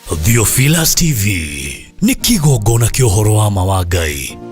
Theophilus TV nĩ kĩgongona kĩa ũhoro wa ma wa Ngai.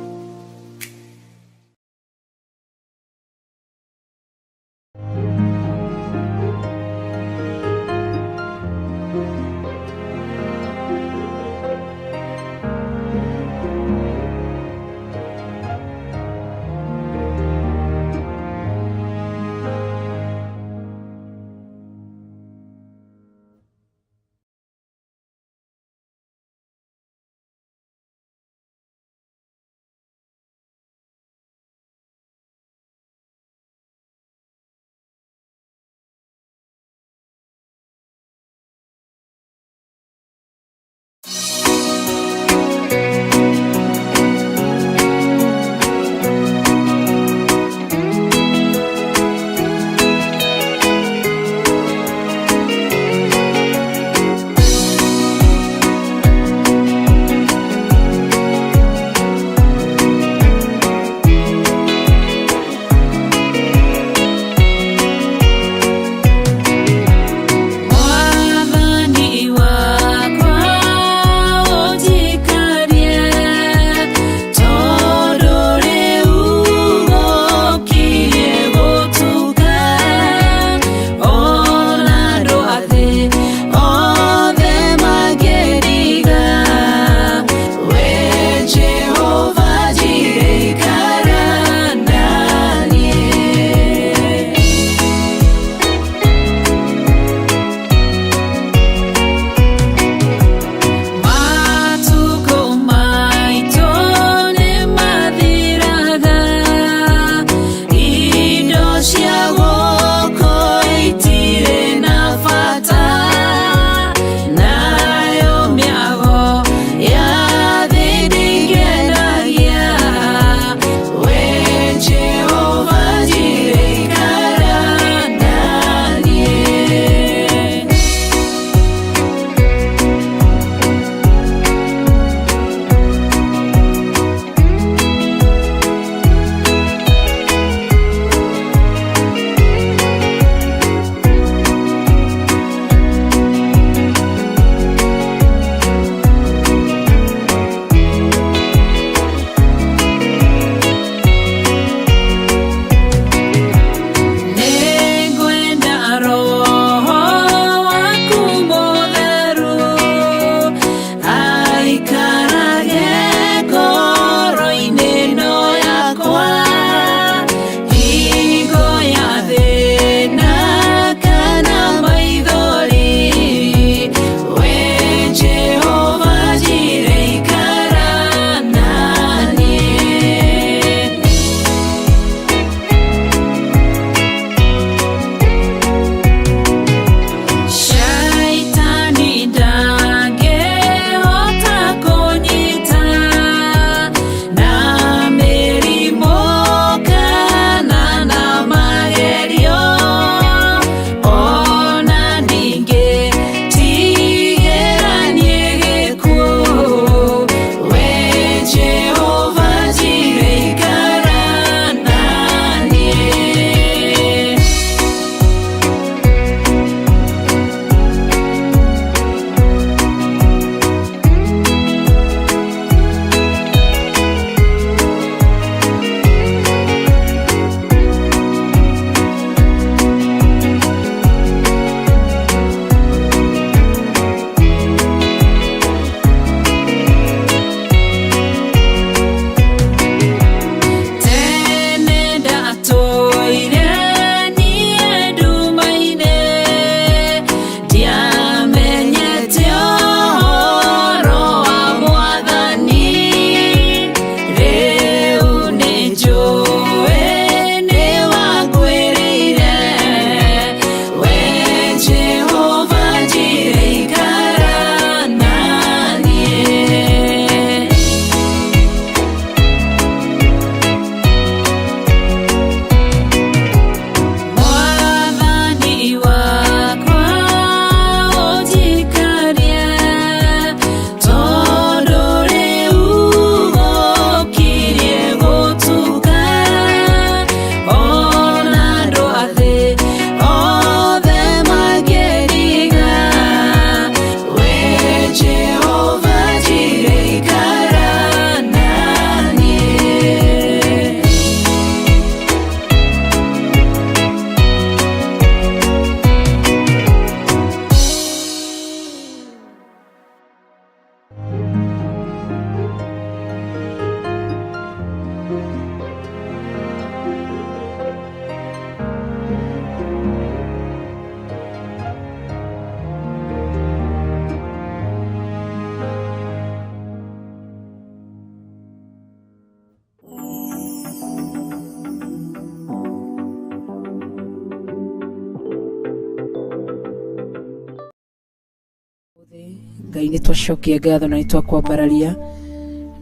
Ngai nĩ twacokia ngatho na nĩ twakwambararia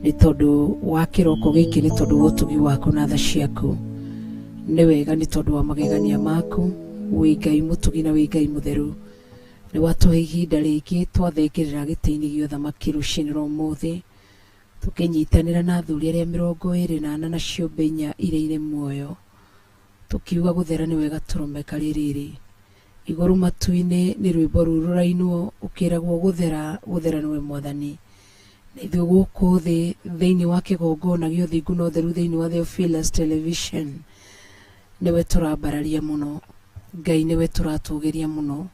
nĩ tondũ wa kĩroko gĩkĩ, nĩ tondũ wa ũtugi waku na tha ciaku. Nĩ wega nĩ tondũ wa magegania maku, wĩ Ngai mũtugi na wĩ Ngai mũtheru. Nĩ watũhe ihinda rĩngĩ twathengerera gĩtĩ-inĩ gĩa ũthamaki rũcinĩ rwa ũmũthĩ, tũkĩnyitanĩra na athuri arĩa 24 na ciũmbe inya iria irĩ muoyo, tũkiuga gũthera nĩ wega tũrũme karĩ rĩrĩ. Igũrũ matu-inĩ nĩ rwĩmbo rũu rũrainwo ũkĩragwo gũthera, gũthera nĩwe Mwathani. Na ithuĩ gũkũ thĩ thĩinĩ wa kĩgongona gĩa ũthingu na ũtheru thĩinĩ wa Theophilus Television nĩwe tũrambararia mũno. Ngai nĩwe tũratũgĩria mũno.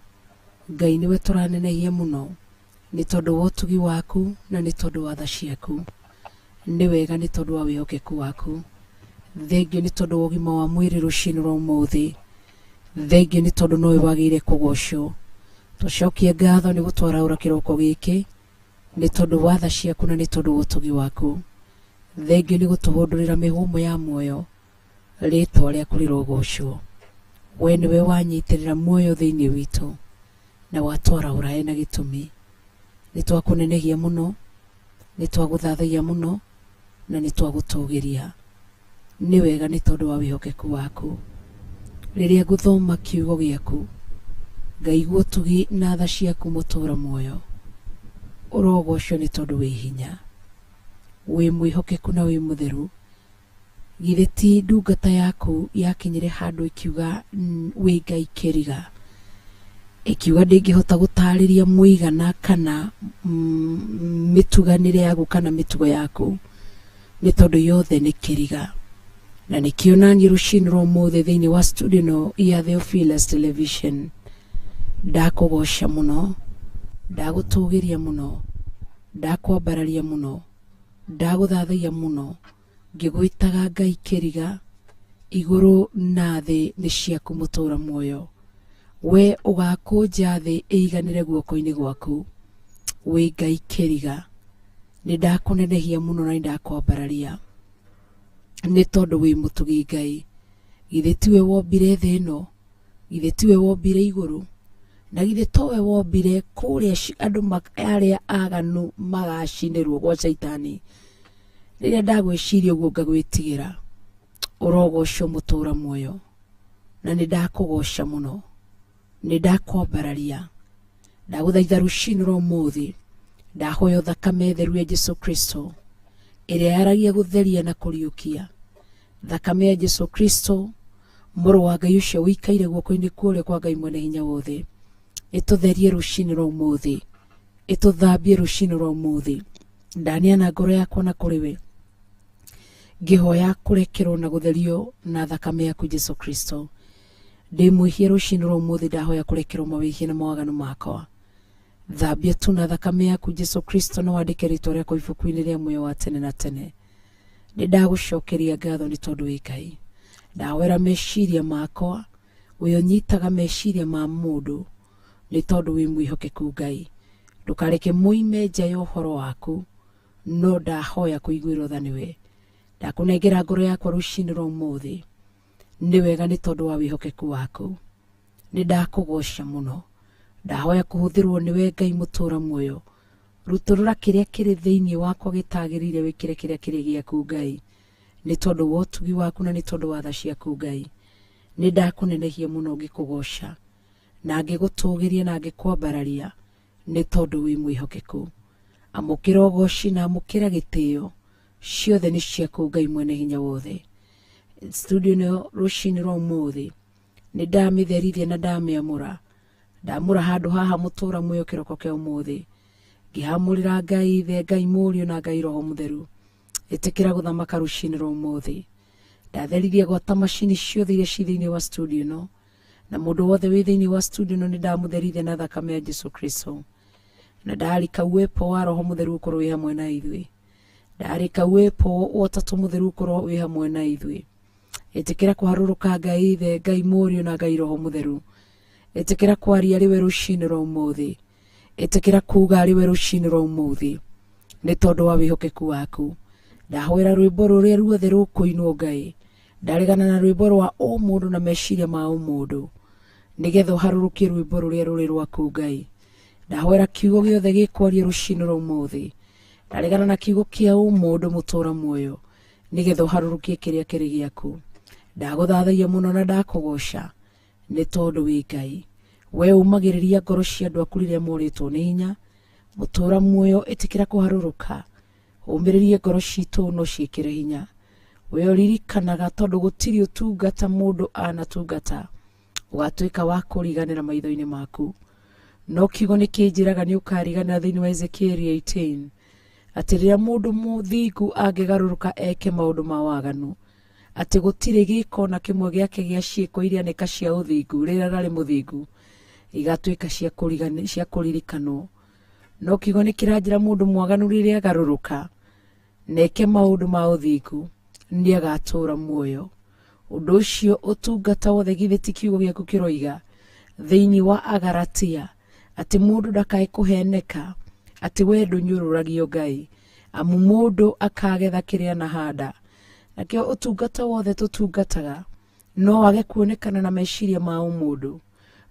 Ngai nĩwe tũranenehia mũno nĩ tondũ wa ũtugi waku na nĩ tondũ wa tha ciaku. Nĩ wega nĩ tondũ wa wĩhokeku waku. Thengiũ nĩ tondũ wa ũgima wa mwĩrĩ rũcinĩ rwa ũmũthĩ. Thengiũ nĩ tondũ nowe wagĩrĩire kũgocwo. Twacokia ngatho nĩ gũtwaraũra kĩroko gĩkĩ nĩ tondũ wa tha ciaku na nĩ tondũ wa ũtugi waku. Thengiũ nĩ gũtũhũndũrĩra mĩhũmũ ya muoyo, rĩtwa rĩaku rĩrogocwo. We nĩwe wanyitĩrĩra muoyo thĩinĩ witũ na watwaraũra hena gĩtũmi. Nĩ twakũnenehia mũno, nĩ twagũthathaiya mũno na nĩ twagũtũgĩria. Nĩ wega nĩ tondũ wa wĩhokeku waku. Rĩrĩa ngũthoma kiugo gĩaku, ngaigua ũtugi na tha ciaku mũtũra muoyo. Ũrogocwo nĩ tondũ wĩ hinya, wĩ mwĩhokeku na wĩ mũtheru. Githĩ ti ndungata yaku yakinyire handũ ĩkiuga wĩ Ngai kĩriga, ĩkiuga ndĩngĩhota gũtarĩria mũigana kana mĩtuganĩre yaku kana mĩtugo yaku, nĩ tondũ yothe nĩ kĩriga. Na nĩkĩo naniĩ rũcinĩ rwa ũmũthĩ thĩinĩ wa studio ĩno ya Theophilus Television ndakũgoca mũno, ndagũtũgĩria mũno, ndakwambararia mũno, ndagũthathaiya mũno, ngĩgwĩtaga Ngai kĩriga, igũrũ na thĩ nĩ ciaku mũtũra muoyo. We ũgakũnja thĩ ĩiganĩre guoko-inĩ gwaku, wĩ Ngai kĩriga. Nĩ ndakũnenehia mũno na nĩ ndakwambararia nĩ tondũ wĩ mũtugi Ngai. Githĩ tiwe wombire thĩ ĩno? Githĩ tiwe wombire igũrũ? Na githĩ towe wombire kũrĩa andũ arĩa aganu magacinĩrwo gwa Caitani? Rĩrĩa ndagwĩciria ũguo ngagwĩtigĩra, ũrogocwo mũtũra muoyo, na nĩ ndakũgoca mũno, nĩ ndakwambararia. Ndagũthaitha rũcinĩ rwa ũmũthĩ, ndahoya thakame theru ya Jesu Kristo, ĩrĩa yaragia gũtheria na kũriũkia. Thakame ya Jesu Kristo, mũrũ wa Ngai ũcio ũikaire guoko-inĩ kwa ũrĩo kwa Ngai mwene hinya wothe, ĩtũtherie rũcinĩ rwa ũmũthĩ, ĩtũthambie rũcinĩ rwa ũmũthĩ. Ndaneana ngoro yakwa na kũrĩ we, ngĩhoya kũrekerwo na gũtherio na thakame yaku Jesu Kristo. Ndĩ mwĩhia rũcinĩ rwa ũmũthĩ, ndahoya kũrekerwo mawĩhia na mawaganu makwa. Thambia tu na thakame yaku Jesu Kristo, na wandĩke rĩtwa rĩakwa ibuku-inĩ rĩa muoyo wa tene na tene. Nĩ ndagũcokeria ngatho nĩ tondũ wĩ Ngai. Ndahoera meciria makwa, we ũnyitaga meciria ma mũndũ, nĩ tondũ wĩ mwĩhokeku Ngai. Ndũkareke moime nja ya ũhoro waku, no ndahoya kũiguĩrwo tha nĩwe. Ndakũnengera ngoro yakwa rũcinĩ rwa ũmũthĩ. Nĩ wega nĩ tondũ wa wĩhokeku waku. Nĩ ndakũgoca mũno. Ndahoya kũhũthĩrwo nĩwe Ngai mũtũra muoyo. Rutũrũra kĩrĩa kĩrĩ thĩinĩ wakwa gĩtagĩrĩire, wĩkĩre kĩrĩa kĩrĩ gĩaku Ngai, nĩ tondũ wa ũtugi waku na nĩ tondũ wa tha ciaku Ngai. Nĩ ndakũnenehia mũno ngĩkũgoca na ngĩgũtũgĩria na ngĩkwambararia nĩ tondũ wĩ mwĩhokeku. Amũkĩra ũgoci na amũkĩra gĩtĩo, ciothe nĩ ciaku Ngai mwene hinya wothe. Studio ĩno rũcinĩ rwa ũmũthĩ nĩ ndamĩtherithia na ndamĩamũra. Ndamũra handũ haha mũtũra muoyo kĩroko kĩa ũmũthĩ, ngĩhamũrĩra Ngai Ithe, Ngai Mũriũ na Ngai Roho Mũtheru. Ĩtĩkĩra gũthamaka rũcinĩ rwa ũmũthĩ. Ndatherithia gwata macini ciothe iria ci thĩinĩ wa studio ĩno, na mũndũ wothe wĩ thĩinĩ wa studio ĩno nĩ ndamũtherithia na thakame ya Jesu Kristo, na ndarika uwepo wa Roho Mũtheru ũkorwo wĩ hamwe na ithuĩ. Ndarika uwepo wa Ũtatũ Mũtheru ũkorwo wĩ hamwe na ithuĩ. Ĩtĩkĩra kũharũrũka Ngai Ithe, Ngai Mũriũ na Ngai Roho Mũtheru. Ĩtĩkĩra kwaria arĩ we rũcinĩ rwa ũmũthĩ. Ĩtĩkĩra kuga arĩ we rũcinĩ rwa ũmũthĩ, nĩ tondũ wa wĩhokeku waku. Ndahoera rwĩmbo rũrĩa ruothe rũkũinwo Ngai, ndaregana na rwĩmbo rwa ũmũndũ na meciria ma ũmũndũ, nĩgetha ũharũrũkie rwĩmbo rũrĩa rũrĩ rwaku Ngai. Ndahoera kiugo gĩothe gĩkwario rũcinĩ rwa ũmũthĩ, ndaregana na kiugo kĩa ũmũndũ mũtũra muoyo, nĩgetha ũharũrũkie kĩrĩa kĩrĩ gĩaku. Ndagũthathaiya mũno na ndakũgoca nĩ tondũ wĩ Ngai. We ũmagĩrĩria ngoro cia andũ aku rĩrĩa morĩtwo nĩ hinya. Mũtũra muoyo, ĩtĩkĩra kũharũrũka, ũmĩrĩrie ngoro citũ no ciĩkĩre hinya. We ũririkanaga tondũ gũtirĩ ũtungata mũndũ anatungata ũgatuĩka wa kũriganĩra maitho-inĩ maku. No kiugo nĩ kĩnjĩraga nĩ ũkariganĩra thĩinĩ wa Ezekieli 18 atĩ rĩrĩa mũndũ mũthingu angĩgarũrũka eke maũndũ ma waganu, atĩ gũtirĩ gĩko na kĩmwe gĩake gĩa ciĩko iria nĩka cia ũthingu rĩrĩa ararĩ mũthingu igatuĩka cia kũririkanwo. No kiugo nĩ kĩranjĩra mũndũ mwaganu rĩrĩa agarũrũka na eke maũndũ ma ũthingu nĩ agatũũra muoyo. Ũndũ ũcio ũtungata wothe githĩ ti kiugo gĩaku kĩroiga thĩinĩ wa Agalatia atĩ mũndũ ndakae kũheneka atĩ we ndũnyũrũragio Ngai, amu mũndũ akagetha kĩrĩa anahanda. Nakĩo ũtungata wothe tũtungataga no wage kuonekana na meciria ma ũmũndũ,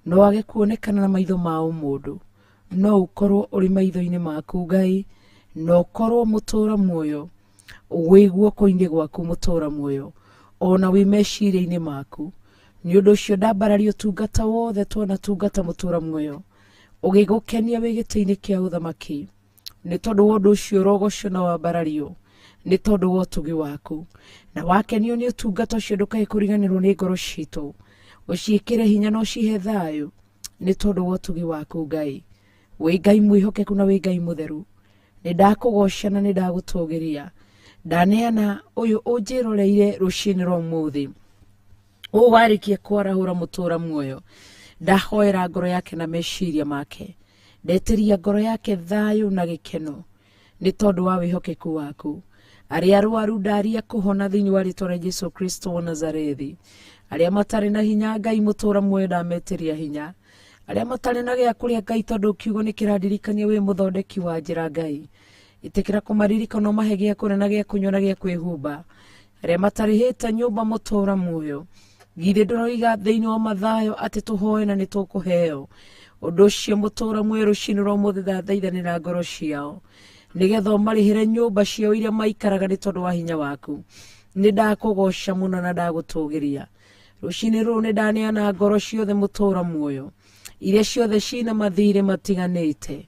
no wage kuonekana na maitho ma ũmũndũ, no ũkorwo ũrĩ maitho-inĩ maku Ngai, na ũkorwo mũtũra muoyo wĩ guoko-inĩ gwaku mũtũra muoyo, ona wĩ meciria-inĩ maku. Nĩ ũndũ ũcio ndambararia ũtungata wothe twanatungata mũtũra muoyo, ũgĩgũkenia wĩ gĩtĩ-inĩ kĩa ũthamaki. Nĩ tondũ wa ũndũ ũcio ũrogocwo na wambarario nĩ tondũ wa ũtugi waku. Na wakenio nĩ ũtungata ũcio ndũkae kũriganĩrwo nĩ ngoro citũ, ũciĩkĩre hinya na ũcihe thayũ nĩ tondũ wa ũtugi waku Ngai. Wĩ Ngai mwĩhokeku na wĩ Ngai mũtheru. Nĩ ndakũgoca na nĩ ndagũtũgĩria. Ndaneana ũyũ ũnjĩroreire rũcinĩ rwa ũmũthĩ, ũũ warĩkia kwarahũra mũtũra muoyo, ndahoera ngoro yake na meciria make, ndetĩria ngoro yake thayũ na gĩkeno nĩ tondũ wa wĩhokeku waku. Arĩa arwaru ndaria kũhona thĩinĩ wa rĩtwa rĩa Jesu Kristo wa Nazarethi. Arĩa matarĩ na hinya Ngai mũtũra muoyo ndametĩria hinya. Arĩa matarĩ na gĩa kũrĩa Ngai, tondũ kiugo nĩ kĩrandirikania wĩ mũthondeki wa njĩra Ngai, ĩtĩkĩra kũmaririkana ũmahe gĩa kũrĩa na gĩa kũnyua na gĩa kwĩhumba. Arĩa matarĩhĩte nyũmba mũtũra muoyo, githĩ ndũroiga thĩinĩ wa Mathayo atĩ tũhoe na nĩ tũkũheo? Ũndũ ũcio mũtũra muoyo rũcinĩ rwa ũmũthĩ ndathaithanĩra ngoro ciao nĩgetha ũmarĩhĩre nyũmba ciao iria maikaraga nĩ tondũ wa hinya waku. Nĩ ndakũgoca mũno na ndagũtũgĩria rũcinĩ rũrũ. Nĩ ndaneana ngoro ciothe mũtũra muoyo iria ciothe cina mathirĩ matiganĩte,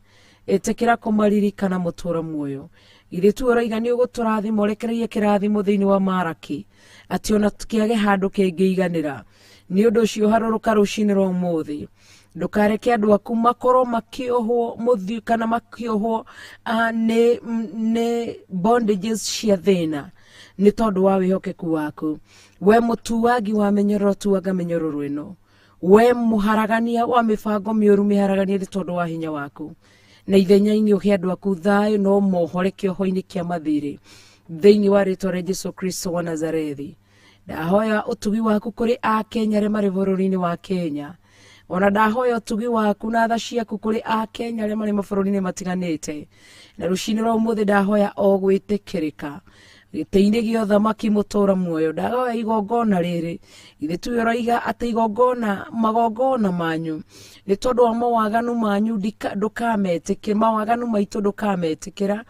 ĩtĩkĩra kũmaririkana mũtũra muoyo. Githĩ tu ũroiga nĩ ũgũtũrathima, ũrekererie kĩrathimo thĩinĩ wa Maraki atĩ ona kĩage handũ kĩngĩiganĩra. Nĩ ũndũ ũcio harũrũka rũcinĩ rwa ũmũthĩ, ndũkareke andũ aku makorwo makĩohwo mũthiũ kana makĩohwo nĩ bondages cia thĩna nĩ tondũ wa wĩhokeku waku. We mũtuangi wa mĩnyororo, tuanga mĩnyororo ĩno. We mũharagania wa mĩbango mĩũru, mĩharagania nĩ tondũ wa hinya waku, na ithenya-inĩ ũhe andũ aku thayũ no mohore kĩoho-inĩ kĩa mathirĩ thĩinĩ wa rĩtwa rĩa Jesu Kristo wa Nazarethi. Ndahoya ũtugi waku kũrĩ Akenya arĩa marĩ bũrũri-inĩ wa Kenya, ona ndahoya ũtugi waku na tha ciaku kũrĩ Akenya arĩa marĩ mabũrũri-inĩ matiganĩte. Na rũcinĩ rwa ũmũthĩ ndahoya o gwĩtĩkĩrĩka gĩtĩ-inĩ gĩa ũthamaki mũtũra muoyo. Ndahoya igongona rĩrĩ, githĩ tuwe ũroiga atĩ igongona magongona manyu nĩ tondũ wa mawaganu manyu ndũkametĩkĩra, mawaganu maitũ ndũkametĩkĩra,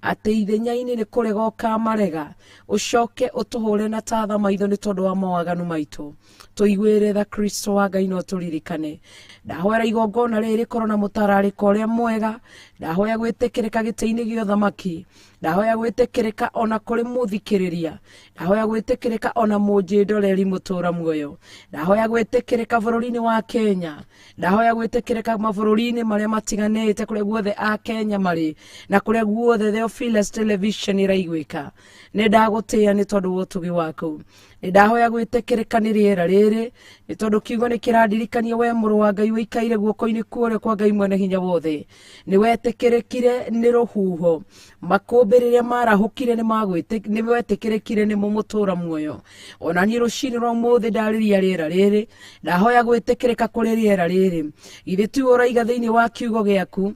atĩ ithenya-inĩ nĩ kũrega ũkamarega, ũcoke ũtũhũre na tatha maitho nĩ tondũ wa mawaganu maitũ. Tũiguĩre tha Kristo wa Ngai no tũririkane. Ndahoera igongona rĩrĩ rĩkorwo na mũtararĩko ũrĩa mwega. Ndahoya gwĩtĩkĩrĩka gĩtĩ-inĩ gĩa ũthamaki. Ndahoya gwĩtĩkĩrĩka ona kũrĩ mũthikĩrĩria. Ndahoya gwĩtĩkĩrĩka ona mũnjĩndoreri mũtũra muoyo. Ndahoya gwĩtĩkĩrĩka bũrũri-inĩ wa Kenya. Ndahoya gwĩtĩkĩrĩka mabũrũri-inĩ marĩa matiganĩte kũrĩa guothe a Kenya marĩ na kũrĩa guothe Theophilus Television ĩraiguĩka. Nĩ ndagũtĩĩa nĩ tondũ wa ũtugi waku. Nĩ ndahoya gwĩtĩkĩrĩka nĩ rĩera rĩrĩ nĩ tondũ kiugo nĩ kĩrandirikania we mũrũ wa Ngai ũikaire guoko-inĩ kuorĩa kwa Ngai mwene hinya wothe. Nĩ wetĩkĩrĩkire nĩ rũhuho, makũmbĩ rĩrĩa marahũkire nĩ wetĩkĩrĩkire nĩmo mũtũra muoyo. Ona niĩ rũcinĩ rwa ũmũthĩ ndarĩria rĩera rĩrĩ, ndahoya gwĩtĩkĩrĩka kũrĩ rĩera rĩrĩ. Githĩ tiwe ũraiga thĩinĩ wa kiugo gĩaku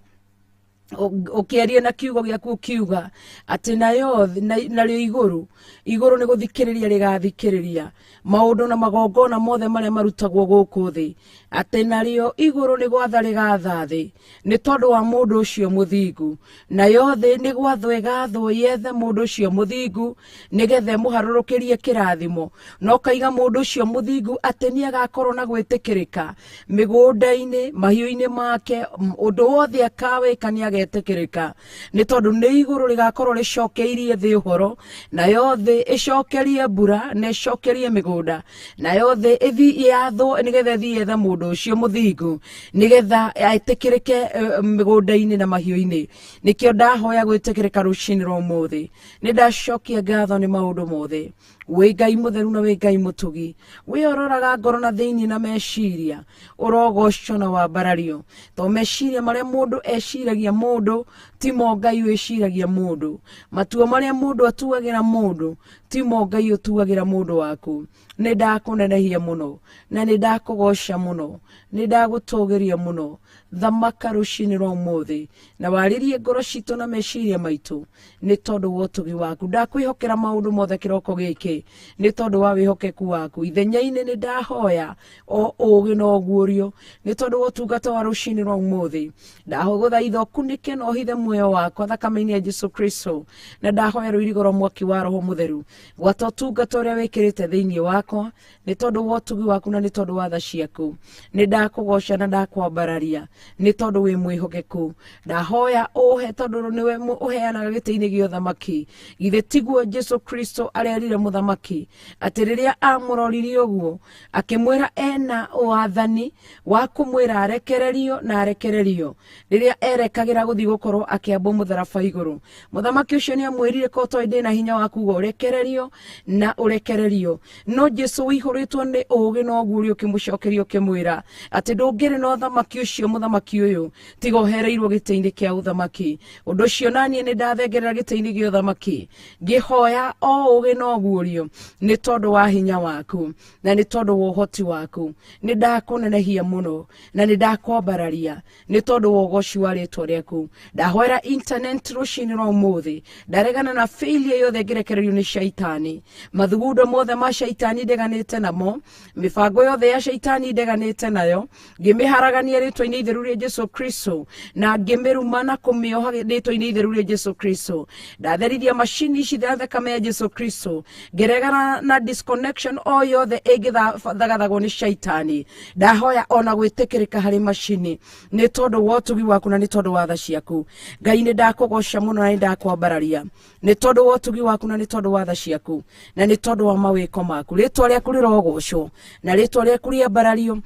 Ũkĩaria na kiugo gĩaku ũkiuga atĩ nayo narĩo igũrũ igũrũ nĩ gũthikĩrĩria rĩgathikĩrĩria maũndũ na magongona mothe marĩa marutagwo gũkũ thĩ, atĩ narĩo igũrũ nĩ gwatha rĩgatha thĩ nĩ tondũ wa mũndũ ũcio mũthingu, nayo thĩ nĩ gwathwo ĩgathwo yethe mũndũ ũcio mũthingu nĩgetha ĩmũharũrũkĩrie kĩrathimo. Na ũkaiga mũndũ ũcio mũthingu atĩ nĩ agakorwo na gwĩtĩkĩrĩka mĩgũnda-inĩ, mahiũ-inĩ make, ũndũ wothe akawĩka nĩ agetĩkĩrĩka, nĩ tondũ nĩ igũrũ rĩgakorwo rĩcokeirie thĩ ũhoro, nayo thĩ ĩcokerie mbura na ĩcokerie mĩgũnda, nayo thĩ ĩthiĩ yathwo nĩgetha ĩthiĩ yethe mũndũ ũcio mũthingu nĩgetha etĩkĩrĩke mĩgũnda-inĩ na mahiũ-inĩ. Nĩkĩo ndahoya gwĩtĩkĩrĩka rũcinĩ rwa ũmũthĩ. Nĩ ndacokia ngatho nĩ maũndũ mothe. Wĩ Ngai mũtheru na wĩ Ngai mũtugi, wĩ ũroraga ngoro na thĩinĩ na meciria, ũrogocwo na wambarario. To meciria marĩa mũndũ eciragia mũndũ timo Ngai wĩciragia mũndũ, matua marĩa mũndũ atuagĩra mũndũ timo Ngai ũtuagĩra mũndũ waku. Nĩ ndakũnenehia mũno na nĩ ndakũgoca mũno, nĩ ndagũtũgĩria mũno. Thamaka rũcinĩ rwa ũmũthĩ na warĩrie ngoro citũ na meciria maitũ nĩ tondũ wa ũtugi waku. Ndakwĩhokera maũndũ mothe kĩroko gĩkĩ nĩ tondũ wa wĩhokeku waku. Ithenya-inĩ nĩ ndahoya o ũgĩ na ũguũrio nĩ tondũ wa ũtungata wa rũcinĩ rwa ũmũthĩ. Ndagũthaitha ũkunĩke na ũhithe muoyo wakwa thakame-inĩ ya Jesu Kristo, na ndahoya rũirigo rwa mwaki wa Roho Mũtheru gwata ũtungata ũrĩa wĩkĩrĩte thĩinĩ wakwa nĩ tondũ wa ũtugi waku na nĩ tondũ wa tha ciaku. Nĩ ndakũgoca na ndakwambararia nĩ tondũ wĩ mwĩhokeku. Ndahoya ũhe tondũ nĩwe ũheanaga gĩtĩ-inĩ gĩa ũthamaki. Githĩ tiguo Jesu Kristo arerire mũthamaki atĩ rĩrĩa amũroririe ũguo akĩmwĩra ena wathani wa kũmwĩra arekererio na arekererio rĩrĩa erekagĩra gũthiĩ gũkorwo akĩambwo mũtharaba igũrũ. Mũthamaki ũcio nĩ amwĩrire ko toĩ ndĩna hinya wa kuga ũrekererio na ũrekererio, no Jesu ũihũrĩtwo nĩ ũũgĩ na ũguũrio ũkĩmũcokeria ũkĩmwĩra atĩ ndũngĩrĩ na ũthamaki ũcio mũthamaki ũyũ tiga ũhereirwo gĩtĩ-inĩ kĩa ũthamaki. Ũndũ ũcio naniĩ nĩ ndathengerera gĩtĩ-inĩ gĩa ũthamaki ngĩhoya o ũũgĩ na ũguũrio nĩ tondũ wa hinya waku na nĩ tondũ wa ũhoti waku. Nĩ ndakũnenehia mũno na nĩ ndakwambararia nĩ tondũ wa ũgoci wa rĩtwa rĩaku. Ndahoera internet rũcinĩ rwa ũmũthĩ, ndaregana na failure yothe ĩngĩrekererio nĩ shaitani. Mathugundo mothe ma shaitani ndeganĩte namo, mĩbango yothe ya shaitani ndeganĩte nayo, ngĩmĩharagania rĩtwa-inĩ itheru rĩa Jesu Kristo na ngĩmĩruma na kũmĩoha rĩtwa-inĩ itheru rĩa Jesu Kristo. Ndatherithia macini ici na thakame ya Jesu Kristo, ngĩregana na disconnection o yothe ĩngĩthagathagwo nĩ shaitani. Ndahoya ona gwĩtĩkĩrĩka harĩ macini nĩ tondũ wa ũtugi waku na nĩ tondũ wa tha ciaku. Ngai nĩ ndakũgoca mũno na nĩ ndakwambararia nĩ tondũ wa ũtugi waku na nĩ tondũ wa tha ciaku na nĩ tondũ wa mawĩko maku. Rĩtwa rĩaku rĩrogocwo na rĩtwa rĩaku rĩambarario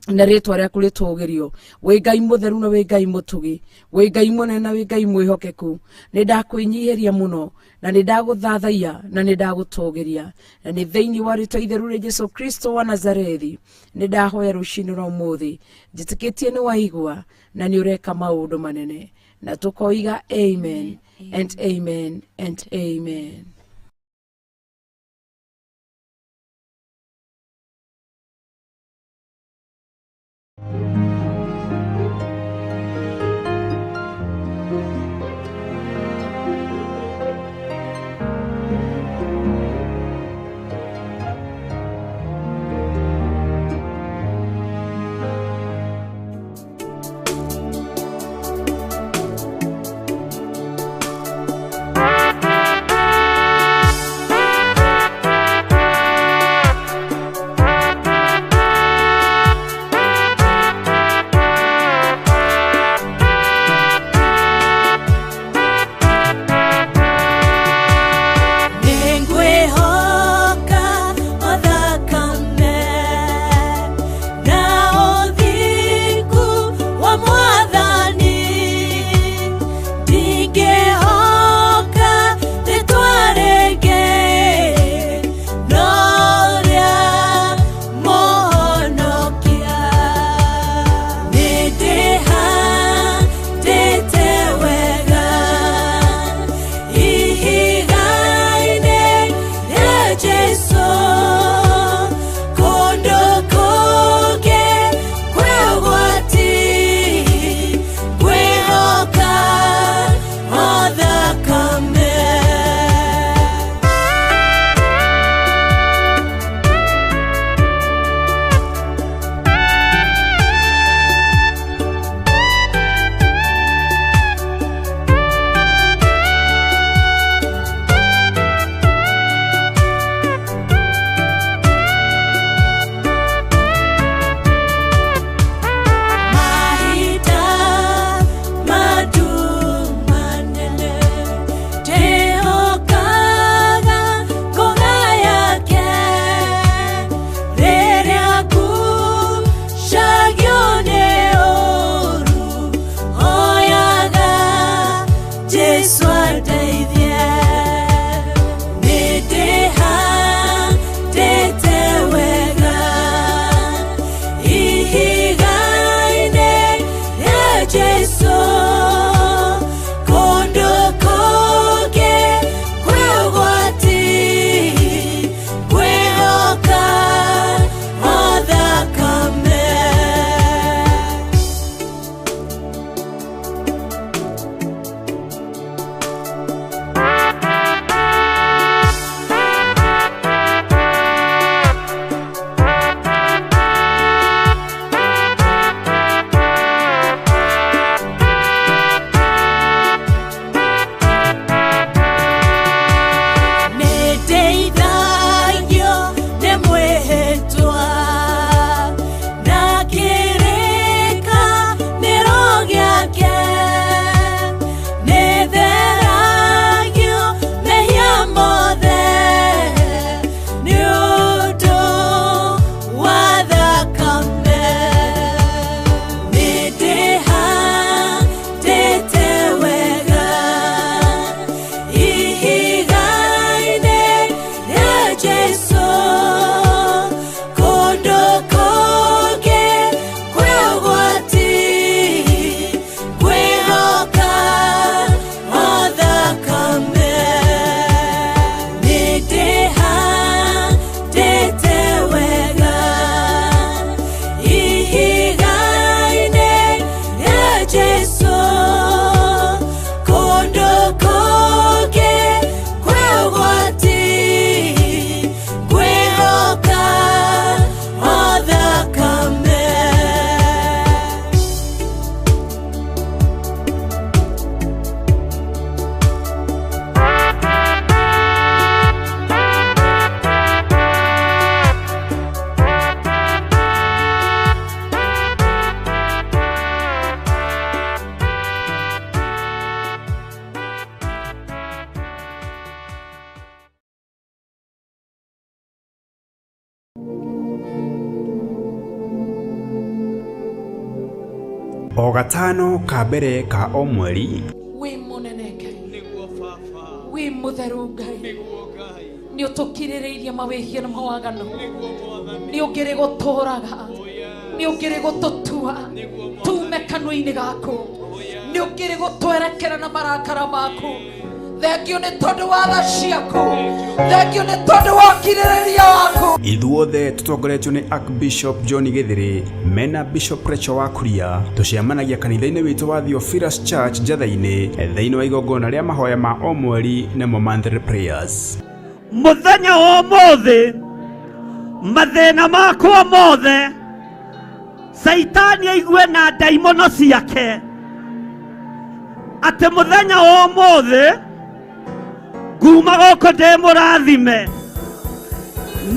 na rĩtwa rĩaku rĩtũgĩrio. Wĩ Ngai mũtheru na wĩ Ngai mũtugi, wĩ Ngai mũnene na wĩ Ngai mwĩhokeku. Nĩ ndakwĩnyihĩria mũno na nĩ ndagũthathaiya na nĩ ndagũtũgĩria, na nĩ thĩinĩ wa rĩtwa itheru rĩa Jesu Kristo wa Nazarethi nĩ ndahoya rũcinĩ rwa ũmũthĩ. Njĩtĩkĩtie nĩ waigua na nĩ ũreka maũndũ manene, na tũkoiga amen and amen and amen. Jesu andeithie. Nĩndĩhandĩte wega ihiga-inĩ rĩa Jesu, kũndũ kũngĩ kwĩ ũgwati, kwĩhoka o thakame. Nĩndeithagio nĩ mwĩhĩtwa na kĩrĩkanĩro gĩake, nĩtheragio mehia mothe nĩ ũndũ wa thakame. Nĩndĩhandĩte wega ihiga-inĩ rĩa Jesu, kũndũ kũngĩ kwĩ ũgwati, kwĩhoka o thakame. Nĩndĩhandĩte wega ihiga-inĩ rĩa Jesu, kũndũ kũngĩ kwĩ ũgwati, kwĩhoka o thakame. O gatano ka mbere ka o mweri Wĩ mũnene Ngai, wĩ mũtheru Ngai, nĩ ũtũkirĩrĩirie mawĩhia na mawaganu, nĩ ũngĩrĩ gũtũraga, nĩ ũngĩrĩ gũtũtua tume kanua-inĩ gaku, nĩ ũngĩrĩ gũtwerekera na marakara maku. Thengio nĩ tondũ wa tha ciaku, thengio nĩ tondũ wa ũkirĩrĩria waku. Ithuothe tũtongoretio nĩ Archbishop John Gĩthĩrĩ mena Bishop Rachel wa Kuria, tũcemanagia kanitha-inĩ witũ wa Theophilus Church Njatha-inĩ thĩinĩ wa igongona rĩa mahoya ma o mweri nĩmo monthly prayers. Muthenya wa ũmũthĩ, mathĩna makwa mothe, Caitani aigue na ndaimono ciake atĩ mũthenya wa ũmũthĩ nguma gũkũ ndĩ mũrathime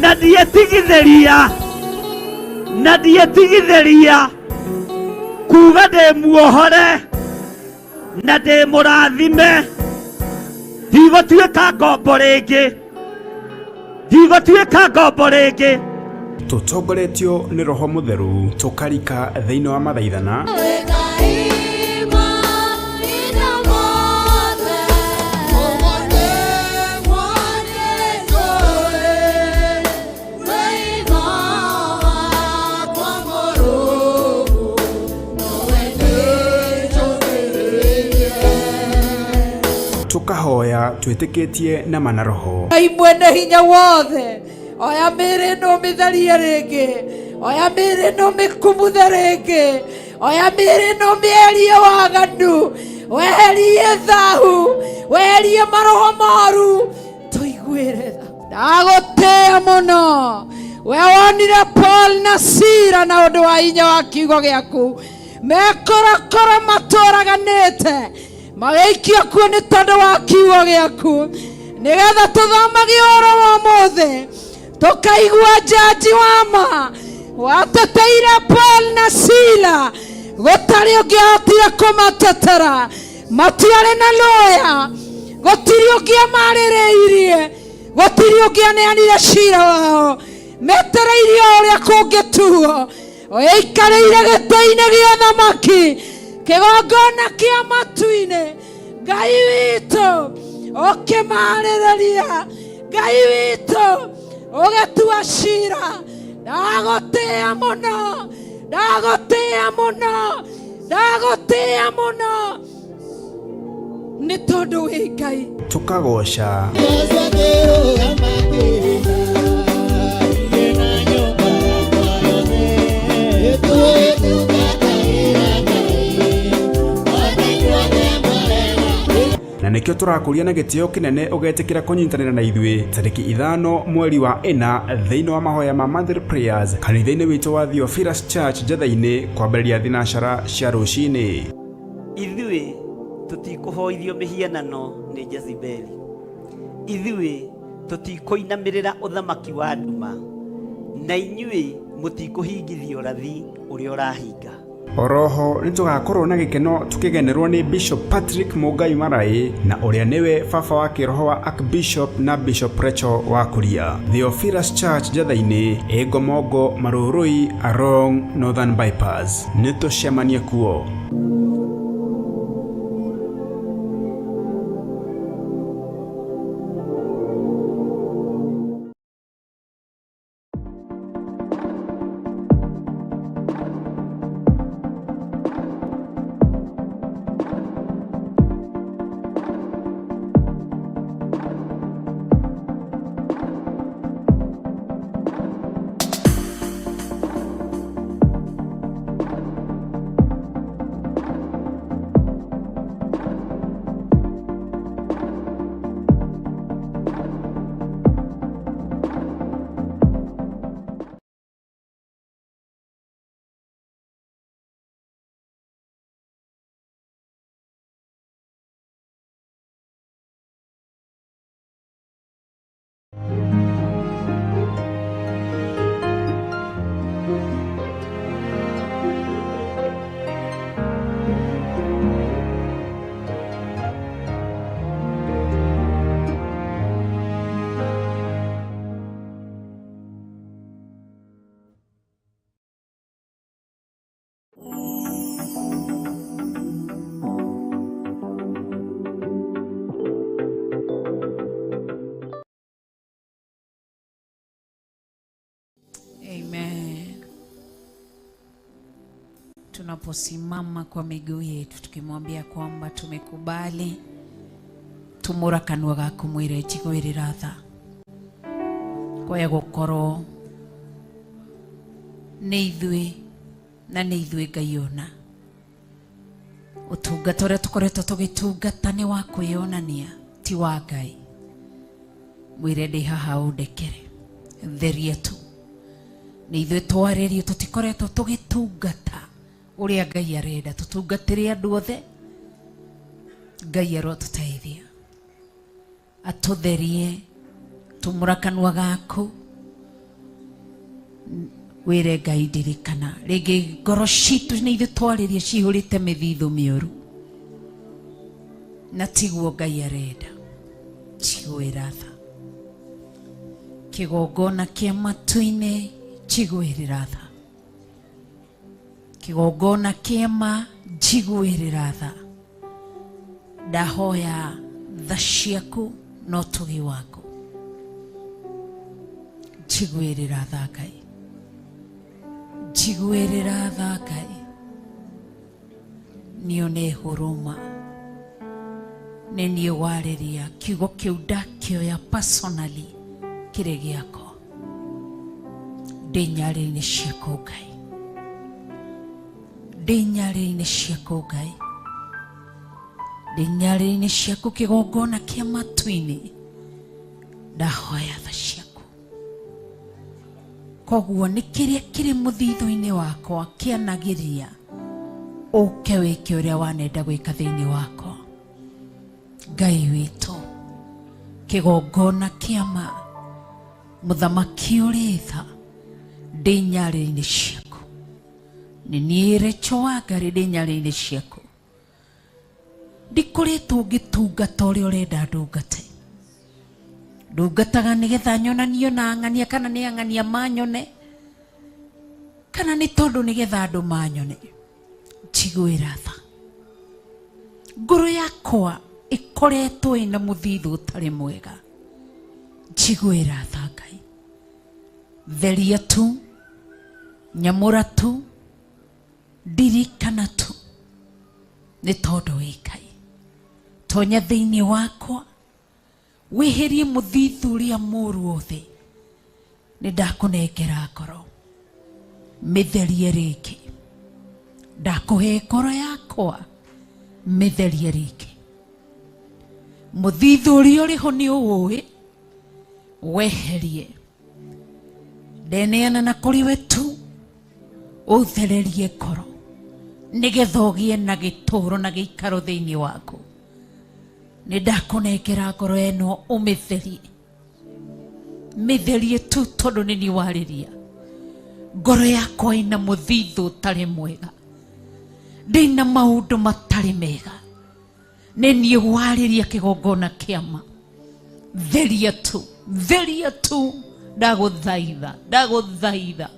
na ndietigithĩria, na ndietigithĩria kuga ndĩ muohore na ndĩ mũrathime. Ndigũtuĩka ngombo rĩngĩ, ndigũtuĩka ngombo rĩngĩ. Tũtongoretio nĩ Roho Mũtheru tũkarika thĩinĩ wa mathaithana tũkahoya twĩtĩkĩtie na mana roho. Ngai mwene hinya wothe, oya mĩĩrĩ ĩno mĩtherie rĩngĩ, oya mĩĩrĩ ĩno mĩkumuthe rĩngĩ, oya mĩĩrĩ ĩno mĩerie waganu, weherie thahu, weherie maroho moru, tũiguĩre tha. Ndagũtĩĩa mũno, we wonire Paul na Sila na ũndũ wa hinya wa kiugo gĩaku, mekorokoro matũraganĩte magĩikio kuo nĩ tondũ wa kiugo gĩaku, nĩgetha tũthomage ũhoro wa ũmũthĩ tũkaigua njanji wa ma wateteire Paul na Sila, gũtarĩ ũngĩahotire kũmatetera, matiarĩ na lawyer, gũtirĩ ũngĩamarĩrĩirie, gũtirĩ ũngĩaneanire cira wao, metereirie o ũrĩa kũngĩtuo. Ũikarĩire gĩtĩ-inĩ gĩa thamaki, kĩgongona kĩa matu-inĩ. Ngai witũ ũkĩmarĩrĩria, Ngai witũ ũgĩtua cira. Ndagũtĩĩa mũno, ndagũtĩĩa mũno, ndagũtĩĩa mũno, nĩ tondũ wĩ Ngai. Tukagoca na nĩkĩo tũrakũria na gĩtĩo kĩnene ũgetĩkĩra kũnyitanĩra na ithuĩ tarĩki 5 mweri wa 4 thĩinĩ wa mahoya ma Monthly Prayers kanitha-inĩ witũ wa Theophilus Church Njetha-inĩ kwambĩrĩria thinacara cia rũcinĩ. Ithuĩ tũtikũhoithio mĩhianano nĩ Jezebeli. Ithuĩ tũtikũinamĩrĩra ũthamaki wa nduma, na inyuĩ mũtikũhingithio ũrathi ũrĩa ũrahinga. Oroho nĩ tũgakorwo na gĩkeno tũkĩgenerwo nĩ Bishop Patrick Mũngai Maraĩ na ũrĩa nĩwe baba wa kĩroho wa Archbishop na Bishop Rachel wa Kuria. Theophilus Church Njetha-inĩ, Ĩngomongo, Marũrũi, Arong, Northern Bypass. Nĩ tũcemanie kuo. Amen. Tunaposimama kwa miguu yetu tukimwambia kwamba tumekubali, tumura kanua gaku mwire njiguĩrĩra tha kwaya gũkorwo nĩ ithuĩ na nĩ ithuĩ Ngai ona ũtungata ũrĩa tũkoretwo tũgĩtungata nĩ wa kwĩyonania ti wa Ngai. Mwĩre ndĩ haha ũndekere, theria tu nĩ ithuĩ twarĩrio tũtikoretwo tũgĩtungata ũrĩa Ngai arenda tũtungatĩre andũ othe. Ngai arotũteithia atũtherie, tumũra kanua gaku wĩre Ngai ndirikana rĩngĩ ngoro citũ nĩ ithuĩ twarĩrie cihũrĩte mĩthithũ mĩũru na tiguo Ngai arenda. Njiguĩra tha kĩgongona kĩa matu-inĩ, njiguĩrĩra tha kĩgongona kĩa ma, njiguĩrĩra tha. Ndahoya tha ciaku na ũtugi waku, njiguĩrĩra tha Ngai, njiguĩrĩra tha Ngai, nione huruma. Nĩ niĩ warĩria kiugo kĩu ndakĩoya personally kĩrĩ gĩakwa, ndĩ nyarĩrĩ-inĩ ciaku Ngai, ndĩ nyarĩrĩ-inĩ ciaku Ngai, ndĩ nyarĩrĩ-inĩ ciaku kĩgongona kĩa matu-inĩ, ndahoya tha ciaku. Koguo nĩ kĩrĩa kĩrĩ mũthithũ-inĩ wakwa kĩanagĩria ũke wĩke ũrĩa wanenda gwĩka thĩinĩ wakwa. Ngai witũ, kĩgongona kĩa ma, mũthamaki ũrĩ tha, ndĩ nyarĩrĩ-inĩ ciaku. Nĩ niĩ Rachel Wangari ndĩ nyarĩrĩ-inĩ ciaku. Ndikoretwo ngĩtungata ũrĩa ũrenda ndungate. Ndungataga nĩgetha nyonanio na ang'ania kana nĩ ang'ania manyone, kana nĩ tondũ nĩgetha andũ manyone. Njiguĩra tha. Ngoro yakwa Ĩkoretwo ĩna mũthithũ ũtarĩ mwega. Njiguĩra tha Ngai. Theria tu, nyamũra tu, ndirikana tu, nĩ tondũ wĩ Ngai. Tonya thĩinĩ wakwa, wĩhĩrie mũthithũ ũrĩa mũũru wothe. Nĩ ndakũnengera ngoro, mĩtherie rĩngĩ. Ndakũhe ngoro yakwa, mĩtherie rĩngĩ. Mũthithũ ũrĩa ũrĩho nĩ ũwũĩ, weherie. Ndeneana na kũrĩ we tu, ũthererie ngoro nĩgetha ũgĩe na gĩtũũro na gĩikaro thĩinĩ waku. Nĩ ndakũnengera ngoro ĩno ũmĩtherie, mĩtherie tu tondũ nĩ niĩ warĩria. Ngoro yakwa ĩna mũthithũ ũtarĩ mwega, ndĩna maũndũ matarĩ mega, nĩ niĩ warĩria kĩgongona kĩama. Theria tu, theria tu, ndagũthaitha, ndagũthaitha.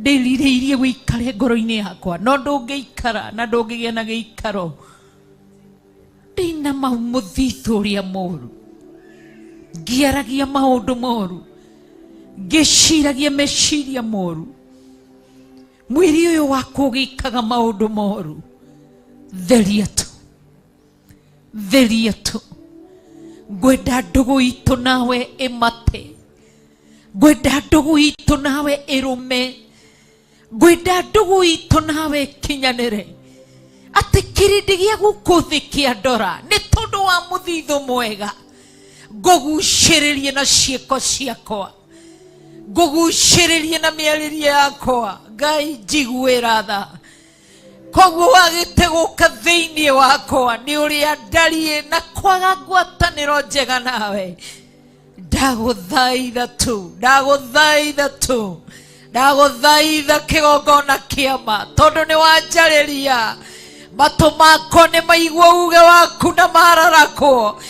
Ndĩrirĩirie wĩikare ngoro-inĩ yakwa, no ndũngĩikara na ndũngĩgĩa na gĩikaro. Ndĩna mau mũthithũ ũrĩa mũru, ngĩaragia maũndũ moru, ngĩciragia meciria moru, mwĩrĩ ũyũ wakwa ũgĩkaga maũndũ moru. Theria tu, theria tu. Ngwenda ndũgũ itũ nawe ĩmate, ngwenda ndũgũ itũ nawe ĩrũme, ngwenda ndũgũ itũ nawe ĩkinyanĩre, atĩ kĩrĩndĩ gĩa gũkũ thĩ kĩa ndora nĩ tondũ wa mũthithũ mwega. Ngũgucĩrĩrie na ciĩko ciakwa, ngũgucĩrĩrie na mĩarĩrie yakwa. Ngai njiguĩra tha. Koguo wagĩte gũka thĩinĩ wakwa nĩ ũrĩa ndariĩ na kwaga ngwatanĩro njega nawe. Ndagũthaitha tu, ndagũthaitha tu, ndagũthaitha kĩgongona kĩama, tondũ nĩ wanjarĩria. Matũ makwa nĩ maigua uge waku na mararakwo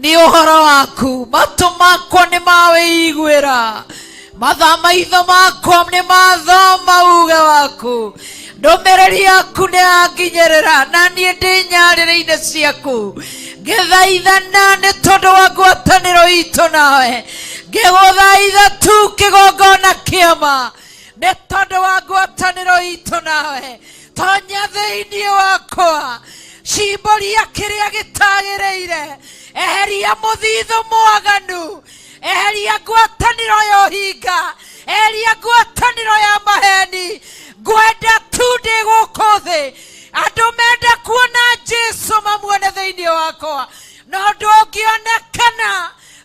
nĩ ũhoro waku. Matũ makwa nĩ mawĩiguĩra, mathaa maitho makwa nĩ mathoma uge waku. Ndũmĩrĩri yaku nĩ yanginyĩrĩra, na niĩ ndĩ nyarĩrĩ-inĩ ciaku ngĩthaithana nĩ tondũ wa ngwatanĩro itũ nawe. Ngĩgũthaitha tu kĩgongona kĩama nĩ tondũ wa ngwatanĩro itũ nawe. Tonya thĩinĩ wakwa, cimbũria kĩrĩa gĩtagĩrĩire, eheria mũthithũ mwaganu, eheria ngwatanĩro ya ũhinga, eheria ngwatanĩro ya maheni. Ngwenda tu ndĩ gũkũ thĩ andũ menda kuona Jesu mamuone thĩinĩ wakwa, no ndũngĩonekana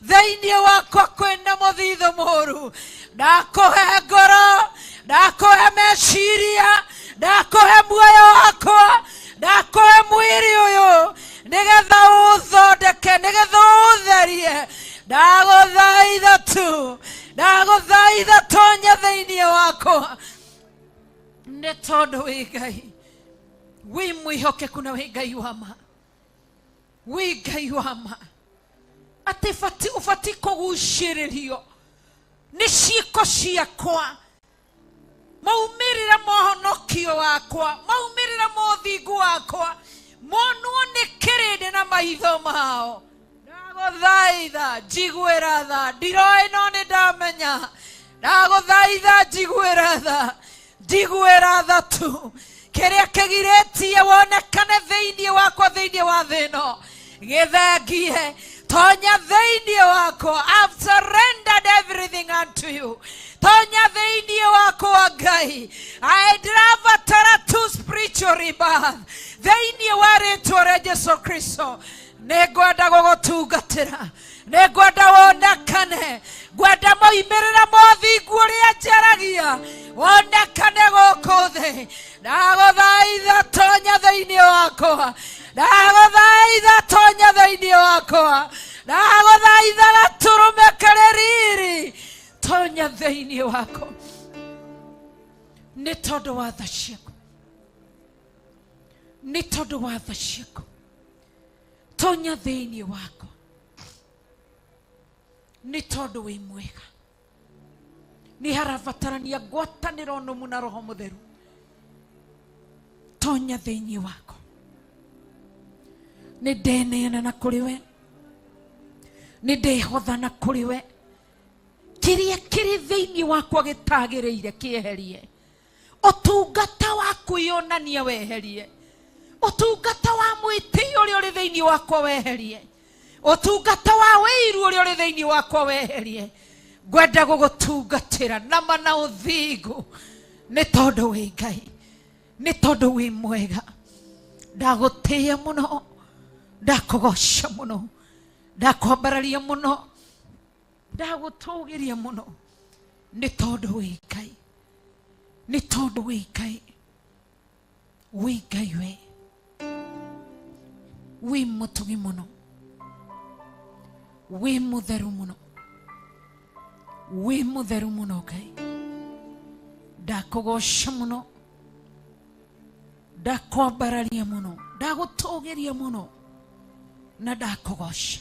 thĩinĩ wakwa kwĩna mũthithũ mũũru. Ndakũhe ngoro, ndakũhe meciria, ndakũhe muoyo wakwa, ndakũhe mwĩrĩ ũyũ nĩgetha ũthondeke, nĩgetha ũtherie. Ndagũthaitha tu, ndagũthaitha tonya thĩinĩ wakwa, nĩ tondũ wĩ Ngai wĩ mwĩhokeku na wĩ Ngai wa ma, wĩ Ngai wa ma. Atĩ ũbati kũgucĩrĩrio nĩ ciĩko ciakwa, maumĩrĩra mohonokio wakwa, maumĩrĩra mothingu wakwa, monwo nĩ kĩrĩndĩ na maitho mao. Ndagũthaitha njiguĩra tha, ndiroĩ no nĩ ndamenya. Ndagũthaitha njiguĩra tha, njiguĩra tha tu. Kĩrĩa kĩgirĩtie wonekane thĩinĩ wakwa, thĩinĩ wa thĩ ĩno, gĩthengie. Tonya thĩinĩ wakwa. I've surrendered everything unto you. Tonya thĩinĩ wakwa Ngai. I ndĩrabatara tu spiritual rebirth thĩinĩ wa rĩtwa rĩa Jesu Kristo. Nĩ ngwenda gũgũtungatĩra, nĩ ngwenda wonekane, ngwenda moimĩrĩra mothingu ũrĩa njaragia wonekane gũkũ thĩ. Ndagũthaitha tonya thĩinĩ wakwa, ndagũthaitha tonya thĩinĩ wakwa, ndagũthaitha gatũrũme karĩ riri, tonya thĩinĩ wakwa nĩ tondũ wa tha ciaku, nĩ tondũ wa tha ciaku. Tonya thĩinĩ wakwa nĩ tondũ wĩ mwega. Nĩ harabatarania ngwatanĩro nũmu na Roho Mũtheru. Tonya thĩinĩ wakwa. Nĩ ndeneana na kũrĩ we, nĩ ndehotha na kũrĩ we. Kĩrĩa kĩrĩ thĩinĩ wakwa gĩtagĩrĩire kĩeherie. Ũtungata wa kwĩyonania weherie. Ũtungata wa mwĩtĩo ũrĩa ũrĩ thĩinĩ wakwa weherie. Ũtungata wa wĩiru ũrĩa ũrĩ thĩinĩ wakwa weherie. Ngwenda gũgũtungatĩra nama na ũthingu, nĩ tondũ wĩ Ngai, nĩ tondũ wĩ mwega. Ndagũtĩĩa mũno, ndakũgoca mũno, ndakwambararia mũno, ndagũtũgĩria mũno, nĩ tondũ wĩ Ngai, nĩ tondũ wĩ Ngai. Wĩ Ngai, we wĩ mũtugi mũno, wĩ mũtheru mũno, wĩ mũtheru mũno. Ngai, ndakũgoca mũno, ndakwambararia mũno, ndagũtũgĩria mũno, na ndakũgoca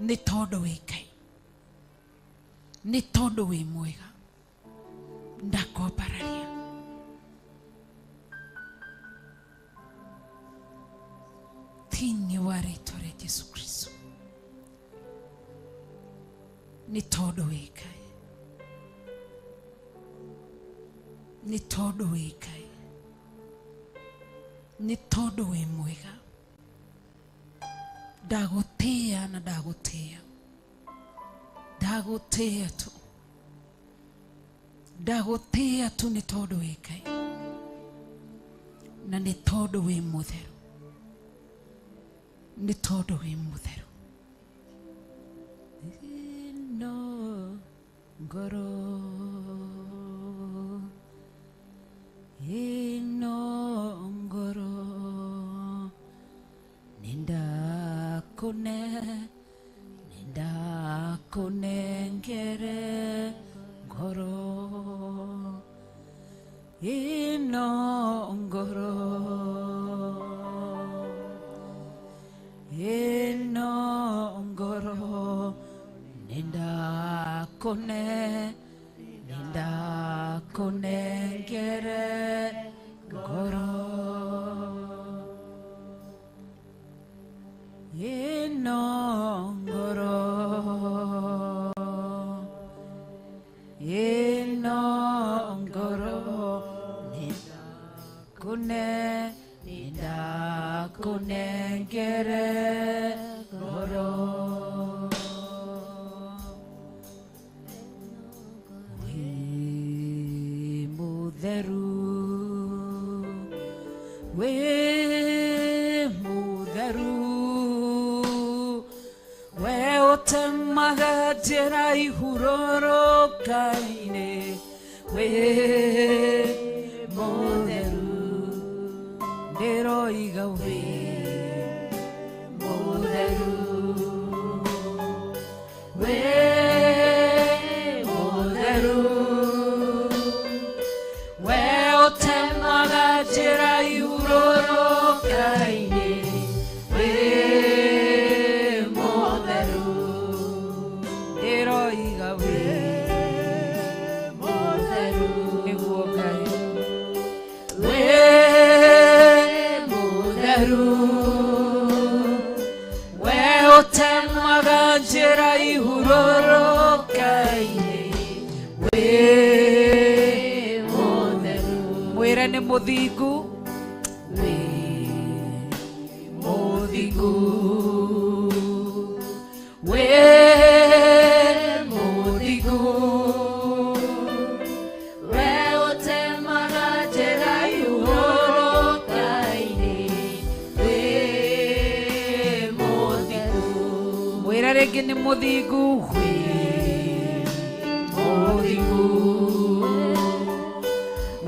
nĩ tondũ wĩ Ngai, nĩ tondũ wĩ mwega. Ndakwambararia. Thĩinĩ wa rĩtwa rĩa Jesu Kristo, nĩ tondũ wĩ Ngai, nĩ tondũ wĩ Ngai, nĩ tondũ wĩ mwega. Ndagũtĩĩa na ndagũtĩĩa, ndagũtĩĩa tu, ndagũtĩĩa tu, nĩ tondũ wĩ Ngai na nĩ tondũ wĩ mũtheru, nĩ tondũ wĩ mũtheru. Ĩno ngoro, ĩno ngoro, nĩndakũne nĩndakũnengere ngoro, ĩno ngoro, ĩno ngoro, nĩndakũne nĩndakũnengere ngoro, ĩno ngoro, ĩno ngoro, nĩndakũne nĩndakũnengere ngoro. Wĩ mũtheru, wĩ mũtheru, we ũtemaga njĩra ihurũrũka-inĩ. Wĩ mũtheru, ndĩroiga wĩ mũtheru, wĩ mũtheru, we ũtemaga njĩra ihurũrũka-inĩ. Wĩ mũtheru, ndĩroiga wĩ mũtheru, nĩguo Ngai wĩ mũtheru, we ũtemaga njĩra ihurũrũka-inĩ. Wĩ mũtheru, mwĩre nĩ mũthingu, wĩ mũthingu, wĩ mũthingu, we ũtemaga njĩra ihurũrũka-inĩ. Wĩ mũthingu, mwĩre rĩngĩ nĩ mũthingu, wĩ mũthingu,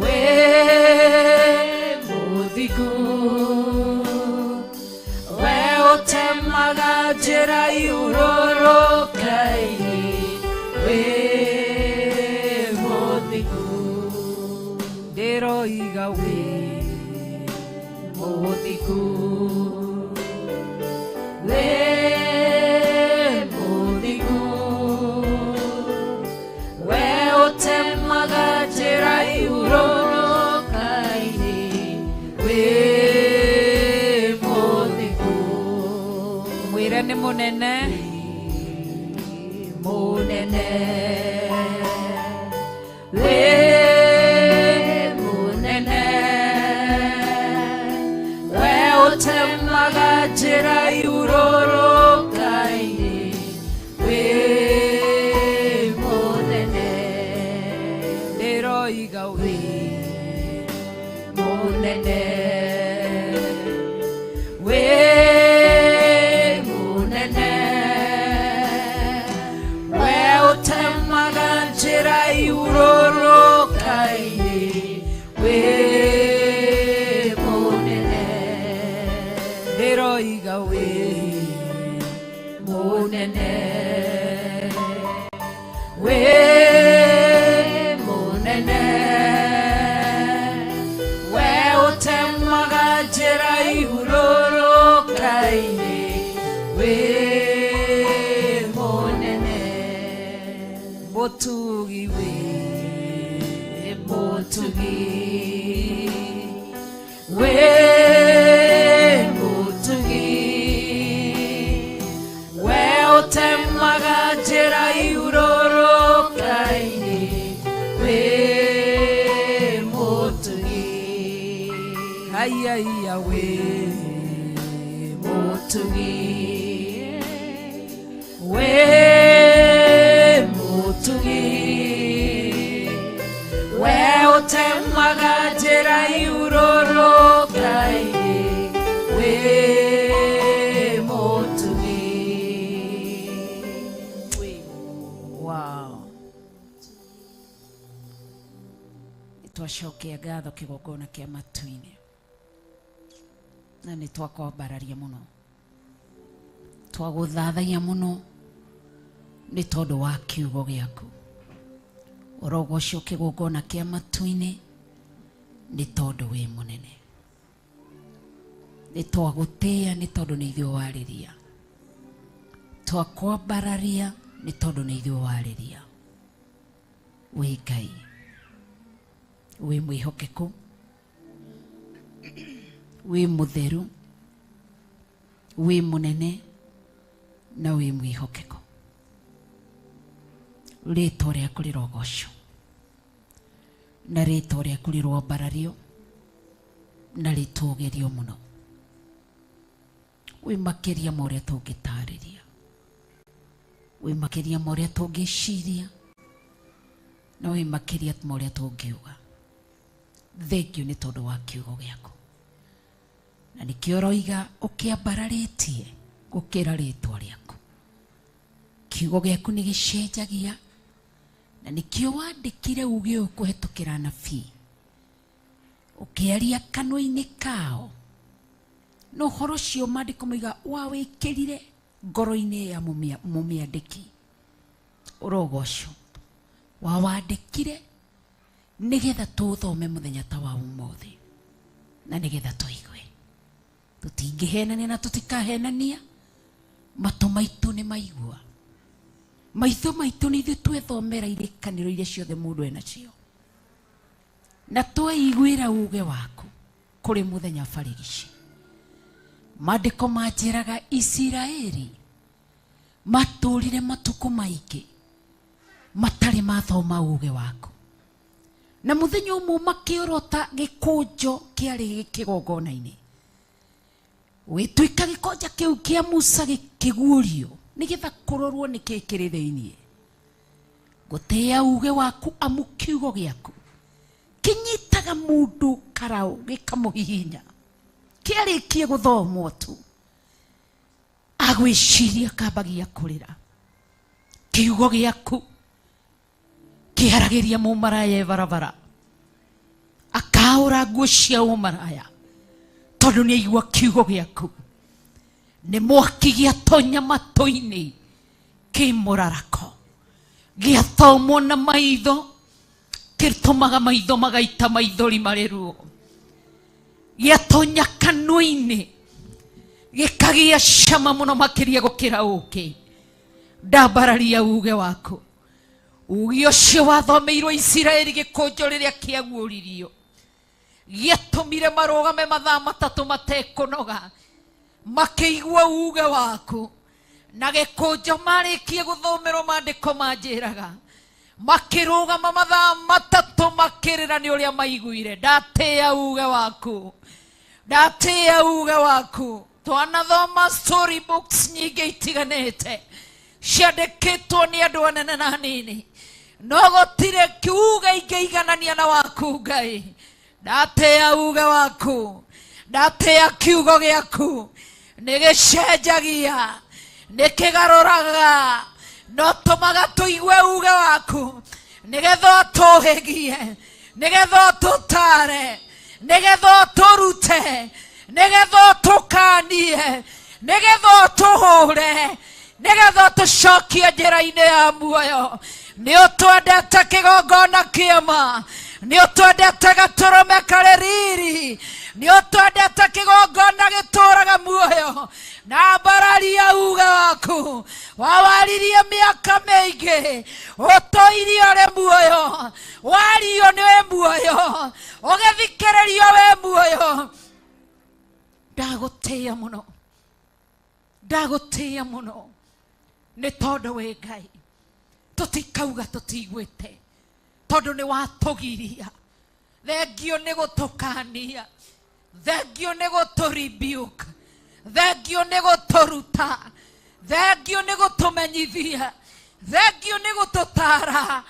wĩ mũthingu, we ũtemaga njĩra ihurũrũka-inĩ. Wĩ mũthingu, ndĩroiga wĩ mũthingu, wĩ mũthingu, we ũtemaga njĩra ihurũrũka-inĩ. Wĩ mũthingu. We nĩ mũnene mũnene wĩ mũnene we ũtemaga njĩra iurũrũka-inĩ wĩ mũnene ndĩroiga wĩ mũnene wĩ mũnene we ũtemaga njĩra iurũrũka-inĩ wĩ mũnene ndĩroiga wĩ mũnene wĩ mũnene we ũtemaga njĩra iurũrũka-inĩ wĩ mũnene mũtugi wĩ mũtugi wĩ mũtugi we ũtemaga njĩra iurũrũka-inĩ wĩ mũtugi aiaia wĩ mũtugi wĩ mũtugi we ũtemaga njĩra iurũrũka-inĩ wĩ mũtugi. Wow. Twacokia ngatho kĩgongona kĩa matu-inĩ na nĩ twakwambararia mũno twagũthathaiya mũno nĩ tondũ wa kiugo gĩaku ũrogocwo kĩgongona kĩa matu-inĩ nĩ tondũ wĩ mũnene nĩ twagũtĩĩa nĩ tondũ nĩ ithuĩ warĩria twakwambararia nĩ tondũ nĩ ithuĩ warĩria wĩ Ngai wĩ mwĩhokeku wĩ mũtheru wĩ mũnene na wĩ mwĩhokeku rĩtwa rĩaku rĩrogocwo na rĩtwa rĩaku rĩroambarario na rĩtũgĩrio mũno wĩ makĩria ma ũrĩa tũngĩtarĩria wĩ makĩria ma ũrĩa tũngĩciria na wĩ makĩria ma ũrĩa tũngiuga thengio nĩ tondũ wa kiugo gĩaku na nĩkĩo ũroiga ũkĩambararĩtie gũkĩra rĩtwa rĩaku kiugo gĩaku nĩ gĩcenjagia na nĩkĩo wandĩkire uge ũyũ kũhetũkĩra anabii ũkĩaria kanua-inĩ kao na ũhoro ũcio maandĩko moiga wawĩkĩrire ngoro-inĩ ya mũmĩandĩki ũrogocwo wawandĩkire nĩgetha tũũthome mũthenya ta wa ũmũthĩ na nĩgetha tũigue tũtingĩhenania na tũtikahenania matũ maitũ nĩ maigua maitho maitũ nĩ ithuĩ twethomera irĩkanĩro iria ciothe mũndũ enacio na tweiguĩra uge waku kũrĩ mũthenya barigici maandĩko manjĩraga Isiraeli matũrire matukũ maingĩ matarĩ mathoma uge waku na mũthenya ũmwe makĩorota gĩkũnjo kĩarĩ kĩgongona-inĩ gĩtuĩka gĩkonja kĩu kĩa Musa gĩkĩguũrio nĩgetha kũrorwo nĩkĩ kĩrĩ thĩiniĩ gũtĩĩa uge waku amu kiugo gĩaku kĩnyitaga mũndũ karaũ gĩkamũhihinya kĩarĩkie gũthomwo tu agwĩciria kambagia kũrĩra kiugo gĩaku kĩharagĩria mũmaraya e barabara akaũra nguo cia ũmaraya tondũ nĩ aigua kiugo gĩaku nĩ mwaki gĩatonya matũ-inĩ kĩ mũrarako gĩathomwo na maitho kĩtũmaga maitho magaita maithori marĩ ruo gĩatonya kanua-inĩ gĩkagĩa cama mũno makĩria gũkĩra ũkĩ ndambararia uge waku uge ũcio wathomeirwo Isiraeli gĩkũnjo rĩrĩa kĩaguũririo gĩatũmire marũgame mathaa matatũ matekũnoga makĩigua uge waku Na gĩkũnjo marĩkie gũthomerwo maandĩko manjĩraga makĩrũgama mathaa 3 makĩrĩra nĩ ũrĩa maiguire. Ndatĩĩa uge waku, ndatĩĩa uge waku. Twanathoma story books nyingĩ itiganĩte ciandĩkĩtwo nĩ andũ anene na anini, no gũtirĩ kiuge ingĩiganania na waku Ngai. Ndatĩĩa uge waku, ndatĩĩa kiugo gĩaku, nĩ gĩcenjagia, nĩ kĩgarũraga, no tũmaga tũigue uge waku, nĩgetha ũtũhĩgie, nĩgetha ũtũtare, nĩgetha ũtũrute, nĩgetha ũtũkanie, nĩgetha ũtũhũre, nĩgetha ũtũcokie njĩra-inĩ ya muoyo. Nĩ ũtwendete kĩgongona kĩama, nĩ ũtwendete gatũrũme karĩ riri, nĩ ũtwendete kĩgongona gĩtũraga muoyo. Na mbararia uge waku wawaririe mĩaka mĩingĩ, ũtũirie ũrĩ muoyo, wario nĩ wĩ muoyo, ũgĩthikĩrĩrio wĩ muoyo. Ndagũtĩĩa mũno, ndagũtĩĩa mũno, nĩ tondũ wĩ Ngai. Tũtikauga tũtiguĩte, tondũ nĩ watũgiria. Thengio nĩ gũtũkania, thengio nĩ gũtũ-rebuke, thengio nĩ gũtũruta, thengio nĩ gũtũmenyithia, thengio nĩ gũtũtara,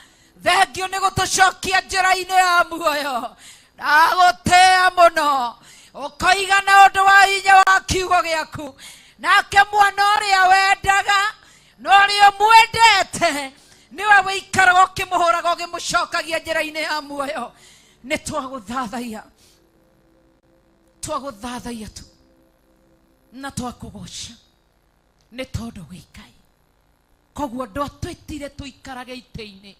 thengio nĩ gũtũcokia njĩra-inĩ ya muoyo. Ndagũtĩĩa mũno, ũkoiga na ũndũ wa hinya wa kiugo gĩaku. Nake mwana ũrĩa wendaga na ũrĩa ũmwendete nĩwe wĩikaraga ũkĩmũhũraga ũkĩmũcokagia njĩra-inĩ ya muoyo. Nĩ twagũthathaiya, twagũthathaiya tu na twakũgoca nĩ tondũ wĩ Ngai. Koguo ndwatwĩtire tũikarage itĩ-inĩ,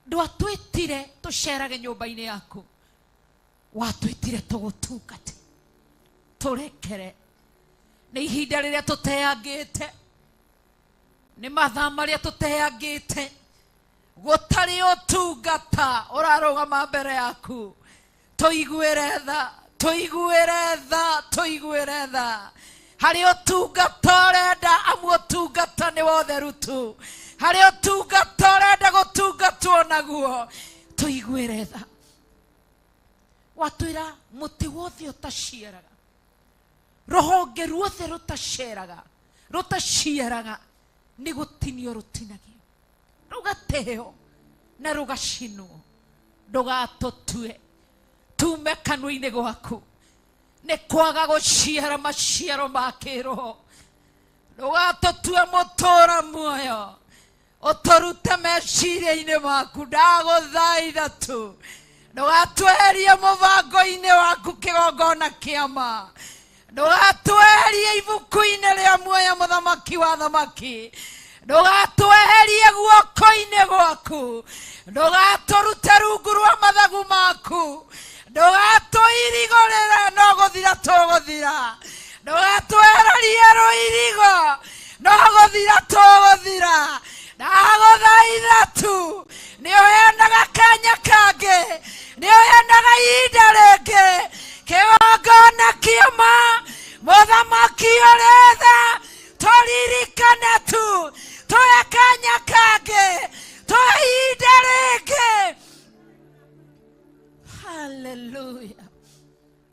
ndwatwĩtire tũcerage nyũmba-inĩ yaku, watwĩtire tũgũtungate. Tũrekere nĩ ihinda rĩrĩa tũteangĩte, nĩ mathaa marĩa tũteangĩte, gũtarĩ ũtungata ũrarũgama mbere yaku. Tũiguĩre tha, tũiguĩre tha, tũiguĩre tha. Harĩ ũtungata ũrenda, amu ũtungata nĩ wa ũtheru tu. Harĩ ũtungata ũrenda gũtungatwo naguo, tũiguĩre tha. Watwĩra mũtĩ wothe ũtaciaraga, rũhonge ruothe rũtaciaraga, rũtaciaraga nĩ gũtinio rũtinagio, rũgateo na rũgacinwo. Ndũgatũtue tume kanua-inĩ gwaku nĩ kwaga gũciara maciaro ma kĩroho. Ndũgatũtue mũtũra muoyo, ũtũrute meciria-inĩ maku. Ndagũthaitha tu, ndũgatweherie mũbango-inĩ waku kĩgongona kĩama, ndũgatweherie ibuku-inĩ rĩa muoyo mũthamaki wa thamaki, ndũgatweherie guoko-inĩ gwaku, ndũgatũrute rungu rwa mathagu maku, ndũgatũirigũrĩre no gũthira tũgũthira, ndũgatwehererie rũirigo no gũthira tũgũthira. Ndagũthaitha tu, nĩ ũheanaga kanya kangĩ, nĩ ũheanaga ihinda rĩngĩ, kĩgongona kĩama mũthamaki ũrĩ tha, tũririkane tu, tũhe kanya kangĩ, tũhe ihinda rĩngĩ. Haleluya.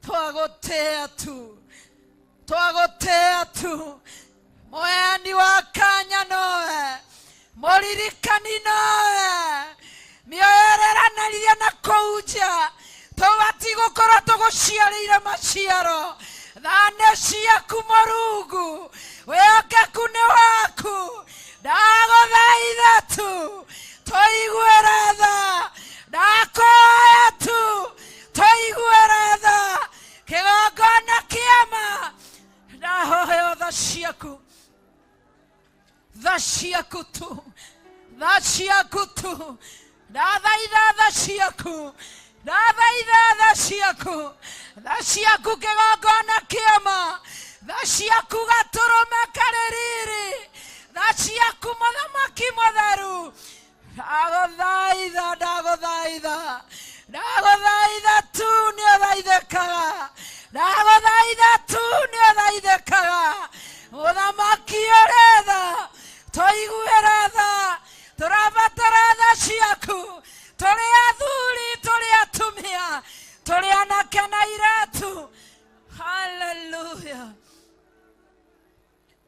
Twagũtĩĩa tu, twagũtĩĩa tu. Mũheani wa kanya nowe, mũririkani nowe, mĩoyo ĩreranĩria na kũu nja, tũbatiĩ gũkorwo tũgũciarĩire maciaro. Tha nĩ ciaku Mũrungu, wĩhokeku nĩ waku. Ndagũthaitha tu, tũiguĩre tha. Ndakũhoya tu, tũiguĩre tha. Kĩgongona kĩama, ndahoya tha ciaku, tha ciaku tu, tha ciaku tu. Ndathaitha tha ciaku, ndathaitha tha ciaku, tha ciaku kĩgongona kĩama, tha ciaku gatũrũme karĩ riri, tha ciaku mũthamaki mũtheru. Ndagũthaitha, ndagũthaitha, ndagũthaitha tu, nĩ ũthaithĩkaga. Ndagũthaitha tu, nĩ ũthaithĩkaga. Mũthamaki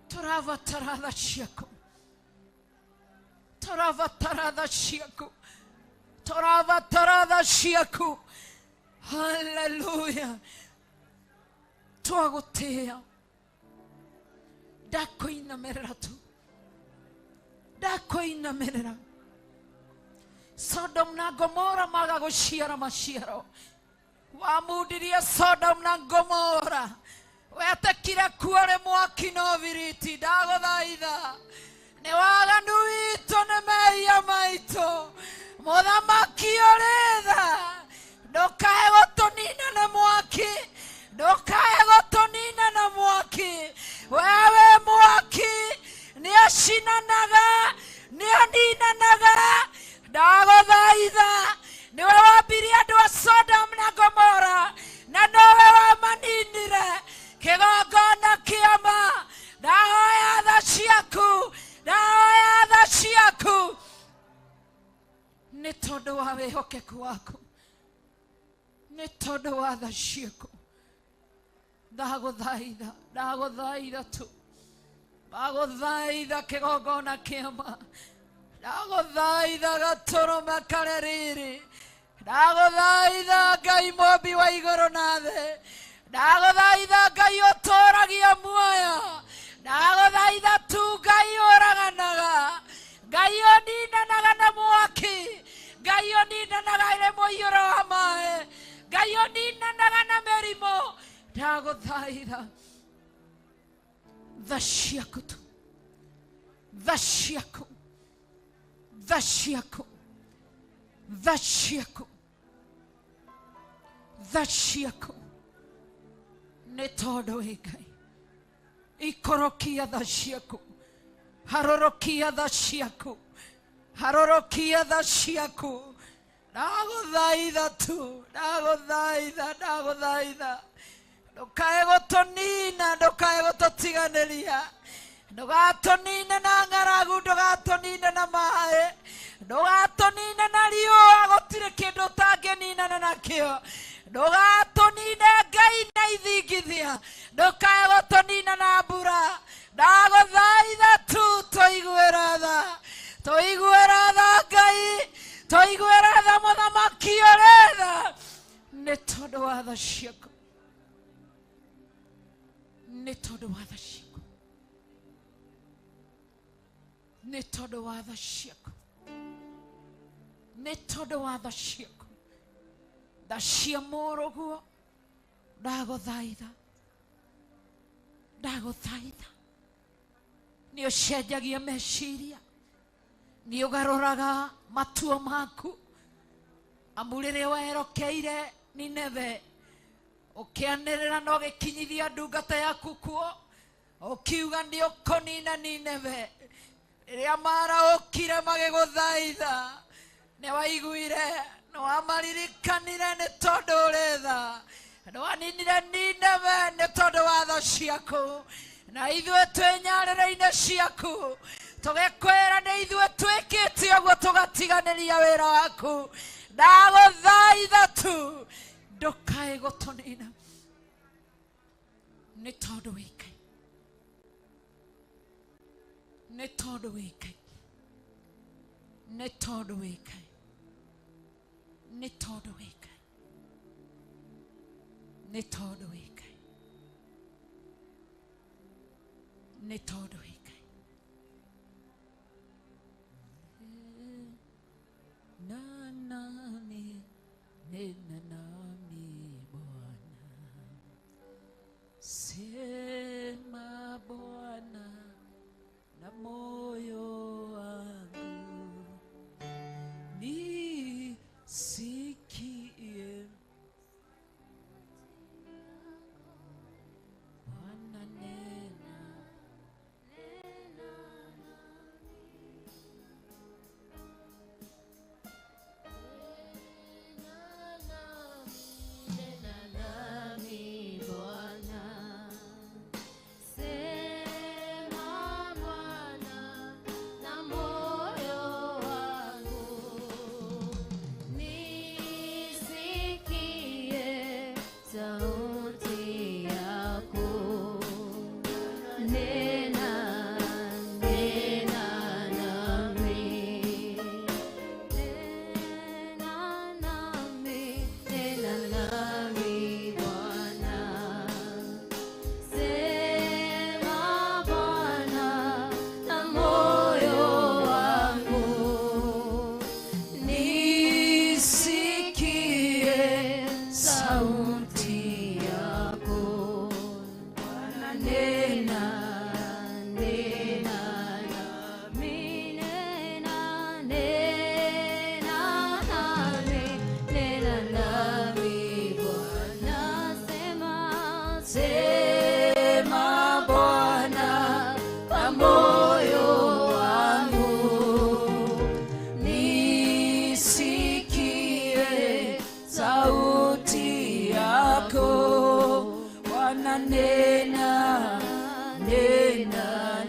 Tũrabatara tha ciaku, tũrabatara tha ciaku, tũrabatara tha ciaku. Haleluya. Twagũtĩĩa, ndakũinamĩrĩra tu, ndakũinamĩrĩra. Sodom na Gomora maga gũciara maciaro. Wamundirie Sodom na Gomora, wetekire kuo rĩ mwaki no biriti. Ndagũthaitha, nĩ waganu witũ, nĩ mehia maitũ. Mũthamaki ũrĩ tha, ndũkae gũtũnina na mwaki, ndũkae gũtũnina na mwaki. Wewe mwaki nĩacinanaga, nĩaninanaga. Ndagũthaitha, nĩwe wambirie andũ a Sodom na Gomora, na nowe wamaninire. Kĩgongona kĩama, ndahoya tha ciaku, ndahoya tha ciaku, nĩ tondũ wa wĩhokeku waku, nĩ tondũ wa tha ciaku. Ndagũthaitha, ndagũthaitha tu, ndagũthaitha kĩgongona kĩama, ndagũthaitha gatũrũme karĩ riri, ndagũthaitha Ngai mũmbi wa igũrũ na thĩ, ndagũthaitha Ngai ũtũragia muoyo, ndagũthaitha tu Ngai ũraganaga, Ngai ũninanaga na mwaki, Ngai ũninanaga ĩrĩ mũiyũro wa maĩ, Ngai ũninanaga na mĩrimũ. Ndagũthaitha tha ciaku tu, tha ciaku, tha ciaku, tha ciaku, tha ciaku, nĩ tondũ wĩ Ngai. Ikũrũkia tha ciaku, harũrũkia tha ciaku, harũrũkia tha ciaku. Ndagũthaitha tu, ndagũthaitha, ndagũthaitha, ndũkae gũtũnina, ndũkae gũtũtiganĩria, ndũgatũnine na ng'aragu, ndũgatũnine na maĩ, ndũgatũnine na riũa. Gũtirĩ kĩndũ ũtangĩninana nakĩo. Ndũgatũnine Ngai na ithingithia, ndũkae gũtũnina na mbura. Ndagũthaitha tu, tũiguĩra tha, tũiguĩra tha Ngai, tũiguĩra tha mũthamaki ũrĩ tha, nĩ tondũ wa tha ciaku, nĩ tondũ wa tha ciaku, nĩ tondũ wa tha ciaku, nĩ tondũ wa tha ciaku, tha cia mũrũguo. Ndagũthaitha, ndagũthaitha, nĩ ũcenjagia meciria, nĩ ũgarũraga matua maku. Amu rĩrĩa werokeire Nineve, ũkĩanĩrĩra na ũgĩkinyithia ndungata yaku kuo, ũkiuga nĩ ũkũnina Nineve. Rĩrĩa maraũkire magĩgũthaitha, nĩ waiguire, nĩ wamaririkanire, nĩ tondũ ũrĩ tha. Ndwaninire Nineve nĩ tondũ wa tha ciaku, na ithuĩ twĩ nyarĩrĩ-inĩ ciaku tũgĩkwĩra nĩ ithuĩ twĩkĩte ũguo, tũgatiganĩria wĩra waku. Ndagũthaitha tu, ndũkae gũtũnina, nĩ tondũ wĩ Ngai, nĩ tondũ wĩ Ngai, nĩ tondũ wĩ Ngai, nĩ tondũ wĩ Ngai, nĩ tondũ wĩ Ngai, nĩ tondũ wĩ Ngai. Na nami, nena nami Bwana, sema Bwana na moyo wangu, nisikie Bwana, nena. Nena, nena nami, nena, nena nami, nena nami Bwana, sema, sema Bwana kwa moyo wangu, nisikie sauti yako Bwana, nena, nena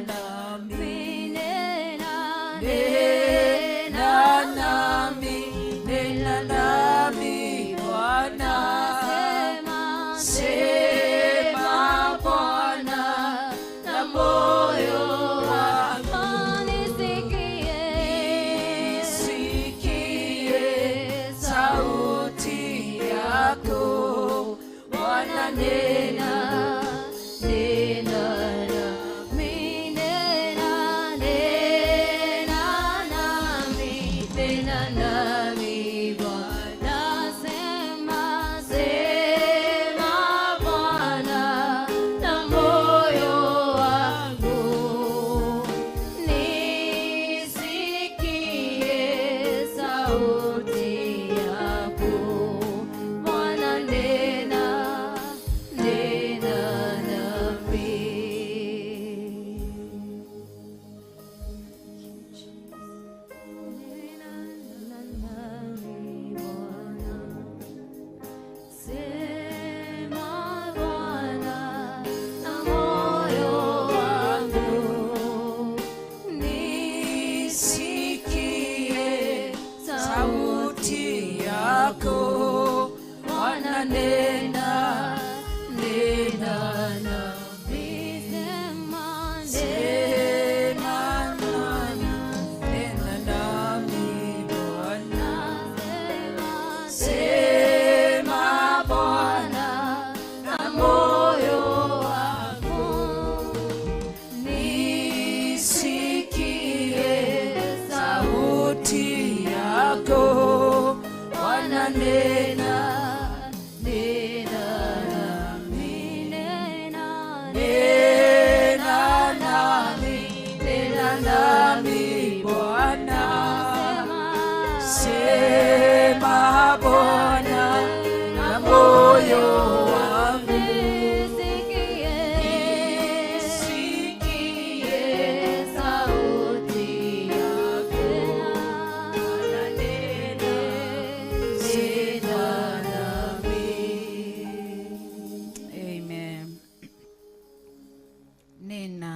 nami, nena, nena nami, nena nami Bwana, sema, sema Bwana na moyo wangu, nisikie, nisikie sauti yako Bwana, nena, nena nami, nena, nena nami, nena nami Bwana, sema, sema Bwana na moyo wangu, nisikie sauti yako Bwana, nena, nena nami. Nena nami Bwana, sema Bwana na moyo wangu, nisikie sauti yako Bwana, nena, nena nami, sema, sema nami, nena nami Bwana, sema Bwana na moyo wangu, nisikie sauti yako Bwana, nena, nena nami, nena, nena nami, nena nami Bwana, sema Bwana na moyo wangu, nisikie sauti yako Bwana, nena, nena nami. Amen. Nena,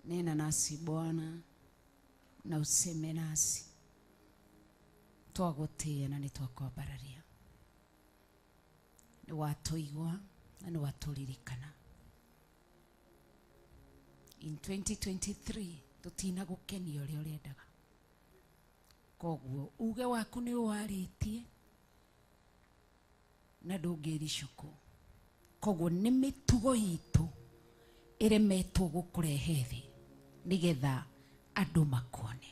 nena nasi Bwana na useme nasi, twagũtĩĩa na nĩ twakwambararia, nĩ watũigua na nĩ watũririkana. In 2023 tũtinagũkenia ũrĩa ũrendaga, koguo uge waku nĩ ũwarĩtie na ndũngĩricũkwo, koguo nĩ mĩtugo itũ ĩremetwo gũkũrehe thĩ nĩgetha andũ makuone,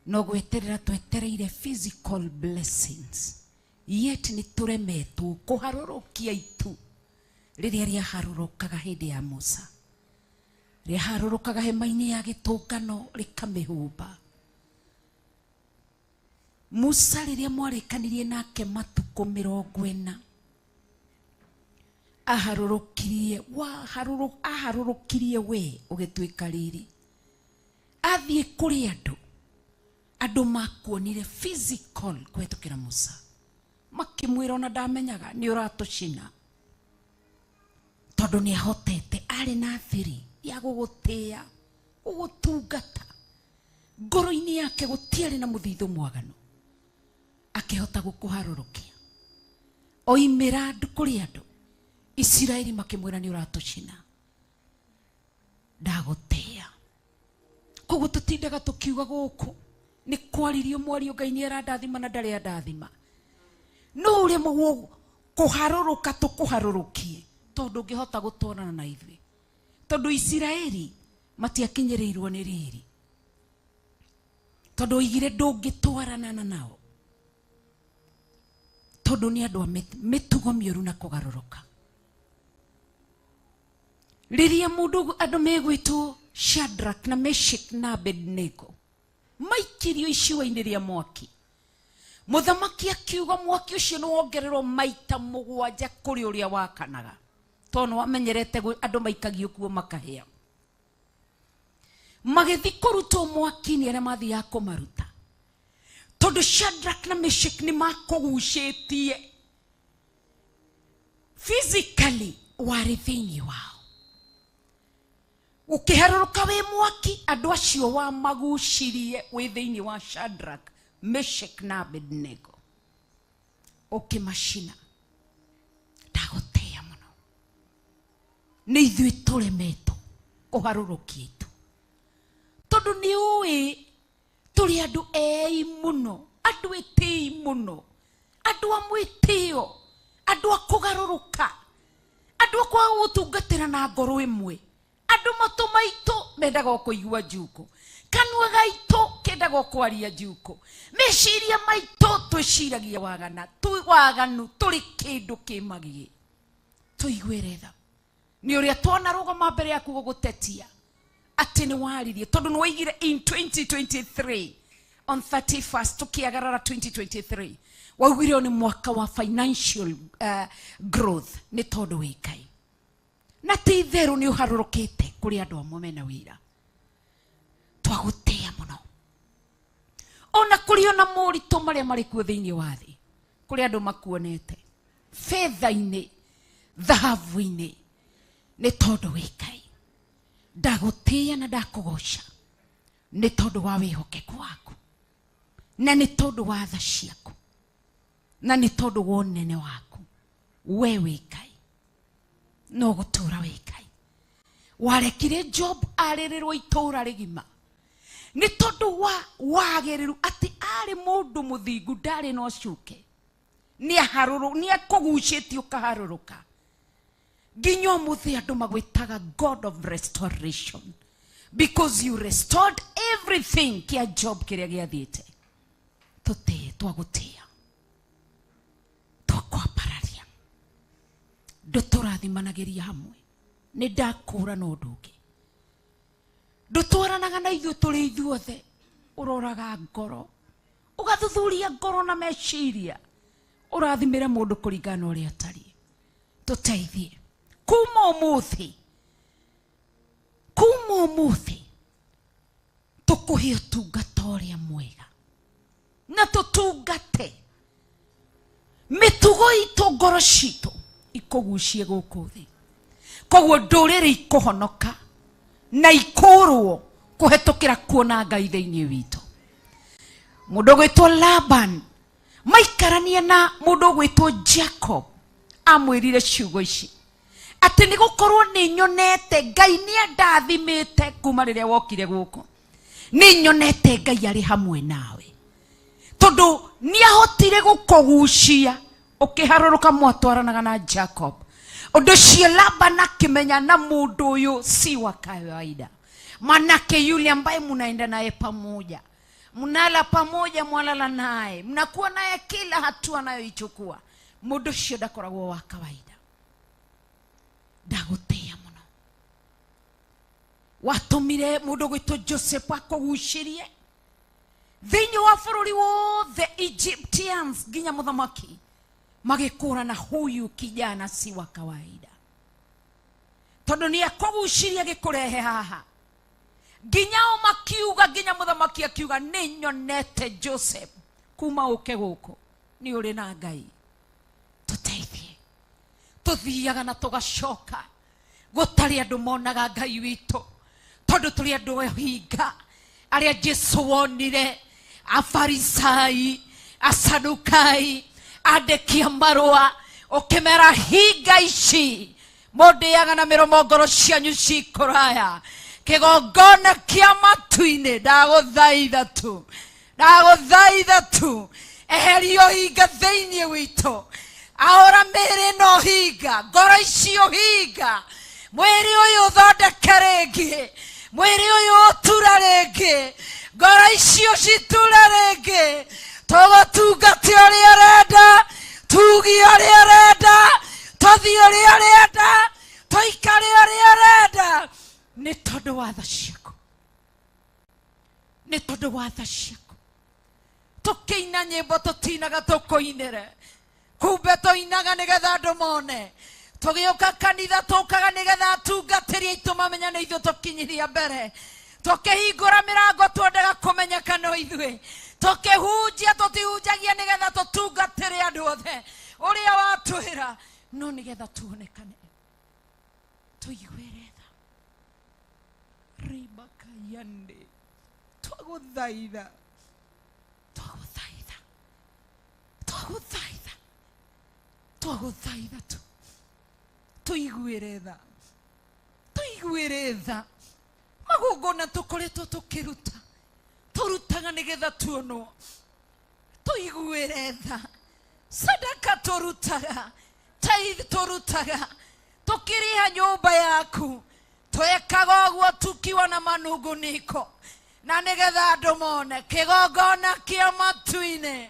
no gweterera twetereire physical blessings, yet nĩ tũremetwo kũharũrũkia itu rĩrĩa rĩaharũrũkaga hĩndĩ ya Musa, rĩaharũrũkaga hema-inĩ ya gĩtũngano rĩkamĩhumba Musa rĩrĩa mwarĩkanirie nake matukũ 40, aharũrũkirie aharũrũkirie we ũgĩtuĩka riri, athiĩ kũrĩ andũ, andũ makuonire physical kũhetũkĩra Musa, makĩmwĩra ona ndamenyaga nĩ ũratũcina, tondũ nĩ ahotete, arĩ na thiri ya gũgũtĩĩa, gũgũtungata, ngoro-inĩ yake gũtiarĩ na mũthithũ mwaganu, akĩhota gũkũharũrũkia, oimĩra andũ kũrĩ andũ Isiraeli makĩmwĩra nĩ ũratũcina, ndagũtĩĩa. Koguo tũtindaga tũkiuga gũkũ nĩ kwaririo mwario Ngai nĩ arandathima na ndarĩ andathima, no ũremagwo kũharũrũka tũkũharũrũkie, tondũ ũngĩhota gũtwarana na ithuĩ, tondũ Isiraeli matiakinyĩrĩirwo nĩ riri, tondũ oigire ndũngĩtwarana na nao, tondũ nĩ andũ a mĩtugo mĩũru na kũgarũrũka. Rĩrĩa mũndũ andũ megwĩtwo Shadrach na Meshach na Abednego maikirio icua-inĩ rĩa mwaki, mũthamaki akiuga mwaki ũcio nĩ wongererwo maita 7 kũrĩ ũrĩa wakanaga, tondũ nĩ wamenyerete andũ maikagio kuo makahĩa. Magĩthiĩ kũrutwo mwaki-inĩ arĩa mathiaga kũmaruta, tondũ Shadrach na Meshach nĩ makũgucĩtie physically, warĩ thĩinĩ wao. Ũkĩharũrũka wĩ mwaki, andũ acio wamagucirie wĩ thĩinĩ wa Shadrach, Meshach na Abednego, ũkĩmacina. Ndagũtĩĩa mũno, nĩ ithuĩ tũremetwo kũharũrũkia itu, tondũ nĩ ũĩ tũrĩ andũ ei mũno, andũ ĩtĩi mũno, andũ a mwĩtĩo, andũ a kũgarũrũka, andũ a kwaga gũtungatĩra na ngoro ĩmwe, andũ matũ maitũ mendaga o kũigua njuko, kanua gaitũ kendaga o kwaria njuko, meciria maitũ twĩciragia wagana, waganu, tũrĩ kĩndũ kĩmagie. Tũiguĩre tha nĩ ũrĩa twanarũgama mbere yaku gũgũtetia atĩ nĩ waririe, tondũ nĩ waigire in 2023 on 31st tũkĩagarara 2023, waugire ũyũ nĩ mwaka wa financial growth, nĩ tondũ wĩ Ngai. Na ti itherũ nĩ ũharũrũkĩte kũrĩ andũ amwe mena wĩra. Twagũtĩĩa mũno, ona kũrĩ ona moritũ marĩa marĩ kuo thĩinĩ wa thĩ, kũrĩ andũ makuonete betha-inĩ, thahabu-inĩ, nĩ tondũ wĩ Ngai. Ndagũtĩĩa na ndakũgoca nĩ tondũ wa wĩhokeku waku, na nĩ tondũ wa tha ciaku, na nĩ tondũ wa ũnene waku. We wĩ Ngai, no gũtũra wĩ Ngai. Warekire Job arĩrĩrwo itũra rĩgima nĩ tondũ wa wagĩrĩru, atĩ arĩ mũndũ mũthingu, ndarĩ na ũcuke, nĩ akũgucĩtie ũkaharũrũka. Nginya ũmũthĩ andũ magwĩtaga God of restoration, because you restored everything kĩa Job kĩrĩa gĩathiĩte. Tũtĩĩ, twagũtĩĩa, twakwambararia, ndũtũrathimanagĩria hamwe. Nĩ ndakũra na ũndũ ũngĩ, ndũtwaranaga na ithuĩ tũrĩ ithuothe, ũroraga ngoro, ũgathuthuria ngoro na meciria, ũrathimĩre mũndũ kũringana na ũrĩa atariĩ. Tũteithie kuma ũmũthĩ, kuma ũmũthĩ tũkũhe ũtungata ũrĩa mwega, na tũtungate mĩtugo itũ, ngoro citũ ikũgucie gũkũ thĩ. Koguo ndũrĩrĩ ikũhonoka na ikũrwo kũhetũkĩra kuona Ngai thĩinĩ witũ. Mũndũ ũgwĩtwo Laban maikarania na mũndũ ũgwĩtwo Jacob, amwĩrire ciugo ici atĩ nĩ gũkorwo nĩ nyonete Ngai nĩ andathimĩte kuma rĩrĩa wokire gũkũ, nĩ nyonete Ngai arĩ hamwe nawe, tondũ nĩ ahotire gũkũgucia ũkĩharũrũka mwatwaranaga na Jacob. Ũndũ ũcio Laban akĩmenya na mũndũ ũyũ si wa kawaida, manake yule ambaye munaenda naye pamoja, mnala pamoja, mwalala naye, mnakuwa naye kila hatua anayoichukua, mũndũ ũcio ndakoragwo wa kawaida. Ndagũtĩĩa mũno, watũmire mũndũ gwĩtwo Joseph akũgucĩrie thĩinĩ wa bũrũri wothe, Egyptians nginya mũthamaki magĩkũrana, huyu kijana si wa kawaida, tondũ nĩ akũgucirie agĩkũrehe haha. Nginya o makiuga, nginya mũthamaki akiuga, nĩ nyonete Joseph kuma ũke gũkũ nĩ ũrĩ na Ngai. Tũteithie, tũthiaga na tũgacoka gũtarĩ andũ monaga Ngai witũ, tondũ tũrĩ andũ ohinga arĩa Jesu wonire, Afarisai, Asadukai, andĩki a marũa, ũkĩmera hinga ici mũndĩaga na mĩromo, ngoro cianyu cikũraya kĩgongona kĩa matu-inĩ. Ndagũthaitha tu, ndagũthaitha tu, eheria ũhinga thĩinĩ witũ, aũra mĩĩrĩ ĩno ũhinga, ngoro ici ũhinga, mwĩrĩ ũyũ ũthondeke rĩngĩ, mwĩrĩ ũyũ ũture rĩngĩ, ngoro icio citure rĩngĩ, tũgũtungate ũrĩa ũrenda, tugie ũrĩa ũrenda, tũthiĩ ũrĩa ũrenda, tũikare ũrĩa ũrenda. Tondũ wa tha ciaku, nĩ tondũ wa tha ciaku. Tũkĩina nyĩmbo tũtinaga tũkũinĩre, kumbe tũinaga nĩgetha andũ mone. Tũgĩũka kanitha tũkaga nĩgetha atungatĩri aitũ mamenya nĩ ithuĩ tũkinyiria mbere. Tũkĩhingũra mĩrango twendaga kũmenyeka no ithuĩ. Tũkĩhunjia tũtihunjagia nĩgetha tũtungatĩre andũ othe ũrĩa watwĩra, no nĩgetha tuonekane. Tũiguĩre tha. Ribakayande. Twagũthaitha, twagũthaitha, twagũthaitha, twagũthaitha tu. Tũiguĩre tha, tũiguĩre tha. Magongona tũkoretwo tũkĩruta, tũrutaga nĩgetha tuonwo. Tũiguĩre tha. Sadaka tũrutaga, tithe tũrutaga, tũkĩrĩha nyũmba yaku, twekaga ũguo tukiwa na manunguniko, na nĩgetha andũ mone kĩgongona kĩa matu-inĩ.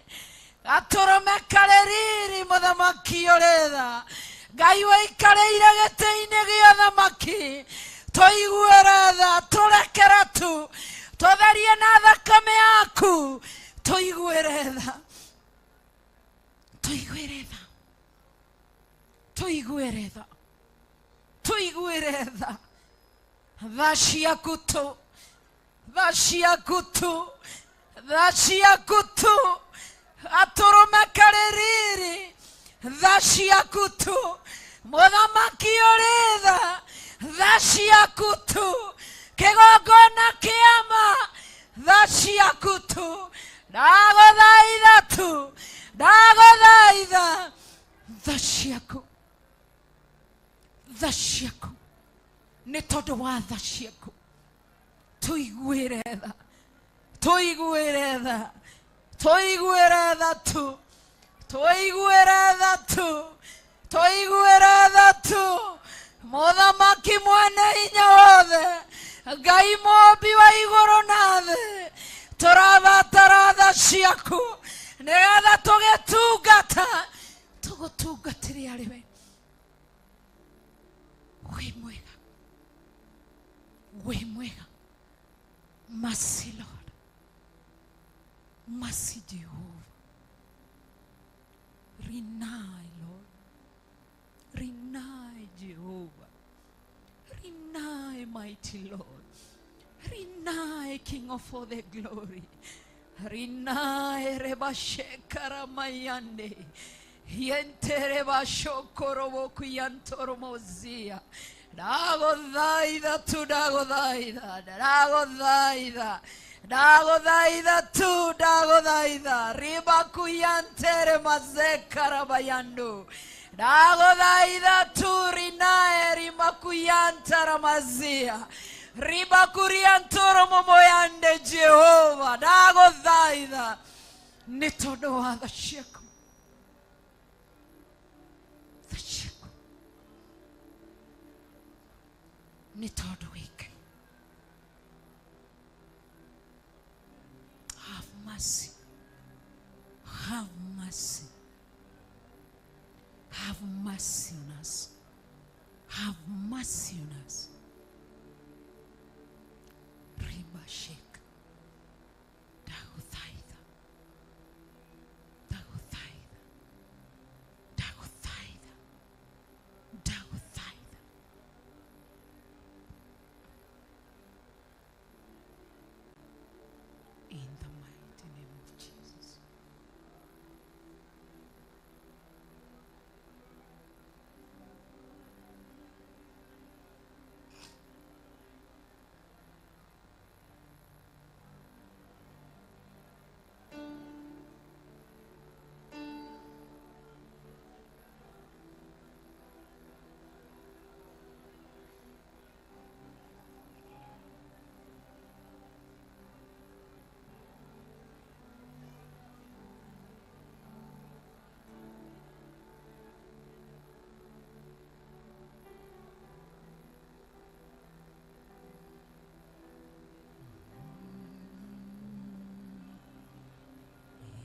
Gatũrũme karĩ riri, mũthamaki ũrĩ tha. Ngai wĩikarĩire gĩtĩ-inĩ gĩa ũthamaki, tũiguĩre tha, tũrekere tu, tũtherie na thakame yaku, tũiguĩre tha, tũiguĩre tha, tũiguĩre tha, tũiguĩre tha. Tha ciaku tu, tha ciaku tu, tha ciaku tu. Atũrũme karĩ riri, tha ciaku tu. Mũthamaki ũrĩ tha, tha ciaku tu. Kĩgongona kĩa ma, tha ciaku tu. Ndagũthaitha tu, ndagũthaitha. Tha ciaku, tha ciaku, nĩ tondũ wa tha ciaku. Tũiguĩre tha, tũiguĩre tha, tũiguĩre tha tu, tũiguĩre tha tu, tũiguĩre tha tu. Mũthamaki mwene hinya wothe, Ngai mũmbi wa igũrũ na thĩ, tũrabatara tha ciaku nĩgetha tũgĩtungata, tũgũtungatĩre arĩ we. Wĩ mwega, wĩ mwega. Mercy Lord, mercy Jehovah. Renai Lord, renai Jehovah, renai mighty Lord, renai King of all the glory, renai rebashekaramayande yenterebashokorobokuyantoromozia. Ndagũthaitha tu, ndagũthaitha, ndagũthaitha, ndagũthaitha tu, ndagũthaitha. Ribakuyantere mazekarabayandu. Ndagũthaitha tu, rinae rimakuyantaramazia. Ribakuriantoro momoyande Jehova. Ndagũthaitha nĩ tondũ wa tha ciaku, tha ciaku, nĩ tondũ wĩ Ngai. Have mercy, have mercy, have mercy on us, have mercy on us. Ribashek, ndagũthaitha, ndagũthaitha, ndagũthaitha, ndagũthaitha. In the mighty name of Jesus.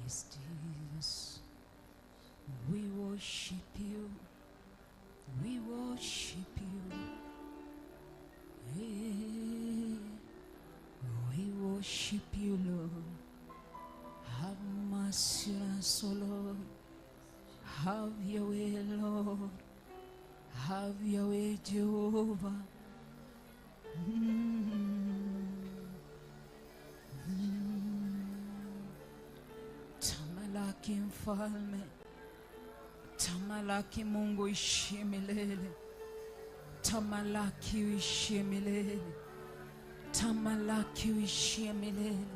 Yes, Jesus, we worship you, we worship you. Hey. worship you, Lord. Have mercy on us, O Lord. Have your way, Lord. Have your way, Jehovah. Tamalaki mfalme, tamalaki Mungu ishie milele, tamalaki uishie milele, tamalaki uishie milele,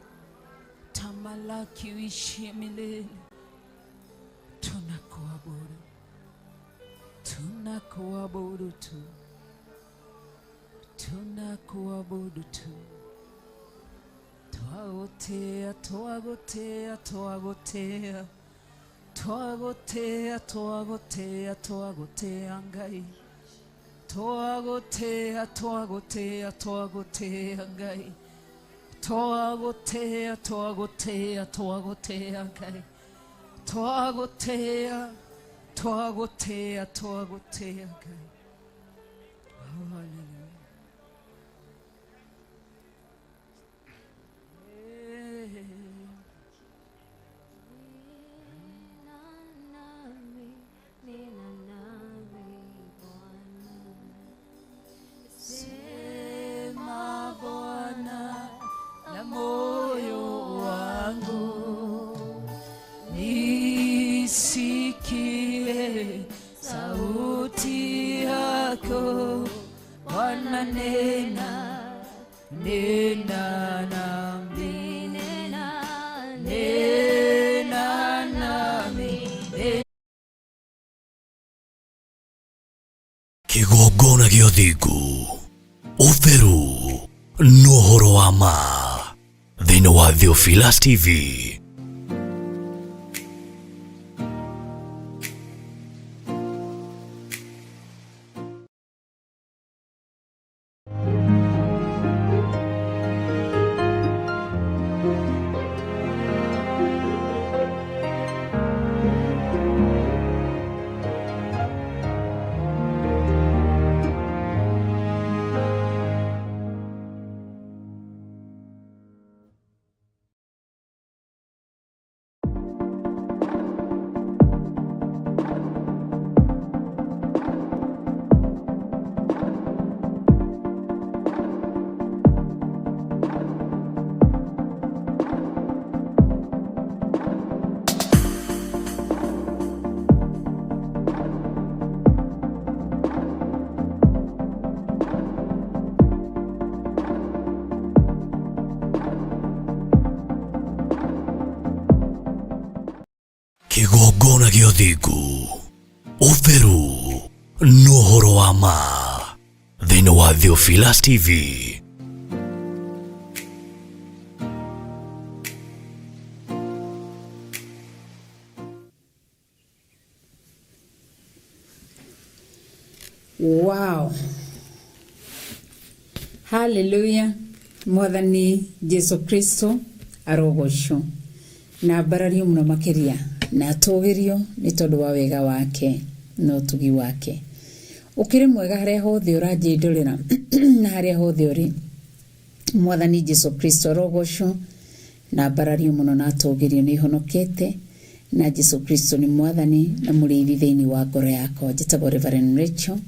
tamalaki uishie milele. Tunakuabudu, tunakuabudu tu, tunakuabudu tu. Twagotea, twagotea, twagotea, twagotea, twagotea, twagotea Ngai. Twagotea, twagotea, twagotea Ngai. Twagotea, twagotea, twagotea Ngai. Twagotea, twagotea, twagotea Ngai. Hallelujah. Sema Bwana na moyo wangu, nisikie sauti yako Bwana, nena, nena nami, nena nami. Kĩgongona gĩa ũthingu, ũtheru na ũhoro wa ma thĩinĩ wa Theophilus TV. Kĩgongona gĩa ũthingu, ũtheru na ũhoro wa ma thĩinĩ wa Theophilus TV. Wow. Hallelujah. Mwathani Jesu Kristo arogocwo na ambarario muno makiria na atũgĩrio nĩ tondũ wa wega wake na ũtugi wake. Ũkĩrĩ mwega harĩa hothe ũranjĩndũrĩra na harĩa hothe ũrĩ. Mwathani Jesu Kristo arogocwo na ambarario mũno na atũgĩrio. Nĩ honokete na Jesu Kristo nĩ mwathani na mũrĩithi thĩinĩ wa ngoro yakwa. Njĩtagwo Reverend Rachel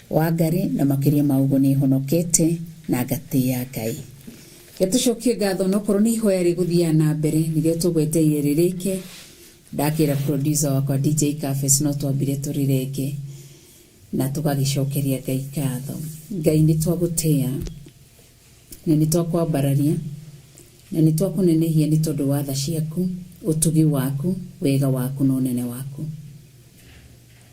Wangari na makiria ma ũguo nĩ honokete na ngatĩĩa Ngai. Gĩtũcokie ngatho nokorwo nĩ ihoya rĩgũthiaga na mbere nĩrĩo tũgwetereire rĩrĩke. Ndakĩra producer wakwa DJ Cafes no twambire tũrĩrenge na tũgagĩcokeria Ngai ngatho. Ngai nĩ twagũtĩĩa na nĩ twakwambararia na nĩ twakũnenehia nĩ tondũ wa tha ciaku, ũtugi waku, wega waku na ũnene waku.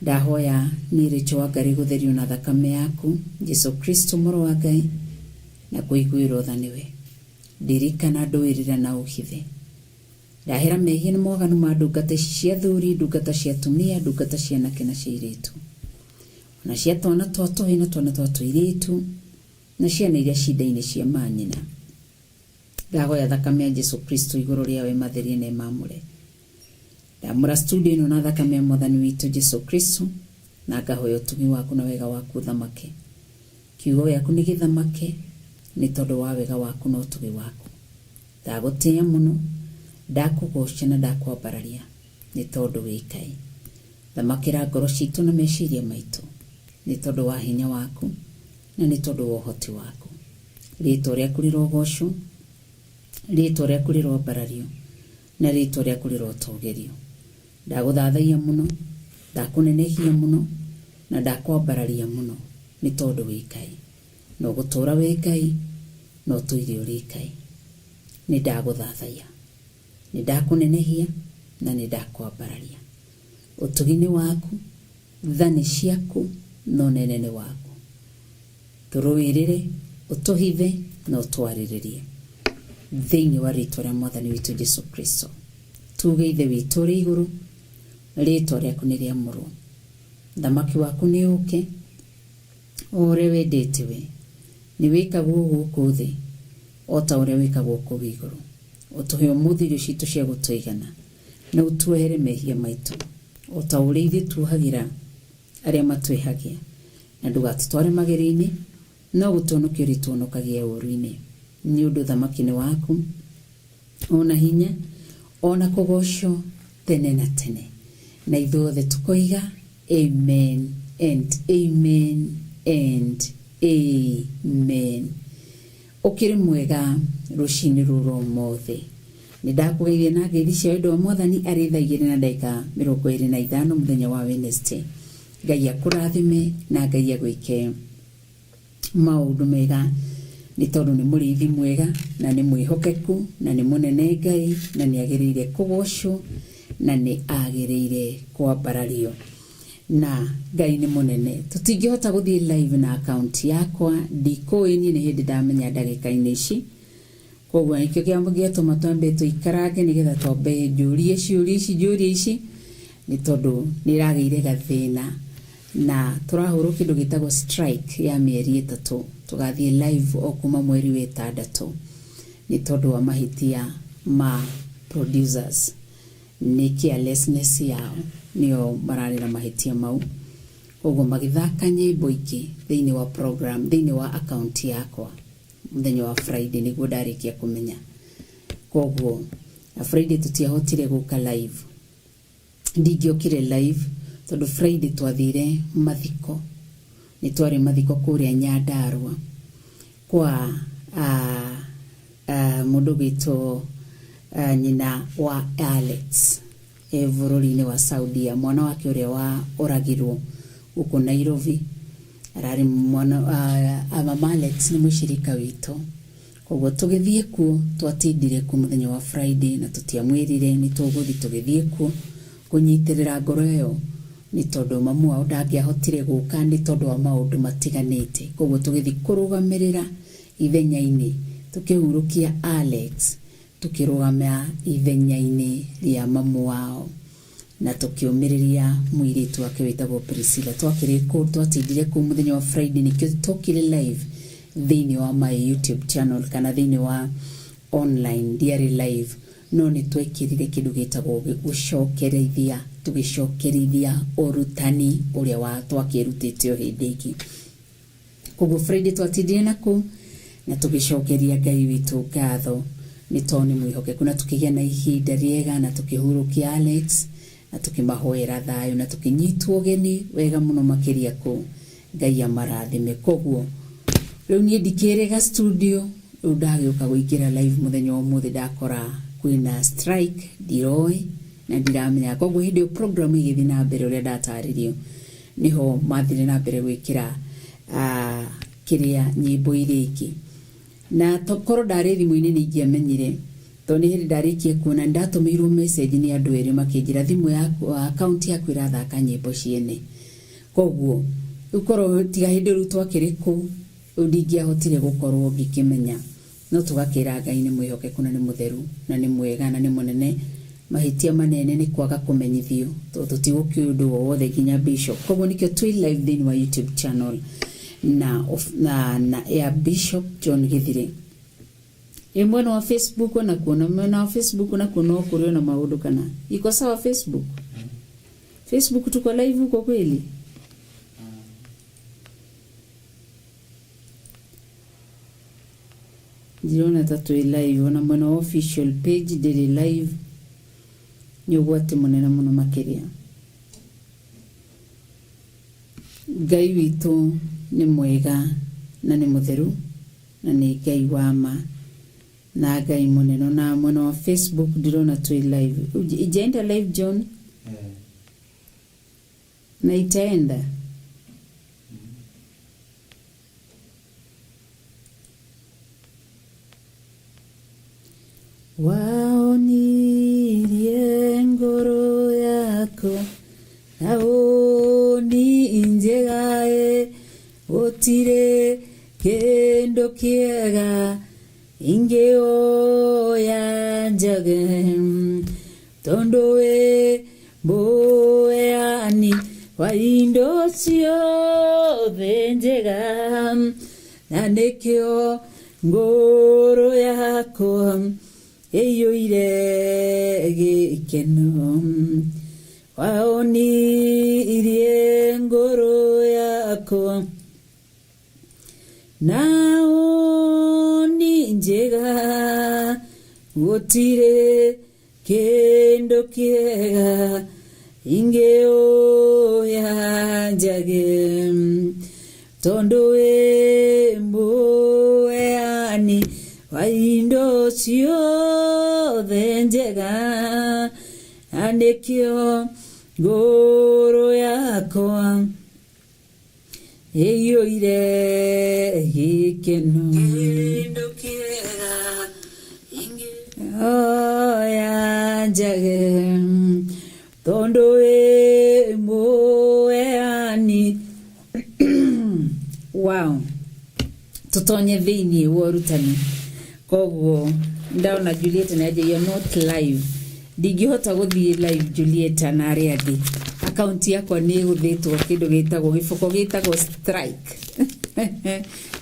Ndahoya niĩ Rachel Wangari gũtherio na thakame yaku Jesu Kristo mũrũ wa Ngai na kũiguĩrwo tha nĩwe. Ndirikana ndũĩrĩra na ũhithe. Ndahera mehia na mawaganu ma ndungata ici cia athuri, ndungata cia atumia, ndungata cia anake na cia airĩtu, ona cia twana twa tũhĩĩ na twana twa tũirĩtu, na ciana iria ci nda-inĩ cia manyina. Ndahoya thakame ya Jesu Kristo igũrũ rĩao ĩmatherie na ĩmamũre. Ndamũra studio ĩno na thakame ya mwathani witũ Jesu Kristo na ngahoya ũtugi waku na wega waku ũthamake. Kiugo gĩaku nĩ gĩthamake nĩ tondũ wa wega waku na ũtugi waku. Ndagũtĩĩa mũno, ndakũgoca na ndakwambararia nĩ tondũ wĩ Ngai. Thamakĩra ngoro citũ na meciria maitũ nĩ tondũ wa hinya waku na nĩ tondũ wa ũhoti waku. Rĩtwa rĩaku rĩrogocwo, rĩtwa rĩaku rĩroambarario na rĩtwa rĩaku rĩrotũgĩrio. Ndagũthathaiya mũno, ndakũnenehia mũno na ndakwambararia mũno nĩ tondũ wĩ Ngai. Na ũgũtũũra wĩ Ngai na ũtũire ũrĩ Ngai. Nĩ ndagũthathaiya, nĩ ndakũnenehia na nĩ ndakwambararia. Ũtugi nĩ waku, tha nĩ ciaku na ũnene nĩ waku. Tũrũĩrĩre, ũtũhithe na ũtwarĩrĩrie thĩinĩ wa rĩtwa rĩa Mwathani witũ Jesu Kristo. Tuge Ithe witũ ũrĩ igũrũ, rĩtwa rĩaku nĩ rĩamũrwo, thamaki waku nĩ ũke, o ũrĩa wendete we nĩ wĩkagwo gũkũ thĩ o ta ũrĩa wĩkagwo kũu igũrũ. Ũtũhe ũmũthĩ irio citũ cia gũtũigana, na ũtuohere mehia maitũ o ta ũrĩa ithuĩ tuohagĩra arĩa matwĩhagia, na ndũgatũtware magerio-inĩ, no gũtũhonokia ũrĩtũhonokagia ũũru-inĩ. Nĩ ũndũ ũthamaki nĩ waku, ona hinya, ona kũgocwo tene na tene. Na ithuothe tũkoiga amen and amen and amen. Ũkĩrĩ mwega rũcinĩ rũrũ ũmũthĩ. Nĩ ndakũgeithia na ngeithi cia wendo wa Mwathani arĩ thaa igĩrĩ na ndagĩka mĩrongo ĩrĩ na ithano mũthenya wa Wednesday. Ngai akũrathime na Ngai agwĩke maũndũ mega nĩ tondũ nĩ mũrĩithi mwega na nĩ mwĩhokeku na nĩ mũnene Ngai na nĩ agĩrĩire kũgocwo na nĩ agĩrĩire kwambarario. Na Ngai nĩ mũnene. Tũtingĩhota gũthiĩ live na account yakwa, ndikũĩ niĩ nĩ hĩndĩ ndamenya ndagĩka-inĩ ici. Koguo nĩkĩo gĩatũma twambe tũikarange nĩgetha twambe njũrie ciũria ici njũrie ici nĩ tondũ nĩ ĩragĩire gathĩna na tũrahũrwo kĩndũ gĩtagwo strike ya mĩeri ĩtatũ. Tũgathiĩ live o kuma mweri wa ĩtandatũ nĩ tondũ wa mahĩtia ma producers. Nĩ carelessness yao nĩo mararĩ na mahĩtia mau. Koguo magĩthaka nyĩmbo ingĩ thĩinĩ wa program, thĩinĩ wa account yakwa mũthenya wa Friday nĩguo ndarĩkia kũmenya. Koguo na Friday tũtiahotire gũka live. Ndingĩokire live tondũ Friday twathire mathiko. Nĩ twarĩ mathiko kũrĩa Nyandarua kwa mũndũ ũgwĩtwo nyina wa Alex e bũrũri-inĩ wa Saudia, mwana wake ũrĩa wa oragirwo gũkũ Nairobi. Ararĩ mwana mama Alex nĩ mũcirika witũ. Koguo tũgĩthiĩ kuo, twatindire kuo mũthenya wa Friday na tũtiamwĩrire nĩ tũgũthiĩ. Tũgĩthiĩ kuo kũnyitĩrĩra ngoro ĩyo nĩ tondũ mamu wao ndangĩahotire gũka nĩ tondũ wa maũndũ matiganĩte. Koguo tũgĩthiĩ kũrũgamĩrĩra ithenya-inĩ, tũkĩhurũkia Alex, tũkĩrũgama ithenya-inĩ rĩa mamu wao na tũkĩũmĩrĩria mũirĩtu wake wĩtagwo Priscilla. Twakĩrĩ kũu, twatindire kũu mũthenya wa Friday nĩkĩo tokire live thĩinĩ wa my YouTube channel kana thĩinĩ wa online, ndiarĩ live, no nĩ twekĩrire kĩndũ gĩtagwo gũcokerithia, tũgĩcokerithia ũrutani ũrĩa wa twakĩrutĩte o hĩndĩ ĩngĩ. Koguo Friday twatindire na kũu na tũgĩcokeria Ngai witũ ngatho nĩ tondũ nĩ mwĩhokeku, na tũkĩgĩa na ihinda rĩega na tũkĩhurũkia Alex na tũkĩmahoera thayũ na tũkĩnyitwo ũgeni wega mũno makĩria kũu. Ngai amarathime. Koguo rĩu niĩ ndikĩrĩga studio, rĩu ndagĩũka kũingĩra live mũthenya wa ũmũthĩ ndakora kwĩna strike, ndiroĩ na ndiramenya. Koguo hĩndĩ ĩyo program ĩgĩthiĩ na mbere ũrĩa ndatarĩrio, nĩho mathire na mbere gwĩkĩra kĩrĩa nyĩmbo iria ingĩ. Na tokorwo ndarĩ thimũ-inĩ nĩ ingĩamenyire, tondũ nĩ hĩndĩ ndarĩkia kuona ndatũmĩirwo message nĩ andũ erĩ makĩnjĩra thimũ yaku, account yaku ĩrathaka nyĩmbo ciene. Koguo rĩu korwo tiga hĩndĩ ĩyo rĩu twakĩrĩ kũu, rĩu ndingĩahotire gũkorwo ngĩkĩmenya. No tũgakĩra Ngai nĩ mwĩhokeku na nĩ mũtheru na nĩ mwega na nĩ mũnene. Mahĩtia manene nĩ kwaga kũmenyithio tondũ tũtigũkĩũĩ ũndũ o wothe nginya Bishop. Koguo nĩkĩo twĩ live thĩinĩ wa YouTube channel na ya Bishop John Githire. Ĩ mwena wa Facebook onakuo, na mwena wa Facebook nakuo no kũrĩ ona maũndũ kana iko sawa Facebook? Facebook tuko live huko kweli? Ndirona ta twĩ live ona mwena wa official page ndĩrĩ live. Nĩ ũgwati mũnene mũno makĩria. Ngai witũ nĩ mwega na nĩ mũtheru na nĩ Ngai wa ma na Ngai mũnene. Ona mwena wa Facebook ndirona twĩ live. Ijaenda live, John? Na itaenda. Waonirie ngoro yako na woni njega ĩ, gũtirĩ kĩndũ kĩega ingĩoya njage, tondũ wĩ mũheani wa indo ciothe njega, na nĩkĩo ngoro yakwa ĩiyũire gĩkeno. Waonirie ngoro yakwa na woni njega, gũtirĩ kĩndũ kĩega ingĩoya njage, tondũ wĩ mũheani wa indo ciothe njega, na nĩkĩo ngoro yakwa ĩiyũire gĩkeno. Oya njage, tondũ wĩ mũheani. Wow, tutonye thĩinĩ wa ũrutani. Koguo ndaona Julieta na you're not live. Ndingĩhota gũthiĩ live, Julieta na arĩa angĩ. Akaunti yakwa nĩ ĩgũthĩtwo kĩndũ gĩtagwo gĩboko gĩtagwo strike.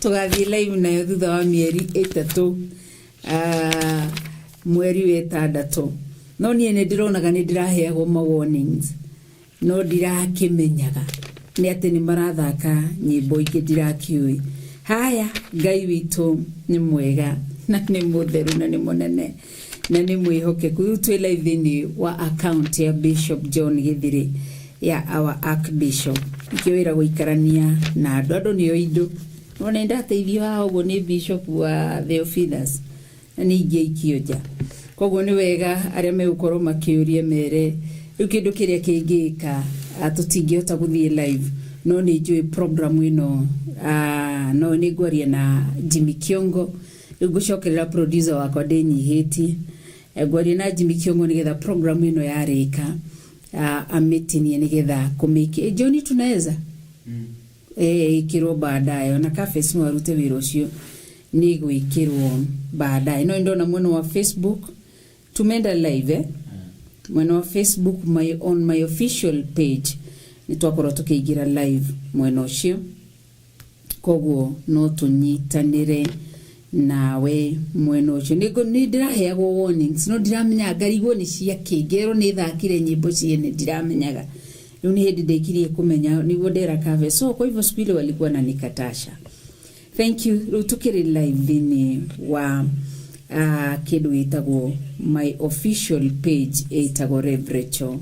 Tũgathiĩ live nayo thutha wa mĩeri 3, mweri wa 6. No niĩ nĩ ndĩronaga nĩ ndĩraheagwo ma warnings, no ndirakĩmenyaga nĩ atĩ nĩ marathaka nyĩmbo ingĩ ndirakĩũĩ. Haya, Ngai witũ nĩ mwega na nĩ mũtheru na nĩ mũnene na nĩ mwĩhokeku. Rĩu twĩ live thĩinĩ wa account ya Bishop John Githiri, ya our Archbishop. Nikĩo wĩra gũikarania na andũ, andũ nĩo indo. Nona nĩ ndateithio haha ũguo nĩ Bishop wa Theophilus na nĩ ingĩaikio nja. Koguo nĩ wega arĩa megũkorwo makĩũria mere rĩu kĩndũ kĩrĩa kĩngĩka, tũtingĩhota gũthiĩ live, no nĩ njũĩ program ĩno, no nĩ ngwaria na Jimmy Kiongo. Rĩu ngũcokerera producer wakwa ndĩnyihĩtie. Ngwaria na Jimmy Kiongo nĩgetha program ĩno yarĩka, amĩtinie nĩgetha kũmĩki. John, tunaweza ĩkĩrwo baadaye, ona Cafes no arute wĩra ũcio, nĩ gwĩkĩrwo baadaye. No ndona mwena wa Facebook tumeenda live, eh? Mwena wa Facebook, on my official page nĩ twakorwo tũkĩingĩra live mwena ũcio. Koguo no tũnyitanĩre nawe mwena ũcio. Nĩ ndĩraheagwo warnings no ndiramenya ngarigwo nĩ cia kĩ, ngerwo nĩ thakire nyĩmbo ciene, ndiramenyaga. Rĩu nĩ hĩndĩ ndekirie kũmenya nĩguo ndera Kave. So kwa hivyo siku ile walikuwa na nikatasha. Thank you. Rĩu tũkĩrĩ live thĩinĩ wa kĩndũ gĩtagwo my official page ĩtagwo Rev Rachel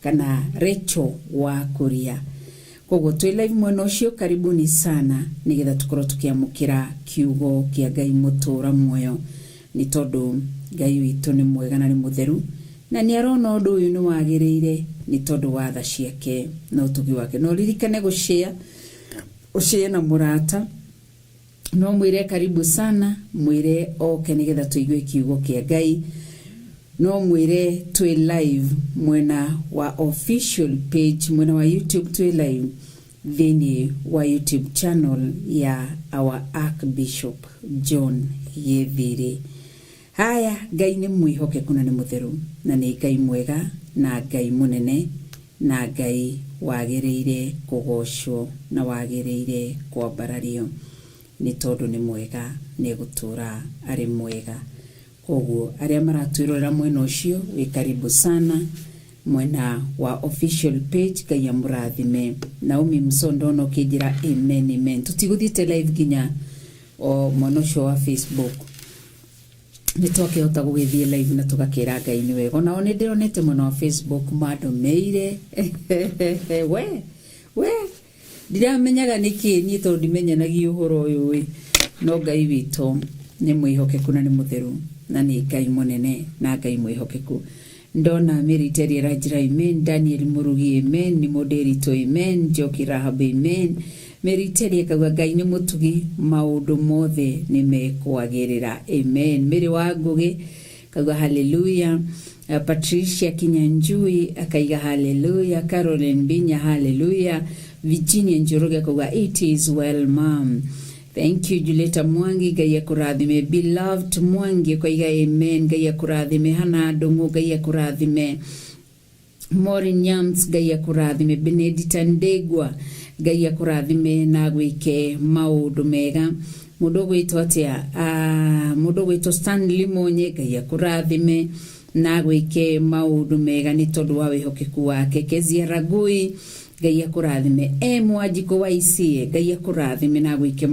kana Rachel wa Kuria. Koguo twĩ live mwena ũcio. Karibuni sana nĩgetha tũkorwo tũkĩamũkĩra kiugo kĩa Ngai mũtũra muoyo, nĩ tondũ Ngai witũ nĩ mwega na nĩ mũtheru na nĩ arona ũndũ ũyũ nĩ wagĩrĩire nĩ tondũ wa tha ciake na ũtugi wake. No ririkane gũshare, ũshare na mũrata, no mwĩre karibu sana, mwĩre oke nĩgetha tũigue kiugo kĩa Ngai. No mwĩre twĩ live mwena wa official page, mwena wa YouTube twĩ live thĩinĩ wa YouTube channel ya our Archbishop John Githiri. Haya, Ngai nĩ mwĩhokeku na nĩ mũtheru na nĩ Ngai mwega na Ngai mũnene na Ngai wagĩrĩire kũgocwo na wagĩrĩire kwambarario, nĩ tondũ nĩ mwega, nĩ egũtũra arĩ mwega. Koguo arĩa maratwĩrorera mwena ũcio, wĩ karibu sana mwena wa official page. Ngai amũrathime. Naomi Msondo no ũkĩnjĩra amen, amen. Tũtigũthiĩte live nginya o mwena ũcio wa Facebook. Nĩ twakĩhota gũgĩthiĩ live na tũgakĩra Ngai nĩ wega. Onao nĩ ndĩronete mwena wa Facebook mandũmĩire we we ndiramenyaga nĩkĩ niĩ tondũ ndimenyanagia ũhoro ũyũ ĩ, no Ngai witũ nĩ mwĩhokeku na nĩ mũtheru na nĩ Ngai mũnene na Ngai mwĩhokeku. Ndona Mary Terry Rajra, amen. Daniel Murugi, amen. Nimoderito, amen. Njoki Rahab, amen. Mary Terry akauga Ngai nĩ mũtugi, maũndũ mothe nĩ mekwagĩrĩra, amen. Mary wa Ngũgĩ akauga haleluya. Patricia Kinyanjui akaiga haleluya. Caroline Binya, haleluya. Virginia Njoroge akauga it is well, mom. Thank you. Julieta Mwangi, Ngai akũrathime. Beloved Mwangi akaiga amen, Ngai akũrathime. Hana Ndũng'ũ, Ngai akũrathime. Maureen Nyams, Ngai akũrathime. Benedita Ndegwa, Ngai akũrathime na gwĩke maũndũ mega. Mũndũ ũgwĩtwo atĩa? Mũndũ ũgwĩtwo Stanley Monye, Ngai akũrathime na gwĩke maũndũ mega nĩ tondũ wa wĩhokeku wake. Kezia Ragui, Ngai akũrathime. M Wanjikũ wa ICA, Ngai akũrathime na gwĩke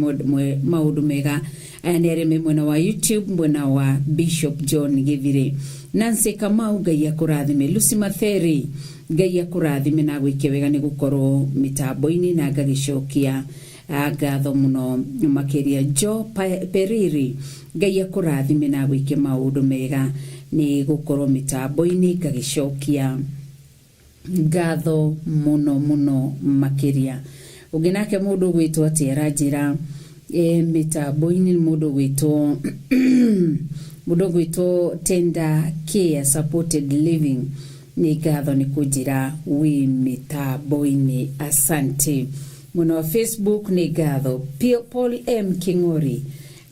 maũndũ mega. Aya nĩ arĩa me mwena wa YouTube, mwena wa Bishop John Githire. Nancy Kamau, Ngai akũrathime. Lucy Matheri, Ngai akũrathime na gwĩke wega nĩ gũkorwo mĩtambo-inĩ na ngagĩcokia ngatho mũno makĩria. Jo Periri, Ngai akũrathime na gwĩke maũndũ mega nĩ gũkorwo mĩtambo-inĩ, ngagĩcokia ngatho mũno mũno makĩria. Ũngĩ nake mũndũ ũgwĩtwo atĩ aranjĩra mĩtambo-inĩ nĩ mũndũ ũgwĩtwo Tender Care Supported Living, nĩ ngatho nĩ kũnjĩra wĩ mĩtambo-inĩ, asante. Mwena wa Facebook nĩ ngatho. Paul M King'ori,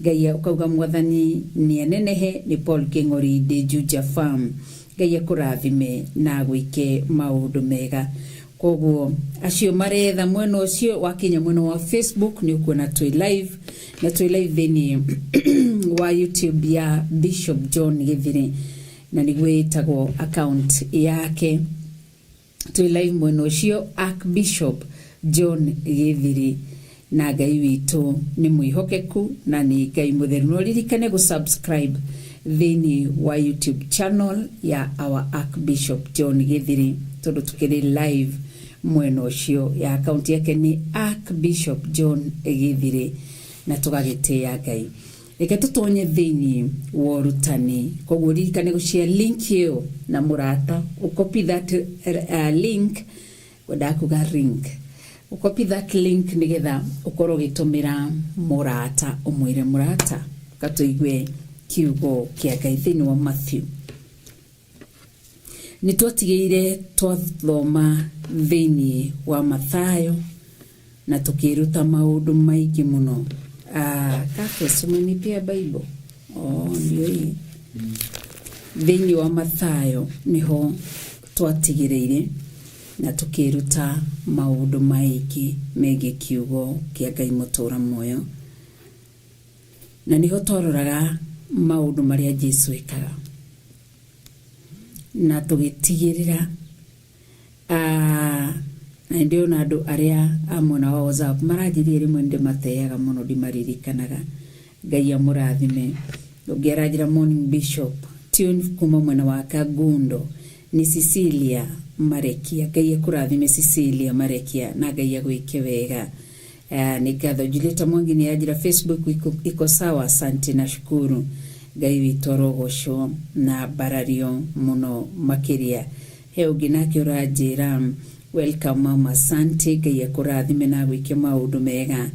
Ngai ũkauga mwathani nĩ anenehe. Nĩ Paul King'ori, ndĩ Juja Farm. Ngai akũrathime na gwĩke maũndũ mega. Koguo acio maretha mwena ũcio, wakinya mwena wa Facebook nĩ ũkuona twĩ live, na twĩ live thĩinĩ wa YouTube ya Bishop John Githire, na nĩguo ĩtagwo account yake. Twĩ live mwena ũcio, Archbishop John Githiri, na Ngai witũ nĩ mwĩhokeku na nĩ Ngai mũtheru. No ririkane gũ-subscribe thĩinĩ wa YouTube channel ya our Archbishop John Githiri, tondũ tukĩrĩ live mwena ũcio ya akaunti yake nĩ Archbishop John Githiri, na tũgagĩtĩĩa Ngai. Reke tũtonye thĩinĩ wa ũrutani. Koguo ririkane gũshare link ĩyo na mũrata, ũcopy that link, ngwendaga kuga link, ũcopy that link nĩgetha ũkorwo ũgĩtũmĩra mũrata, ũmwĩre, "Mũrata, katũigue kiugo kĩa Ngai." Thĩinĩ wa Matthew nĩ twatigĩire twathoma thĩinĩ wa Mathayo na tũkĩruta maũndũ maingĩ mũno. Kafes, umenipea Bible? Oh, ndio hii. Thĩinĩ wa Mathayo nĩho twatigĩrĩire na tũkĩruta maũndũ maingĩ megiĩ kiugo kĩa Ngai mũtũra muoyo, na nĩho twaroraga maũndũ marĩa Jesu ekaga na tũgĩtigĩrĩra. Na ndĩrona andũ arĩa a mwena wa WhatsApp maranjĩrire, rĩmwe nĩ ndĩmateaga mũno, ndimaririkanaga. Ngai amũrathime. Ũngĩ aranjĩra, "Morning Bishop, tune kuma mwena wa Kangundo." Nĩ Cecilia Marekia. Ngai akũrathime, Cecilia Marekia, na Ngai agwĩke wega. Nĩ ngatho. Julieta Mwangi nĩ anjĩra Facebook iko sawa, asante, nashukuru. Ngai witũ arogocwo na mbarario mũno makĩria. He ũngĩ nake ũranjĩra, "Welcome mama, asante." Ngai akũrathime na agwĩke maũndũ mega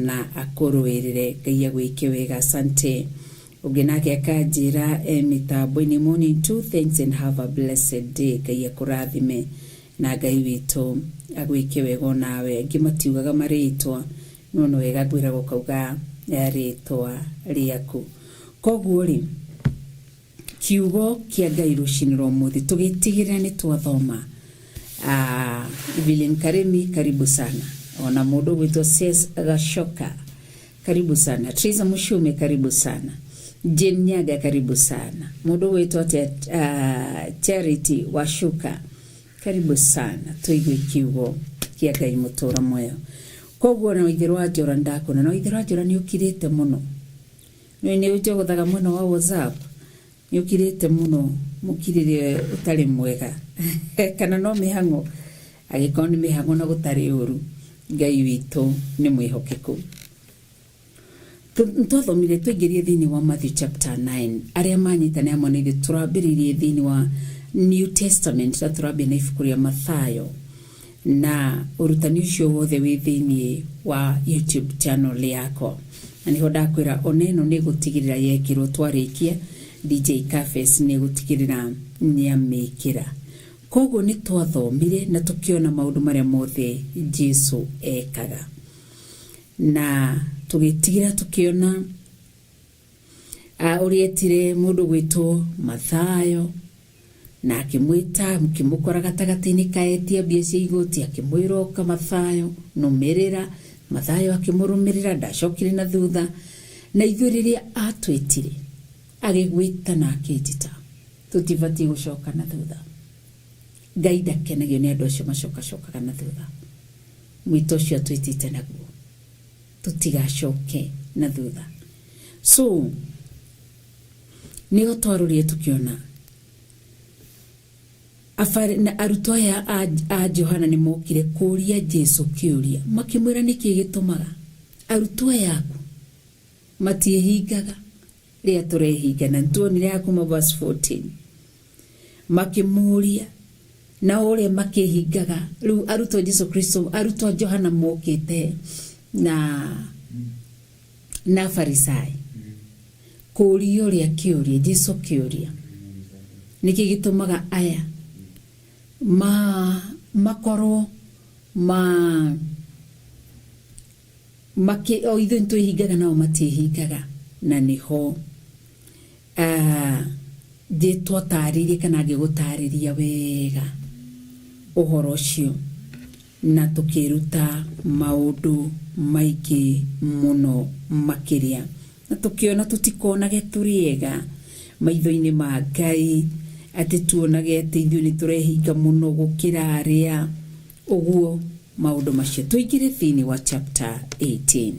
na akũrũĩrĩre. Ngai agwĩke wega, asante. Ũngĩ nake akanjĩra e mĩtambo-inĩ, "Morning too, thanks and have a blessed day." Ngai akũrathime na Ngai witũ agwĩke wega onawe. Angĩ matiugaga marĩtwa, no nĩ wega ngwĩragwo ũkauga rĩtwa rĩaku. Koguo rĩ, kiugo kĩa Ngai rũcinĩ rwa ũmũthĩ tũgĩtigĩrĩra nĩ twathoma. Evelyn Karemi, karibu sana. Ona mũndũ ũgwĩtwo Ses Gashoka, karibu sana. Teresa Mushume, karibu sana. Jane Nyaga, karibu sana. Mũndũ ũgwĩtwo atĩa? Charity Washuka, karibu sana. Tũigue kiugo kĩa Ngai mũtũra muoyo. Koguo na Waithĩrũ wa Njora, ndakuona na Waithĩrũ wa Njora nĩ ũkirĩte mũno. Nĩ ũnjogothaga mwena wa WhatsApp, nĩ ũkirĩte mũno, mũkirĩre ũtarĩ mwega kana no mĩhang'o? Angĩkorwo nĩ mĩhang'o na gũtarĩ ũru, Ngai witũ nĩ mwĩhokeku. Twathomire twaingĩrie thĩinĩ wa Matthew chapter 9. Arĩa manyitane hamwe na ithuĩ, tũrambĩrĩirie thĩinĩ wa New Testament na tũrambia na ibuku rĩa Mathayo, na ũrutani ũcio wothe wĩ thĩinĩ wa YouTube channel yakwa, na nĩho ndakwĩra ona ĩno nĩ gũtigĩrĩra yekĩrwo. Twarĩkia, DJ Cafes nĩ gũtigĩrĩra nĩamĩkĩra. Koguo nĩ twathomire na tũkĩona maũndũ marĩa mothe Jesu ekaga, na tũgĩtigĩra tũkĩona ũrĩa etire mũndũ gwĩtwo Mathayo na akĩmwĩta, akĩmũkora gatagatĩ-inĩ ka etia mbia cia igoti, akĩmwĩra, "Ũka Mathayo, nũmĩrĩra." Mathayo akĩmũrũmĩrĩra, ndacokire na thutha. Na ithuĩ rĩrĩa atwĩtire, agĩgwĩta na akĩnjĩta, tũtibatiĩ gũcoka na thutha. Ngai ndakenagio nĩ andũ acio macokacokaga na thutha. Mwĩto ũcio atwĩtĩte naguo, tũtigacoke na thutha. So nĩho twarorire tũkĩona na arutwo aya a Johana nĩ mokire kũria Jesu kĩũria, makĩmwĩra, "Nĩkĩ gĩtũmaga arutwo aya aku matiĩhingaga rĩrĩa tũrehinga?" Na nĩtuonire ya kuma verse 14 makĩmũria na ũrĩa makĩhingaga. Rĩu arutwo Jesu Kristo, arutwo a Johana mokĩte na Farisai kũria ũrĩa kĩũria Jesu kĩũria, nĩkĩ gĩtũmaga aya ma makorwo ma makĩ o ithuĩ nĩtwĩhingaga nao matiĩhingaga? Na nĩho twatarĩirie kana ngĩgũtarĩria wega ũhoro ũcio, na tũkĩruta maũndũ maingĩ mũno makĩria, na tũkĩona tũtikonage tũrĩ ega maitho-inĩ ma Ngai, atĩ tuonage atĩ ithuĩ nĩ tũrehinga mũno gũkĩra arĩa ũguo. Maũndũ macio, tũingĩre thĩinĩ wa chapter 18,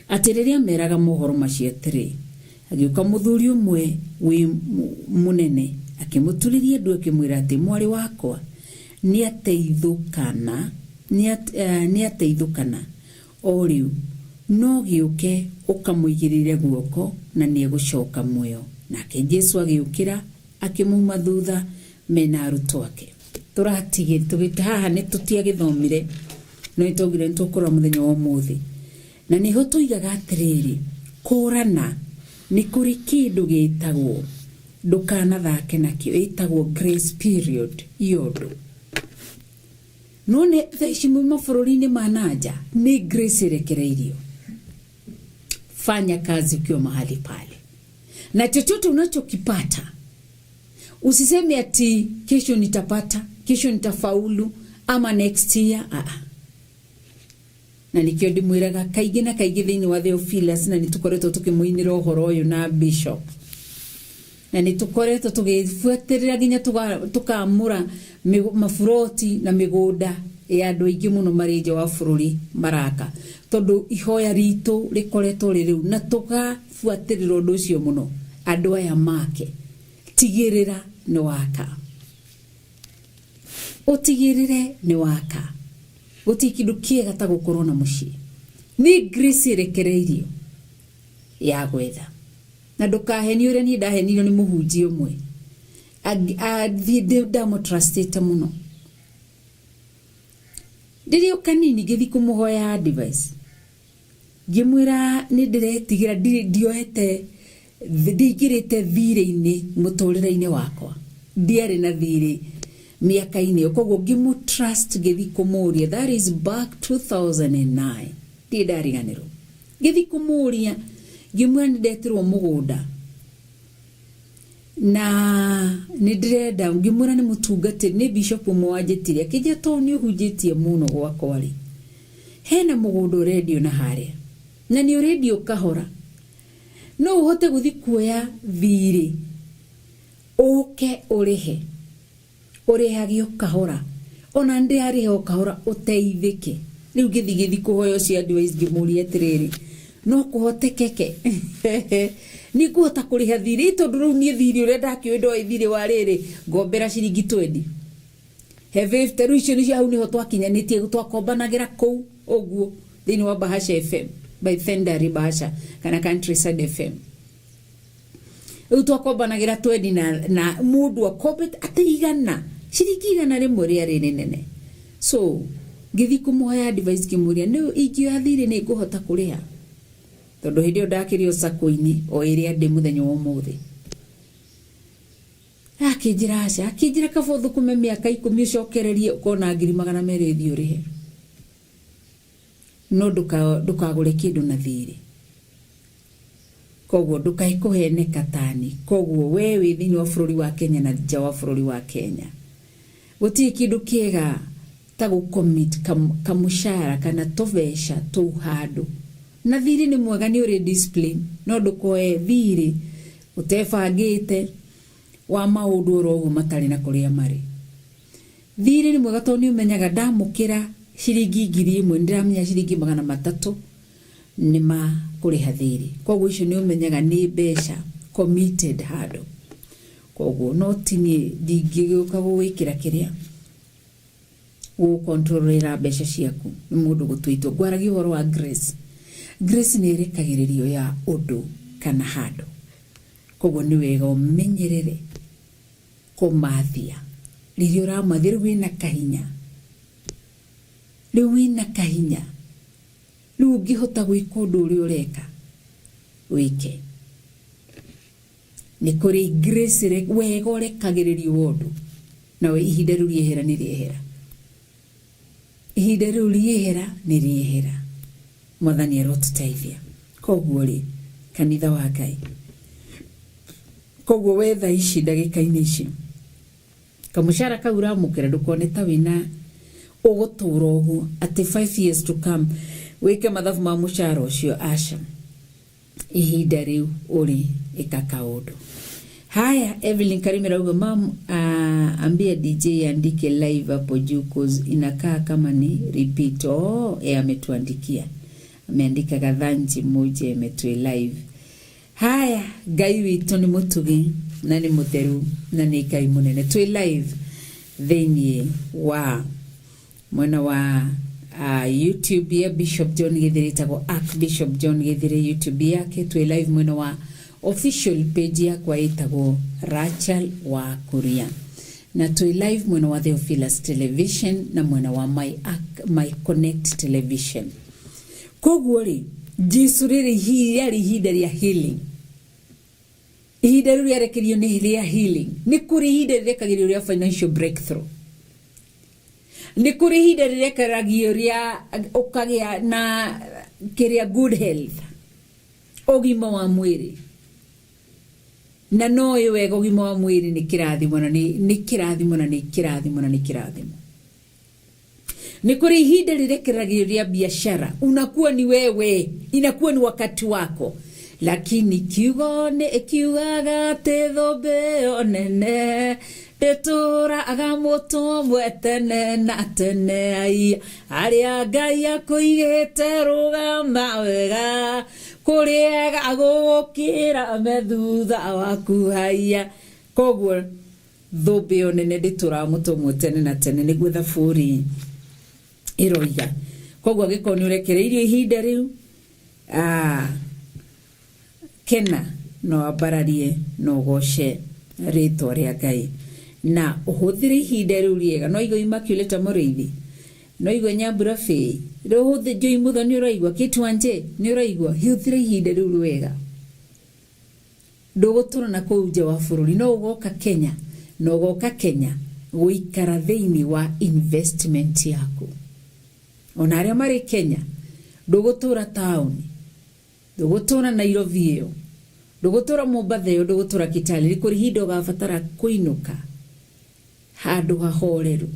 atĩ rĩrĩa meraga mohoro macio atĩrĩ, agĩũka mũthuri ũmwe wĩ mũnene, akĩmũturĩria ndu, akĩmwĩra atĩ mwarĩ wakwa nĩ ateithũkana o rĩu, no gĩũke ũkamũigĩrĩre guoko na nĩ egũcoka muoyo. Nake Jesu agĩũkĩra, akĩmuma thutha mena arutwo ake. Tũratige tũgĩte haha, nĩ tũtiagĩthomire, no nĩ twaugire nĩ tũkũrora mũthenya wa ũmũthĩ, na nĩho tũigaga atĩrĩrĩ, kũrana nĩ kũrĩ kĩndũ gĩtagwo ndũkanathake nakĩo, ĩtagwo grace period ya ũndũ. No nĩ thaa ici mabũrũri-inĩ ma nanja nĩ grace ĩrekereirio. Fanya kazi ukiwa mahali pale, na chochote unachokipata usiseme ati kesho nitapata, kesho nitafaulu ama next year. Aa, na nikio ndimwiraga kaingĩ na kaingĩ thĩinĩ wa Theophilus, na nĩ tũkoretwo tũkĩmũinĩra ũhoro ũyũ na bishop, na nĩ tũkoretwo tũgĩbuatĩrĩra nginya tũkamũra maburoti na mĩgũnda ya andũ aingĩ mũno marĩ nja wa bũrũri maraka, tondũ ihoya ritũ rĩkoretwo rĩ rĩu, na tũgabuatĩrĩra ũndũ ũcio mũno. Andũ aya make, tigĩrĩra nĩ waka, ũtigĩrĩre nĩ waka. Gũtirĩ kĩndũ kĩega ta gũkorwo na mũciĩ. Nĩ grace ĩrekereirio ya gwetha, na ndũkahenio ũrĩa niĩ ndahenirio nĩ mũhunjia ũmwe. Athiĩ ndamũtrustĩte mũno, ndĩrĩ o kanini ngĩthiĩ kũmũhoya advice, ngĩmwĩra nĩ ndĩretigĩra, ndioete, ndingĩrĩte thirĩ-inĩ mũtũrĩre-inĩ wakwa, ndiarĩ na thirĩ mĩaka-inĩ ĩyo. Koguo ngĩmũ trust, ngĩthiĩ kũmũria. That is back 2009, ndirĩ ndariganĩrwo. Ngĩthiĩ kũmũria, ngĩmwĩra nĩ ndetirwo mũgũnda na nĩ ndĩrenda, ngĩmwĩra nĩ mũtungatĩri, nĩ bishop ũmwe wanjĩtire, akĩnjĩra tondũ nĩ ũhunjĩtie mũno gwakwa rĩ, hena mũgũnda ũrendio na harĩa, na nĩ ũrendio kahora, no ũhote gũthiĩ kuoya thirĩ ũke ũrĩhe, ũrĩhage o kahora, ona ndĩrarĩha o kahora, ũteithĩke. Rĩu ngĩthiĩ kũhoya ũcio advice, ngĩmũria atĩrĩrĩ, No kũhotekeke nĩ ngũhota kũrĩha thirĩ, tondũ rĩu niĩ thirĩ ũrĩa ndakĩũĩ ndoĩ thirĩ wa rĩrĩ, ngombera ciringi 20 he 50. Rĩu icio nĩcio hau nĩho twakinyanĩtie, twakombanagĩra kũu ũguo thĩinĩ wa Bahasha FM by Thendari Bahasha kana Countryside FM. Rĩu twakombanagĩra 20 na mũndũ akombete atĩ 100, ciringi 100 rĩarĩ rĩnene. So ngĩthiĩ kũmũhoya advice, ngĩmũria nĩ ingĩoya thirĩ nĩ ngũhota kũrĩha, tondũ hĩndĩ ĩyo ndakĩrĩ o sacco-inĩ o ĩrĩa ndĩ mũthenya wa ũmũthĩ. Akĩnjĩra aca, akĩnjĩra kaba ũthũkũme mĩaka 10 ũcokererie ũkona 200,000 ũthiĩ ũrĩhe, no ndũkagũre kĩndũ na thirĩ. Koguo ndũkae kũheneka tani. Koguo we wĩ thĩinĩ wa bũrũri wa Kenya na nja wa bũrũri wa Kenya, gũtirĩ kĩndũ kĩega ta gũcommit kamũcara kana tũbeca tũu handũ. Na thirĩ nĩ mwega, nĩ ũrĩ discipline, no ndũkoe thirĩ ũtebangĩte wa maũndũ oro ũguo matarĩ na kũrĩa marĩ. Thirĩ nĩ mwega tondũ nĩ ũmenyaga ndamũkĩra ciringi 1000, nĩ ndĩramenya ciringi 300 nĩ ma kũrĩha thirĩ. Koguo icio nĩ ũmenyaga nĩ mbeca committed handũ. Koguo no ti niĩ ndingĩgĩũka gũgwĩkĩra kĩrĩa gũkontrolera mbeca ciaku, nĩ mũndũ gũtua itua. Ngwaragia ũhoro wa grace. Grace nĩ ĩrekagĩrĩrio ya ũndũ kana handũ. Koguo nĩ wega ũmenyerere kũmathia rĩrĩa ũramathia. Rĩu wĩna kahinya, rĩu wĩna kahinya, rĩu ũngĩhota gwĩka ũndũ ũrĩa ũreka wĩke. Nĩ kũrĩ grace, wega ũrekagĩrĩrio wa ũndũ, nawe ihinda rĩu rĩehera nĩ rĩehera, ihinda rĩu rĩehera nĩ rĩehera. Mwathani arotũteithia. Koguo rĩ, kanitha wa Ngai, koguo wetha ici ndagĩka-inĩ ici kamũcara kau ũramũkĩra, ndũkone ta wĩna ũgũtũra ũguo atĩ 5 years to come wĩke mathabu ma mũcara ũcio. Aca, ihinda rĩu ũrĩ ĩka kaũndũ. Haya, Evelyn Karimera auga, "Mam, ambia DJ andike live hapo juu, cause inakaa kama ni repeat." Oh, ametuandikia, ameandika Gathanji moja imetwe live. Haya, Ngai witũ nĩ mũtugi na nĩ mũtheru na nĩ Ngai mũnene. Twĩ live thĩinĩ wa mwena wa YouTube ya Bishop John Githiri, ĩtagwo Archbishop John Githiri YouTube yake. Twĩ live mwena wa official page yakwa ĩtagwo Rachel wa Kuria, na twĩ live mwena wa Theophilus Television na mwena wa My Connect Television. Koguo rĩ, Jesu rĩrĩ rĩarĩ ihinda rĩa healing, ihinda rĩu rĩarekerio nĩ rĩa healing. Nĩ kũrĩ ihinda rĩrekagĩrio rĩa financial breakthrough, nĩ kũrĩ ihinda rĩrekeragio rĩa ũkagĩa na kĩrĩa good health, ũgima wa mwĩrĩ. Na no ĩ wega, ũgima wa mwĩrĩ nĩ kĩrathimo, na nĩ kĩrathimo, na nĩ kĩrathimo, na nĩ kĩrathimo. Nĩ kũrĩ ihinda rĩrekeragio rĩa biashara, unakuwa ni wewe, inakuwa ni wakati wako. Lakini kiugo nĩ kiugaga atĩ thũmbĩ ĩyo nene ndĩtũraga mũtũmwe tene na tene. Ai arĩa Ngai akũigĩte, rũgama wega, kũrĩega gũgũkĩra me thutha waku. Haiya, koguo thũmbĩ ĩyo nene ndĩtũraga mũtũmwo tene na tene, nĩguo thaburi ĩroiga. Koguo angĩkorwo nĩ ũrekereirio ihinda rĩu, kena, no ambararie, no ũgoce rĩtwa rĩa Ngai na ũhũthĩre ihinda rĩu rĩega. No igua Immaculate Mũrĩithi, no igua Nyambura Bĩĩ, rĩu hũthĩ Joy Mutho, nĩ ũraigua Kĩtwanje, nĩ ũraigua. Hũthĩra ihinda rĩu wega. Ndũgũtũra na kũu nja wa bũrũri, no ũgoka Kenya, na ũgoka Kenya gũikara thĩinĩ wa investment yaku. Ona arĩa marĩ Kenya, ndũgũtũra taũni, ndũgũtũra Nairobi ĩyo, ndũgũtũra Mombatha ĩyo, ndũgũtũra Kitale. Nĩ kũrĩ ihinda ũgabatara kũinũka handũ hahoreru.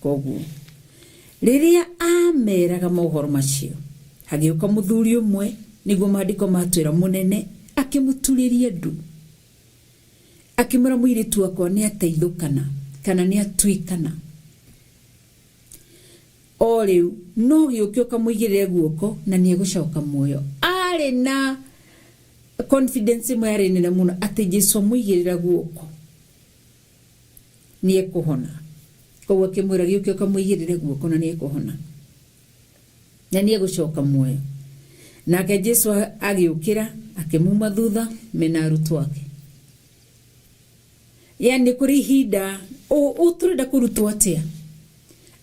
Koguo rĩrĩa ameraga mohoro macio, hagĩũka mũthuri ũmwe, nĩguo maandĩko matwĩra, mũnene, akĩmũturĩria ndu, akĩmwĩra, "Mũirĩtu wakwa nĩ ateithũkana kana nĩ atuĩkana o rĩu, no gĩũke ũkamũigĩrĩre guoko na nĩ egũcoka muoyo." Arĩ Arĩ na confidence ĩmwe yarĩ nene mũno atĩ Jesu amũigĩrĩra guoko nĩ ekũhona. Koguo akĩmwĩra gĩũke ũkamũigĩrĩre guoko na nĩ ekũhona na nĩ egũcoka muoyo. Nake Jesu agĩũkĩra akĩmuma thutha mena arutwo ake. Yani kũrĩ ihinda tũrenda kũrutwo atĩa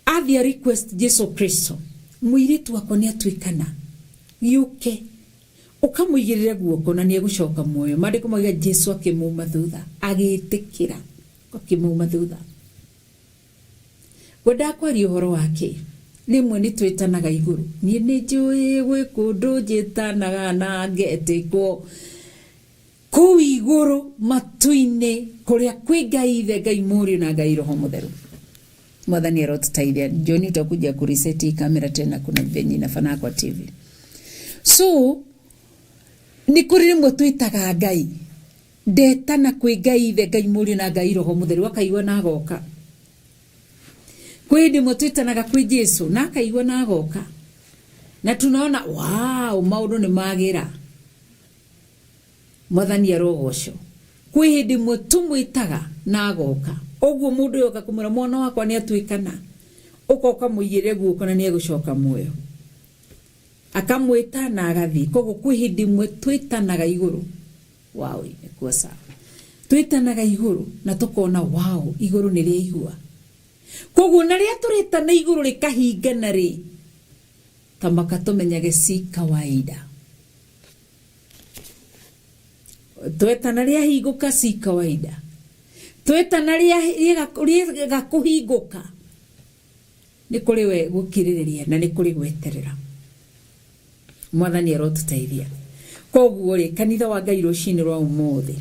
athiĩ request Jesu Kristo, mũirĩtu wakwa nĩ atuĩkana, gĩũke ũkamũigĩrĩre guoko na nĩ egũcoka muoyo. Maandĩko mauga Jesu akĩmuma thutha, agĩtĩkĩra akĩmuma thutha. Ngwendaga kwaria ũhoro wake. Rĩmwe nĩ twĩtanaga igũrũ, niĩ nĩ njũĩ gwĩ kũndũ njĩtanaga na ngetĩkwo kũu igũrũ matu-inĩ kũrĩa kwĩ Ngai Ithe, Ngai Mũriũ na Ngai Roho Mũtheru. Mwathani arotuteithia. John, utakuja kureset hii kamera tena, kuna venye inafana kwa TV. So nĩ kũrĩ rĩmwe twĩtaga Ngai, ndetana kwĩ Ngai Ithe, Ngai Mũriũ na Ngai Roho Mũtheru, akaigua na agoka. Kwĩ hĩndĩ ĩmwe twĩtanaga kwĩ Jesu na akaigua na agoka, na tunaona wow, maũndũ nĩ magĩra. Mwathani arogocwo. Kwĩ hĩndĩ ĩmwe tũmwĩtaga na agoka. Ũguo mũndũ ũyũ oka kũmwĩra mwana wakwa nĩ atuĩkana, ũka ũkamũigĩrĩre guoko na nĩ egũcoka muoyo. Akamwĩta na agathiĩ. Koguo kwĩ hĩndĩ ĩmwe twĩtanaga igũrũ, wow, imekuwa sawa. Twĩtanaga igũrũ na tũkona wow, igũrũ nĩ rĩaigua. Koguo na rĩrĩa tũretana igũrũ rĩkahingana rĩ, tamaka tũmenyage si kawaida. Twetana rĩahingũka si kawaida. Twetana rĩaga kũhingũka nĩ kũrĩ we gũkirĩrĩria na nĩ kũrĩ gweterera. Mwathani arotũteithia. Koguo rĩ, kanitha wa Ngai rũcinĩ rwa ũmũthĩ,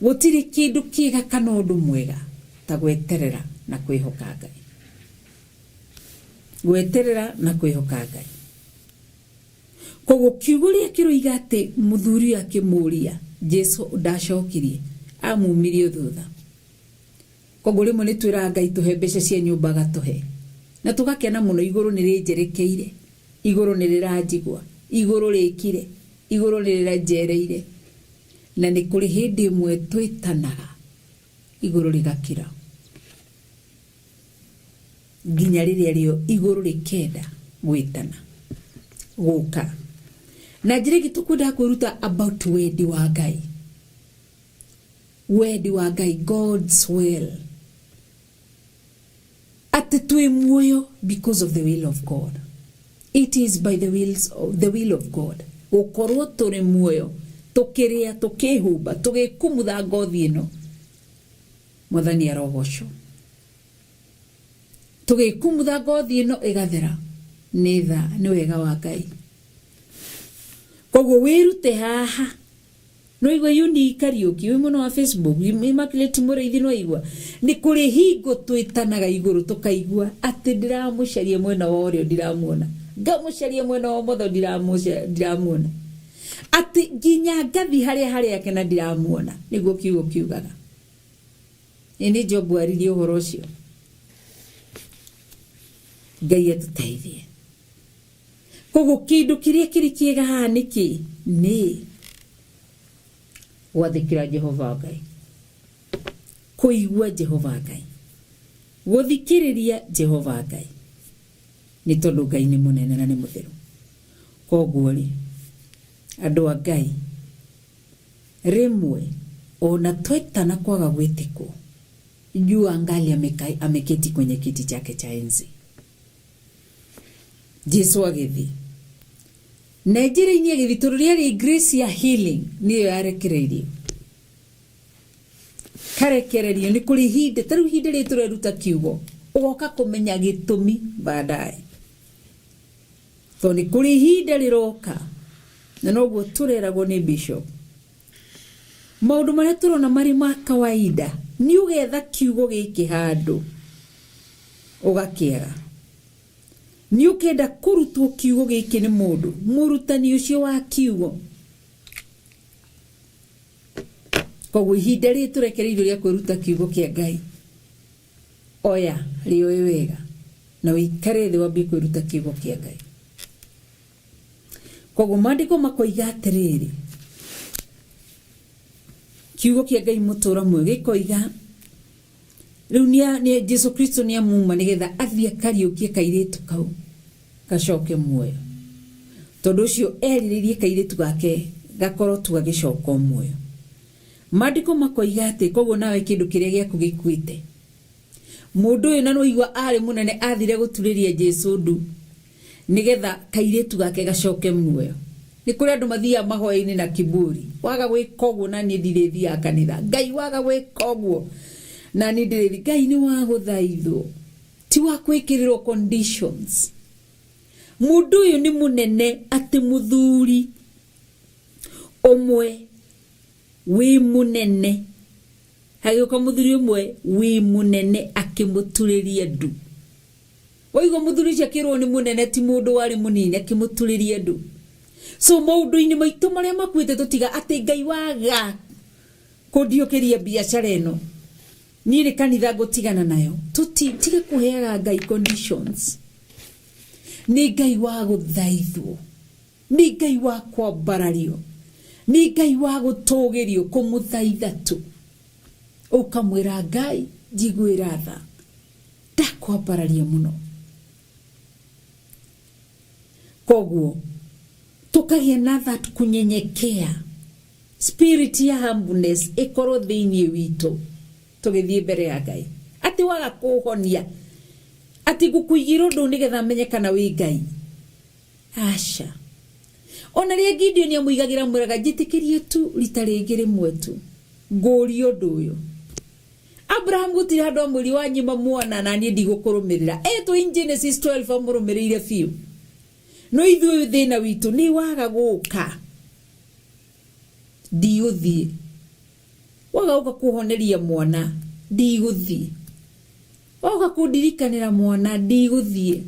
gũtirĩ kĩndũ kĩega kana ũndũ mwega ta gweterera na kwĩhoka Ngai. Gweterera na kwĩhoka Ngai. Koguo kiugo rĩa kĩroiga atĩ mũthuri ũyũ akĩmũria, Jesu ndacokirie, amumirie thutha. Koguo rĩmwe nĩ twĩraga Ngai tũhe mbeca cia nyũmba agatũhe, na tũgakena mũno, igũrũ nĩ rĩnjerekeire, igũrũ nĩ rĩranjigua, igũrũ rĩkire, igũrũ nĩ rĩranjereire. Na nĩ kũrĩ hĩndĩ ĩmwe twĩtanaga igũrũ rĩgakira, nginya rĩrĩa rĩo igũrũ rĩkenda gwĩtana gũka. Na njĩra ĩngĩ tũkwendaga kwĩruta about wendi wa Ngai, wendi wa Ngai, God's will, atĩ twĩ muoyo because of the will of God. It is by the wills of the will of God gũkorwo tũrĩ muoyo, tũkĩrĩa, tũkĩhumba, tũgĩkumutha ngothi ĩno. Mwathani arogocwo. Tũgĩkumutha ngothi ĩno ĩgathera nĩ tha, nĩ wega wa Ngai. Koguo wĩrute haha no igua Uni Kariuki wĩ mwena wa Facebook, Immaculate Mũrĩithi, no igua nĩ kũrĩ hingo twĩtanaga igũrũ tũkaigua atĩ ndĩramũcaria mwena wa ũrĩo ndiramuona, ngamũcaria mwena wa ũmotho ndiramuona, atĩ nginya ngathi harĩa harĩa na ndiramuona. Nĩguo kiugo kiugaga. Ĩ nĩ Job aririe ũhoro ũcio. Ngai atũteithie. Koguo kĩndũ kĩrĩa kĩrĩ kĩega haha nĩ kĩ? Nĩ gwathĩkĩra Jehova Ngai, kũigua Jehova Ngai, gũthikĩrĩria Jehova Ngai, nĩ tondũ Ngai nĩ mũnene na nĩ mũtheru. Koguo rĩ, andũ a Ngai, rĩmwe ona twetana kwaga gwĩtĩkwo, jua angali ameketi kwenye kiti chake cha enzi. Jesu agĩthiĩ na njĩra-inĩ agĩthiĩ, tondũ rĩarĩ grace ya healing nĩyo yarekereirio, karekererio. Nĩ kũrĩ ihinda, ta rĩu ihinda rĩrĩ tũreruta kiugo, ũgoka kũmenya gĩtũmi baadaye, tondũ nĩ kũrĩ ihinda rĩroka, na noguo tũreragwo nĩ bishop, maũndũ marĩa tũrona marĩ ma kawaida, nĩ ũgetha kiugo gĩkĩ handũ ũgakĩaga. Nĩ ũkenda kũrutwo kiugo gĩkĩ nĩ mũndũ, mũrutani ũcio wa kiugo. Koguo ihinda rĩrĩ tũrekereirio rĩa kwĩruta kiugo kĩa Ngai, oya rĩoe wega na ũikare thĩ wambie kwĩruta kiugo kĩa Ngai. Koguo maandĩko makoiga atĩrĩrĩ, kiugo kĩa Ngai mũtũra muoyo gĩkoiga rĩu nĩ Jesu Kristo nĩ amuma nĩgetha athiĩ akariũkie kairĩtu kau gacoke muoyo, tondũ ũcio erirĩirie kairĩtu gake gakorwo tu gagĩcoka muoyo. Maandĩko makoiga atĩ koguo nawe kĩndũ kĩrĩa gĩaku gĩkuĩte, mũndũ ũyũ na nĩwaigua arĩ mũnene athire gũturĩria Jesu ndu nĩgetha kairĩtu gake gacoke muoyo. Nĩ kũrĩ andũ mathiaga mahoya-inĩ na kiburi, waga gwĩka ũguo na niĩ ndirĩthiaga kanitha, Ngai waga gwĩka ũguo na niĩ ndirĩthiĩ. Ngai nĩ wa gũthaithwo, ti wa gwĩkĩrĩrwo conditions. Mũndũ ũyũ nĩ mũnene atĩ mũthuri ũmwe wĩ mũnene, hagĩũka mũthuri ũmwe wĩ mũnene akĩmũturĩria ndu. Waigua mũthuri ũcio akĩrwo nĩ mũnene, ti mũndũ warĩ mũnini, akĩmũturĩria ndu. So maũndũ-inĩ maitũ marĩa makuĩte tũtiga atĩ Ngai waga kũndiũkĩria biacara ĩno, niĩ nĩ kanitha ngũtigana nayo. Tũtige kũheaga Ngai conditions. Nĩ Ngai wa gũthaithwo, nĩ Ngai wa kwambarario, nĩ Ngai wa gũtũgĩrio, kũmũthaitha tu. Ũkamwĩra Ngai njiguĩra tha, ndakwambararia mũno. Koguo tũkagĩa na that kunyenyekea, spirit ya humbleness ĩkorwo thĩinĩ witũ tũgĩthiĩ mbere ya Ngai. Atĩ waga kũhonia, atĩ ngũkũigĩra ũndũ nĩgetha menye kana wĩ Ngai. Aca. Ona rĩrĩa Gideon amũigagĩra amwĩraga njĩtĩkĩrie tu rita rĩngĩ rĩmwe tu ngũrie ũndũ ũyũ. Abraham gũtirĩ handũ amwĩri wanyima mwana na niĩ ndigũkũrũmĩrĩra. Etwo in Genesis 12 amũrũmĩrĩire biũ. No ithuĩ thĩna witũ nĩ waga gũka ndigũthiĩ, waga gũka kũhoneria mwana ndigũthiĩ, waga kũndirikanĩra mwana ndigũthiĩ.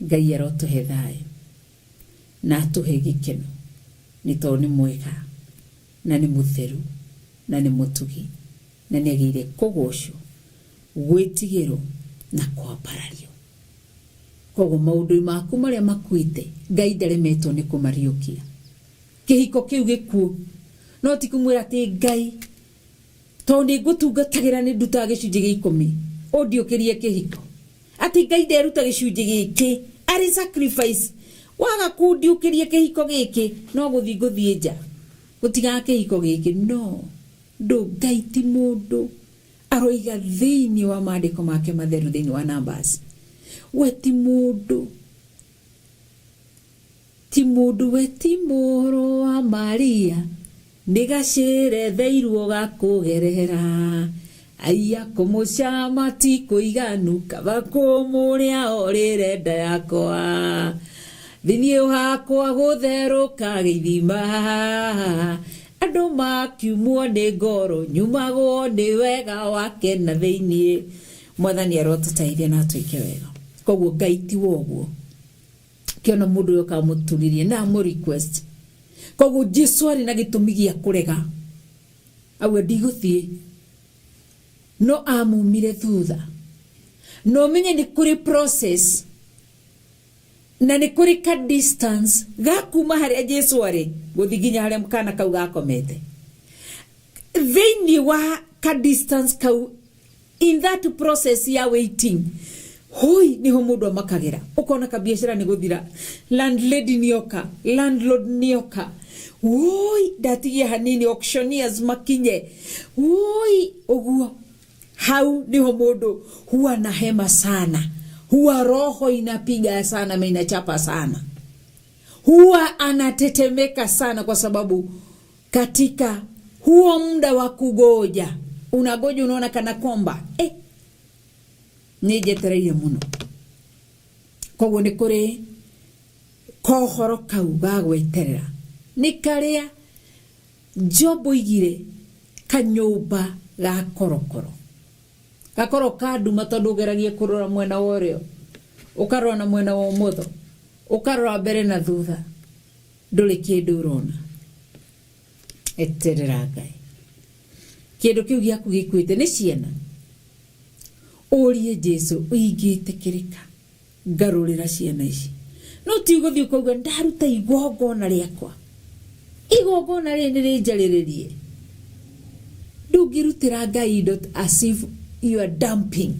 Ngai arotũhe thayũ na atũhe gĩkeno, nĩ tondũ nĩ mwega na nĩ mũtheru na nĩ mũtugi na nĩ agĩrĩire kũgocwo, gwĩtigĩrwo na kwambarario. Koguo maũndũ maku marĩa makuĩte Ngai ndaremetwo nĩ kũmariũkia. Kĩhiko kĩu gĩkuũ no ti kũmwĩra atĩ Ngai tondũ nĩ ngũtungatagĩra nĩ ndutaga gĩcunjĩ gĩa 10 ũndiũkĩrie kĩhiko, atĩ Ngai nderuta gĩcunjĩ gĩkĩ arĩ sacrifice, waga kũndiũkĩria kĩhiko gĩkĩ no gũthiĩ ngũthiĩ nja gũtigaga kĩhiko gĩkĩ. No ndũ Ngai ti mũndũ, aroiga thĩinĩ wa maandĩko make matheru thĩinĩ wa Numbers, we ti mũndũ, ti mũndũ, we ti mũrũ wa Maria, nĩ gacĩretheirwo gakũgerera, aiya kũmũcama ti kũiganu, kaba kũmũrĩa orĩre nda yakwa, thĩinĩ hakwa gũtherũka gĩthima, andũ makiumwo nĩ ngoro, nyumagwo nĩ wega wake na thĩinĩ. Mwathani arotũteithia na atwĩke wega. Koguo Ngai ti woguo, kĩona mũndũ ũyũ kamũturirie na amũ request. Koguo Jesu arĩ na gĩtũmi gĩa kũrega, auga ndigũthiĩ, no amumire thutha. No ũmenye nĩ kũrĩ process na nĩ kũrĩ ka distance ga kuma harĩa Jesu arĩ gũthiĩ nginya harĩa kana kau gakomete. Thĩinĩ wa ka distance kau, in that process ya waiting, hoi niho mũndũ amakagĩra, ũkona kabiacara nĩ gũthira, landlady nĩoka, landlord nĩoka, woi ndatigia hanini auctioneers makinye, woi ũguo. Hau niho mũndũ huwa na hema sana, huwa roho inapiga sana na inachapa sana, huwa anatetemeka sana, kwa sababu katika huo muda wa kugoja, unagoja unaona kana kwamba nĩ njetereire mũno. Koguo nĩ kũrĩ kohoro kau ga gweterera, nĩ karĩa Job oigire kanyũmba ga korokoro, gakoro ka nduma, tondũ ũgeragia kũrora mwena wa ũrĩo, ũkarora na mwena wa ũmotho, ũkarora mbere na thutha, ndũrĩ kĩndũ ũrona. Eterera Ngai. Kĩndũ kĩu gĩaku gĩkuĩte nĩ ciana, ũrie Jesu ingĩtĩkĩrĩka ngarũrĩra ciana ici. No ti ũgũthiĩ ũkauga ndaruta igongona rĩakwa, igongona rĩrĩ nĩ rĩnjarĩrĩrie. Ndũngĩrutĩra Ngai indo as if you are dumping.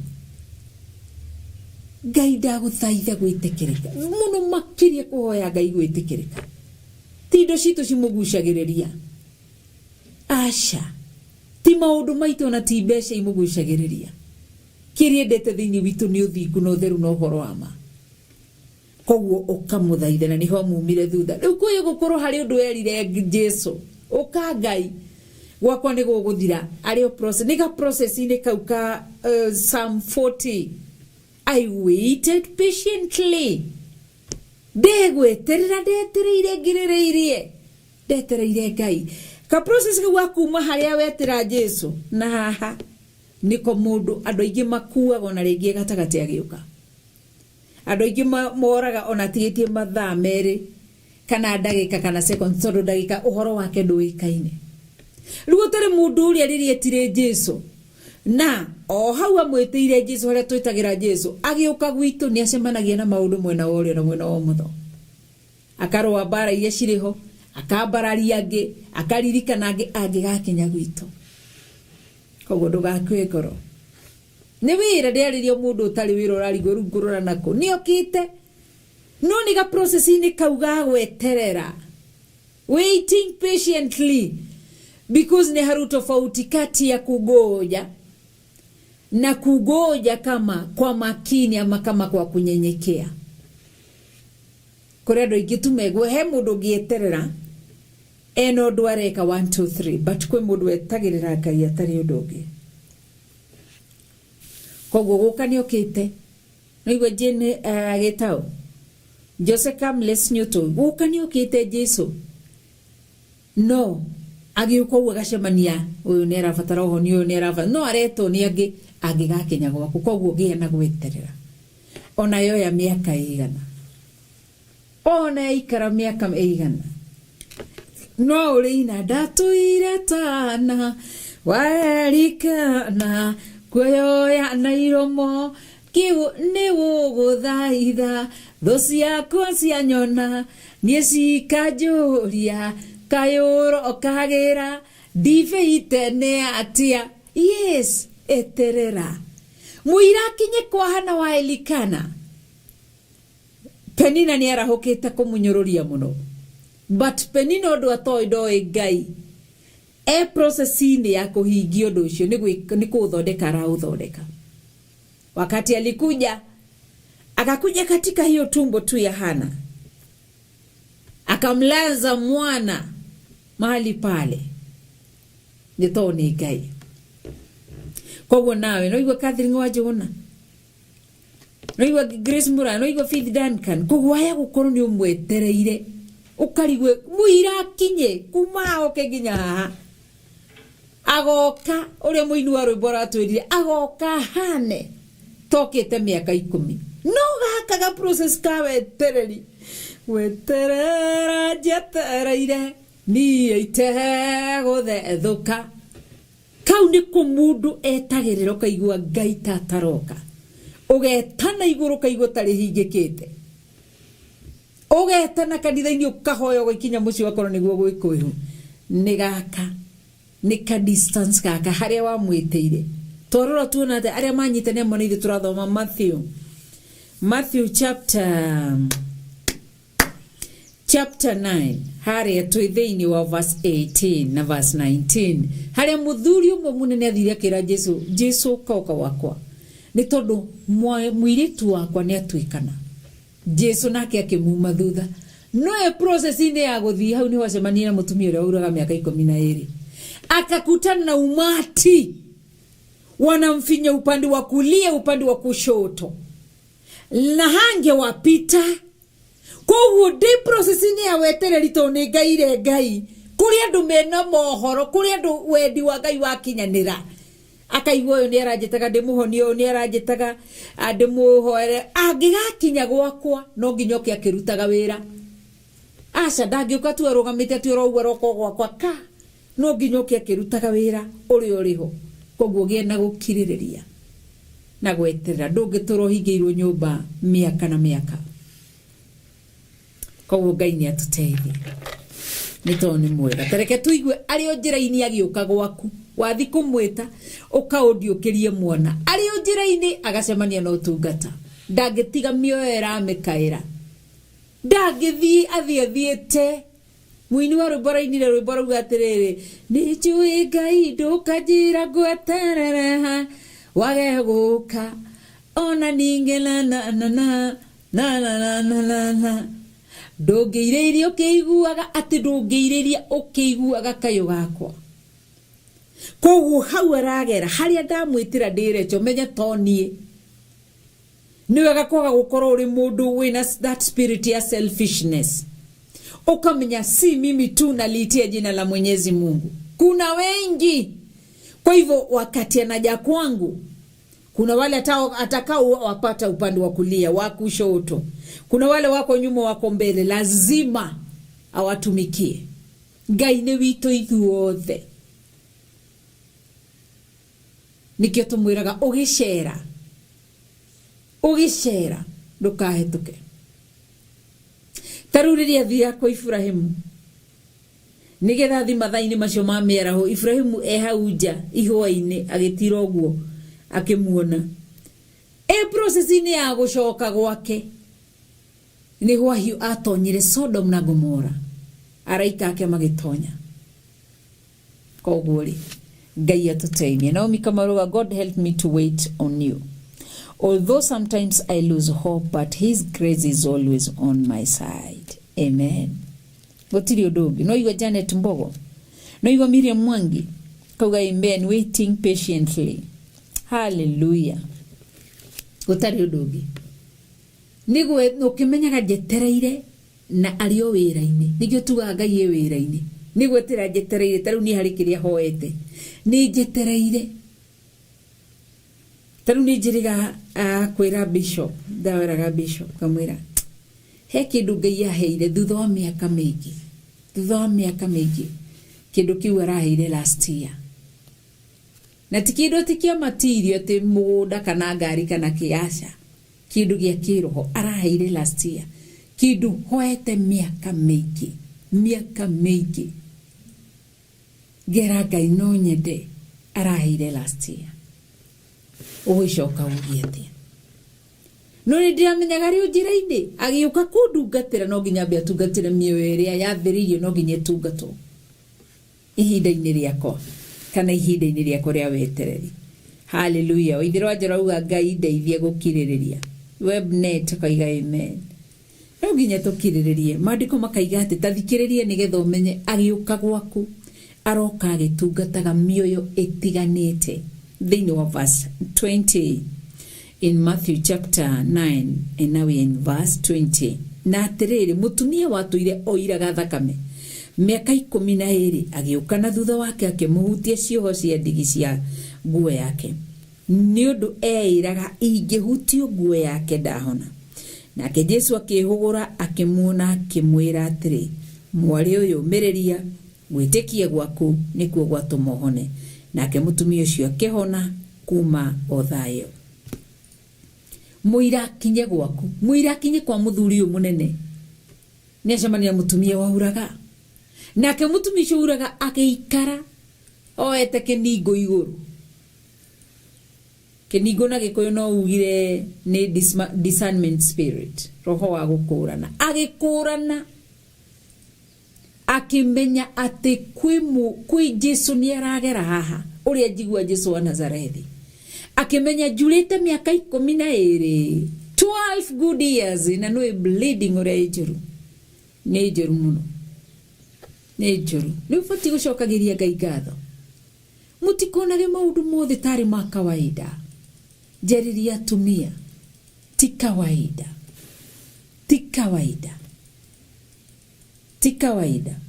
Ngai ndagũthaitha gwĩtĩkĩrĩka mũno, makĩria kũhoya Ngai gwĩtĩkĩrĩka. Ti indo citũ cimũgucagĩrĩria, aca, ti maũndũ maitũ ona ti mbeca imũgucagĩrĩria. Kĩrĩa endete thĩinĩ witũ nĩ ũthingu na ũtheru na ũhoro wa ma. Koguo ũkamũthaitha na nĩho mumire thutha. Rĩu kwĩ gũkorwo harĩ ũndũ erire Jesu, ũka Ngai gwakwa nĩ gũgũthira, arĩ o process, nĩ ga process-inĩ kau ka Psalm 40, I waited patiently, ndegweterera, ndetereire ngirĩrĩirie, ndetereire Ngai. Ka process kau ga kuma harĩa wetĩra Jesu na haha nĩko mũndũ, andũ aingĩ makuaga ona rĩngĩ gatagatĩ agĩũka. Andũ aingĩ moraga ona atigĩtie mathaa merĩ kana ndagĩka kana seconds, tondũ ndagĩka ũhoro wake ndũĩkaine. Rĩu ũtarĩ mũndũ ũrĩa rĩrĩa etire Jesu na o hau amwĩtĩire Jesu, harĩa twĩtagĩra Jesu agĩũka gwitũ nĩ acemanagia na maũndũ mwena wa ũrĩo na mwena wa ũmotho, akarũa mbara iria cirĩ ho, akambararia angĩ, akaririkana angĩ angĩgakinya gwitũ. Koguo ndũgakue ngoro. Nĩ wĩra ndĩarĩria mũndũ ũtarĩ wĩra ũrarigwo rĩu ngũrora nakũ, nĩ okĩte, no nĩ ga process-inĩ kau ga gweterera, waiting patiently, because nĩ haru tofauti kati ya kungoja na kungoja kama kwa makini ama kama kwa kunyenyekea. Kũrĩ andũ aingĩ tumegwo, he mũndũ ũngĩeterera ena ũndũ areka 1 2 3, but kwĩ mũndũ wetagĩrĩra Ngai atarĩ ũndũ ũngĩ. Koguo gũka nĩ okĩte, nĩigua Jane agĩtao Jose Kamles Newton, gũka nĩ okĩte Jesu, no agĩũka ũguo agacemania ũyũ nĩ arabatara ũhonio, ũyũ nĩ arabatara, no aretwo nĩ angĩ angĩgakinya gwaku. Koguo gĩa na gweterera, ona yoya mĩaka ĩigana, ona yaikara mĩaka ĩigana, no ũrĩina ndatũire tana werikana kuoyoya na iromo kiu nĩ gũgũthaitha, thũ ciakwa cianyona niĩ cikanjũria kayũro kagĩra ndibĩite nĩ atia. Yes, eterera mũira akinye kwa Hana wa Elikana. Penina nĩ arahũkĩte kũmũnyũrũria mũno, but Penina ũndũ atoĩ, ndoĩ Ngai e process-inĩ ya kũhingia ũndũ ũcio, nĩ kũũthondeka araũthondeka. Wakati alikuja, akakuja katika hiyo tumbo tu ya Hana, akamlaza mwana mahali pale, nĩ tondũ nĩ Ngai. Koguo nawe noigua Catherine Wanjũgũna, noigua Grace Muraya, noigua Faith Duncan, koguo aya gũkorwo nĩ ũmwetereire ũkarigwe mũira akinye kuma oke nginya haha, agoka ũrĩa mũini wa rwĩmbo aratwĩrire agoka hane tokĩte mĩaka 10, no gaka ga process ka wetereri, weterera njetereire niĩ itegũthethũka, kau nĩ kũ mũndũ etagĩrĩra, ũkaigua Ngai tataroka, ũgetana igũrũ ũkaigua tarĩ hingĩkĩte, ũgetana kanitha-inĩ ũkahoya ũgaikinya mũciĩ ũgakorwo nĩguo gwĩkũĩhu. Nĩ gaka nĩ ka distance gaka harĩa wamwĩtĩire. Twarora tuona atĩ arĩa manyitane amwe na ithuĩ, tũrathoma Matthew chapter 9, harĩa twĩ thĩinĩ wa verse 18 na verse 19, harĩa mũthuri ũmwe mũnene athire akĩra Jesu, Jesu koka wakwa nĩ tondũ mũirĩtu wakwa nĩ atuĩkana. Jesu nake akĩmuma thutha, no e process-inĩ ya gũthiĩ hau nĩho acemania na mũtumia ũrĩa wauraga mĩaka 12, akakutana na umati wanamfinya upande wa kulia, upande wa kushoto, na hangewapita. Koguo ndĩ process-inĩ ya wetereri, tondũ nĩ ngaire Ngai kũrĩ andũ mena mohoro, kũrĩ andũ wendi wa Ngai wakinyanĩra, akaigua ũyũ nĩ aranjĩtaga ndĩmũhonie, ũyũ nĩ aranjĩtaga ndĩmũhoere, angĩgakinya gwakwa no nginya oke akĩrutaga wĩra. Aca, ndangĩũka tu arũgamĩte atĩ oroguo aroka o gwakwa, ka no nginya oke akĩrutaga wĩra ũrĩa ũrĩ ho. Koguo gĩe na gũkirĩrĩria na gweterera, ndũngĩtũra ũhingĩirwo nyũmba mĩaka na mĩaka. Koguo Ngai nĩ atũteithie nĩ tondũ nĩ mwega. Tareke tũigue arĩ o njĩra-inĩ agĩũka gwaku, wathi kũmwĩta ũkaũndiũkĩrie mwana, arĩ o njĩra-inĩ agacemania na ũtungata, ndangĩtiga mĩoyo ĩramĩkaĩra, ndangĩthiĩ athiĩ athiĩte. Mũini wa rwĩmbo arainire rwĩmbo rauga atĩrĩrĩ, nĩ njũĩ Ngai ndũkanjĩra ngweterere ha wage gũka ona ningĩ na na na na na na na na na na ndũngĩirĩirie ũkĩiguaga atĩ ndũngĩirĩria ũkĩiguaga kayũ gakwa. Koguo hau aragera harĩa ndamwĩtĩra ndĩrecho menye to niĩ. Nĩ wega kwaga gũkorwo ũrĩ mũndũ wĩna that spirit ya selfishness, ukamenya si mimi tu naliitia jina la Mwenyezi Mungu, kuna wengi. Kwa hivyo wakati anaja kwangu, kuna wale atakao wapata upande wa kulia, wa kushoto, kuna wale wako nyuma, wako mbele, lazima awatumikie. Ngai nĩ witũ ithuothe, nikĩo tũmwĩraga ũgĩcera, ũgĩcera ndũkahĩtũke. Ta rĩu rĩrĩa athiaga kwa Ibrahimu nĩgetha athi mathaa-inĩ macio ma mĩaraho, Ibrahimu e hau nja ihũa-inĩ agĩtira ũguo akĩmuona e process-inĩ ya gũcoka gwake, nĩ hwahiũ atonyire Sodom na Gomora, araika ake magĩtonya. Koguo rĩ, Ngai atũteithie. Naomi Kamaruga, God help me to wait on you. Although sometimes I lose hope, but his grace is always on my side. Amen. Gũtirĩ ũndũ ũngĩ. No igua Janet Mbogo, no igua Miriam Mwangi kauga amen, waiting patiently. Hallelujah. Gũtarĩ ũndũ ũngĩ. Nĩguo ũkĩmenyaga njetereire na arĩ o wĩra-inĩ. Nĩkĩo tugaga Ngai e wĩra-inĩ. Nĩ gwetera njetereire, ta rĩu niĩ harĩ kĩrĩa hoete. Nĩ njetereire. Ta rĩu nĩ njĩrĩga kwĩra bishop, ndawĩraga bishop kamwĩra he kĩndũ Ngai aheire thutha wa mĩaka mĩingĩ, thutha wa mĩaka mĩingĩ, kĩndũ kĩu araheire last year. Na ti kĩndũ atĩ kĩa material atĩ mũgũnda kana ngari kana kĩ, aca. Kĩndũ gĩa kĩroho araheire last year, kĩndũ hoete mĩaka mĩingĩ, mĩaka mĩingĩ. Ngera Ngai no nyende araheire last year. Ũgũcoka uge atĩa? No nĩ ndĩramenyaga rĩ njĩra-inĩ agĩũka kũndungatĩra no nginya ambe atungatĩre mĩoyo ĩrĩa yathĩrĩirio, no nginya ĩtungatwo ihinda-inĩ rĩakwa kana ihinda-inĩ rĩakwa rĩa wetereri. Hallelujah. Waithĩra wa Njoro auga Ngai ndeithie gũkirĩrĩria. Webnet akaiga amen. No nginya tũkirĩrĩrie. Maandĩko makaiga atĩ ta thikĩrĩrie nĩgetha ũmenye agĩũka gwaku aroka agĩtungataga mĩoyo ĩtiganĩte. Thĩinĩ wa verse 20 in Matthew chapter 9, and now we are in verse 20. Na atĩrĩrĩ, mũtumia watũire oiraga thakame mĩaka 12 agĩũka na thutha wake akĩmũhutia cioho cia ndigi cia nguo yake, nĩ ũndũ eĩraga ingĩhutio nguo yake ndahona. Nake Jesu akĩhũgũra akĩmuona akĩmwĩra atĩrĩ, mwarĩ ũyũ ũmĩrĩria, gwĩtĩkia gwaku nĩkuo gwatũma ũhone. Nake mũtumia ũcio akĩhona kuma o thaa ĩyo. Mũira akinye gwaku, mũira akinye kwa mũthuri ũyũ mũnene, nĩ acemania na mũtumia wauraga. Nake mũtumia ũcio wauraga agĩikara oete kĩningo igũrũ. Kĩningo na Gĩkũyũ no ugire nĩ discernment spirit, roho wa gũkũrana. Agĩkũrana akĩmenya atĩ kwĩ Jesu nĩ aragera haha, ũrĩa njigua Jesu wa Nazarethi. Akĩmenya njurĩte mĩaka 12, 12 good years, na nĩ bleeding ũrĩa ĩ njũru, nĩ njũru mũno, nĩ njũru. Nĩ ũbatiĩ gũcokagĩria Ngai ngatho. Mũtikonage maũndũ mothe tarĩ ma kawaida. Njarĩria atumia, ti kawaida, ti kawaida, ti kawaida.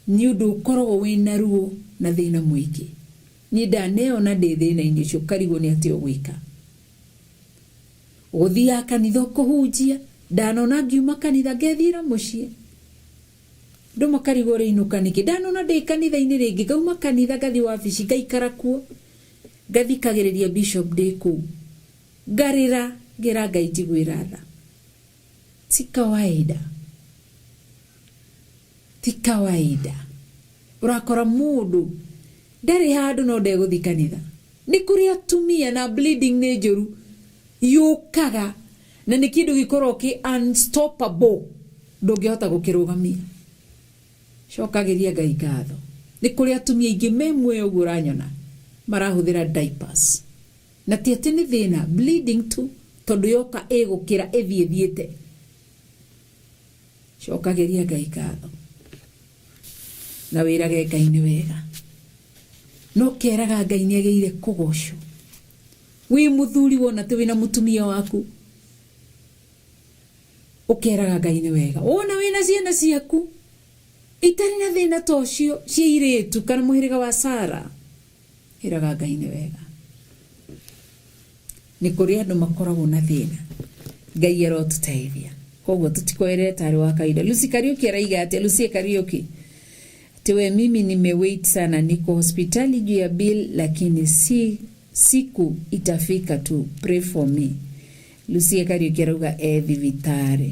Nĩ ũndũ ũkoragwo wĩna ruo na thĩna mũingĩ. Niĩ ndaneyona ndĩ thĩna-inĩ ũcio, ũkarigwo nĩ atĩa ũgwĩka. Ũgũthiaga kanitha ũkũhunjia, ndanona ngiuma kanitha ngethiĩra mũciĩ. Andũ makarigwo ũrĩinũka nĩkĩ. Ndanona ndĩ kanitha-inĩ rĩngĩ, ngauma kanitha ngathiĩ wabici ngaikara kuo, ngathikagĩrĩria bishop ndĩ kũu, ngarĩra ngera Ngai njiguĩra tha. Ti kawaida. Ti kawaida. Ũrakora mũndũ ndarĩ handũ no ndegũthiĩ kanitha. Nĩ kũrĩ atumia na bleeding nĩ njũru yũkaga na nĩ kĩndũ gĩkoragwo kĩ unstoppable, ndũngĩhota gũkĩrũgamia. Cokagĩria Ngai ngatho. Nĩ kũrĩ atumia aingĩ me muoyo ũguo ũranyona marahũthĩra diapers. Na ti atĩ nĩ thĩna, bleeding tu, tondũ yoka ĩgũkĩra ĩthiĩ thiĩte. Cokagĩria Ngai ngatho na wĩrage Ngai nĩ wega. No keraga Ngai nĩ agĩrĩire kũgocwo. Wĩ mũthuri wona atĩ wĩna mũtumia waku, ũkeraga Ngai nĩ wega. Wona wĩna ciana ciaku itarĩ na thĩna ta ũcio cia irĩtu kana mũhĩrĩga wa Sara, ĩraga Ngai nĩ wega. Nĩ kũrĩ andũ makoragwo na thĩna, Ngai arotũteithia. Koguo tũtikoerere tarĩ wa kawaida. Lucy Kariuki araiga atĩa? Lucy Kariuki ati we, mimi nimewait sana, niko hospitali juu ya bill, lakini si siku itafika tu, pray for me. Lucy Kariuki arauga e thibitarĩ,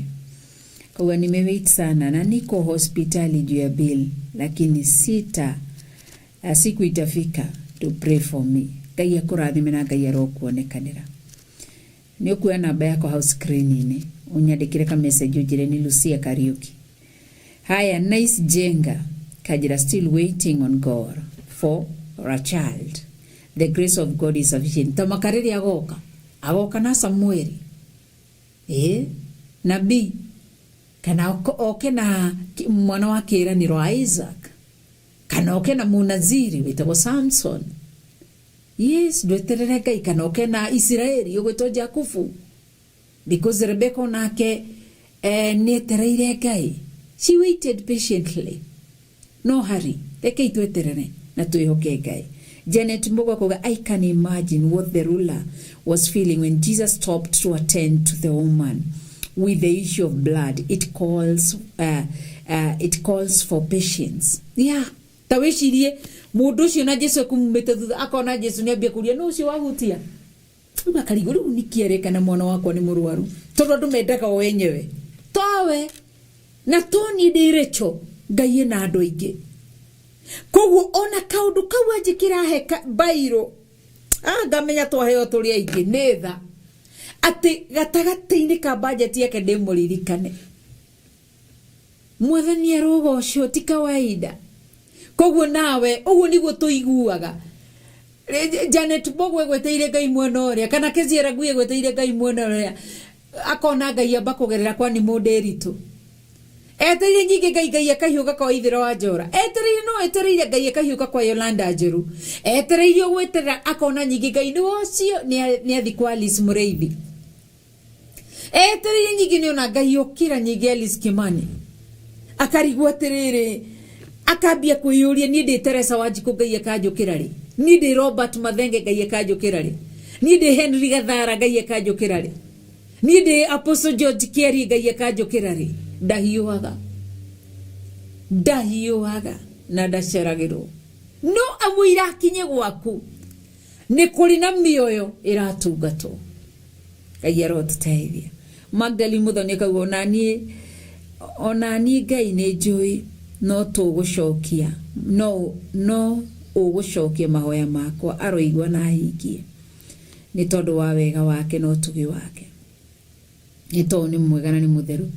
kauga nimewait sana na niko hospitali juu ya bill, lakini sita siku itafika to pray for me. Ngai akũrathime na Ngai arokuonekanĩra. Nĩ ũkuoya namba yakwa hau screen-inĩ ũnyandĩkĩre ka message ũnjĩre nĩ Lucia Kariuki. Haya, Nice Jenga Kajira, still waiting on God for a child. The grace of God is sufficient. Tamaka rĩrĩa agoka, agoka na Samueli nabii, kana oke na mwana wa kĩĩranĩro Isaac, kana oke na munaziri wĩtagwo Samson. Yes, ndweterere Ngai, kana oke na Isiraeli ũgwĩtwo Jakubu, because Rebecca onake nĩetereire Ngai. She waited patiently. No hurry, rekei tweterere na twĩhoke Ngai. Janet Mbogo akauga, I can imagine what the ruler was feeling when Jesus stopped to attend to the woman with the issue of blood. It calls for patience. Yeah, ta wĩcirie mũndũ ũcio na Jesu ekumumĩte thutha, akona Jesu nĩ ambia kũria nũ ũcio wahutia. Rĩu akarigwo, rĩu nĩkĩ areka na mwana wakwa nĩ mũrwaru? Tondũ andũ mendaga o enyewe, towe na to niĩ ndĩ Rachel. Ngai ena andũ aingĩ, koguo ona kaũndũ kau anjĩkĩra he bairũ, ngamenya twaheo tũrĩ aingĩ nĩ tha atĩ gatagatĩ-inĩ ka bajeti yake ndĩmũririkane. Mwathani arogocwo. Ti kawaida. Koguo nawe ũguo nĩguo tũiguaga. Janet Mbogo egweteire Ngai mwena ũrĩa, kana Kezia Ragui egweteire Ngai mwena ũrĩa, akona Ngai amba kũgerera kwa Nimũndĩritũ. Etereire nyingĩ Ngai akahiũka kwa Ithĩro wa Njora. Etereire no etereire Ngai akahiũka kwa Yolanda Njeru. Etereire gwĩterera akona nyingĩ Ngai nĩ ũcio nĩ athi kwa Alice Mũrĩithi. Etereire nyingĩ nĩ ona Ngai ũkĩra nyingĩ Alice Kimani, akarigwo atĩrĩrĩ, akambia kwĩyũria, niĩ ndĩ Teresa Wanjikũ, Ngai akanjũkĩra rĩ? Niĩ ndĩ Robert Mathenge, Ngai akanjũkĩra rĩ? Niĩ ndĩ Henry Gathara, Ngai akanjũkĩra rĩ? Niĩ ndĩ Apostle George Kiarie, Ngai akanjũkĩra rĩ? Ndahiũhaga, ndahiũhaga na ndaceragĩrwo, no amũira akinye gwaku nĩ kũrĩ na mĩoyo ĩratungatwo. Ngai arotũteithia. Magdalene Muthoni akauga, onaniĩ Ngai nĩ njũĩ no tũgũcokia, no ũgũcokia mahoya makwa, aroigua na ahingie nĩ tondũ wa wega wake na ũtugi wake, nĩ tondũ nĩ mwega na nĩ mũtheru.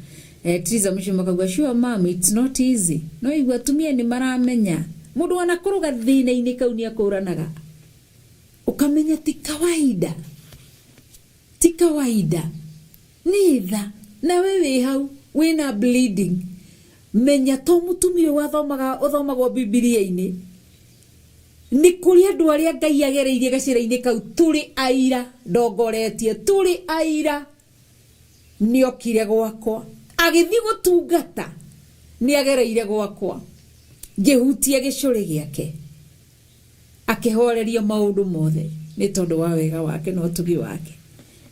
Triza Mũcuma akauga, sure mam, it's not easy. No igua atumia nĩ maramenya mũndũ wanakũrũga thĩna-inĩ kau nĩ akũranaga, ũkamenya ti kawaida, ti kawaida, nĩ tha. Nawe wĩ hau wĩna bleeding, menya to mũtumia ũyũ wathomaga ũthomagwo Bibilia-inĩ, nĩ kũrĩ andũ arĩa Ngai agereirie gacĩra-inĩ kau. Tũrĩ aira, ndongoretie, tũrĩ aira. Nĩ okire gwakwa agĩthiĩ gũtungata, nĩ agereire gwakwa, ngĩhutia gĩcũrĩ gĩake, akĩhoreria maũndũ mothe nĩ tondũ wa wega wake na ũtugi wake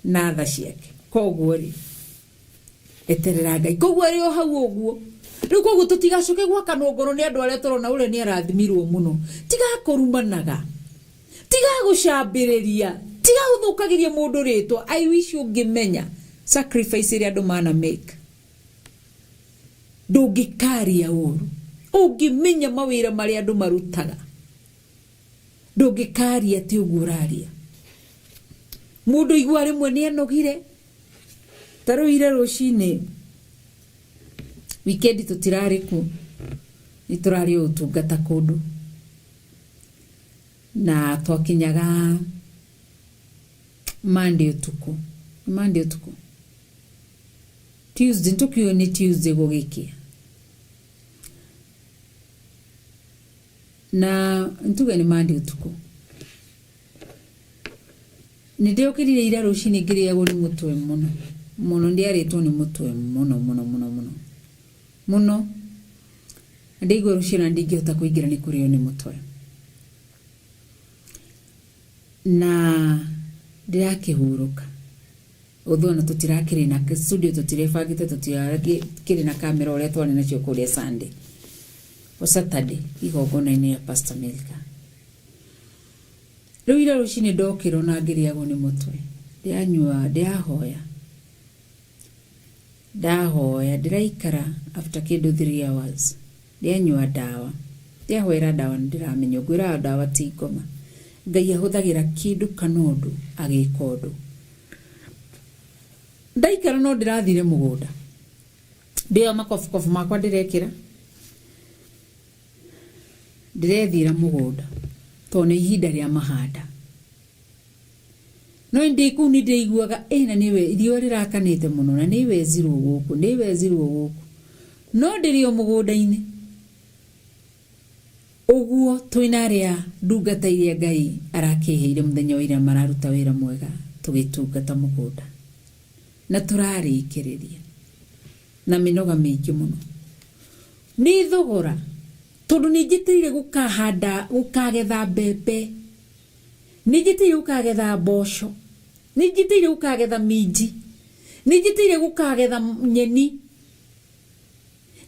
na tha ciake. Koguo rĩ, eterera Ngai. Koguo arĩ o hau ũguo rĩu, koguo tũtigacoke gwakanwo ngoro nĩ andũ arĩa tũrona ũrĩa nĩ arathimirwo mũno. Tiga kũrumanaga, tiga gũcambĩrĩria, tiga gũthũkagĩria mũndũ rĩtwa. I wish ũngĩmenya sacrifice ĩrĩa andũ mana make, ndũngĩkaria ũru. Ũngĩmenya mawĩra marĩa andũ marutaga, ndũngĩkaria atĩ ũguo ũraria. Mũndũ igua rĩmwe nĩ anogire. Ta rĩu ira rũcinĩ, weekend tũtirarĩ kuo, nĩ tũrarĩ o ũtungata kũndũ. Na twakinyaga Monday ũtukũ. Monday ũtukũ. Tuesday, nĩtũkiũĩ nĩ Tuesday gũgĩkĩa. Na ntuge nĩ Monday ũtukũ. Nĩ ndĩokĩrire ira rũcinĩ ngĩrĩagwo nĩ mũtwe mũno. Mũno ndĩarĩtwo nĩ mũtwe mũno mũno mũno mũno. Mũno. Na ndĩigua rũciũ na ndingĩhota kũingĩra nĩ kũrĩo nĩ mũtwe. Na ndĩrakĩhurũka. Although ona tũtirakĩrĩ na studio tũtirebangĩte tũtirakĩrĩ na kamera ũrĩa twarĩ nacio kũrĩa Sunday. O Saturday igongona-inĩ ya Pastor Milka. Rĩu ira rũcinĩ ndokĩra ona ngĩrĩagwo nĩ mũtwe. Ndĩranyua, ndĩrahoya. Ndahoya, ndĩraikara after kĩndũ 3 hours. Ndĩranyua ndawa. Ndĩrahoera ndawa nĩ ndĩramenya. Ngwĩraga ndawa ti ngoma. Ngai ahũthagĩra kĩndũ kana ũndũ agĩka ũndũ. Ndaikara no ndĩrathire mũgũnda. Ndĩoya makobukobu makwa ndĩrekĩra. Ndĩrethiĩra mũgũnda tondũ nĩ ihinda rĩa mahanda. No ndĩ kũu nĩ ndĩiguaga ĩ na nĩwe riũa rĩrakanĩte mũno na nĩ wecirwo gũkũ, nĩ wecirwo gũkũ. No ndĩrĩ o mũgũnda-inĩ. Ũguo twĩna arĩa ndungata iria Ngai arakĩheire mũthenya wa ira mararuta wĩra mwega tũgĩtungata mũgũnda. Na tũrarĩkĩrĩria na mĩnoga mĩingĩ mũno. Nĩ thogora tondũ nĩ njĩtĩire gũkahanda gũkagetha mbembe, nĩ njĩtĩire gũkagetha mboco, nĩ njĩtĩire gũkagetha minji, nĩ njĩtĩire gũkagetha nyeni,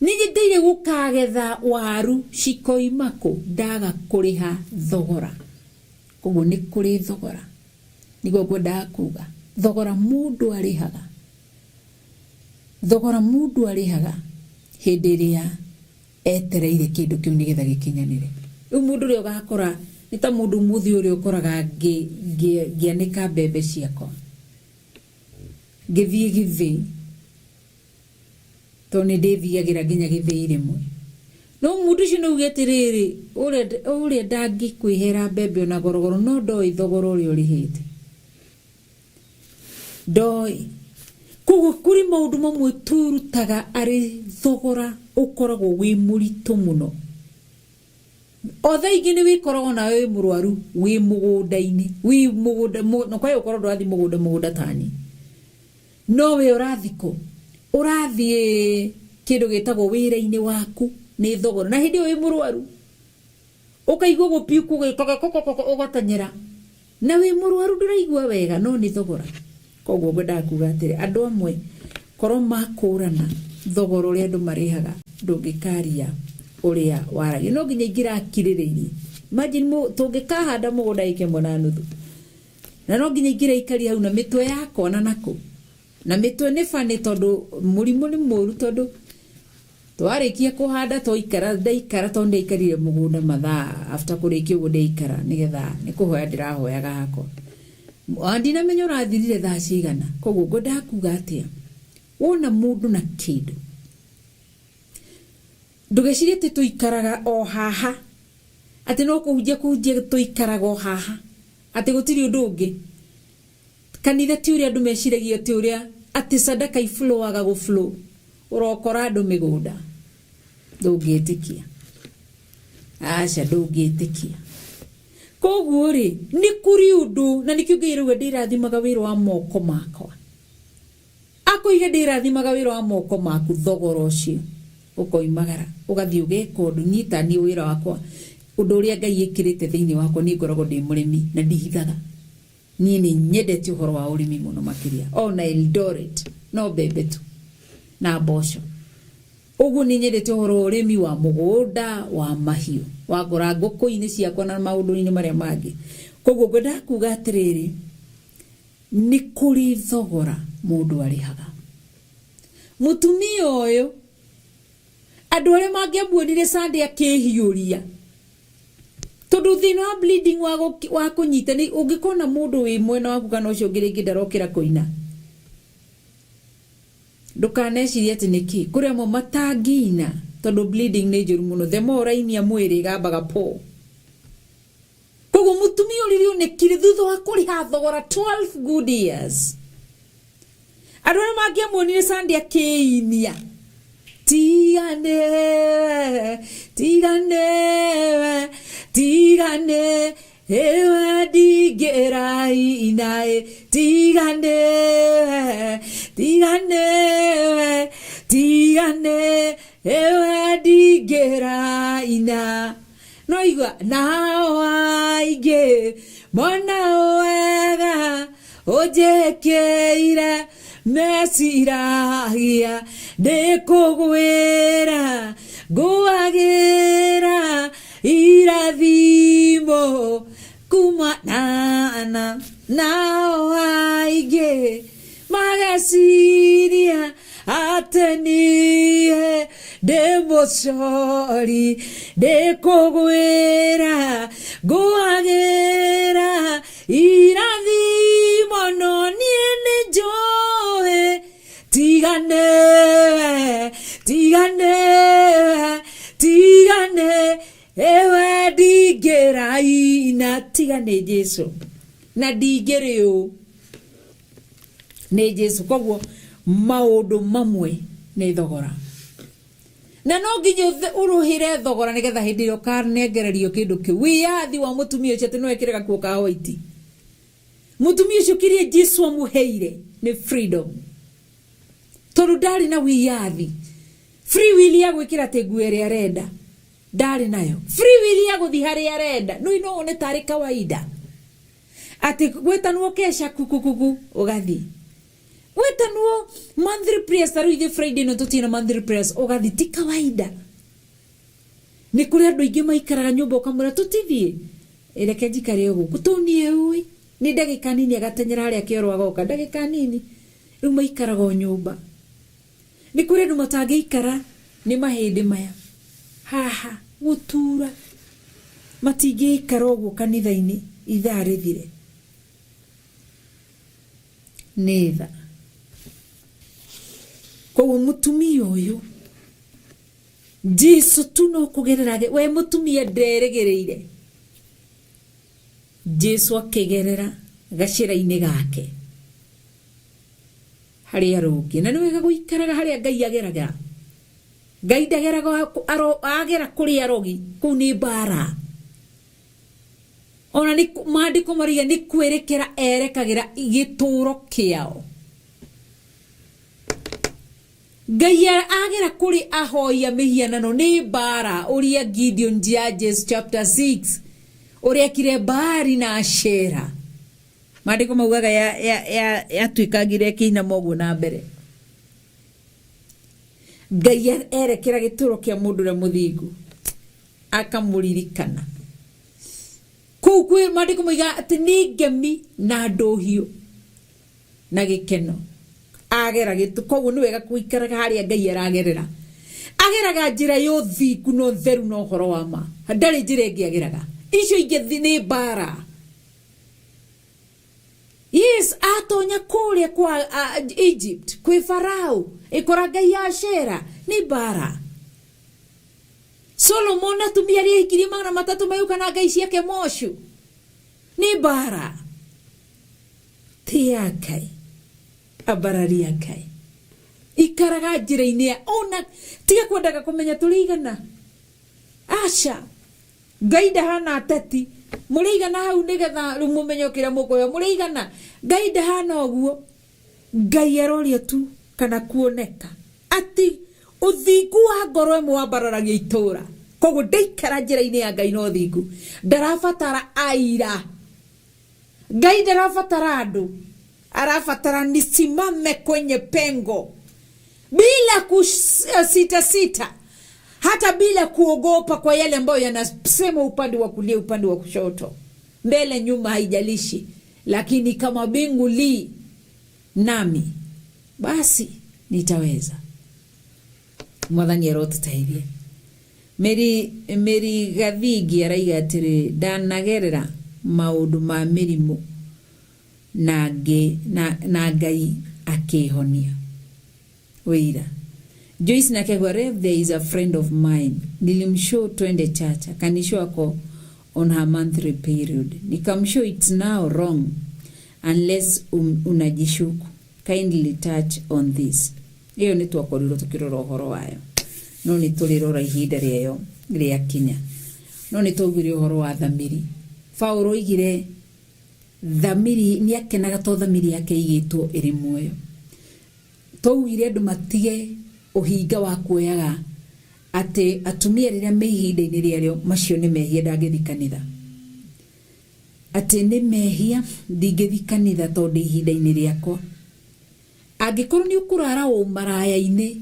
nĩ njĩtĩire gũkagetha waru cikoima kũ ndaga kũrĩha thogora. Koguo nĩ kũrĩ thogora. Nĩguo ngwendaga kuga thogora mũndũ arĩhaga. Thogora mũndũ arĩhaga hĩndĩ ĩrĩa etereire kĩndũ kĩu nĩgetha gĩkinyanĩre. Rĩu mũndũ ũrĩa ũgakora nĩ ta mũndũ ũmũthĩ ũrĩa ũkoraga ngĩanĩka mbembe ciakwa. Ngĩthiĩ gĩthĩi. Tondũ nĩ ndĩthiagĩra nginya gĩthĩi rĩmwe. No mũndũ ũcio no uge atĩrĩrĩ, ũrĩa ndangĩkwĩhera mbembe ona gorogoro no ndoĩ thogora ũrĩa ũrĩhĩte. Ndoĩ. Koguo kũrĩ maũndũ mamwe tũrutaga arĩ thogora ũkoragwo wĩ mũritũ mũno. O thaa ingĩ nĩ wĩkoraga nawe wĩ mũrwaru wĩ mũgũnda-inĩ, wĩ mũgũnda, na kwaya ũkorwo ndũrathiĩ mũgũnda mũgũnda tani. No we ũrathiĩ kũ? Ũrathiĩ kĩndũ gĩtagwo wĩra-inĩ waku nĩ thogora. Na hĩndĩ ĩyo wĩ mũrwaru. Ũkaigua gũpiuku gĩkaga kokokoko ũgateng'era. Na wĩ mũrwaru ndũraigua wega no nĩ thogora. Koguo ngwendaga kuga atĩrĩ, andũ amwe korwo makũrana thogora ũrĩa andũ marĩhaga ndũngĩkaria ũrĩa waragia. No nginya ingĩrakirĩrĩirie. Imagine tũngĩkahanda mũgũnda ĩka ĩmwe na nuthu. Na no nginya ingĩraikaria hau na mĩtwe yakwa na nakũ. Na mĩtwe nĩ funny tondũ mũrimũ nĩ mũru tondũ twarĩkia kũhanda twaikara ndaikara tondũ ndaikarire mũgũnda mathaa after kũrĩkia ũguo ndaikara nĩgetha nĩ kũhoya ndĩrahoyaga hakwa. Ndinamenya ũrathirire thaa cigana. Koguo ngwendaga kuga atĩa, wona mũndũ na kĩndũ ndũgecirie atĩ tũikaraga o haha, atĩ no kũhunjia kũhunjia tũikaraga o haha, atĩ gũtirĩ ũndũ ũngĩ. Kanitha ti ũrĩa andũ meciragia atĩ ũrĩa atĩ sadaka iflowaga gũflow. Ũrokora andũ mĩgũnda. Ndũngĩtĩkia. Aca ndũngĩtĩkia. Koguo rĩ, nĩ kũrĩ ũndũ, na nĩkĩo Ngai arauga ndĩrathimaga wĩra wa moko makwa. Akoiga ndĩrathimaga wĩra wa moko maku thogora ũcio. Ũkoimagara, ũgathiĩ ũgeka ũndũ, niĩ ta niĩ wĩra wakwa, ũndũ ũrĩa Ngai ĩkĩrĩte thĩinĩ wakwa, niĩ ngoragwo ndĩ mũrĩmi na ndihithaga. Niĩ nĩ nyendete ũhoro wa ũrĩmi mũno makĩria. Ona Eldoret, no mbembe tu na mboco. Ũguo nĩ nyendete ũhoro wa ũrĩmi wa mũgũnda, wa mahiũ, wakora ngũkũ-inĩ ciakwa na maũndũ-inĩ marĩa mangĩ. Koguo ngwendaga kuga atĩrĩrĩ, nĩ kũrĩ thogora mũndũ arĩhaga. Mũtumia ũyũ Andũ arĩa mangĩamuonire Sunday akĩhiũria, tondũ thĩna wa bleeding wa kũnyita nĩ ũngĩkona mũndũ wĩ mwena waku kana ũcio ũngĩ rĩngĩ ndarokĩra kũina, ndũkanecirie atĩ nĩkĩ. Kũrĩ amwe matangĩina tondũ bleeding nĩ njũru mũno, the more ũrainia mwĩrĩ ĩgambaga po. Koguo mũtumia ũrĩrĩ onekire thutha wa kũrĩha thogora 12 good years. Andũ arĩa mangĩamuonire Sunday akĩinia tigane tigane tigane ewe ndingĩraina ĩ, tigane tigane tigane ewe ndingĩraina. No igua nao aingĩ mona wega ũnjĩkĩire meciragia ndĩkũgwĩra ngũagĩra irathimo kuma na nao aingĩ mageciria atĩ niĩ ndĩ mũcori ndĩkũgwĩra ngũagĩra irathimo no niĩ nĩ njũĩ tigane tigane tigane ewe ndingĩraina. Tiga nĩ Jesu na ndingĩrĩ ũ nĩ Jesu. Koguo maũndũ mamwe nĩ thogora, na no nginya ũrũhĩre thogora nĩgetha hĩndĩ ĩrĩa ũkanengererio kĩndũ kĩu. Wĩyathi wa mũtumia ũcio atĩ no ekĩre gakuo ka white, mũtumia ũcio kĩrĩa Jesu amũheire nĩ freedom, tondũ ndarĩ na wĩyathi. Free will ya gwĩkĩra atĩ nguo ĩrĩa arenda ndarĩ nayo, free will ya gũthiĩ harĩa arenda no ino wone tarĩ kawaida atĩ gwĩtanwo kesha kukukuku ũgathiĩ, gwĩtanwo monthly prayers ta rĩu ithuĩ Friday no tũtirĩ na monthly prayers ũgathiĩ, ti kawaida. Nĩ kũrĩ andũ aingĩ maikaraga nyũmba ũkamwĩra tũtithiĩ, reke njikare gũkũ tũniĩ ũĩ nĩ ndagĩka nini agateng'era harĩa kĩoro agoka ndagĩka nini, rĩu maikaraga o nyũmba. Nĩ kũrĩ andũ matangĩikara nĩ mahĩndĩ maya haha gũtura, matingĩikara ũguo kanitha-inĩ ithaa rĩthire nĩ tha. Koguo mũtumia ũyũ Jesu tu no kũgerera we mũtumia nderĩgĩrĩire, Jesu akĩgerera gacĩra-inĩ gake harĩa arũngiĩ. Na nĩ wega gũikaraga harĩa Ngai ageraga. Ngai ndageraga agera kũrĩa arogi, kũu nĩ mbara. Ona nĩ maandĩko marauga nĩ kwĩrekera erekagĩra gĩtũũro kĩao. Ngai agera kũrĩ ahoi a mĩhianano nĩ mbara. Ũrĩa Gideon Judges chapter 6 ũrĩa ekire Baali na Ashera, maandĩko maugaga yatuĩkangire ĩkĩinama ũguo na mbere. Ngai erekera gĩtũũro kĩa mũndũ ũrĩa mũthingu akamũririkana. Kũu kwĩ maandĩko moigaga atĩ nĩ ngemi na ndũhiũ na gĩkeno agera gĩtũ. Koguo nĩ wega gũikaraga harĩa Ngai aragerera. Ageraga njĩra ya ũthingu na ũtheru na ũhoro wa ma, ndarĩ njĩra ĩngĩ ageraga. Icio ingĩ nĩ mbara. Yes, atonya kũrĩa kwa Egypt kwĩ Farao ĩkora ngai ya Ashera nĩ mbara. Solomon atumia arĩa ahikirie 300 mayũka na ngai ciake mocu nĩ mbara. Tĩa Ngai, ambararia Ngai, ikaraga njĩra-inĩ ya ona tiga kwendaga kũmenya tũrĩ igana. Aca, Ngai ndahana ateti mũrĩ igana hau nĩgetha rĩu mũmenye kĩrĩa mũkũheo mũrĩ igana. Ngai ndahana ũguo. Ngai aroria tu kana kuoneka atĩ ũthingu wa ngoro ĩmwe wambararagia itũũra. Koguo ndaikara njĩra-inĩ ya Ngai na ũthingu, ndarabatara aira. Ngai ndarabatara andũ, arabatara nisimame kwenye pengo bila kusita sita, hata bila kuogopa kwa yale ambayo yanasema upande wa kulia, upande wa kushoto, mbele nyuma, haijalishi, lakini kama bingu li nami basi nitaweza. Mwathani arotũteithia. Mary Mary Gathingi araiga atĩrĩ, ndanagerera maũndũ ma mĩrimũ na ngĩ na Ngai akĩhonia. Wĩira. Joyce nake Rev, there is a friend of mine. Nilimshow twende church. Akanishow ako on her monthly period. Nikamshow it's now wrong unless unajishuku. Kindly touch on this. Iyo nĩ twakorirwo tũkĩrora ũhoro wayo. No nĩ tũrĩrora ihinda rĩayo rĩakinya. No nĩ twaugire ũhoro wa thamiri. Paũlũ oigire thamiri nĩ akenaga to thamiri yake igĩtwo ĩrĩ muoyo. Twaugire andũ matige ũhinga wa kuoyaga atĩ atumia rĩrĩa me ihinda-inĩ rĩarĩo macio nĩ mehia ndangĩthiĩ kanitha. Atĩ nĩ mehia ndingĩthiĩ kanitha tondũ ihinda-inĩ rĩakwa. Angĩkorwo nĩ ũkũrara ũmaraya-inĩ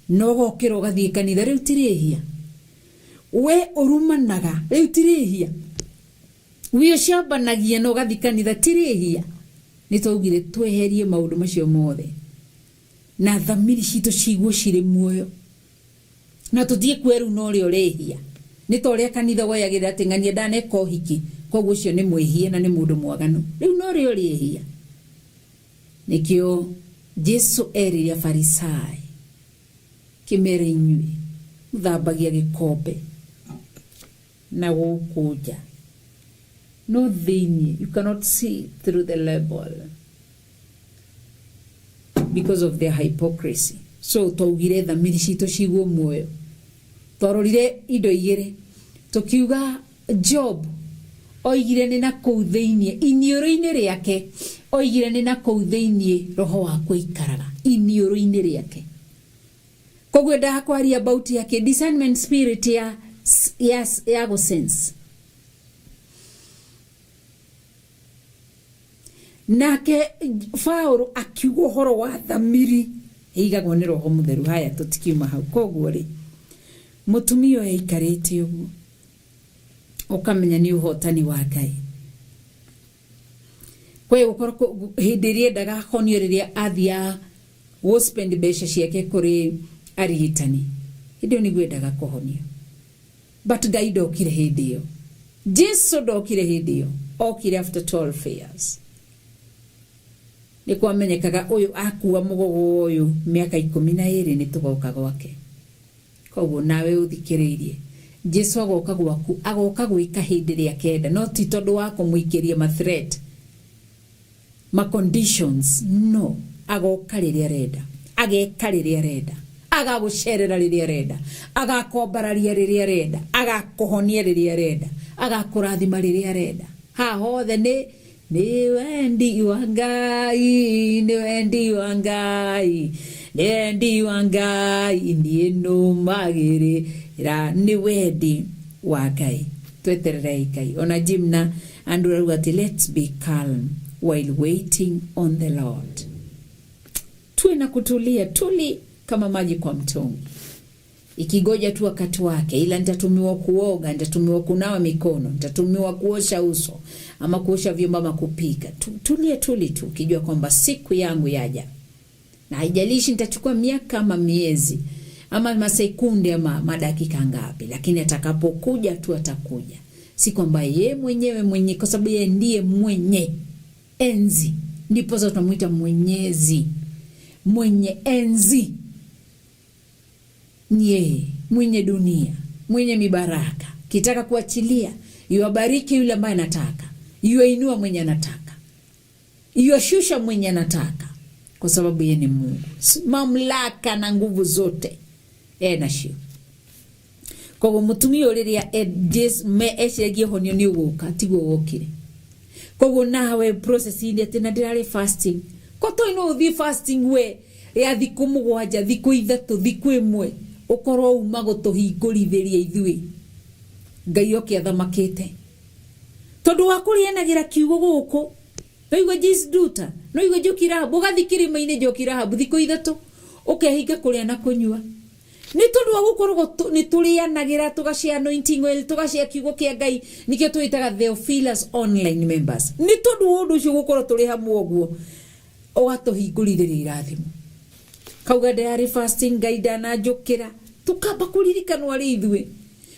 na ũgokĩra ũgathiĩ kanitha rĩu ti rĩhia. We ũrumanaga rĩu ti rĩhia. We ũcambanagia na ũgathiĩ kanitha ti rĩhia. Nĩ twaugire tweherie maũndũ macio mothe na thamiri citũ ciguo cirĩ muoyo na tũtige kuoya rĩu na ũrĩa ũrehia. Nĩ ta ũrĩa kanitha woyagĩrĩra atĩ ng'ania ndaneka ũhiki koguo ũcio nĩ mwĩhia na nĩ mũndũ mwaganu. Rĩu na ũrĩa ũrehia. Nĩkĩo Jesu erire Afarisai kĩmere inyuĩ mũthambagia gĩkombe na gũkũ nja no thĩinĩ you cannot see through the label because of their hypocrisy. So twaugire thamiri citũ ciguo muoyo. Twarorire indo igĩrĩ tukiuga Job oigire nĩ na kũu thĩinĩ iniũrũ-inĩ rĩake oigire nĩ na kũu thĩinĩ roho wakwa ikaraga iniũrũ-inĩ rĩake. Koguo endaga kwaria about yake discernment spirit ya go sense. Nake Paũlũ akiuga ũhoro wa thamiri ĩigagwo nĩ roho mũtheru. Haya tũtikiuma hau. Koguo rĩ mũtumia ũyũ aikarĩte ũguo ũkamenya nĩ ũhotani wa Ngai. Kwa gũkorwo hĩndĩ ĩrĩa endaga ahonio rĩrĩa athiaga gũ spend mbeca ciake kũrĩ arigitani hĩndĩ ĩyo nĩguo endaga kũhonio. But Ngai ndokire hĩndĩ ĩyo. Jesu ndokire hĩndĩ ĩyo. Okire after 12 years. Nĩ kwamenyekaga ũyũ akua mũgogo ũyũ mĩaka 12 nĩ tũgoka gwake. Koguo nawe ũthikĩrĩirie Jesu agoka gwaku agoka gwĩka hĩndĩ ĩrĩa kenda no ti tondũ wa kũmũikĩria ma threat ma conditions no agoka rĩrĩa arenda ageka rĩrĩa arenda agagũcerera rĩrĩa arenda agakwambararia rĩrĩa arenda agakũhonia rĩrĩa arenda agakũrathima rĩrĩa arenda. Ha hothe nĩ wendi wa Ngai, nĩ wendi wa Ngai, nĩ wendi wa Ngai, niĩ nũmagĩrĩra nĩ wendi wa Ngai. Twetererei Ngai. Ona Jim na Andrew arauga atĩ let's be calm while waiting on the Lord. Tuwe na kutulia, tuli kama maji kwa mtungi, ikigoja tu wakati wake. Ila nitatumiwa kuoga, nitatumiwa kunawa mikono, nitatumiwa kuosha uso ama kuosha vyombo ama kupika. Tulie tuli tu ukijua kwamba siku yangu yaja, na haijalishi nitachukua miaka ama miezi ama masekunde ama madakika ngapi, lakini atakapokuja tu atakuja. Si kwamba ye mwenyewe mwenye, kwa sababu yeye ndiye mwenye enzi, ndipo sasa tunamuita mwenyezi, mwenye enzi ni yeye, mwenye dunia, mwenye mibaraka. Kitaka kuachilia, yuwabariki yule ambaye anataka, yuwainua mwenye anataka, yuwashusha mwenye anataka, kwa sababu yeye ni Mungu. Mamlaka na nguvu zote yeye nacio. Koguo mutumia ũyũ rĩrĩa eciragia ũhonio nĩ ũgũka, tiguo wokire. Koguo nawe process-inĩ atĩ na ndĩrarĩ fasting, ko toi no ũthiĩ fasting we ya thikũ 7, thikũ 3, thikũ 1, ũkorwo uma gũtũhingũrithĩria ithuĩ Ngai oke athamakĩte tondũ wa kũrĩanagĩra kiugo gũkũ. Noigua Jesus Duta, noigua Njoki Rahabu, ũgathiĩ kĩrĩma-inĩ Njoki Rahabu thikũ 3 ũkehinga kũrĩa na kũnyua nĩ tondũ wa gũkorwo nĩ tũrĩanagĩra, tũgacĩa anointing oil, tũgacĩa kiugo kĩa Ngai, nĩkĩo twĩtaga Theophilus online members. Nĩ tondũ wa ũndũ ũcio gũkorwo tũrĩ hamwe ũguo, ũgatũhingũrithĩria irathimo. Kauga ndĩrarĩ fasting Ngai ndananjũkĩra. Tukamba kũririkanwo arĩ ithuĩ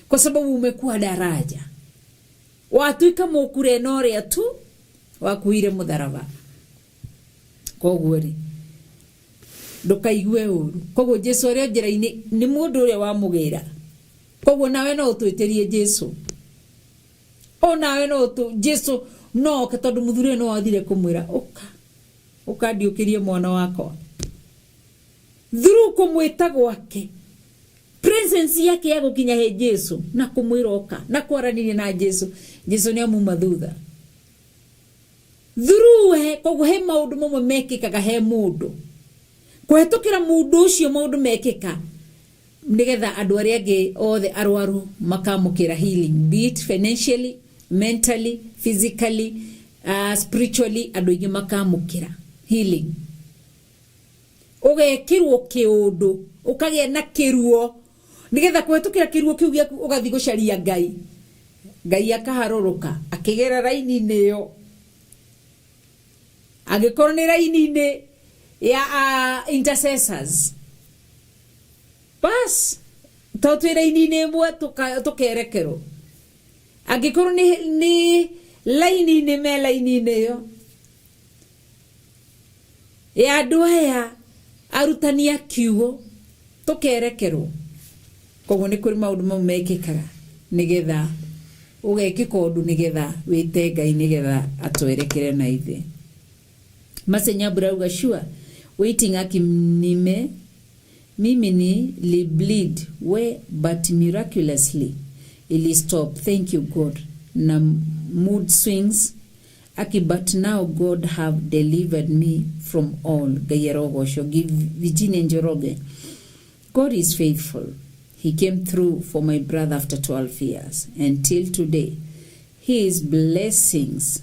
kwa sababu umekuwa daraja, watuĩka mũkurena ũrĩa tu wakuire mũtharaba. Koguo rĩ, ndũkaigue ũru. Koguo Jesu arĩ o njĩra-inĩ nĩ mũndũ ũrĩa wamũgĩra. Koguo nawe no ũtwĩtĩrie Jesu, o nawe no ũtũ Jesu no oke, tondũ mũthuri ũyũ no athire kũmwĩra ũka ũkandiũkĩrie mwana wakwa through kũmwĩta gwake, presence yake ya gũkinya he Jesu na kũmwĩra ũka na kwaranĩria na Jesu, Jesu nĩ amuma thutha through we. Koguo he maũndũ mamwe mekĩkaga he mũndũ kũhetũkĩra mũndũ ũcio, maũndũ mekĩka nĩgetha andũ arĩa angĩ othe arwaru makamũkĩra healing, be it financially, mentally, physically, spiritually, andũ aingĩ makamũkĩra healing. Ũgekĩrwo kĩũndũ, ũkagĩa na kĩruo, nĩgetha kũhetũkĩra kĩruo kĩu gĩaku ũgathiĩ gũcaria Ngai. Ngai akaharũrũka akĩgera raini-inĩ ĩyo, angĩkorwo nĩ raini-inĩ ya intercessors, bas to twĩ raini-inĩ ĩmwe tũkerekerwo. Angĩkorwo nĩ laini-inĩ, me laini-inĩ ĩyo ya andũ aya arutani a kiugo, tũkerekerwo. Koguo nĩ kũrĩ maũndũ mamwe mekĩkaga nĩgetha ũgekĩka ũndũ nĩgetha wĩte Ngai nĩgetha atwerekere na ithe. Masenyabura auga sure waiting akinime mimi ni libleed we but miraculously ili stop, thank you God. Na mood swings aki, but now God have delivered me from all. Ngai arogocwo. Virginia Njoroge, God is faithful. He came through for my brother after 12 years. Until today, his blessings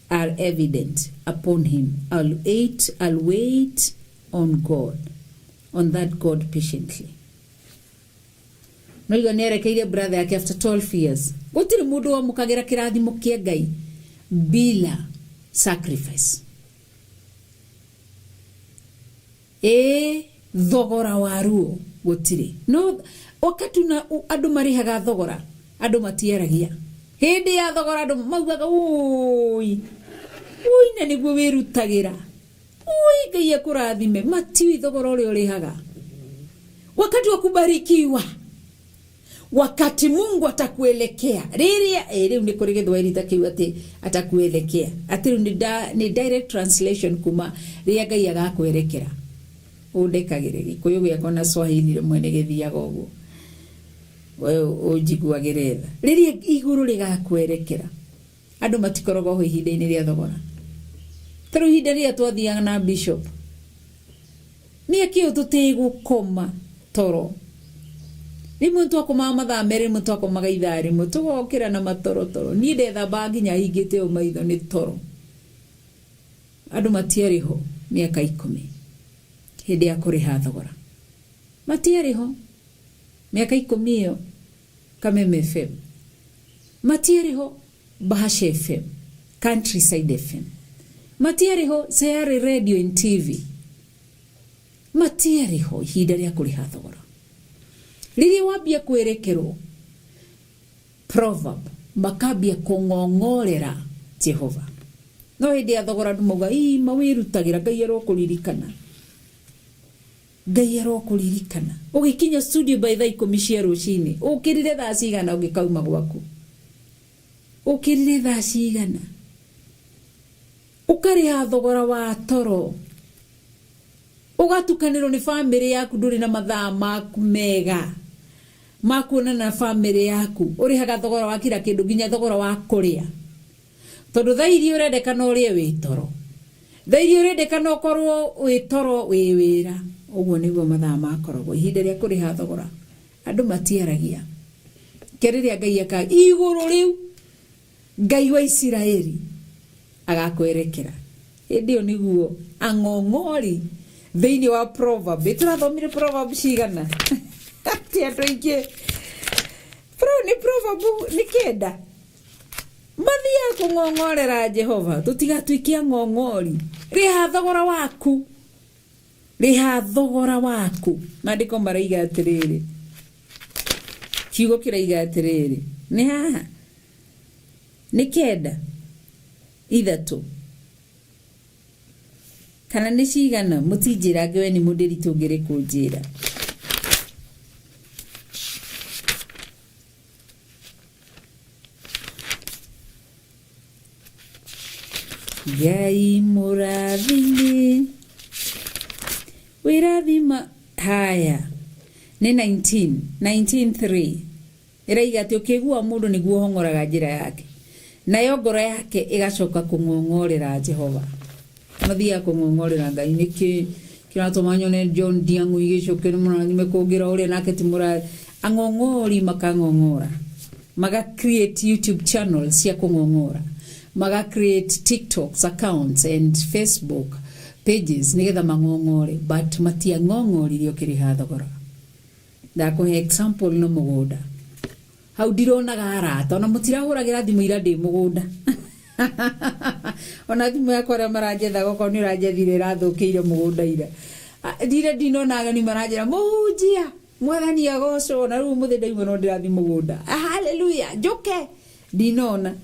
are evident upon him. I'll wait on God, on that God patiently. Noiga nĩ erekeire brother yake after 12 years. Gũtirĩ mũndũ wamũkagĩra kĩrathimo kĩa Ngai bila sacrifice. Ĩ thogora wa ruo gũtirĩ no wakati una andũ marĩhaga thogora, andũ matiaragia hĩndĩ ya thogora, andũ maugaga ũi ũi na nĩguo wĩrutagĩra, ũi Ngai akũrathime. Matiũĩ thogora ũrĩa ũrĩhaga wakati wa kubarikiwa, wakati Mungu atakuelekea rĩrĩa rĩu nĩ kũrĩ gĩthwaĩri ta kĩu atĩ atakuelekea, atĩ rĩu nĩ direct translation kuma rĩrĩa Ngai agakwerekera. Ũndekagĩre gĩkũyũ gĩakwa na Swahili rĩmwe nĩ gĩthiaga ũguo, we ũnjiguagĩre tha. Rĩrĩa igũrũ rĩgakwerekera, andũ matikoragwo ho ihinda-inĩ rĩa thogora. Ta rĩu ihinda rĩrĩa twathiaga na bishop mĩaka ĩyo tũtĩgũkoma toro, rĩmwe twakomaga mathaa 2, rĩmwe twakomaga ithaa rĩmwe, tũgokĩra na matorotoro. Niĩ ndethambaga nginya hingĩte ũũ maitho nĩ toro. Andũ matiarĩ ho mĩaka 10 hĩndĩ ya kũrĩha thogora, matiarĩ ho mĩaka 10 ĩyo. Kameme FM matiarĩ ho, Bahasha FM, Countryside FM matiarĩ ho, Sayari Radio and TV matiarĩ ho ihinda rĩa kũrĩha thogora. Rĩrĩa wambia kwĩrekerwo, proverb makambia kũng'ong'orera Jehova. No hĩndĩ ya thogora andũ mauga ii mawĩrutagĩra, Ngai arokũririkana, Ngai arokũririkana. Ũgĩkinya studio by thaa 10 cia rũcinĩ, ũkĩrire thaa cigana? Ũgĩkauma gwaku ũkĩrire thaa cigana? Ũkarĩha thogora wa toro, ũgatukanĩrwo nĩ bamĩrĩ yaku, ndũrĩ na mathaa maku mega ma kuonana na bamĩrĩ yaku. Ũrĩhaga thogora wa kila kĩndũ, nginya thogora wa kũrĩa, tondũ thaa iria ũrendekana ũrĩe wĩ toro, thaa iria ũrendekana ũkorwo wĩ toro wĩ wĩra. Ũguo nĩguo mathaa makoragwo ihinda rĩa kũrĩha thogora. Andũ matiaragia ke rĩrĩa Ngai aka igũrũ rĩu, Ngai wa Isiraeli agakwerekera, hĩndĩ ĩyo nĩguo ang'ong'ori thĩinĩ wa proverb. Tũrathomire proverb cigana? Atĩ andũ aingĩ nĩ proverb nĩ 9 mathiaga kũng'ong'orera Jehova. Tũtigatuĩke ang'ong'ori. Rĩha thogora waku. Rĩha thogora waku. Maandĩko maraiga atĩrĩrĩ, kiugo kĩraiga atĩrĩrĩ, nĩ haha nĩ 9 3 kana nĩ cigana? Mũtinjĩrange we nĩ mũndĩritũ ngĩrĩ kũnjĩra. Ngai mũrathime wĩrathima. Haya nĩ 19 19:3 ĩraiga atĩ ũkĩgua mũndũ nĩguo ũhong'oraga njĩra yake, nayo ngoro yake ĩgacoka kũng'ong'orera Jehova. Mathiaga kũng'ong'orera Ngai. Nĩkĩ kĩratũma nyone John Ndiang'u igĩcoke nĩ mũrathime kũngĩra ũrĩa nake ti mũra ang'ong'ori makang'ong'ora, maga create YouTube channels cia kũng'ong'ora, maga create TikToks accounts and Facebook pages nigetha mang'ong'ore, but matiang'ong'orire ũkĩrĩha thogora. Ndakũhe example no mũgũnda hau ndironaga arata, ona mũtirahũragĩra thimũ ira ndĩ mũgũnda, ona thimũ yakwa arĩa maranjethaga okorwo nĩ ũranjethire ĩrathũkĩire mũgũnda ira. Ndire ndinona ageni maranjĩra mũhunjia mwathani agocwo, na rĩu ũmũthĩ ndaigua no ndĩrathiĩ mũgũnda, haleluya, njũke ndinona.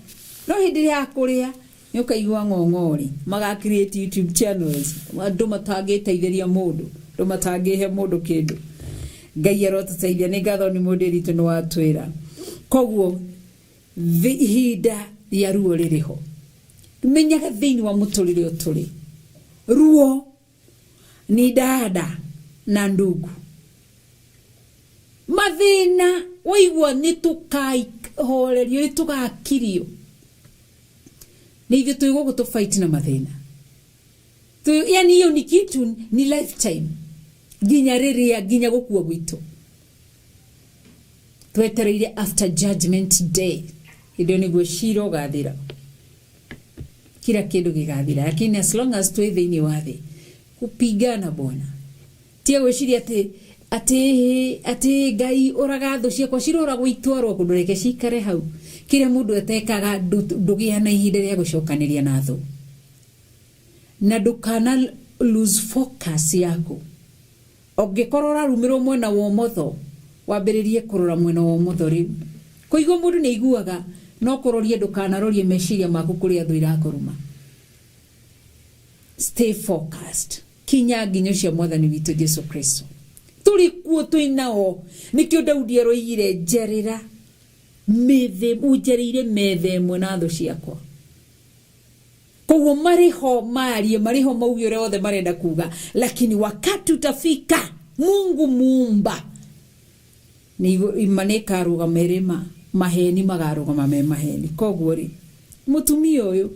No hĩndĩ ĩrĩa ya kũrĩa nĩ ũkaigua ng'ong'ori, maga create YouTube channels, andũ matangĩteithĩria mũndũ, andũ matangĩhe mũndũ kĩndũ. Ngai arotũteithia. Nĩ ngatho nĩ mũndũ ritũ nĩ watwĩra. Koguo ihinda rĩa ruo rĩrĩ ho, menyaga thĩinĩ wa mũtũrĩre ũtũrĩ ruo ni dada na ndugu, mathĩna waigua nĩ tũkahorerio, nĩ tũgakirio, nĩ ithuĩ twĩ gũkũ tũ fight na mathĩna. Yani hiyo ni kitu ni lifetime, nginya rĩrĩa nginya gũkua gwitũ twetereire after judgment day. Hĩndĩ ĩyo nĩguo cira ũgathira, kila kĩndũ gĩgathira, lakini as long as twĩ thĩinĩ wa thĩ kupigana bwana, tiga gwĩciria atĩ atĩ atĩ Ngai ũraga thũ ciakwa ciroragwo itwarwo kũndũ, reke cikare hau. Kĩrĩa mũndũ atekaga, ndũgĩa na ihinda rĩa gũcokanĩria na thũ, na ndũkana lose focus yaku. Ũngĩkorwo ũrarumĩrwo mwena wa ũmotho, wambĩrĩrie kũrora mwena wa ũmotho. Rĩu kũigua mũndũ nĩ aiguaga, no kũrorie, ndũkanarorie meciria maku kũrĩa thũ irakũruma. Stay focused kinya nginyo cia mwathani witũ Jesu Kristo. Tũrĩ kuo, twĩ nao. Nĩkĩo Daudi aroigire, njarĩra methe, ũnjarĩire metha ĩmwe na thũ ciakwa. Koguo marĩ ho marie, marĩ ho mauge ũrĩa wothe marenda kuga, lakini wakati utafika Mungu muumba ima nĩ ĩkarũgama ĩrĩ ma, maheni makarũgama me maheni. Koguo rĩ, mũtumia ũyũ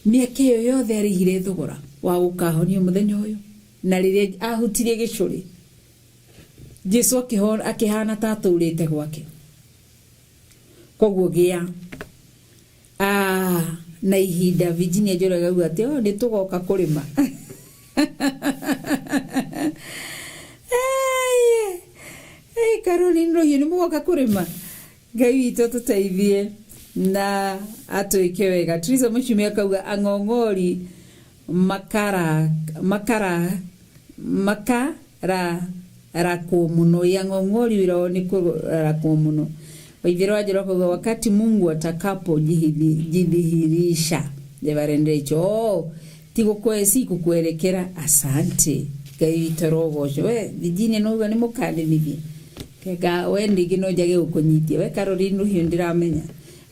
mĩaka ĩyo yothe arĩhire thogora wa gũkahonio mũthenya ũyũ, na rĩrĩa ahutirie gĩcũrĩ Jesu akĩhana ta atũrĩte gwake. Koguo gĩa na ihinda. Virginia Njoroge auga atĩ oh, nĩ tũgoka kũrĩma. Hey, Caroline Rũhiũ, nĩ mũgoka kũrĩma. Ngai witũ tũteithie na atwĩke wega. Teresa Mũchumi akauga ang'ong'ori makara makara makararakwo mũno, ĩ ang'ong'ori wĩra wao nĩ kũrarakwo mũno. Waithĩra wa Njoro akauga wakati Mungu atakapo jidhihirisha. Reverend Rachel, oh, ti si gũkwerekera. Asante, Ngai witũ arogocwo. We Virginia nauga nĩ mũkandĩmithia kenga we rĩngĩ no njage gũkũnyitia. We Caroline Rũhiũ, ndĩramenya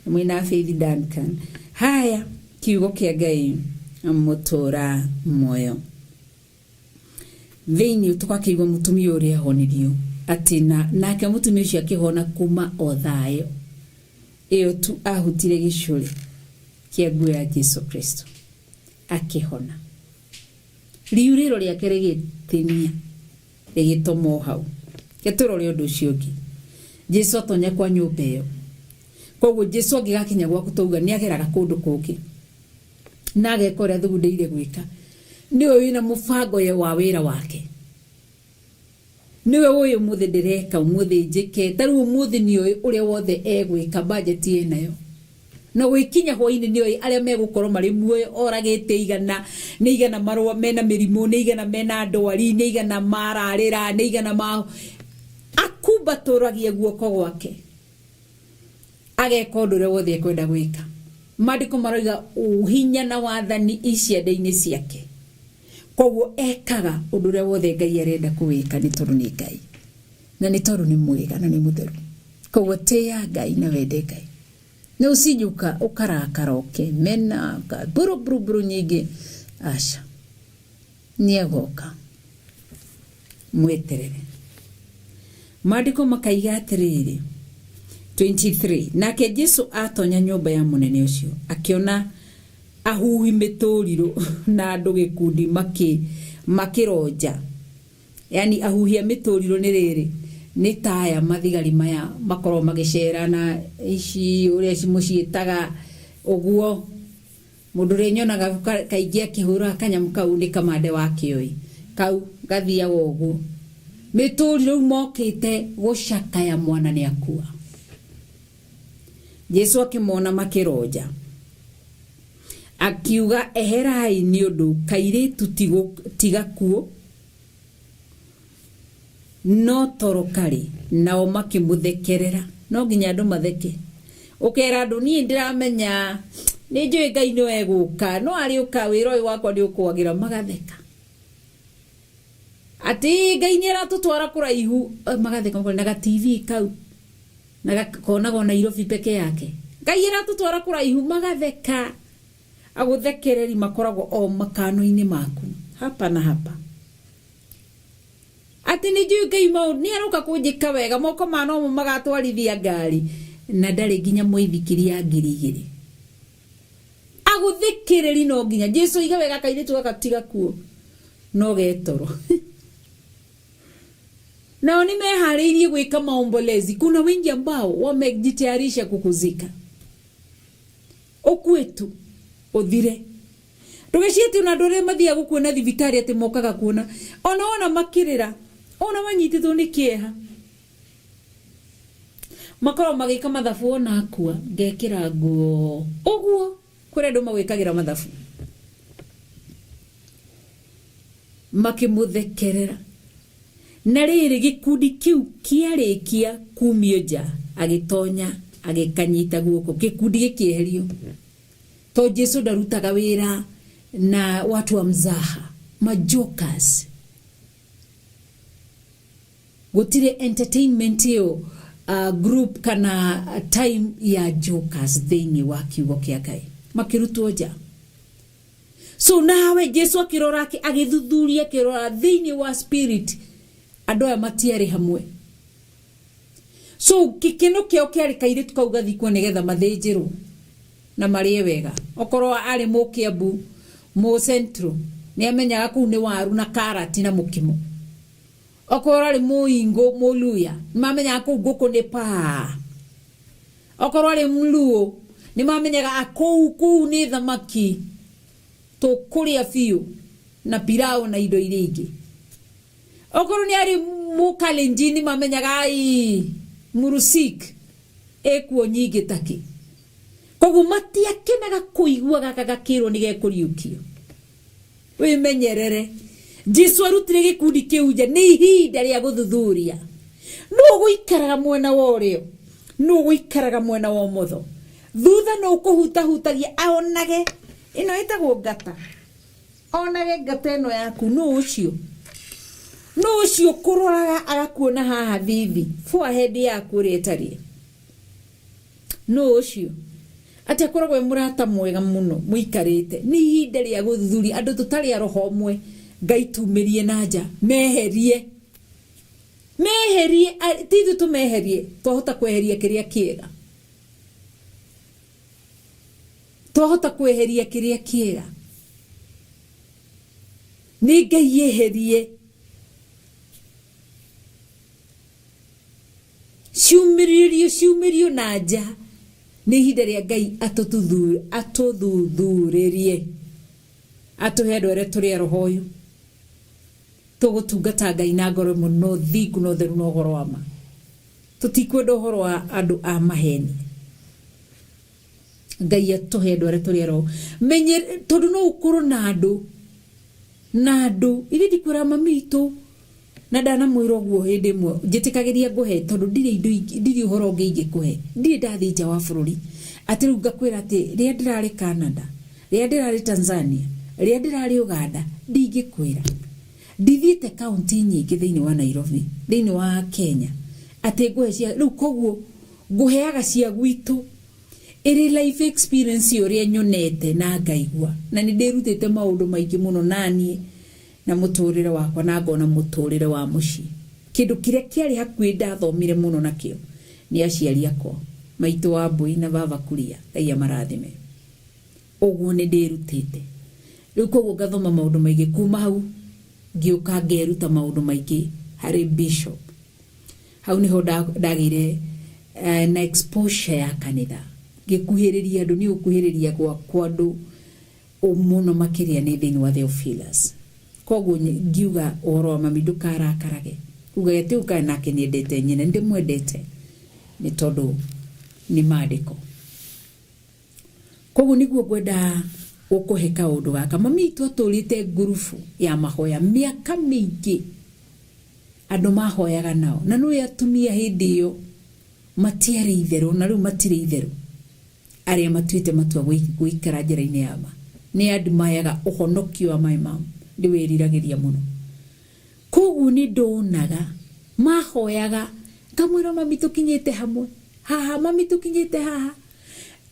mwĩna Faith Duncan. Haya, kiugo kĩa Ngai mũtũra muoyo thĩinĩ tũgakĩigua mũtumia ũrĩa ahonirio atĩ na nake mũtumia ũcio akĩhona kuma o thayo ĩyo tu ahutire gĩcũrĩ kĩa nguo ya Jesu Kristo, akĩhona, riurĩro rĩake rĩgĩtinia rĩgĩtoma o hau. Ke tũrore ũndũ ũcio ũngĩ. Jesu atonya kwa nyũmba ĩyo, koguo Jesu angĩgakinya gwaku, tauga nĩ ageraga kũndũ kũngĩ na ageka ũrĩa athugundĩire gwĩka. Nĩwe wĩna mũbango wa wĩra wake, nĩwe ũyũ ũmũthĩ ndĩreka, ũmũthĩ njĩke ta rĩu, ũmũthĩ nĩũĩ ũrĩa wothe egwĩka, budget ĩnayo. Na gwikinya hwaini nĩ oĩ arĩa megũkorwo marĩ muoyo, oragĩte igana, nĩ igana marũa mena mĩrimũ, nĩ igana mena ndwari, nĩ igana mararĩra, nĩ igana ma akumbatũragia guoko gwake ageka ũndũ ũrĩa wothe ekwenda gwĩka. Maandĩko maroiga hinya na wathani iciande-inĩ ciake, koguo ekaga ũndũ ũrĩa wothe Ngai arenda kũwĩka, nĩ tondũ nĩ Ngai na nĩ tondũ nĩ mwega na nĩ mũtheru. Koguo tĩya Ngai na wende Ngai, nĩ ũcinje ũkarakara ũkĩmena buru buru buru nyingĩ. Aca, nĩ agoka, mweterere. Maandĩko makaiga atĩrĩrĩ, 23, nake Jesu atonya nyũmba ya mũnene ũcio, akĩona ahuhi mĩtũrirũ na andũ gĩkundi makĩronja. Yani ahuhi a mĩtũrirũ nĩ rĩrĩ, nĩ taya mathigari maya makorwo magĩcera na ici ũrĩa mũciĩtaga ũguo. Mũndũ ũrĩa nyonaga kaingĩ akĩhũra kanyamũ kau nĩ kamande wa kĩoi kau gathiaga ũguo. Mĩtũrirũ mokĩte gũcakaya mwana nĩ akua. Jesu akĩmona makĩronja, akiuga, eherai, nĩ ũndũ kairĩtu tigakuũ no toro karĩ. Nao makĩmũthekerera. No nginya andũ matheke, ũkera andũ niĩ ndĩramenya nĩ njũĩ Ngai nĩ egũka, no arĩũka wĩra ũyũ wakwa nĩ ũkwagĩra. Magatheka atĩ Ngai nĩ aratũtwara kũraihu, magatheka makona na ga TV kau na gakonagwo Nairobi peke yake. Ngai aratũtwara kũraihu, magatheka. Agũthekereri makoragwo o makano-inĩ maku hapa na hapa, atĩ nĩ njũĩ Ngai maũndũ nĩ aroka kũnjĩka wega, moko ma nomo magatwarithia ngari, na ndarĩ nginya mũithikiri ya 2000. Agũthikĩrĩri no nginya Jesu iga wega kairĩtu gaka tigakuo no getoro. Nao nĩ meharĩirie gwĩka maombolezi. Kuna wengi ambao wamejitayarisha kukuzika, ũkue tu ũthire. Ndũgecirie ona andũ arĩa mathiaga gũkuona thibitarĩ atĩ mokaga kuona ona wona makĩrĩra, ona manyitĩtwo nĩ kĩeha, makoragwo magĩka mathabu, ona akua ngekĩra nguo ũguo. Kũrĩ andũ magwĩkagĩra mathabu. Makĩmũthekerera. Na rĩrĩ, gĩkundi kĩu kĩarĩkia kumio nja, agĩtonya agĩkanyita guoko, gĩkundi gĩkĩeherio, to Jesu ndarutaga wĩra na watu wa mzaha, majokers. Gũtirĩ entertainment ĩyo, group kana time ya jokers thĩinĩ wa kiugo kĩa Ngai. Makĩrutwo nja. So nawe Jesu akĩrora, agĩthuthuria, akĩrora thĩinĩ wa spirit, andũ aya matiarĩ hamwe. So gĩkeno kĩao kĩarĩ kairĩtu kau gathikwo nĩgetha mathĩnjĩrwo na marĩe wega. Okorwo arĩ mũkĩambu, mũ central, nĩ amenyaga kũu nĩ waru na karati na mũkimo. Okorwo arĩ mũingũ, mũluya, nĩ mamenyaga kũu ngũkũ nĩ paa. Okorwo arĩ mluo, nĩ mamenyaga kũu nĩ thamaki tũkũrĩa biũ na pilau na indo iria ingĩ. Okorwo nĩ arĩ mũkalenjin, nĩ mamenyaga ai murusik ĩkuo nyingĩ takĩ. Koguo matiakenaga kũigua gaka gakĩrwo nĩ gekũriũkio. Wĩmenyerere. Jesu arutire gĩkundi kĩu nja, nĩ ihinda rĩa gũthuthuria nũ ũgũikaraga mwena wa ũrĩo, nũ ũgũikaraga mwena wa ũmotho. Thutha nũ ũkũhutahutagia aonage ĩno ĩtagwo ngata, onage ngata ĩno yaku. Nũ ũcio, nũ ũcio kũroraga agakuona haha thithi, forehead yaku ũrĩa ĩtariĩ? Nũ ũcio atĩ akoragwo e mũrata mwega mũno mũikarĩte? Nĩ ihinda rĩa gũthuthuria andũ tũtarĩ a roho ũmwe. Ngai tumĩrie na nja, meherie, meherie. Ti ithuĩ tũmeherie, twahota kweheria kĩrĩa kĩega, twahota kweheria kĩrĩa kĩega, nĩ Ngai eherie. Ciumĩrĩrio, ciumĩrio na nja. Nĩ ihinda rĩa Ngai atũthuthurĩrie, atũhe andũ arĩa tũrĩ a roho ũyũ tũgũtungata Ngai na ngoro ĩmwe na ũthingu na ũtheru na ũhoro wa ma. Tũtikwenda ũhoro wa andũ a maheni. Ngai atũhe andũ arĩa tũrĩ aro menye, tondũ no ũkorwo na andũ na andũ ithe ndikwĩra mami itũ na ndanamwĩra ũguo hĩndĩ ĩmwe njĩtĩkagĩria ngũhe, tondũ ndirĩ indo ndirĩ ũhoro ũngĩ ingĩkũhe, ndirĩ ndathiĩ nja wa bũrũri atĩ rĩu ngakwĩra atĩ rĩrĩa ndĩrarĩ Canada, rĩrĩa ndĩrarĩ Tanzania, rĩrĩa ndĩrarĩ Uganda, ndingĩkwĩra. Ndithiĩte kaunti nyingĩ thĩinĩ wa Nairobi, thĩinĩ wa Kenya, atĩ ngũhe cia rĩu. Koguo ngũheaga cia gwitũ ĩrĩ life experience ũrĩa nyonete na ngaigua, na nĩ ndĩrutĩte maũndũ maingĩ mũno naniĩ na mũtũrĩre wakwa, na ngona mũtũrĩre wa mũciĩ kĩndũ kĩrĩa kĩarĩ hakuhĩ ndathomire mũno nakĩo nĩ aciari akwa, maitũ wa mbui na baba kuria, Ngai amarathime. Ũguo nĩ ndĩrutĩte rĩu, koguo ngathoma maũndũ maingĩ kuma hau, ngĩũka ngeruta maũndũ maingĩ harĩ bishop. Hau niho ndagĩire na exposure ya kanitha, ngĩkuhĩrĩria andũ. Nĩ gũkuhĩrĩria gwakwa andũ mũno makĩria nĩ thĩinĩ wa Theophilus. Koguo ngiuga ũhoro wa mami, ndũkarakarage ugaga atĩ ũkae nake nĩendete nyina, ndĩmwendete nĩ tondũ nĩ maandĩko. Koguo nĩguo ngwenda gũkũhe kaũndũ gaka. Mami itũ atũrĩte ngurubu ya mahoya mĩaka mĩingĩ, andũ mahoyaga nao, na nĩũĩ atumia hĩndĩ ĩyo matiarĩ itherũ, na rĩu matirĩ itherũ, arĩa matuĩte matua gũikara njĩra-inĩ ya ma. Nĩ admayaga ũhonokio wa my mom, ndĩwĩriragĩria mũno. Koguo nĩ ndonaga mahoyaga, ngamwĩra, "Mami, tũkinyĩte hamwe haha, mami, tũkinyĩte haha."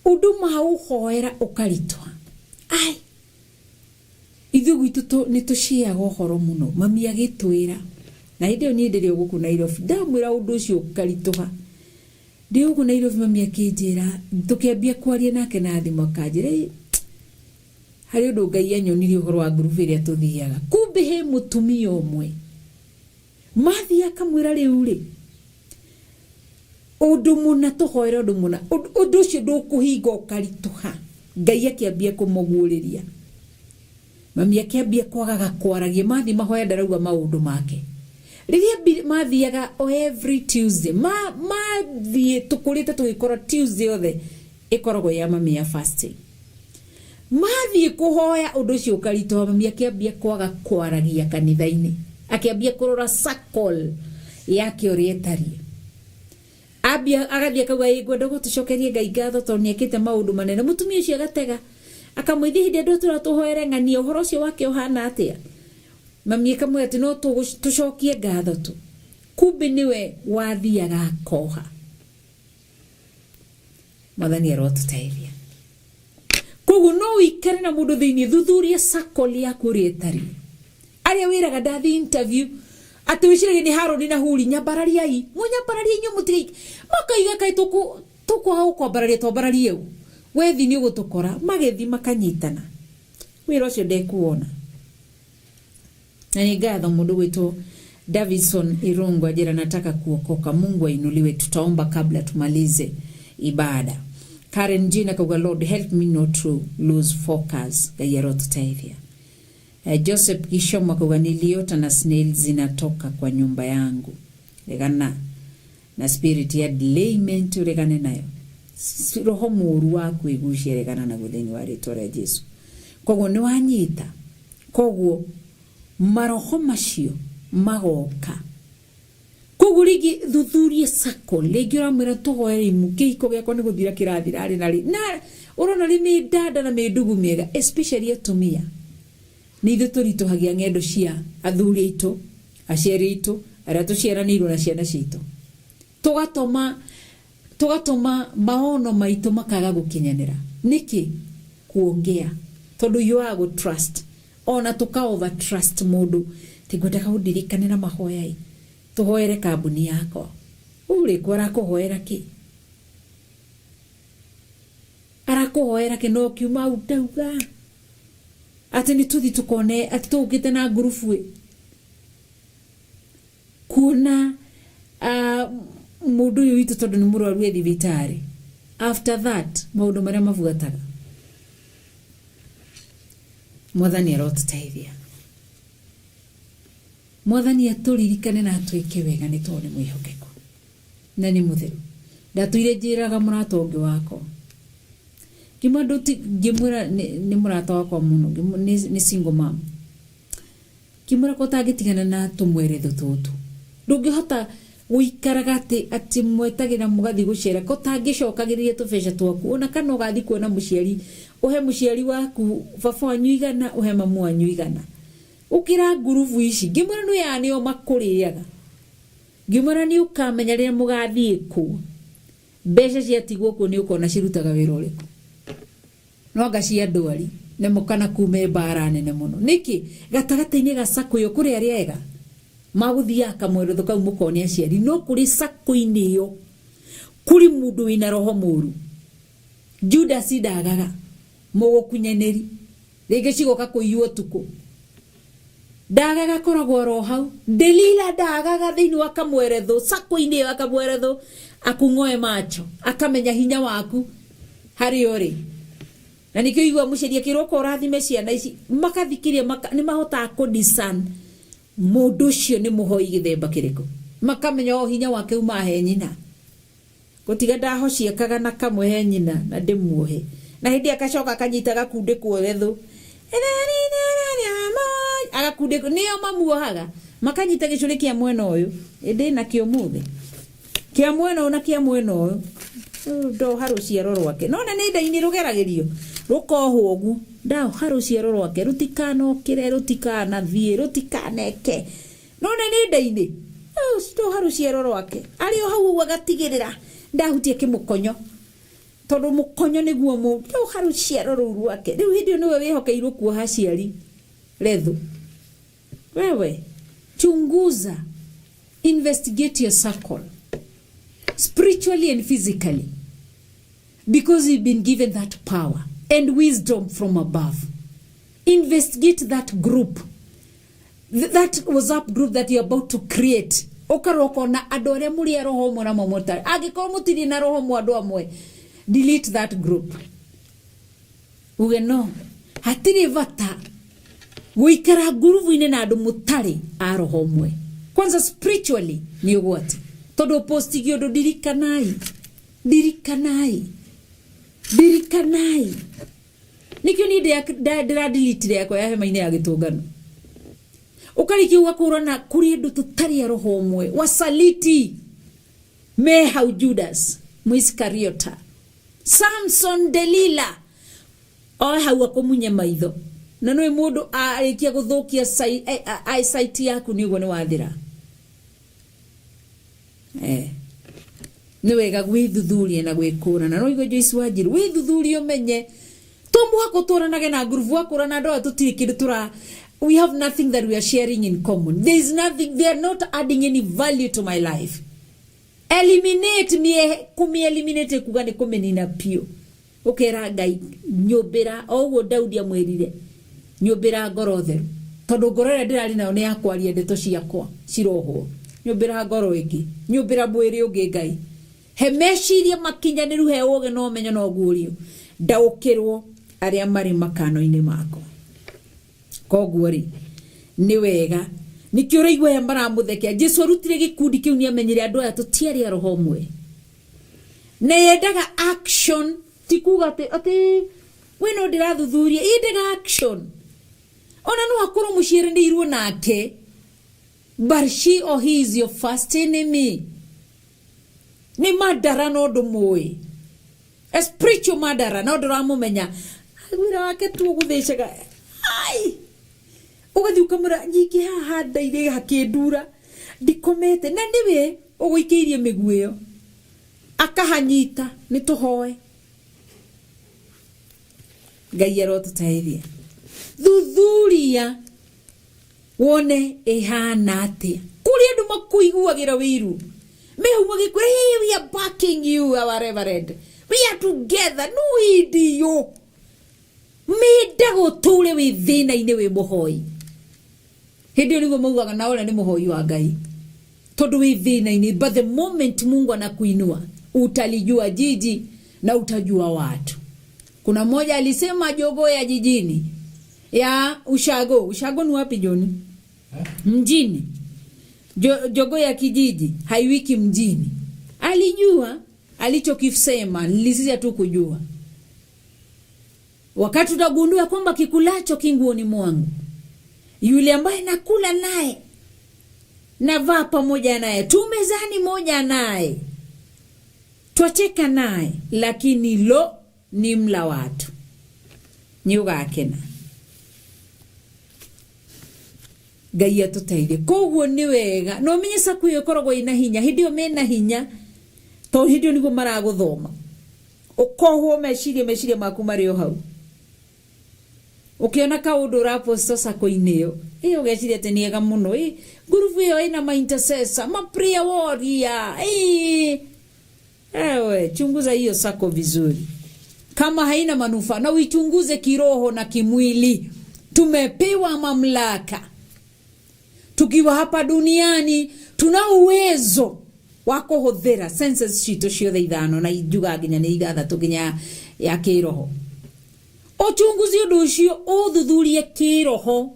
Ũndũ maũhoera ũkaritũha. Ai, ithuĩ gwitũ nĩ tũciaga ũhoro mũno. Mami agĩtwĩra, na hĩndĩ ĩyo niĩ ndĩrĩ o gũkũ Nairobi, ndamwĩra ũndũ ũcio ũkaritũha ndĩ gũkũ Nairobi. Mami akĩnjĩra, tũkĩambia kwaria nake na thimũ, akanjĩra, "Ĩ, harĩ ũndũ Ngai anyonirie ũhoro wa ngurubu ĩrĩa tũthiaga." Kumbe he mũtumia ũmwe mathiĩ akamwĩra, "Rĩu rĩ, ũndũ mũna tũhoere ũndũ mũna, ũndũ ũcio ndũkũhinga, ũkaritũha." Ngai akĩambia kũmũguũrĩria. Mami akĩambia kwagaga kwaragia. Mathiĩ mahoya, ndarauga maũndũ make. Rĩrĩa mathiaga o every Tuesday, mathiĩ tũkũrĩte tũgĩkora Tuesday yothe ĩkoragwo ya mami ya fasting. Mathiĩ kũhoya, ũndũ ũcio ũkaritũha. Mami akĩambia kwaga kwaragia kanitha-inĩ, akĩambia kũrora circle yake ũrĩa ĩtariĩ. Ambia agathiĩ akauga, "Ĩ, ngwenda gũtũcokerie Ngai ngatho tondũ nĩ ekĩte maũndũ manene." Mũtumia ũcio agatega akamwĩthia, "Hĩndĩ andũ atũra tũhoere ng'ania, ũhoro ũcio wake ũhana atĩa?" Mami akamwĩra atĩ no tũcokie ngatho tu. Kumbe nĩwe wathiaga akoha. Mwathani arotũteithia. Koguo no ũikare na mũndũ thĩinĩ, thuthuria circle yaku ũrĩa ĩtariĩ. Arĩa wĩraga ndathi interview atĩ wĩciragia nĩ Haroni na Huri, nyambarariai, mũnyambararie inyuĩ, mũtigai makaiga kaĩ tũkwaga gũkwambararia, twambararie ũ? Wethi nĩ ũgũtũkora magĩthi makanyitana wĩra ũcio ndekuona. Na nĩ ngatho mũndũ gwĩtwo Davison Irungu ajira, "Nataka kuokoka, Mungu ainuliwe." Tutaomba kabla tumalize ibada. Karen Jina akauga, "Lord, help me not to lose focus." Ngai arotũteithia. Joseph Gishomo akauga, "Niliota na snail zinatoka kwa nyumba yangu." Regana na spirit ya delayment, uregane nayo. Roho mũru wa kwĩgucia, regana naguo thĩinĩ wa rĩtwa rĩa Jesu. Koguo nĩ wanyita, koguo maroho macio magoka. Koguo rĩngĩ thuthurie circle, rĩngĩ ũramwĩra tũhoere imu, kĩhiko gĩakwa nĩ gũthira kĩrathira rĩ na rĩ, na ũrona rĩ mĩndanda na mĩndugu mĩega. Especially atumia nĩ ithuĩ tũritũhagia ng'endo cia athuri aitũ, aciari aitũ, arĩa tũciaranĩirwo na ciana citũ, tũgatũma maono maitũ makaga gũkinyanĩra. Nĩkĩ? Kuongea tondũ you are gũ trust, ona tũka over trust mũndũ. Tingwendaga ũndirikane na mahoya ĩ, tũhoere kambuni yakwa. Ũrĩkũ arakũhoera kĩ? Arakũhoera kĩ? No kiuma hau ndauga atĩ nĩ tũthi tũkone atĩ tũũkĩte na ngurubu ĩ kuona mũndũ ũyũ witũ tondũ nĩ mũrwaru e thibitarĩ. After that, maũndũ marĩa mabuataga, Mwathani arotũteithia. Mwathani atũririkane na atwĩke wega, nĩ tondũ nĩ mwĩhokeku na nĩ mũtheru. Ndatũire njĩraga mũrata ũngĩ wakwa. Ngĩmwĩra ndũti, ngĩmwĩra nĩ mũrata wakwa mũno, nĩ single mom. Ngĩmwĩra ko ũtangĩtigana na tũmweretho tũtũ, ndũngĩhota gũikaraga atĩ atĩ mwetagĩra mũgathiĩ gũcera, ko ũtangĩcokagĩrĩria tũbeca twaku, ona kana ũgathiĩ kuona mũciari, ũhe mũciari waku baba wanyu igana, ũhe mamu wanyu igana. Ũkĩra ngurubu ici, ngĩmwĩra nĩ aya nĩo makũrĩaga. Ngĩmwĩra nĩ ũkamenya rĩrĩa mũgathiĩ kũu, mbeca ciatigwo kuo nĩ ũkona cirutaga wĩra ũrĩkũ. No anga cia ndwari nĩmo kana kume mbara nene mũno. Nĩkĩ? Gatagatĩ-inĩ ga sacco ĩyo kũrĩ arĩa ega magũthiaga kamweretho kau mũkone aciari, no kũrĩ sacco-inĩ ĩyo kũrĩ mũndũ wĩna roho mũru. Judas ndagaga mũgũkunyanĩri, rĩngĩ cigoka kũiywo ũtukũ. Ndagaga akoragwo oro hau. Delila ndagaga thĩinĩ wa kamweretho, sacco-inĩ ĩyo ya kamweretho, akung'oe macho, akamenya hinya waku harĩa ũrĩ. Na nĩkĩo igua mũciari akĩrwo ũka ũrathime ciana ici, makathikĩria, nĩ mahotaga kũ discern mũndũ ũcio nĩ mũhoi gĩthemba kĩrĩkũ. Makamenya o hinya wake umaga he nyina. Gũtiga ndahocia kagana kamwe he nyina na ndĩmuohe. Na hĩndĩ ĩyo akacoka akanyita gakundĩkwo rethũ. Agakundĩkwo, nĩo mamuohaga. Makanyita gĩcũrĩ kĩa mwena ũyũ. Ĩ ndĩnakĩo ũmũthĩ. Kĩa mwena ũyũ na kĩa mwena ũyũ. Ndoha rũciaro rwake. Nona nĩ nda-inĩ rũgeragĩrio. Rũkohwo ũguo. Ndoha rũciaro rwake. Rũtikanokĩre, rũtikanathiĩ, rũtikaneke. Nona nĩ nda-inĩ. Ndoha rũciaro rwake. Arĩ o hau ũguo agatigĩrĩra ndahutia kĩmũkonyo. Tondũ mũkonyo nĩguo mũ, ndoha rũciaro rũu rwake. Rĩu hĩndĩ ĩyo nĩwe wĩhokeirwo kuoha aciari retho. Wewe, chunguza, investigate your circle, spiritually and physically, because you've been given that power and wisdom from above. Investigate that group, that WhatsApp group that you're about to create. Ũkarora ũkona andũ arĩa mũrĩ a roho ũmwe namo mũtarĩ. Angĩkorwo mũtirĩ na roho ũmwe andũ amwe, delete that group. Uge no, hatirĩ bata gũikara ngurubu-inĩ na andũ mũtarĩ a roho ũmwe. Kwanza spiritually nĩ ũgwati. Tondũ ũpostigi ũndũ ndirikanai, ndirikanai, ndirikanai. Nĩkĩo niĩ ndĩra delete yakwa ya hema-inĩ ya gĩtũngano. Ũkarĩkia ũgakũrana kũrĩ andũ tũtarĩ a roho ũmwe, wasaliti me hau Judas Mũisikariota, Samson Delila oe hau akũmunye maitho. Na nĩ mũndũ arĩkia gũthũkia eyesight yaku nĩ ũguo nĩ wathira. Nĩ wega gwĩthuthuria na gwĩkũrana. No igua Joyce Wanjiru, wĩthuthurie ũmenye. To mũhaka ũtũranage na ngurubu, wakũrana andũ aya tũtirĩ kĩndũ tũra, we have nothing that we are sharing in common. There is nothing, they are not adding any value to my life. Eliminate me, kũmĩ eliminate kuga nĩ kũmĩnina biũ. Ũkera Ngai nyũmbĩra, o ũguo Daudi amwĩrire, nyũmbĩra ngoro theru. Tondũ ngoro ĩrĩa ndĩrarĩ nayo nĩ ya kwaria ndeto ciakwa cirohwo. Nyũmbĩra ngoro ĩngĩ, nyũmbĩra mwĩrĩ ũngĩ Ngai. He meciria makinyanĩru, he ũũgĩ na ũmenyo na ũguũrio. Ndaũkĩrwo arĩa marĩ makano-inĩ makwa. Koguo rĩ, nĩ wega. Nĩkĩo ũraigua aya maramũthekea. Jesu arutire gĩkundi kĩu nĩ amenyire andũ aya tũtiarĩ a roho ũmwe. Na yendaga action, ti kuga atĩ, atĩ we no ndĩrathuthuria, yendaga action. Ona no akorwo mũciaranĩirwo nake, but she or he is your first enemy. Nĩ mandara no ndũmũĩ. A spiritual mandara no ndũramũmenya. Wĩra wake tu ũgũthĩcaga. Ai! Ũgathiĩ ũkamwĩra nyingĩ haha ndairĩ hakĩndura ndikomete, na nĩwe ũgũikĩirie mĩguĩ ĩyo. Akahanyita, nĩ tũhoe. Ngai arotũteithia. Thuthuria wone ĩhana atĩa. Kũrĩ andũ makũiguagĩra wĩiru. Me hau magĩkwĩra, hey, we are backing you, our reverend. We are together. No idiot. Mendaga ũtũre wĩ thĩna-inĩ wĩ mũhoi. Hĩndĩ ĩyo nĩguo maugaga na ũrĩa nĩ mũhoi wa Ngai. Tondũ wĩ thĩna-inĩ, but the moment Mungu anakuinua, utalijua jiji na utajua watu. Kuna mmoja alisema jogoo ya jijini ya ushago. Ushago ni wapi Joni? Mjini. Jogoo ya kijiji haiwiki mjini. Alijua alichokisema, nilisisia tu kujua. Wakati utagundua kwamba kikulacho kinguoni mwangu, yule ambaye nakula naye, navaa pamoja naye, tu mezani moja naye, twacheka naye, lakini lo ni mla watu, nĩ ũgakena. Ngai atũteithie. Koguo nĩ wega na ũmenye SACCO ĩyo ĩkoragwo ĩna hinya hĩndĩ ĩyo mena hinya, tondũ hĩndĩ ĩyo nĩguo maragũthoma, ũkohwo meciria, meciria maku marĩ o hau. Ũkĩona kaũndũ ũraposto SACCO-inĩ ĩyo, ĩ ũgeciria atĩ nĩ ega mũno, ĩ ngurubu ĩyo ĩna ma intercessor, ma prayer warrior, ĩ ewe, chunguza hiyo SACCO vizuri kama haina manufaa, na uichunguze kiroho na kimwili. Tumepewa mamlaka tukiwa hapa duniani, tuna uwezo wa kũhũthĩra senses citũ ciothe ithano, na njuga nginya nĩ ithathatũ nginya ya kĩroho. Ũchunguzi ũndũ ũcio, ũthuthurie kĩroho,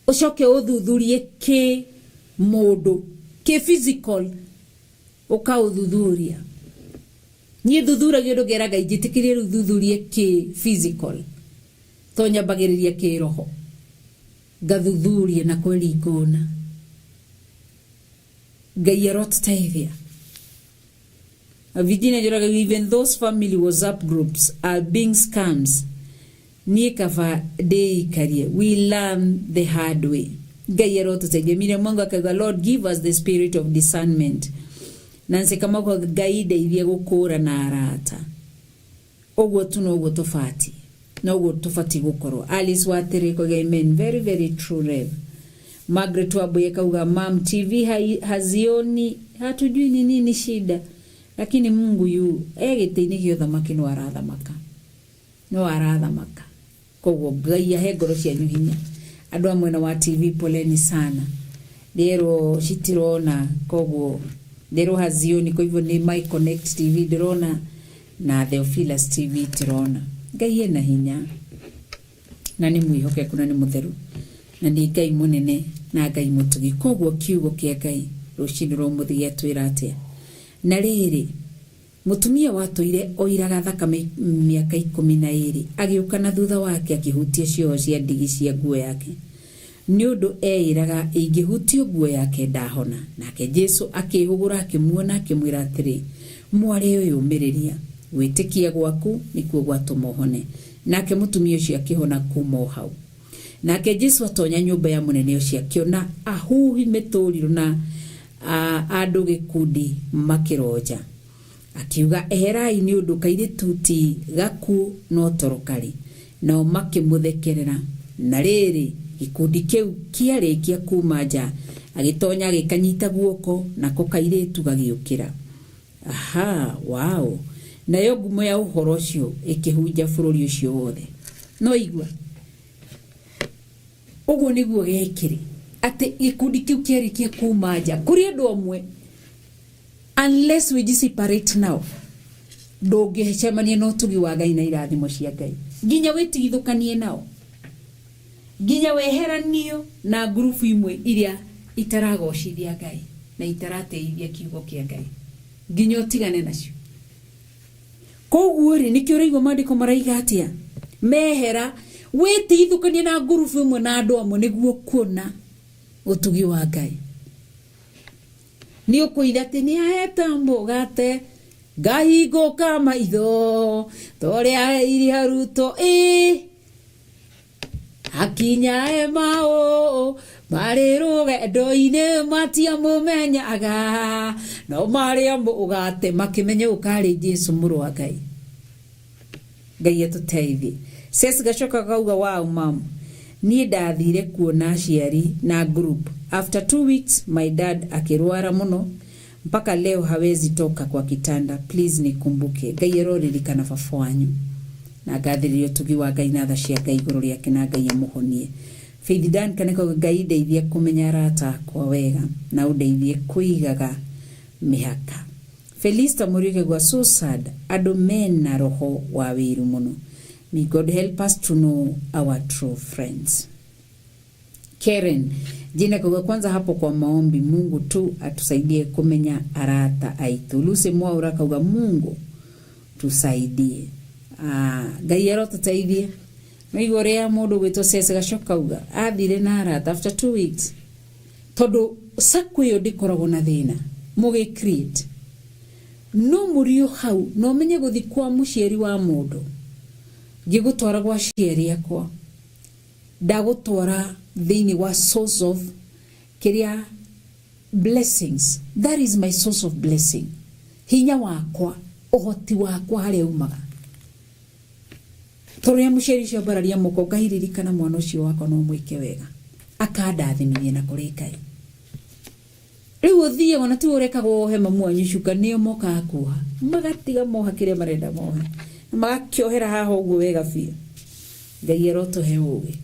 ũcoke ũthuthurie kĩ mũndũ, kĩ physical, ũkaũthuthuria. Niĩ thuthuragia ũndũ ngera Ngai njĩtĩkĩrie rĩu thuthurie kĩ physical, to nyambagĩrĩria kĩroho, ngathuthuria na kweli ngona. Ngai arotũteithia. Virginia Njoroge, even those family WhatsApp groups are being scams. Niĩ kaba ndĩikarie. We learn the hard way. Ngai arotũteithia. Miriam Mwango akauga, Lord, give us the spirit of discernment. Nancy Kamau akauga, Ngai ndeithie gũkũra na arata. Ũguo tu noguo tũbatiĩ, noguo tũbatiĩ gũkorwo. Alice Watĩrĩ akauga, amen, very very true, Rev. Margaret Wambui akauga, mam, TV hazioni, hatujui ni nini shida, lakini Mungu yu e gĩtĩ-inĩ gĩa ũthamaki, no arathamaka, no arathamaka. Koguo Ngai ahe ngoro cianyu hinya. Andũ a mwena wa TV, poleni sana, rĩerwo citirona, koguo rĩerwo hazioni, kwa hivyo ni My Connect TV ndĩrona na Theophilus TV tirona. Ngai ena hinya na nĩ mwĩhokeku na nĩ mũtheru na nĩ Ngai mũnene na Ngai mũtugi. Koguo kiugo kĩa Ngai rũcinĩ rwa ũmũthĩ gĩatwĩra atĩa? Na rĩrĩ, mũtumia watũire oiraga thakame mĩaka 12 agĩũka na thutha wake, akĩhutia cioho cia ndigi cia nguo yake, nĩ ũndũ eĩraga, ingĩhutio nguo yake ndahona. Nake Jesu akĩhũgũra, akĩmuona, akĩmwĩra atĩrĩ, mwarĩ ũyũ, ũmĩrĩria, gwĩtĩkia gwaku nĩkuo gwatũma ũhone. Nake mũtumia ũcio akĩhona kuma o hau. Nake Jesu atonya nyũmba ya mũnene ũcio, akĩona ahuhi mĩtũrirũ na andũ gĩkundi makĩronja, akiuga, eherai, nĩ ũndũ kairĩtu ti gakuũ no toro karĩ. Nao makĩmũthekerera. Na rĩrĩ, gĩkundi kĩu kĩarĩkia kuma nja, agĩtonya, agĩkanyita guoko, nako kairĩtu gagĩũkĩra. Aha, wow. Nayo ngumo ya ũhoro ũcio ĩkĩhunja bũrũri ũcio wothe. No igua ũguo nĩguo gekĩrĩ, atĩ gĩkundi kĩu kĩarĩkia kuma nja, kũrĩ andũ amwe, unless we separate now, ndũngĩcemania na ũtugi wa Ngai na irathimo cia Ngai nginya wĩtigithũkanie nao, nginya weheranio na ngurubu imwe iria itaragocithia Ngai na itaratĩithia kiugo kĩa Ngai, nginya ũtigane nacio. Koguo rĩ, nĩkĩo ũraigua maandĩko maraiga atĩa? Mehera, wĩtigithũkanie na ngurubu ĩmwe na andũ amwe nĩguo kuona ũtugi wa Ngai. Nĩ ũkũira atĩ nĩ ahete mũgate ngahingũka maitho torĩa aheire arutwo, ĩ akinya Emau marĩ rũgendo-inĩ matiamũmenyaga, no marĩa mũgate makĩmenya ũkarĩ Jesu mũrũ wa Ngai. Ngai atũteithie. Ces Gacoka kauga, wow mam, niĩ ndathire kuona aciari na group, after 2 weeks my dad akĩrwara mũno, mpaka leo hawezi toka kwa kitanda, please nikumbuke. Ngai aroririkana baba wanyu na ngathĩrĩria ũtugi wa Ngai na tha cia Ngai igũrũ rĩake, na Ngai amũhonie. Faith Duncan kauga, Ngai ndeithie kũmenya arata akwa wega na ũndeithie kũigaga mĩhaka. Felista Muriuki gwa, so sad, andũ mena roho wa wĩiru mũno. May God help us to know our true friends. Karen Jina kauga, kwanza hapo kwa maombi, Mungu tu atusaidie kumenya arata aitu. Lucy Mwaura kauga, Mungu tusaidie. Ah, Ngai arotũteithie. Nĩwaigua ũrĩa mũndũ ũgwĩtwo Cece Gacoka auga athire na arata after 2 weeks, tondũ sacco ĩyo ndĩkoragwo na thĩna mũgĩ create no mũrio hau na ũmenye gũthi kwa mũciari wa mũndũ. Ngĩgũtwara gwa aciari akwa, ndagũtwara thĩinĩ wa source of kĩrĩa blessings. That is my source of blessing, hinya wakwa, ũhoti wakwa harĩa umaga, tondũ rĩrĩa mũciari ũcio ambararia moko, Ngai ririkana mwana ũcio wakwa no mwĩke wega, akandathimithia na kũrĩ Ngai. Rĩu ũthiaga ona tiwe ũrekagwo wohe mamu wanyu cuka, nĩo mokaga kuoha, magatiga moha kĩrĩa marenda mohe na magakĩohera haha ũguo wega biũ. Ngai arotũhe ũgĩ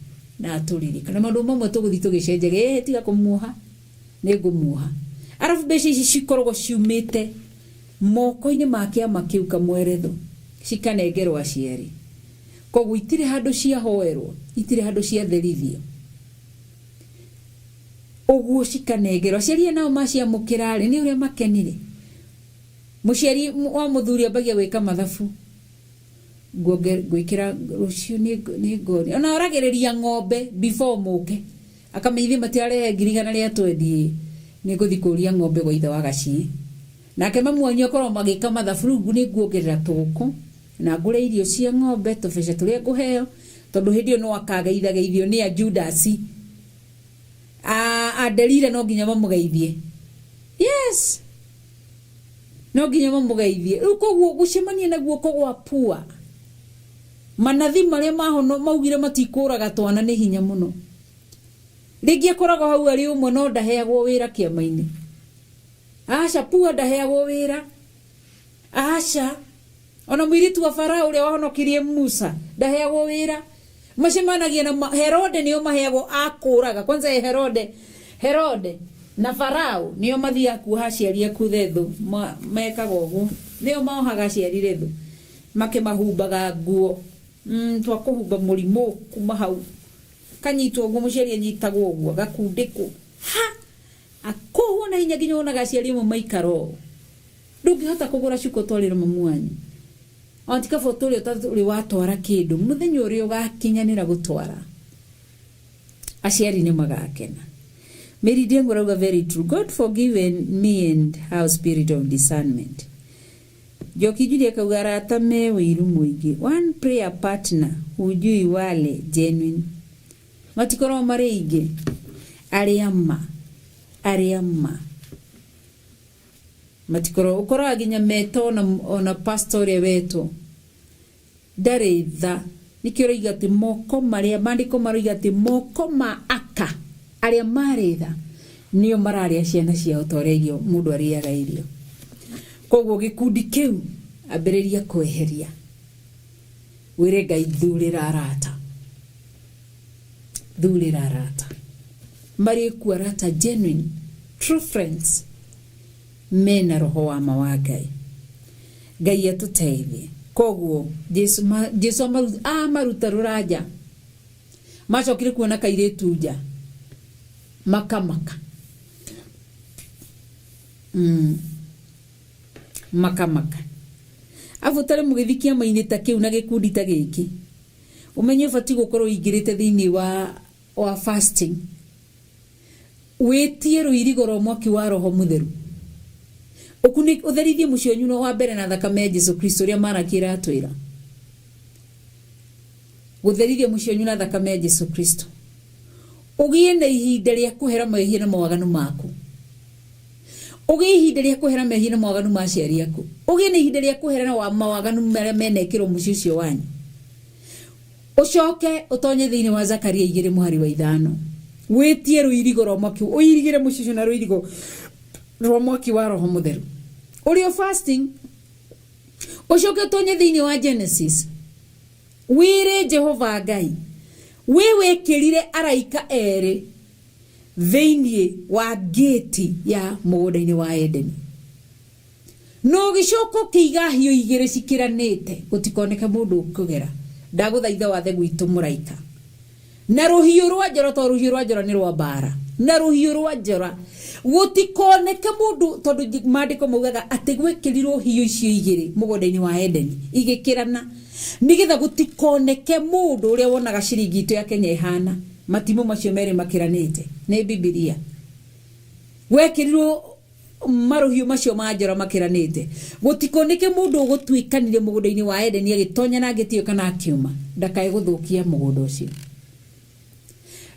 na atũririkane maũndũ mamwe tũgũthiĩ tũgĩcenjagia. Ĩhĩ, tiga kũmuoha, nĩ ngũmuoha. Arabu mbeca ici cikoragwo ciumĩte moko-inĩ ma kĩama kĩu kamweretho, cikanengerwo aciari, koguo itirĩ handũ ciahoerwo, itirĩ handũ ciatherithio ũguo, cikanengerwo aciari. Aya nao maciamũkĩra rĩ, nĩ ũrĩa makenire. Mũciari wa mũthuri ambagia gwĩka mathabu, ngwĩkĩra rũciũ nĩ ngoni, ona oragĩrĩria ng'ombe before mũke, akamenyithia matirarehe 100,000 rĩa twendi, nĩ ngũthiĩ kũria ng'ombe gwa ithe wa gacii. Nake mamu wanyu akorwo magĩka mathabu, rĩu nĩ nguongerera tũgũkũ na ngũre irio cia ng'ombe, tũbeca tũrĩa ngũheo, tondũ hĩndĩ ĩyo no akageithageithio nĩ a Judasi a Delila, no nginya mamũgeithie. Yes, no nginya mamũgeithie. Rĩu koguo gũcemania na guoko gwa pua manathi marĩa mahono maugire matikũraga twana nĩ hinya mũno. Rĩngĩ akoragwo hau arĩ ũmwe, no ndaheagwo wĩra kĩama-inĩ. Aca, pua ndaheagwo wĩra, aca. Ona mũirĩtu wa Farao ũrĩa wahonokirie Musa ndaheagwo wĩra. Macemanagia na Herode, nĩo maheagwo akũraga kwanza. Herode, Herode na Farao nĩo mathiaga kuoha aciari aku thethu. Mekaga ũguo, nĩo mohaga aciari rethu makĩmahumbaga nguo twakũhumba mũrimũ kuma hau kanyitwo ũguo. Mũciari anyitagwo ũguo, agakundĩkwo ha akohwo na hinya nginya wonaga aciari amwe maikara ũũ, ndũngĩhota kũgũra cuka ũtwarĩre mamu wanyu. Ona ti kaba ũtũre ũtarĩ watwara kĩndũ. Mũthenya ũrĩa ũgakinyanĩra gũtwara, aciari nĩ magakena. Mary Diengo arauga, "Very true. God forgive me and have spirit of discernment." Njoki Julia kauga, "Arata me wĩiru mũingĩ. One prayer partner, hujui wale genuine matikorwo marĩ aingĩ, arĩa ma, arĩa ma matikorwo." Ũkoraga nginya meta ona pastor ũrĩa wetwo ndarĩ tha. Nĩkĩo ũroiga atĩ moko marĩa maandĩko maroiga atĩ moko ma aka arĩa marĩ tha nĩo mararĩa ciana ciao ta ũrĩa irio mũndũ arĩaga irio. Koguo gĩkundi kĩu ambĩrĩria kweheria, wĩre Ngai, thurĩra arata, thurĩra arata marĩ kuo, arata genuine, true friends mena roho wa ma wa Ngai. Ngai atũteithie. Koguo Jesu Jesu amaruta rũranja, macokire kuona kairĩtu nja makamaka. Makamaka abu tarĩ mũgĩthi kĩama-inĩ ta kĩu na gĩkundi ta gĩkĩ, ũmenye ũbatiĩ gũkorwo ũingĩrĩte thĩinĩ wa fasting, wĩtie rũirigo rwa mwaki wa roho mũtheru, ũtherithie mũciĩ wanyu no wa mbere na thakame ya Jesu Kristo, ũrĩa Maraki ĩratwĩra gũtherithia mũciĩ wanyu na thakame ya Jesu Kristo. Ũgĩe na ihinda rĩa kũhera mehia na mawaganu maku, ũgĩe ihinda rĩa kũhera mehia na mawaganu ma aciari aku, ũgĩe na ihinda rĩa kũhera na mawaganu marĩa menekĩrwo mũciĩ ũcio wanyu. Ũcoke ũtonye thĩinĩ wa Zakaria 2 mũhari wa 5, wĩtie rũirigo rwa mwaki, ũirigĩre mũciĩ ũcio na rũirigo rwa mwaki wa roho mũtheru ũrĩ o fasting. Ũcoke ũtonye thĩinĩ wa Genesis, wĩre Jehova Ngai, wĩ wĩkĩrire araika erĩ thĩinĩ wa ngĩti ya mũgũnda-inĩ wa Edeni, na ũgĩcoka ũkĩiga hiũ igĩrĩ cikĩranĩte gũtikoneke mũndũ ũkũgera. Ndagũthaitha wathe gwitũ mũraika na rũhiũ rwa njora, tondũ rũhiũ rwa njora nĩ rwa mbara, na rũhiũ rwa njora gũtikoneke mũndũ, tondũ maandĩko maugaga atĩ gwĩkĩrirwo hiũ icio igĩrĩ mũgũnda-inĩ wa Edeni igĩkĩrana. Nĩgetha gũtikoneke mũndũ ũrĩa wonaga ciringi itũ ya Kenya ĩhana matimũ macio merĩ makĩranĩte nĩ Bibilia. Gwekĩrirwo maruhiũ macio ma njora makĩranĩte gũtikoneke mũndũ ũgũtuĩkanire mũgũnda-inĩ wa Edeni agĩtonya na ngĩtio kana akiuma ndakae gũthũkia mũgũnda ũcio.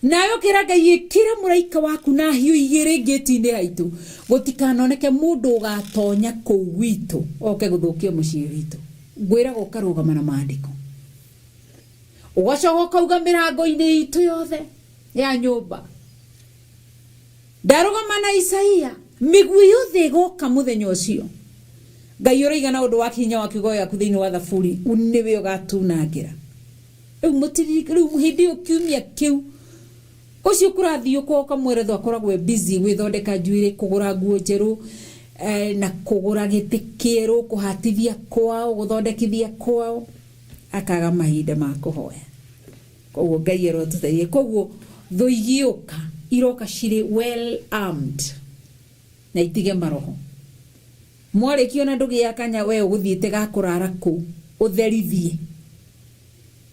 Nawe ũkĩra Ngai ĩkĩra mũraika waku na hiũ igĩrĩ ngĩti-inĩ haitũ gũtikanoneke mũndũ ũgatonya kũu gwitũ oke gũthũkia mũciĩ witũ. Ngwĩraga ũkarũgama na maandĩko ũgacoka ũkauga mĩrango-inĩ itũ yothe ya nyũmba. Ndarũgama na Isaia mĩguĩ yothe ĩgoka mũthenya ũcio. Ngai ũraiga na ũndũ wa hinya wa kiugo gĩaku thĩinĩ wa Thaburi nĩwe ũgatunangĩra. Rĩu mũtiriri rĩu hĩndĩ ĩyo kiumia kĩu ũcio kũrathiĩ ũkwa ũkamweretho akoragwo e busy gwĩthondeka njuĩrĩ, kũgũra nguo njerũ na kũgũra gĩtĩ kĩerũ, kũhatithia kwao, gũthondekithia kwao, akaga mahinda ma kũhoya. Koguo Ngai arotũteithia. Koguo thũ igĩũka iroka cirĩ well armed na itige maroho. Mwarĩkia ona ndũgĩa kanya we ũgũthiĩte ga kũrara kũu ũtherithie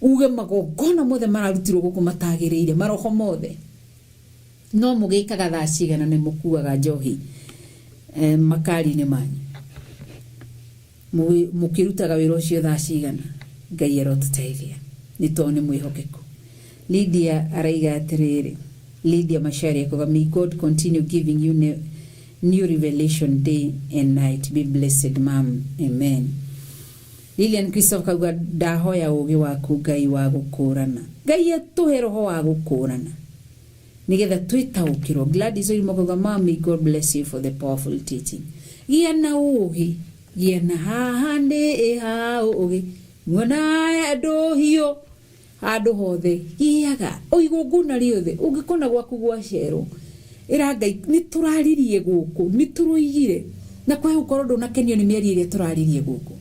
uge magongona mothe mararutirwo gũkũ matagĩrĩire maroho mothe no mũgĩkaga thaa cigana nĩ mũkuaga njohi makari-inĩ manyu mũkĩrutaga wĩra ũcio thaa cigana. Ngai arotũteithia nĩ tondũ nĩ mwĩhokeku. Lydia araiga atĩrĩrĩ, Lydia Macharia akauga may God continue giving you new revelation day and night, be blessed ma'am, amen. Lilian Christopher kauga ndahoya ũgĩ waku Ngai wa gũkũrana. Ngai atũhe roho wa gũkũrana nigetha twĩtaũkĩrwo. Gladys Oirimo kauga mami God bless you for the powerful teaching. Gĩa na ũgĩ, gĩa na haha nĩ ha ũgĩ, muona ndũhiũ handũ hothe gĩaga o igongona rĩothe ũngĩkona gwaku gwacerwo ĩra Ngai nĩ tũraririe gũkũ nĩ tũroigire na kwahe gũkorwo ndũnakenio nĩ mĩario ĩrĩa tũraririe gũkũ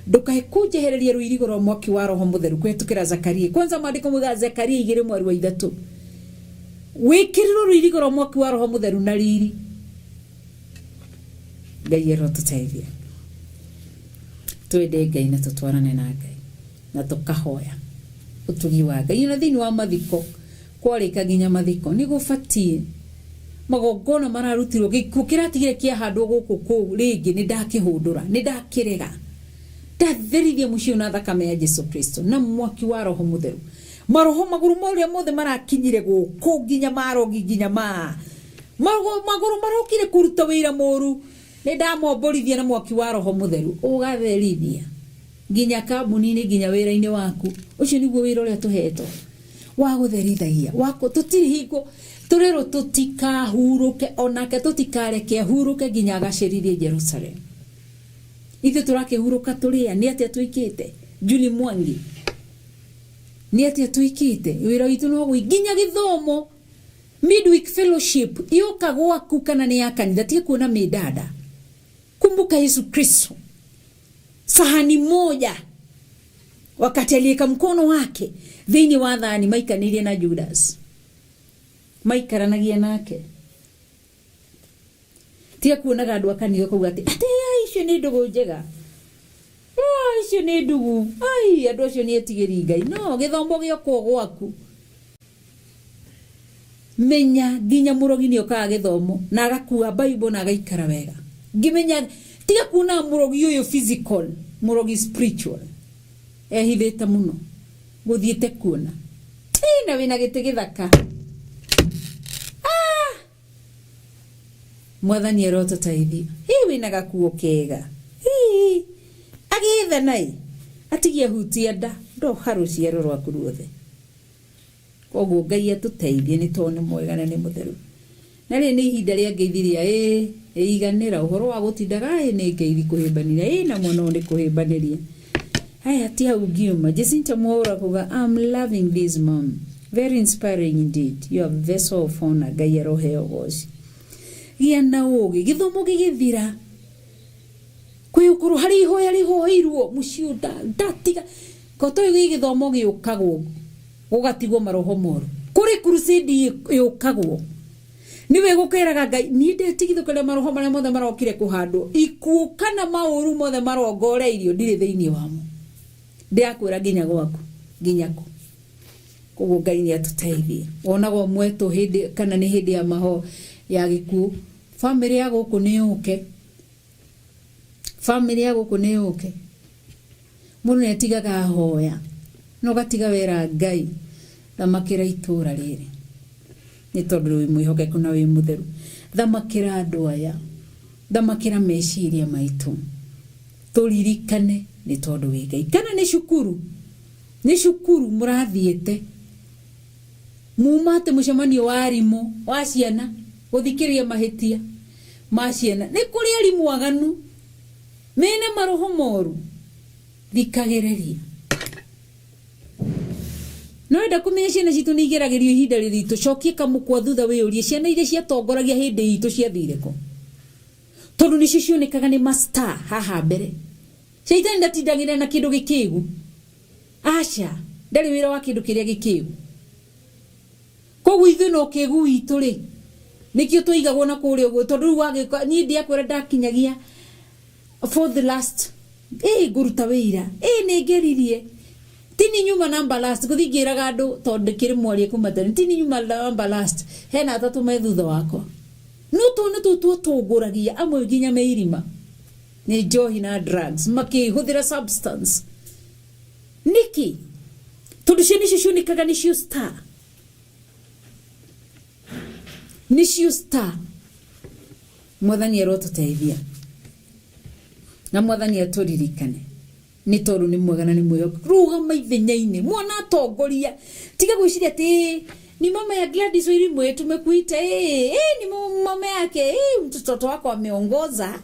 ndukae kunjehereria rũirigo rwa mwaki wa roho mũtheru kũhetũkĩra Zakaria. Kwanza maandĩko moigaga Zakaria 2 mweri wa 3 wĩkĩrĩrwo rũirigo rwa mwaki wa roho mũtheru na riri. Ngai arotũteithia twende Ngai na tũtwarane na Ngai na tũkahoya ũtugi wa Ngai ona thĩinĩ wa mathiko kwarĩka nginya mathiko nĩ gũbatiĩ magongona mararutirwo gĩkuũ kĩratigire kĩahandwo gũkũ kũu rĩngĩ nĩ ndakĩhũndũra nĩ ndakĩrega ndatherithia mũciĩ na thakame ya Jesu Kristo na mwaki wa roho mũtheru. Maroho magũrũ marĩa mothe marakinyire gũkũ nginya marogi nginya ma magũrũ marokire kũruta wĩra mũru nĩ ndamomborithia na mwaki wa roho mũtheru ũgatherithia nginya kambuni-inĩ nginya wĩra-inĩ waku. Ũcio nĩguo wĩra ũrĩa tũhetwo wa gũtherithagia tũtirĩ hingo tũrĩrwo tũtikahurũke onake tũtikareke ahurũke nginya agacĩrithie Jerusalem. Ithuĩ tũrakĩhurũka tũrĩa nĩ atĩa twĩkĩte Julie Mwangi nĩ atĩa twĩkĩte wĩra witũ no gwĩ nginya gĩthomo midweek fellowship yoka gwaku kana nĩ ya kanitha tiga kuona mĩndanda. Kumbuka Yesu Kristo sahani moja wakati aliweka mkono wake thĩinĩ wa thani maikanĩirie na Judas maikaranagia nake. Tiga kuonaga andũ a kanitha ũkauga atĩ atĩ icio nĩ ndũgũ njega, icio nĩ ndugu, ai andũ acio nĩ etigĩri Ngai. No gĩthomo gĩokwo gwaku menya nginya mũrogi nĩ okaga gĩthomo na agakua Bible na agaikara wega. Ngĩmenya tiga kuona mũrogi ũyũ physical, mũrogi spiritual ehithĩte mũno gũthiĩte kuona na wĩna gĩtĩ gĩthaka. Mwathani arotũteithia. Hĩ wĩna gakuo kega hĩ agĩthanai atigie hutia nda ndoha rũciaro rwaku ruothe. Koguo Ngai atũteithie nĩ tondũ nĩ mwega na nĩ mũtheru. Na rĩrĩ nĩ ihinda rĩa ngeithi rĩa ĩiganĩra ũhoro wa gũtindaga nĩ ngeithi kũhĩmbanĩria na mwana ũyũ nĩ kũhĩmbanĩria. Haya ti hau ngiuma. Jacinta Mwaura kuga I'm loving this mom, very inspiring indeed, you are vessel of honor. Ngai aroheo goci. Gĩa na ũgĩ gĩthomo gĩgĩthira kwĩ ũkorwo harĩ ihoya rĩhoeirwo mũciĩ ndatiga koto gĩ gĩthomo gĩũkagwo gũgatigwo maroho moru kũrĩ crusade yũkagwo niwe gũkeraga Ngai niĩ ndetigithũkĩria maroho marĩa mothe marokire kũhandwo ikuũ kana maũru mothe marongoreirio ndirĩ thĩinĩ wamo. Ndĩrakwĩra nginya gwaku, nginya kũ. Koguo Ngai nĩ atũteithie. Wonaga ũmwe tũ hĩndĩ kana nĩ hĩndĩ ya maho ya gĩkuũ, bamĩrĩ ya gũkũ nĩ yũke, bamĩrĩ ya gũkũ nĩ yũke. Mũndũ nĩ atigaga ahoya na ũgatiga wera Ngai, thamakĩra itũra rĩrĩ nĩ tondũ wĩ mwĩhokeku na wĩ mũtheru. Thamakĩra andũ aya, thamakĩra meciria maitũ, tũririkane nĩ tondũ wĩ Ngai. Kana nĩ cukuru, nĩ cukuru mũrathiĩte, muma atĩ mũcemanio wa arimũ wa ciana gũthikĩrĩria mahĩtia ma ciana. Nĩ kũrĩ arimũ aganu mena maroho moru, thikagĩrĩria. No enda kũmenya ciana citũ nĩ igeragĩrio ihinda rĩritũ, cokie kamũkwa thutha wĩyũrie ciana iria ciatongoragia hĩndĩ itũ ciathire kũ, tondũ nĩcio cionekaga nĩ mastar haha mbere. Caitani ndatindagĩrĩra na kĩndũ gĩkĩgu, aca, ndarĩ wĩra wa kĩndũ kĩrĩa gĩkĩgu. Koguo ithuĩ no kĩgu witũ rĩ, nĩkĩo twaigagwo na kũrĩa ũguo, tondũ rĩu wagĩka, niĩ ndiakwĩra ndakinyagia for the last, ĩ ngũruta wĩira, ĩ nĩ ngeririe, tini nyuma number last, gũthiĩ ngĩraga andũ tondũ ndĩkĩrĩ mwaria kuma tene, tini nyuma number last, hena atatũ me thutha wakwa. No twana tũu twatongũragia amwe nginya me irima nĩ njohi na drugs, makĩhũthĩra substance. Nĩkĩ? Tondũ ciana icio cionekaga nĩcio star, nĩcio star. Mwathani arotũteithia na Mwathani atũririkane nĩ tondũ nĩ mwega na nĩ mwĩhokeku. Rũgama ithenya-inĩ, mwana atongoria, tiga gwĩciria atĩ ni mama ya Gladys Wairimu tumekuita, ni mama yake, mtoto wako ameongoza.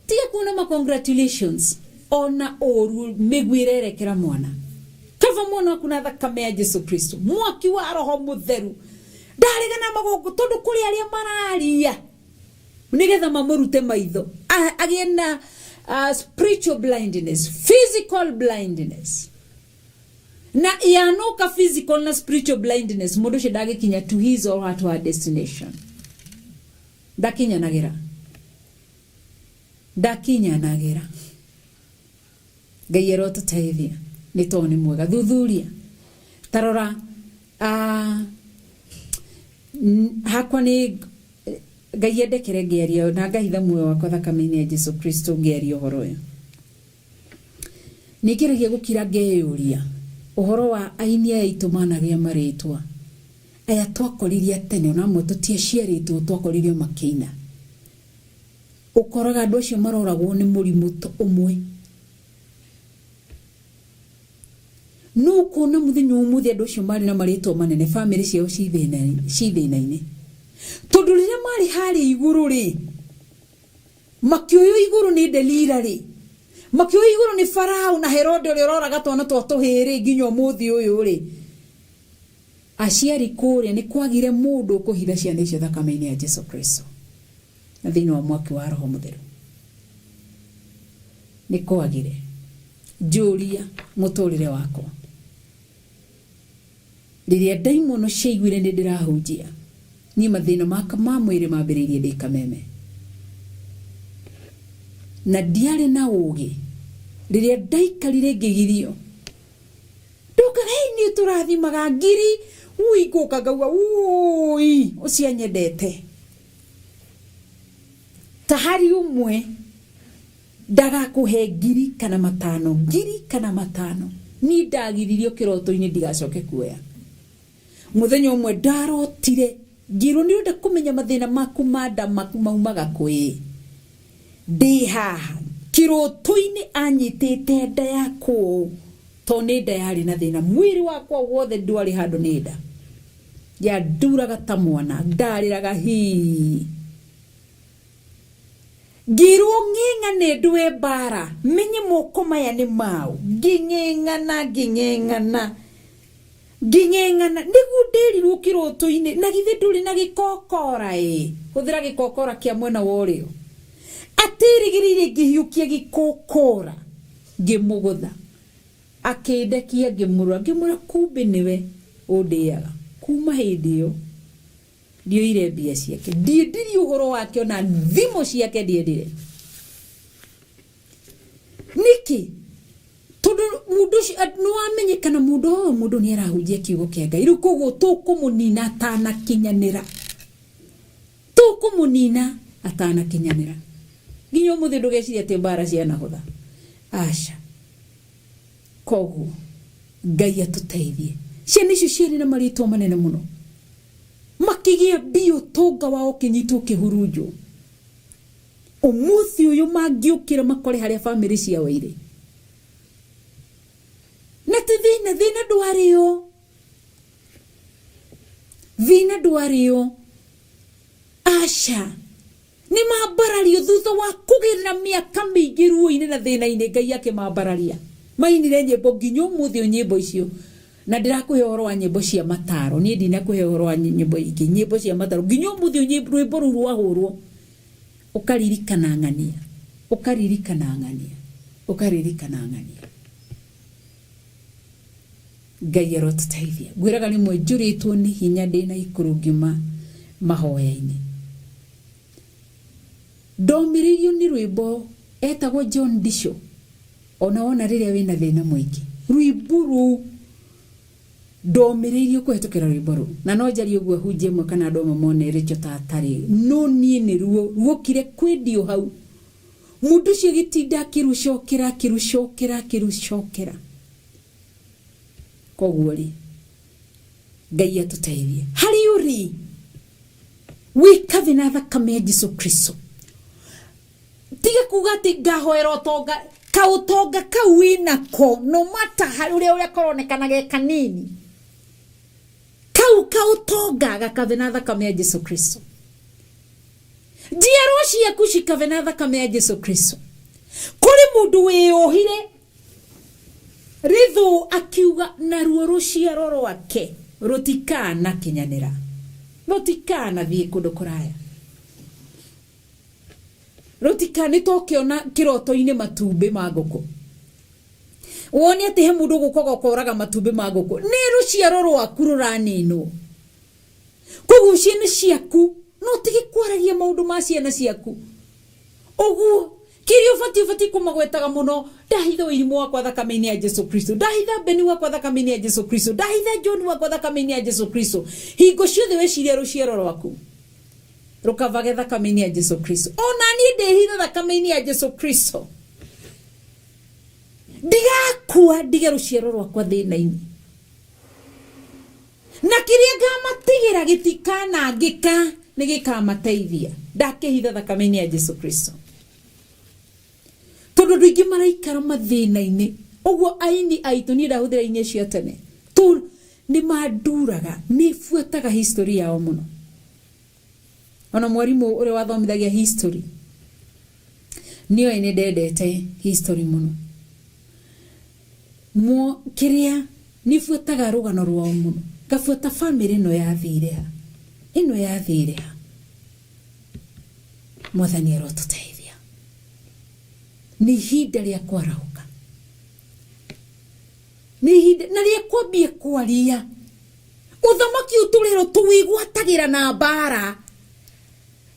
Tiga kuona ma congratulations ona ũru mĩguĩ ĩrerekera mwana. Kaba mwana waku na thakame ya Jesu Kristo, mwaki wa Roho Mũtheru ndarega na magongo, tondũ kũrĩ arĩa mararia nĩgetha mamũrute maitho, agĩe na spiritual blindness, physical blindness, na yanoka physical na spiritual blindness, mũndũ ũcio ndagĩkinya to his or her to her destination, ndakinyanagĩra, ndakinyanagĩra. Ngai arotũteithia nĩ tondũ nĩ mwega. Thuthuria, tarora, hakwa nĩ Ngai endekere ngĩaria na ngahitha muoyo wakwa thakame-inĩ ya Jesu Kristo ngĩaria ũhoro ũyũ. Nĩ ngeragia gũkira ngeyũria ũhoro wa aini aya aitũ managĩa marĩtwa aya twakoririe tene, ona amwe tũtiaciarĩtwo twakoririo makĩina. Ũkoraga andũ acio maroragwo nĩ mũrimũ ũmwe. No ũkona mũthenya ũmũthĩ andũ acio marĩ na marĩtwa manene, bamĩrĩ ciao ci thĩna-inĩ, tondũ rĩrĩa marĩ harĩa igũrũ rĩ, makĩoywo igũrũ nĩ Delila rĩ, makĩoywo igũrũ nĩ Farao na Herode ũrĩa ũroraga twana twa tũhĩĩ rĩ nginya ũmũthĩ ũyũ rĩ, aciari kũrĩa nĩ kwagire mũndũ ũkũhitha ciana icio thakame-inĩ ya Jesu Kristo na thĩinĩ wa mwaki wa Roho Mũtheru. Nĩ kwagire. Njũria mũtũrĩre wakwa rĩrĩa ndaimono ciaiguire nĩ ndĩrahunjia, niĩ mathĩna makwa ma mwĩrĩ mambĩrĩirie ndĩ kameme na ndiarĩ na ũũgĩ. Rĩrĩa ndaikarire ngĩgirio, ndokaga, hei, niĩ tũrathimaga ngiri, ui, ngũka ngauga ui, ũcio anyendete ta hari ũmwe ndagakũhe ngiri kana matano, ngiri kana matano. Niĩ ndagiririo kĩroto-inĩ ndigacoke kuoya. Mũthenya ũmwe ndarotire ngĩrwo nĩ ũrenda kũmenya mathĩna maku ma nda maumaga kwĩ. Ndĩ haha kĩroto-inĩ anyitĩte nda yakwa ũũ, tondũ nĩ nda yarĩ na thĩna, mwĩrĩ wakwa wothe ndwarĩ handũ, nĩ nda yanduraga ta mwana, ndarĩraga hii. Ngĩrwo ng'eng'ane ndwe mbara, menye moko maya nĩ mau. Ngĩng'eng'ana, ngĩng'eng'ana, ngĩng'eng'ana, nĩguo ndĩrirwo kĩroto-inĩ, na githĩ ndũrĩ na gĩkokora ĩ, hũthĩra gĩkokora kĩa mwena wa ũrĩo. Atĩrĩgĩrĩire ngĩhiũkia gĩkokora, ngĩmũgũtha, akĩndekia, ngĩmũrora, ngĩmwĩra kumbe nĩwe ũndĩaga. Kuma hĩndĩ ĩyo ndioire mbia ciake, ndiendirie ũhoro wake, ona thimũ ciake ndiendire. Nĩkĩ? Mũndũ ũcio nĩ wamenyekana mũndũ ũyũ mũndũ nĩ arahunjia kiugo kĩa Ngai. Rĩu koguo tũkũmũnina atanakinyanĩra. Tũkũmũnina atanakinyanĩra. Nginya ũmũthĩ ndũgeciria atĩ mbara cianahũtha. Aca. Koguo Ngai atũteithie. Ciana icio ciarĩ na marĩtwa manene mũno. Makĩgĩa mbia ũtonga wao ũkĩnyitwo ũkĩhurunjwo. Ũmũthĩ ũyũ mangĩũkĩra makore harĩa bamĩrĩ ciao irĩ. Na ti thĩna, thĩna ndwarĩ o. Thĩna ndwarĩ o. Aca. Nĩ mambarario thutha wa kũgerera mĩaka mĩingĩ ruo-inĩ na thĩna-inĩ, Ngai akĩmambararia. Mainire nyĩmbo nginya ũmũthĩ ũyũ nyĩmbo icio. Na ndĩrakũhe ũhoro wa nyĩmbo cia mataro. Niĩ ndinakũhe ũhoro wa nyĩmbo ingĩ, nyĩmbo cia mataro. Nginya ũmũthĩ ũyũ rwĩmbo rũu rwahũrwo, ũkaririkana ng'ania, ũkaririkana ng'ania, ũkaririkana ng'ania. Ngai arotũteithia. Ngwĩraga rĩmwe njũrĩtwo nĩ hinya ndĩ na ikũrũ ngiuma mahoya-inĩ. Ndomĩrĩirio nĩ rwĩmbo etagwo John Disho. Ona wona rĩrĩa wĩna thĩna mũingĩ. Rwĩmbo rũu ndomĩrĩirio kũhetũkĩra rwĩmbo rũu. Na no njarie ũguo ahunjia amwe kana andũ amwe mone Rachel ta atarĩ. No niĩ nĩ ruo ruokire kwĩndio hau. Mũndũ ũcio agĩtinda akĩrũcokera akĩrũcokera akĩrũcokera. Koguo rĩ, Ngai atũteithie. Harĩa ũrĩ, wĩkathe na thakame ya Jesu Kristo. Tiga kuga atĩ ngahoera ũtonga, kaũtonga kau wĩnako, no matter harĩ ũrĩa ũrĩa karonekana ge kanini. Kau kaũtonga gakathe na thakame ya Jesu Kristo. Njiarwa ciaku cikathe na thakame ya Jesu Kristo. Kũrĩ mũndũ wĩyohire rĩthũ akiuga naruo rũciaro rwake rũtikanakinyanĩra, rũtikanathiĩ kũndũ kũraya, rũtika nĩ tũkĩona kĩroto-inĩ matumbĩ ma ngũkũ, wone atĩ he mũndũ ũgũka ũkoraga matumbĩ ma ngũkũ, nĩ rũciaro rwaku rũraninwo. Koguo ciana ciaku no ũtige kwaragia maũndũ ma ciana ciaku ũguo. Kĩrĩa ũbatiĩ ũbatiĩ kũmagwetaga mũno, ndahitha ũirimũ wakwa thakame-inĩ ya Jesu Kristo, ndahitha Beni wakwa thakame-inĩ ya Jesu Kristo, ndahitha John wakwa thakame-inĩ ya Jesu Kristo. Hingo ciothe weciria rũciaro rwaku rũkavage thakame-inĩ ya Jesu Kristo. Ona niĩ ndĩhitha thakame-inĩ ya Jesu Kristo, ndigakua ndige rũciaro rwakwa thĩna-inĩ. Na kĩrĩa ngamatigĩra gĩtikanangĩka, nĩ gĩkamateithia. Ndakĩhitha thakame-inĩ ya Jesu Kristo. Tondũ andũ aingĩ maraikara mathĩna-inĩ. Ũguo aini aitũ, niĩ ndahũthĩra aini acio a tene, nĩ manduraga, nĩ buataga history yao mũno. Ona mwarimũ ũrĩa wathomithagia history, nĩoĩ nĩ ndendete history mũno. Mwo, kĩrĩa, nĩ buataga rũgano rwao mũno. Ngabuata famĩlĩ ĩno yathire ha. Ĩno yathire ha. Mwathani arotũteithia. Nĩ ihinda rĩa kwarahũka. Nĩ ihinda, na rĩa kwambia kwaria. Ũthamaki ũyũ tũrerwo tũwĩgwatagĩra na mbara.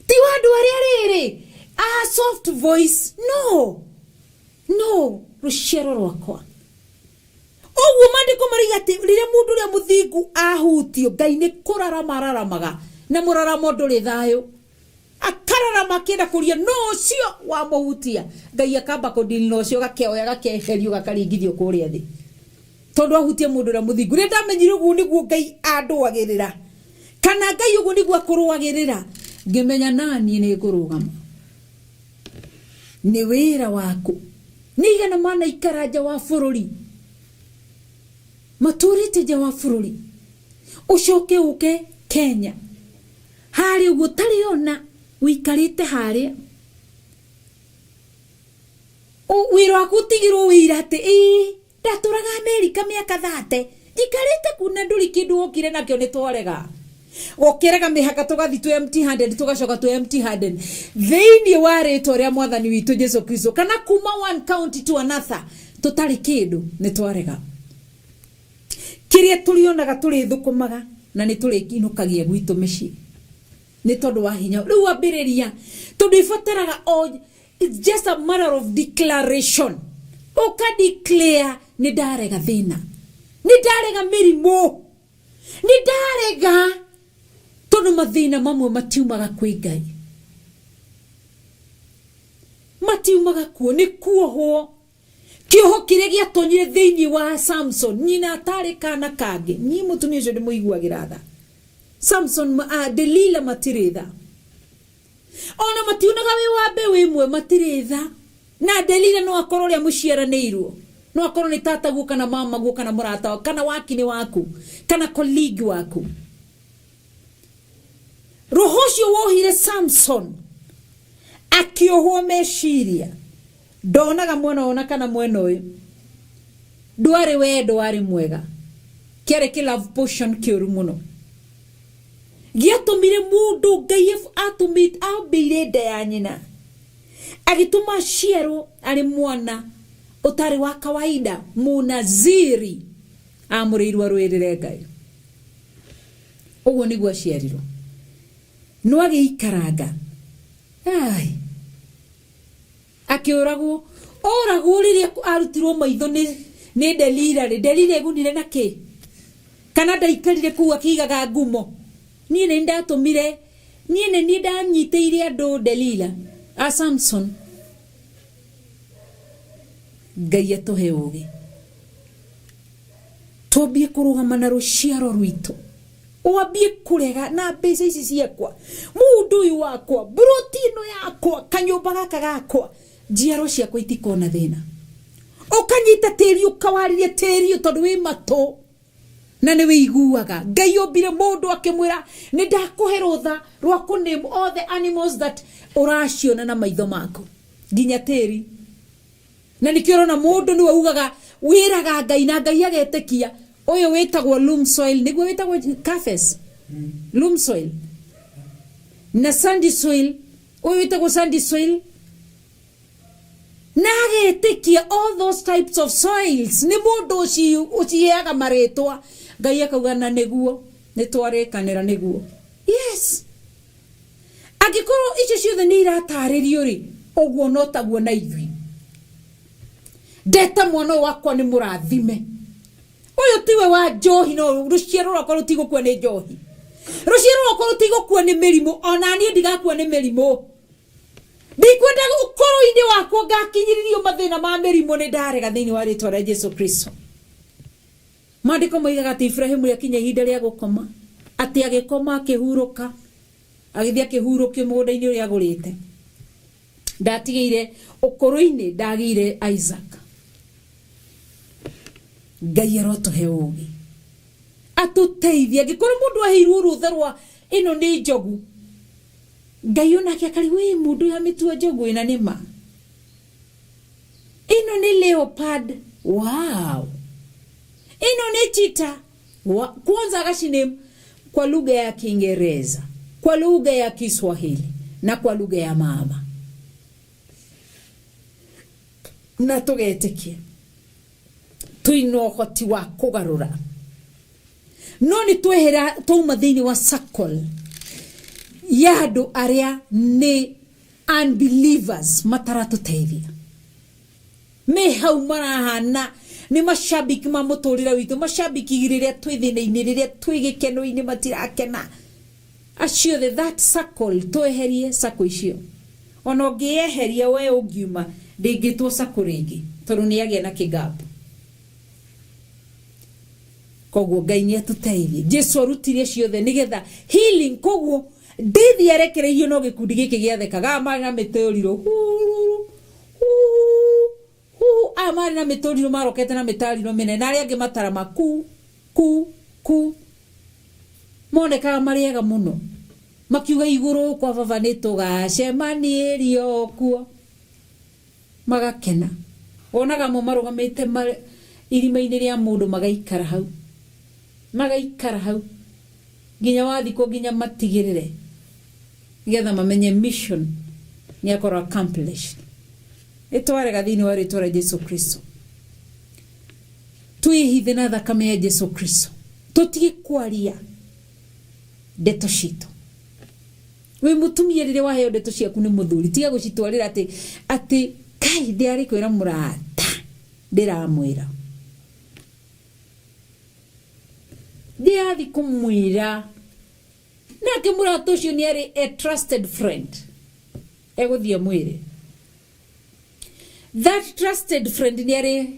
Ti wa andũ arĩa rĩrĩ, a soft voice, no. No, rũciaro rwakwa. Ũguo maandĩko maroiga atĩ rĩrĩa mũndũ ũrĩa mũthingu ahutio, Ngai nĩ kũrarama araramaga, na mũraramo ndũrĩ thayũ. Akararama akĩenda kũria no ũcio wamũhutia, Ngai akamba kũndini na ũcio gakeoya gakeherio gakaringithio kũrĩa thĩ. Tondũ ahutia mũndũ ũrĩa mũthingu. Rĩrĩa ndamenyire ũguo nĩguo Ngai andũagĩrĩra, kana Ngai ũguo nĩguo akũrũagĩrĩra, ngĩmenya naniĩ nĩ ngũrũgama. Nĩ wĩra waku. Nĩ aigana manaikara nja wa bũrũri, matũrĩte nja wa bũrũri, ũcoke ũke Kenya harĩa ũguo ũtarĩ ona ũikarĩte harĩa, wĩra waku ũtigĩrwo wĩira atĩ ĩĩ ndatũraga Amerika mĩaka thate njikarĩte kuu na ndũrĩ kĩndũ wokire nakĩo, nĩ twarega gũkĩraga mĩhaka tũgathi twĩ empty handed, tũgacoka twĩ empty handed thĩinĩ wa rĩtwa rĩa mwathani witũ Jesu Kristo, kana kuma one county to another tũtarĩ kĩndũ, nĩ twarega. Kĩrĩa tũrĩonaga tũrĩthũkũmaga na nĩ tũrĩinũkagia gwitũ mĩciĩ nĩ tondũ wa hinya rĩu ambĩrĩria, tondũ ibataraga o, it's just a matter of declaration. Ũka declare Nĩ ndarega thĩna, nĩ ndarega mĩrimũ, nĩ ndarega, tondũ mathĩna mamwe matiumaga kwĩ Ngai, matiumaga kuo, nĩ kuohwo. Kĩoho kĩrĩa gĩatonyire thĩinĩ wa Samson, nyina atarĩ kana kangĩ. Niĩ mũtumia ũcio ndĩmũiguagĩra tha. Samson, Delila matirĩ tha, ona mationaga wĩ wa mbeũ ĩmwe, matirĩ tha. Na Delila no akorwo ũrĩa mũciaranĩirwo, no akorwo nĩ tataguo kana mamaguo kana mũrata kana wakinĩ waku kana colleague waku. Roho ũcio wohire Samson akĩohwo meciria, ndonaga mwena ũyũ na kana mwena ũyũ. Ndwarĩ wendo warĩ mwega, kĩarĩ kĩ love potion kĩũru mũno gĩatũmire mũndũ Ngai atũmĩte ambĩire nda ya nyina, agĩtũma aciarwo arĩ mwana ũtarĩ wa kawaida, mũnaziri amũrĩirwo arũĩrĩre Ngai. Ũguo nĩguo aciarirwo, no agĩikaranga ai akĩũragwo, oragwo rĩrĩa arutirwo maitho nĩ Delila rĩ. Delila egunire na kĩ? Kana ndaikarire kũu akĩigaga ngumo? Niĩ nĩ ndatũmire, niĩ nĩ niĩ ndanyitĩire andũ Delila a Samson. Ngai atũhe ũgĩ, twambie kũrũgama na rũciaro rwitũ, wambie kũrega na mbeca ici ciakwa, mũndũ ũyũ wakwa, mburoti ĩno yakwa, kanyũmba gaka gakwa, njiaro ciakwa itikona thĩna. Ũkanyita tĩri, ũkawarĩria tĩri ũyũ, tondũ wĩ matũ na nĩ wĩiguaga. Ngai ombire mũndũ akĩmwĩra, nĩ ndakũhe rũtha rwa kũ name all the animals that ũraciona na maitho maku, nginya tĩri. Na nĩkĩo ũrona mũndũ nĩwe ugaga, wĩraga Ngai na Ngai agetĩkia. Ũyũ wĩtagwo loam soil, nĩguo wĩtagwo cafes loam soil na sandy soil, ũyũ wĩtagwo sandy soil, na agetĩkia all those types of soils nĩ mũndũ ũciheaga marĩtwa. Ngai akauga, na nĩguo nĩ twarĩkanĩra, nĩguo. Yes, angĩkorwo icio ciothe nĩ iratarĩrio rĩ, ũguo no taguo na ithuĩ. Ndeta mwana ũyũ wakwa nĩ mũrathime, ũyũ tiwe wa njohi, no rũciaro rwakwa rũtigũkua nĩ njohi, rũciaro rwakwa rũtigũkua nĩ mĩrimũ, ona niĩ ndigakua nĩ mĩrimũ. Ndikwenda ũkũrũ-inĩ wakwa ngakinyĩrĩrio mathĩna ma mĩrimũ. Nĩ ndarega thĩinĩ wa rĩtwa rĩa Jesu Kristo. Maandĩko moigaga atĩ Ibrahimu rĩakinya ihinda rĩa gũkoma, atĩ agĩkoma, akĩhurũka, agĩthiĩ akĩhurũkio mũgũnda-inĩ ũrĩa agũrĩte. Ndatigĩire ũkũrũ-inĩ, ndagĩire Isaac. Ngai arotũhe ũgĩ, atũteithie. Angĩkorwo mũndũ aheirwo rũtha rwa ĩno nĩ njogu, Ngai onake akarigwo, ĩ mũndũ ũyũ amĩtua njogu ĩna nĩ ma, ĩno nĩ leopard, wow, ĩno nĩ cheetah. Kwanza akashiname kwa lugha ya Kiingereza, kwa lugha ya Kiswahili na kwa lugha ya mama, na tũgetĩkia twĩna ũhoti wa kũgarũra. No nĩ twehera, twauma thĩinĩ wa circle ya andũ arĩa nĩ unbelievers, mataratũteithia, me hau marahana nĩ macambiki ma mũtũrĩre witũ, macambiki rĩrĩa twĩ thĩna-inĩ, rĩrĩa twĩ gĩkeno-inĩ matirakena. Acio othe, that circle, tweherie circle icio. Ona ũngĩyeheria we, ũngiuma, ndĩngĩtwo circle rĩngĩ, tondũ nĩ yagĩa na kĩgap. Koguo Ngai nĩ atũteithie. Jesu arutire ciothe nĩgetha healing. Koguo ndithi arekereirio, no gĩkundi gĩkĩ gĩathekaga. Aya marĩ na mĩtũrirũ, hururu hu hu, aya marĩ na mĩtũrirũ marokete na mĩtariro mĩnene, na arĩa angĩ matarama ku ku ku, monekaga marĩ ega mũno, makiuga, igũrũ kwa baba nĩ tũgacemaniĩrio kuo. Magakena. Wonaga mo marũgamĩte irima-inĩ rĩa mũndũ, magaikara hau, magaikara hau nginya wathikwo, nginya matigĩrĩre, nĩgetha mamenye mission nĩ akorwo accomplished. Nĩ twarega thĩinĩ wa rĩtwa rĩa Jesu Kristo. Twĩhithe na thakame ya Jesu Kristo, tũtige kwaria ndeto citũ. Wĩ mũtumia, rĩrĩa waheo ndeto ciaku nĩ mũthuri, tiga gũcitwarĩra atĩ kai ndĩarĩ kwĩra mũrata, ndĩramwĩra. Ndiathi kumwira nake murata ucio ni ari a trusted friend eguthie mwire that trusted friend ni ari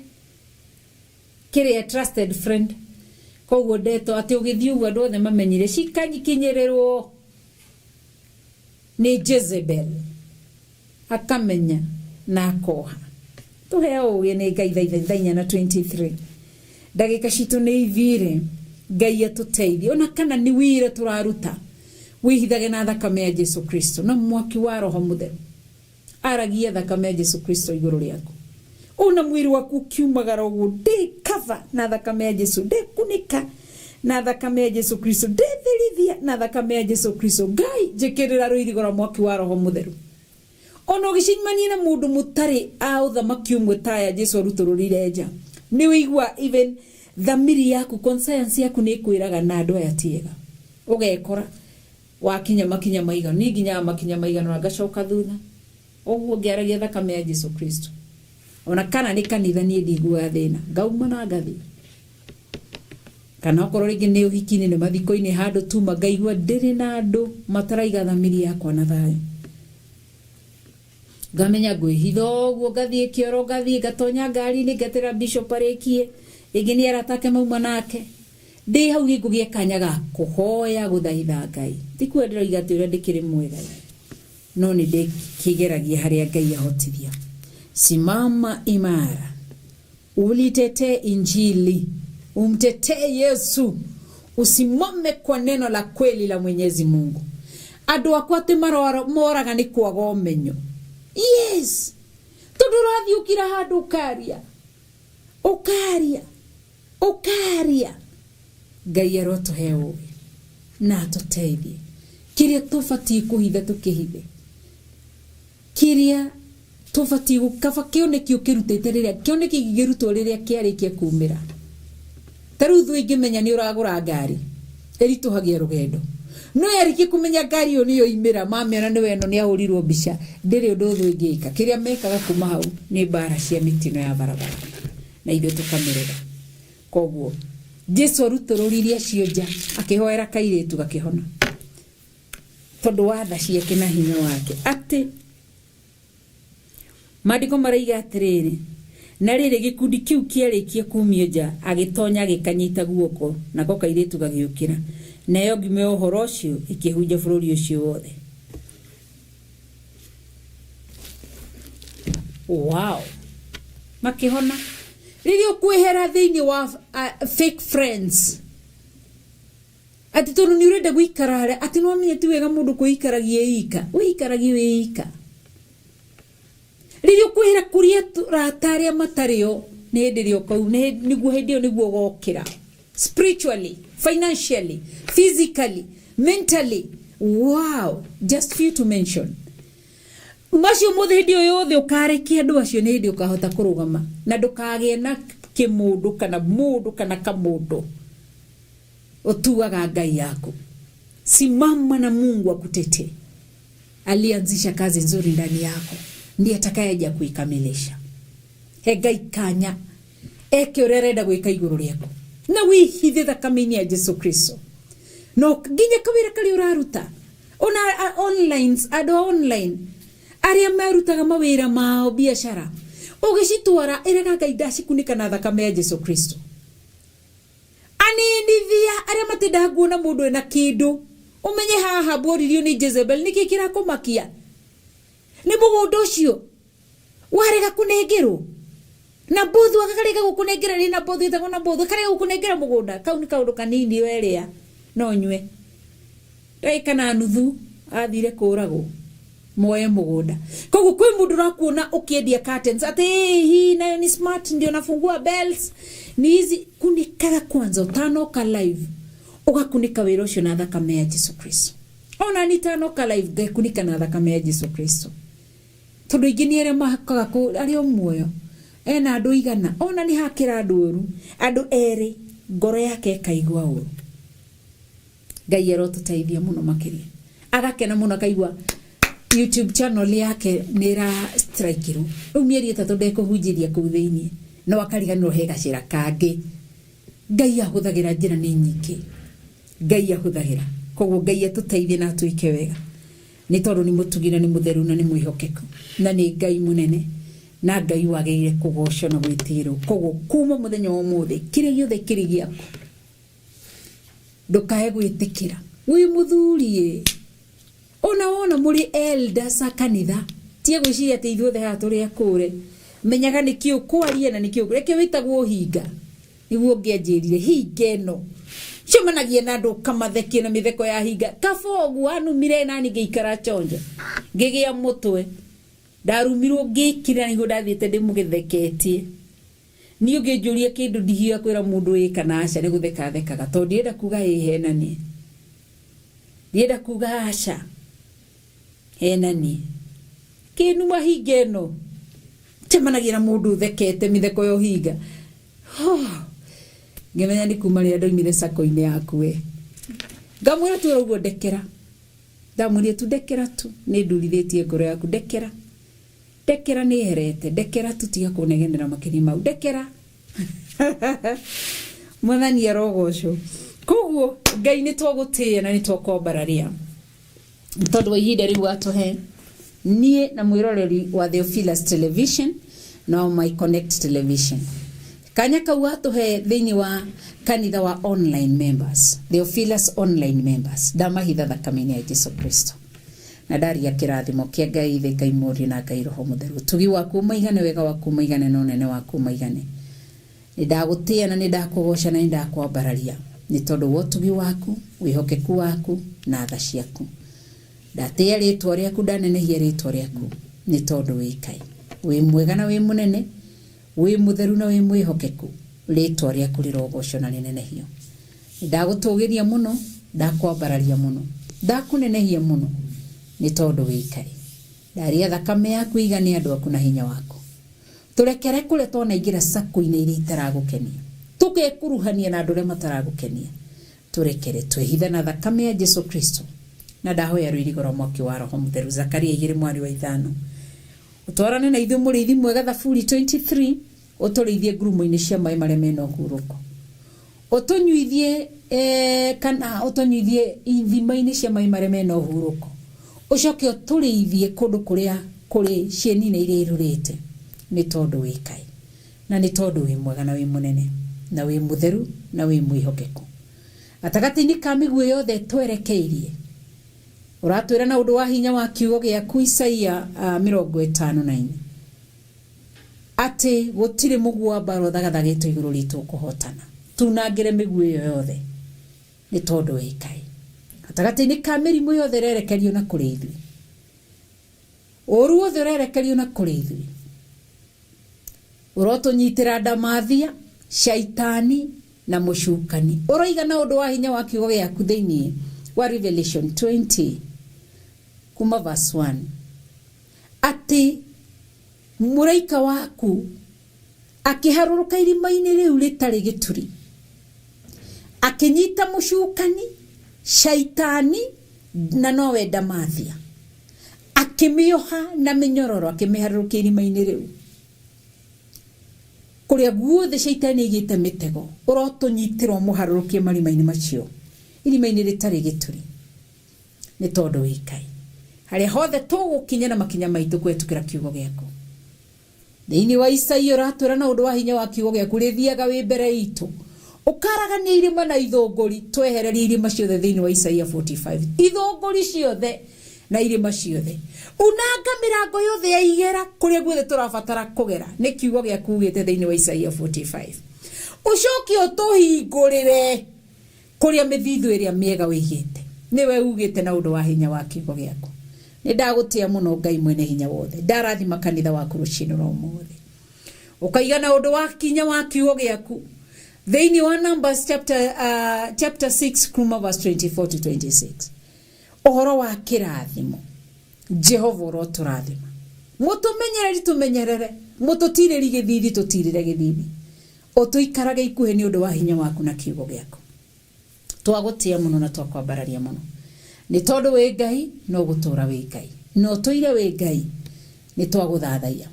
kiri a trusted friend koguo ndeto ati ugithii uguo andu othe mamenyire cikanyikinyirirwo ni Jezebel akamenya na akoha tuheo ugi ni Ngai thaa inya na 23 ndagika citu ni ithire Ngai atuteithie ona kana ni wira turaruta wihithage na thakame ya Jesu Kristo na mwaki wa Roho Mutheru aragia thakame ya Jesu Kristo iguru riaku ona mwiri waku ukiumagara uguo ndikava na thakame ya Jesu ndikunika na thakame ya Jesu Kristo nditherithia na thakame ya Jesu Kristo Ngai njikirira ruirigo rwa mwaki wa Roho Mutheru ona ugicemania na mundu mutari a uthamaki umwe ta ya Jesu arutururire nja ni wigua even thamiri yaku conscience yaku ni ikwiraga na andu aya tiega ugekora wakinya makinya maigana ni nginya makinya maigana ngacoka thutha uguo ngiaragia thakame ya Jesu Kristo ona kana ni kanitha nie ndiguaga thina ngauma na ngathii kana okorwo ringi ni uhiki-ini ni mathiko-ini handu tuma ngaigua ndiri na andu mataraiga thamiri yakwa na thayo ngamenya ngwihitha uguo ngathie kioro ngathie ngatonya ngari-ini ngeterera bishop arikie ringi ni arata ake mauma nake ndi hau ni kanya ga kuhoya guthaitha Ngai ti kuo ndiroiga ati uria ndikiri mwega no ni ndikigeragia haria Ngai ahotithia. Simama imara ulitetee Injili, umtetee Yesu, usimame kwa neno la kweli la Mwenyezi Mungu. Andu akwa ati moraga ni kwaga umenyo. Yes, tondu urathii ukira handu ukaria ukaria ukaria. Ngai arotuhe ugi na atuteithie kiria tubatie kuhitha tukihithe kiria tubatie gukaba kioneki ukirutite riria kioneki gigirutwo riria kiarikia kumira. Ta riu thu ingimenya ni uragura ngari irituhagia rugendo no yarikie kumenya ngari iyo niyo imira mamiona niwe eno ni ahurirwo mbica ndiri undu thu ingika kiria mekaga kuma hau ni mbara cia mitino ya barabara na ithuĩ tukamirega. Koguo Jesu arutururirie acio nja akihoera kairitu gakihona tondu wa tha ciake na hinya wake. Ati maandiko maraiga atiriri, na riri gikundi kiu kiarikie kumio nja agitonya agikanyita guoko nako kairitu gagiukira nayo ngimo ya uhoro ucio ikihunja bururi ucio wothe. Wow, makihona riria ukwihera thiini wa fake friends ati tondu ni urenda guikara haria ati no amenye ti wega mundu kwikaragia ika wikaragie wi ika. Riria ukwihera kuria rata aria matario ni hindi ria ukau niguo hindi iyo niguo ugokira spiritually, financially, physically, mentally. Wow, just few to mention. Macio mothe hindi iyo yothe ukarekia andu acio ni hindi ukahota kurugama na ndukagie na kimundu kana mundu kana kamundu utuaga Ngai yaku. Simama na Mungu akutetee. Alianzisha kazi nzuri ndani yako ndiye atakayeja kuikamilisha. He Ngai kanya eke uria arenda gwika iguru riaku na wihithe thakame-ini ya Jesu Kristo no nginya kawira karia uraruta ona online andu online aria marutaga mawira mao biashara ugicitwara iraga Ngai ndacikunika na thakame ya Jesu Kristo. Aninithia aria matindaga nguona mundu ena kindu umenye haha mboririo ni Jezebel niki kirakumakia ni mugunda ucio warega kunengerwo na mbuthu akarega gukunengera ni na mbuthu itagwo na mbuthu akarega gukunengera mugunda kau ni kaundu kanini weria no nywe ndagika na nuthu athire kuragwo moe mugunda. Koguo kwi mundu urakuona ukiendia curtains ati hii nayo ni smart ndio nafungua bells ni hizi kunikaga kwanza utanoka live ugakunika wira ucio na thakame ya Jesu Kristo. Ona ni tanoka live ngekunika na thakame ya Jesu Kristo tondu ingi ni aria mahakaga ku aria muoyo ena andu igana ona ni hakira andu uru andu eri ngoro yake ikaigua uru. Ngai arotuteithia muno makiria agakena muno akaigua YouTube channel yake ni ira strike-irwo riu mieri itatu ndekuhunjĩria kũu thĩinĩ no akariganĩrwo he gacĩra kangĩ Ngai ahũthagĩra njĩra nĩ nyingĩ, Ngai ahũthagĩra. Koguo Ngai atũteithie na atwĩke wega, nĩ tondũ nĩ mũtugi na nĩ mũtheru na nĩ mwĩhokeku na nĩ Ngai mũnene na Ngai wagĩrĩire kũgocwo na gwĩtigĩrwo. Koguo kuma mũthenya wa ũmũthĩ, kĩrĩa gĩothe kĩrĩ gĩaku ndũkae gwĩtĩkĩra. Wĩ mũthuri ĩ, ona wona mũrĩ elders a kanitha, tiga gwĩciria atĩ ithuothe haha tũrĩ akũre. Menyaga nĩkĩ ũkwaria na nĩkĩ, reke wĩtagwo ũhinga. Nĩguo ũngĩanjĩrire hinga ĩno, cemanagia na andũ ũkamathekia na mĩtheko ya hinga. Kaba ũguo anumire nani ngĩikara chonjo, ngĩgĩa mũtwe. Ndarumirwo ngĩkira nĩguo ndathiĩte ndĩmũgĩtheketie. Niĩ ũngĩnjũria kĩndũ ndihiũha kwĩra mũndũ ĩĩ kana aca, nĩ gũtheka thekaga, tondũ ndirenda kuga ĩĩ henanie, ndirenda kuga aca henanie. Kĩnuma hinga ĩno, cemanagia na mũndũ ũthekete mĩtheko ya ũhinga. Ngĩmenya nĩ kuma rĩrĩa ndoimire sacco-inĩ yaku we. Ngamwĩra tu ũguo ndekera. Ndamwĩrire tu ndekera tu, nĩ ndurithĩtie ngoro yaku, ndekera. Ndekera nĩ herete, ndekera tu, tiga kũnegenera makĩria mau, ndekera. Mwathani arogocwo. Koguo Ngai nĩ twagũtĩĩa na nĩ twakwambararia tondũ wa ihinda rĩu watũhe niĩ na mwĩroreri wa Theophilus Television na My Connect Television. Kanya kau watũhe thĩinĩ wa kanitha wa online members, Theophilus online members, ndamahitha thakame-inĩ ya Jesu Kristo na ndaria kĩrathimo kĩa Ngai Ithe, Ngai Mũriũ na Ngai Roho Mũtheru. Ũtugi waku ũmaigane, wega waku ũmaigane na ũnene waku ũmaigane. Nĩ ndagũtĩĩa na nĩ ndakũgoca na nĩ ndakwambararia nĩ tondũ wa ũtugi waku, wĩhokeku waku na tha ciaku. Ndatĩĩa rĩtwa rĩaku, ndanenehia rĩtwa rĩaku nĩ tondũ wĩ Ngai, wĩ mwega na wĩ mũnene, wĩ mũtheru na wĩ mwĩhokeku. Rĩtwa rĩaku rĩrogocwo na rĩnenehio. Nĩ ndagũtũgĩria mũno, ndakwambararia mũno, ndakũnenehia mũno nĩ tondũ wĩ Ngai. Ndaria thakame yaku ĩigane andũ aku na hinya waku. Tũrekere kũrĩa twanaingĩra sacco-inĩ iria itaragũkenia, tũgekuruhania na andũ arĩa mataragũkenia. Tũrekere, twĩhithe na thakame ya Jesu Kristo. Na ndahoya rũirigo rwa mwaki wa Roho Mũtheru, Zakaria 2 mwari wa 5. Ũtwarane na ithuĩ mũrĩithi mwega, Thaburi 23, ũtũrĩithie ngurumo-inĩ cia maĩ marĩa mena ũhurũko. Ũtũnyuithie, kana ũtũnyuithie ithima-inĩ cia maĩ marĩa mena ũhurũko. Ũcoke ũtũrĩithie kũndũ kũrĩa kũrĩ cieni-inĩ iria irurĩte, nĩ tondũ wĩ Ngai, na nĩ tondũ wĩ mwega na wĩ mũnene, na wĩ mũtheru na wĩ mwĩhokeku. Gatagatĩ-inĩ ka mĩguĩ yothe twerekeirie, ũratwĩra na ũndũ wa hinya wa kiugo gĩaku Isaia 54 atĩ gũtirĩ mũguĩ wa mbaara ũthagathagĩtwo igũrũ ritũ ũkũhotana. Tunangĩre mĩguĩ ĩyo yothe nĩ tondũ wĩ Ngai. Gatagatĩ-inĩ ka mĩrimũ yothe ĩrerekerio na kũrĩ ithuĩ, ũru wothe ũrerekerio na kũrĩ ithuĩ, ũrotũnyitĩra ndamathia, shaitani na mũcukani. Ũroiga na ũndũ wa hinya wa kiugo gĩaku thĩinĩ wa Revelation 20 kuma verse 1 atĩ mũraika waku akĩharũrũka irima-inĩ rĩu rĩtarĩ gĩturi, akĩnyita mũcukani, shaitani na nowe ndamathia, akĩmĩoha na mĩnyororo, akĩmĩharũrũkia irima-inĩ rĩu. Kũrĩa guothe shaitani aigĩte mĩtego, ũrotũnyitĩra ũmũharũrũkie marima-inĩ macio, irima-inĩ rĩtarĩ gĩturi, nĩ tondũ wĩ Ngai. Harĩa hothe tũgũkinya na makinya maitũ kũhetũkĩra kiugo gĩaku. Thĩinĩ wa Isaia ũratwĩra na ũndũ wa hinya wa kiugo gĩaku rĩthiaga wĩ mbere itũ, ũkaragania irĩma na ithũngũri, twehererie irĩma ciothe thĩinĩ wa Isaia 45, ithũngũri ciothe na irĩma ciothe. Unanga mĩrango yothe ya igera kũrĩa guothe tũrabatara kũgera, nĩ kiugo gĩaku ugĩte thĩinĩ wa Isaia 45. Ũcoke ũtũhingũrĩre kũrĩa mĩthithũ ĩrĩa mĩega ũigĩte, nĩwe ugĩte na ũndũ wa hinya wa kiugo gĩaku. Nĩ ndagũtĩa mũno Ngai mwene hinya wothe, ndarathima kanitha waku rũcinĩ rwa ũmũthĩ. Ũkaiga na ũndũ wa kinya wa kiugo gĩaku thĩinĩ wa Numbers chapter 6 kuma verse 24 to 26, ũhoro wa kĩrathimo. Jehova ũrotũrathima, mũtũmenyereri tũmenyerere, mũtũtirĩri gĩthithi tũtirĩre gĩthithi, ũtũikarage ikuhĩ nĩ ũndũ wa hinya waku na kiugo gĩaku. Twagũtĩa mũno na twakwambararia mũno nĩ tondũ wĩ Ngai, no gũtũra wĩ Ngai, na ũtũire wĩ Ngai. Nĩ twagũthathaia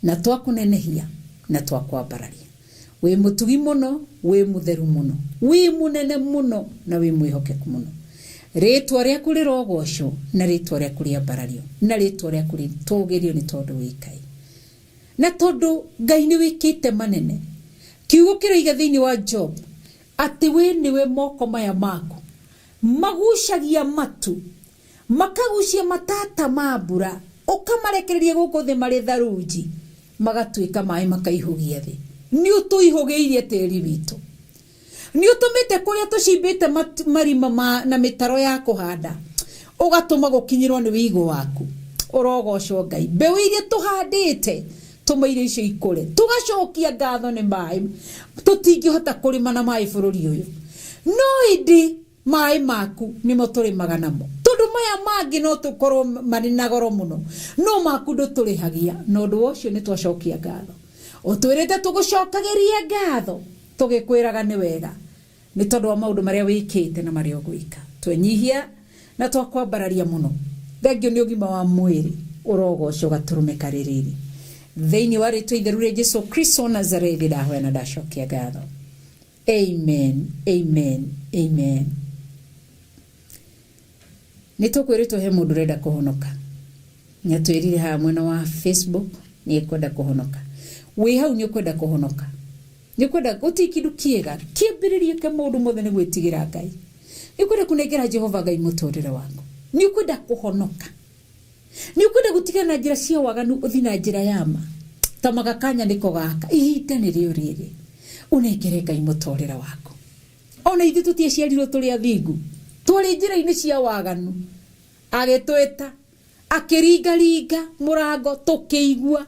na twakũnenehia na twakwambararia. Wĩ mũtugi mũno, wĩ mũtheru mũno, wĩ mũnene mũno na wĩ mwĩhokeku mũno. Rĩtwa rĩaku rĩrogocwo na rĩtwa rĩaku rĩambarario na rĩtwa rĩaku rĩtũgĩrio nĩ tondũ wĩ Ngai. Na tondũ Ngai nĩ wĩkĩte manene. Kiugo kĩroiga thĩinĩ wa Job atĩ we nĩwe moko maya maku magucagia matu, makagucia matata ma mbura, ũkamarekereria gũkũ thĩ marĩ tharunji, magatuĩka maĩ makaihũgia thĩ. Nĩ ũtũihũgĩirie tĩri witũ. Nĩ ũtũmĩte kũrĩa tũcimbĩte marima na mĩtaro ya kũhanda, ũgatũma gũkinyĩrwo nĩ wĩigũ waku. Ũrogocwo Ngai. Mbeũ iria tũhandĩte, tũma irio icio ikũre. Tũgacokia ngatho nĩ maĩ. Tũtingĩhota kũrĩma na maĩ bũrũri ũyũ. No ĩndĩ maĩ maku nĩmo tũrĩmaga namo. Tondũ maya mangĩ no tũkorwo marĩ na goro mũno, no maku ndũtũrĩhagia. Na ũndũ ũcio nĩ twacokia ngatho. Ũtwĩrĩte tũgũcokagĩrie ngatho, tũgĩkwĩraga nĩ wega. Nĩ tondũ wa maũndũ marĩa wĩkĩte na marĩa ũgwĩka. Twenyihia na twakwambararia mũno. Thengio nĩ ũgima wa mwĩrĩ, ũrogocwo gatũrũme karĩ riri. Thĩinĩ wa rĩtwa itheru rĩa Jesu Kristo wa Nazarethi ndahoya na ndacokia ngatho. Amen, amen, amen. Nĩ tũkwĩrĩtwo he mũndũ ũrenda kũhonoka. Nĩ atwĩrire haha mwena wa Facebook nĩ ekwenda kũhonoka. Wĩ hau nĩ ũkwenda kũhonoka. Nĩ ũkwenda gũtirĩ kĩndũ kĩega kĩambĩrĩria kĩa maũndũ mothe nĩ gwĩtigĩra Ngai. Nĩ ũkwenda kũnengera Jehova Ngai mũtũrĩre waku. Nĩ ũkwenda kũhonoka. Nĩ ũkwenda gũtigana na njĩra cia waganu ũthiĩ na njĩra ya ma. Ta magakanya nĩko gaka. Ihinda nĩrĩo rĩrĩ. Ũnengere Ngai mũtũrĩre waku. Ona ithuĩ tũtiaciarirwo tũrĩ athingu. Twarĩ njĩra-inĩ cia waganu. Agĩtwĩta, akĩringaringa mũrango tũkĩigua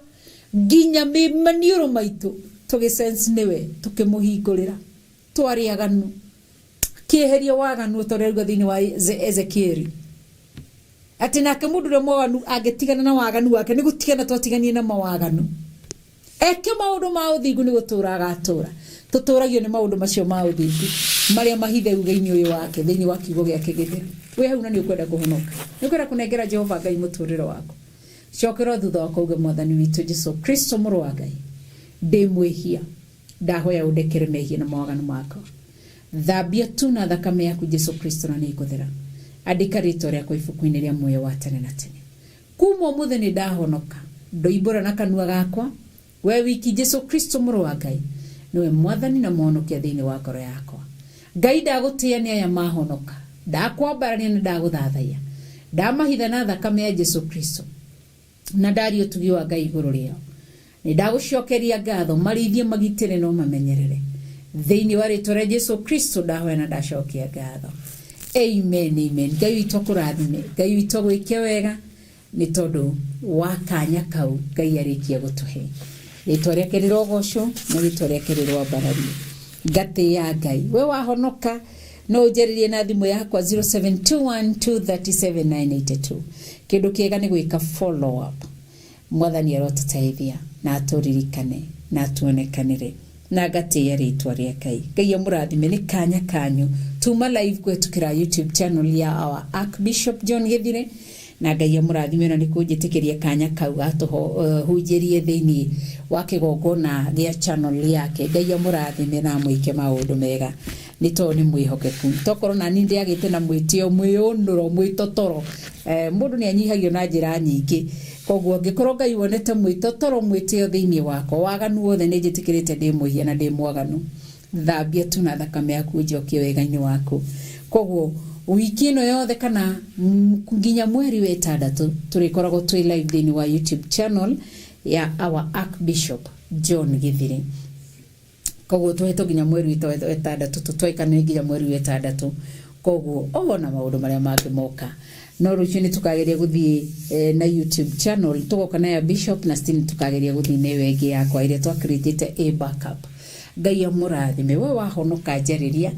nginya maniũrũ maitũ tũgĩ sense nĩwe, tũkĩmũhingũrĩra. Twarĩ aganu. Akĩeheria waganu o ta ũrĩa auga thĩinĩ wa Ezekieli. Atĩ nake mũndũ ũrĩa mwaganu angĩtigana na waganu wake, nĩ gũtigana twatiganie na mawaganu. Eke maũndũ ma ũthingu nĩ gũtũũra agatũũra. Tũtũũragio nĩ maũndũ macio ma ũthingu marĩa mahithe uge-inĩ ũyũ wake thĩinĩ wa kiugo gĩake gĩtheru. Wĩ hau na nĩ ũkwenda kũhonoka. Nĩ ũkwenda kũnengera Jehova Ngai mũtũũrĩre waku. Cokera thutha wakwa uge, Mwathani witũ Jesu Kristo mũrũ wa Ngai, ndĩ mwĩhia. Ndahoya ũndekere mehia na mawaganu makwa. Thambia tu na thakame yaku Jesu Kristo na nĩ ngũthera. Andĩka rĩtwa rĩakwa ibuku-inĩ rĩa muoyo wa tene na tene. Kuma ũmũthĩ nĩ ndahonoka. Ndoimbũra na kanua gakwa, we wiki Jesu Kristo mũrũ wa Ngai, nĩwe Mwathani na Mũhonokia thĩinĩ wa ngoro yakwa. Ngai ndagũtĩĩa nĩ aya mahonoka. Ndakwambarania na ndagũthathaiya. Ndamahitha na thakame ya Jesu Kristo. Na ndaria ũtugi wa Ngai igũrũ rĩao. Nĩ ndagũcokeria ngatho, marĩithie, magitĩre na ũmamenyerere. Thĩinĩ wa rĩtwa rĩa Jesu Kristo ndahoya na ndacokia ngatho. Amen, amen. Ngai witũ akũrathime, Ngai witũ agwĩke wega nĩ tondũ wa kanya kau Ngai arĩkia gũtũhe. Rĩtwa rĩake rĩrogocwo na rĩtwa rĩake rĩroambarario. Ngatĩĩa Ngai. We wahonoka no ũnjarĩrie na thimũ yakwa 0721237982. Kĩndũ kĩega nĩ gwĩka follow up. Mwathani arotũteithia na atũririkane na atuonekanĩre na ngatĩĩa rĩtwa rĩa Ngai. Ngai amũrathime nĩ kanya kanyu. Tuma live kũhetũkĩra YouTube channel ya our Archbishop John Gĩthire na Ngai amũrathime na nĩ kũnjĩtĩkĩria kanya kau gatũhunjĩrie thĩinĩ wa kĩgongona gĩa channel yake. Ngai amũrathime na amwĩke maũndũ mega nĩ tondũ nĩ mwĩhokeku. Tokorwo nani ndĩagĩte na mwĩtĩo, mwĩũnũro, mwĩtotoro. Mũndũ nĩ anyihagio na njĩra nyingĩ. Koguo angĩkorwo Ngai wonete mwĩtotoro, mwĩtĩo thĩinĩ wakwa, waganu wothe nĩ njĩtĩkĩrĩte ndĩ mwĩhia na ndĩ mwaganu. Thambia tu na thakame yaku ũnjokie wega-inĩ waku. Koguo wiki ĩno yothe kana nginya mweri wa ĩtandatũ tũrĩkoragwo twĩ live thĩinĩ wa YouTube channel ya our Archbishop John Gĩthire. Koguo tũhetwo nginya mweri wa ĩtandatũ, tũtwaĩkanĩre nginya mweri wa ĩtandatũ. Koguo ona maũndũ marĩa mangĩ moka. No rũciũ nĩ tũkageria gũthiĩ na YouTube channel, tũgoka na ya Bishop na still tũkageria gũthiĩ na ĩyo ĩngĩ yakwa ĩrĩa twakreatĩte a backup. Ngai amũrathime. We wahonoka njarĩria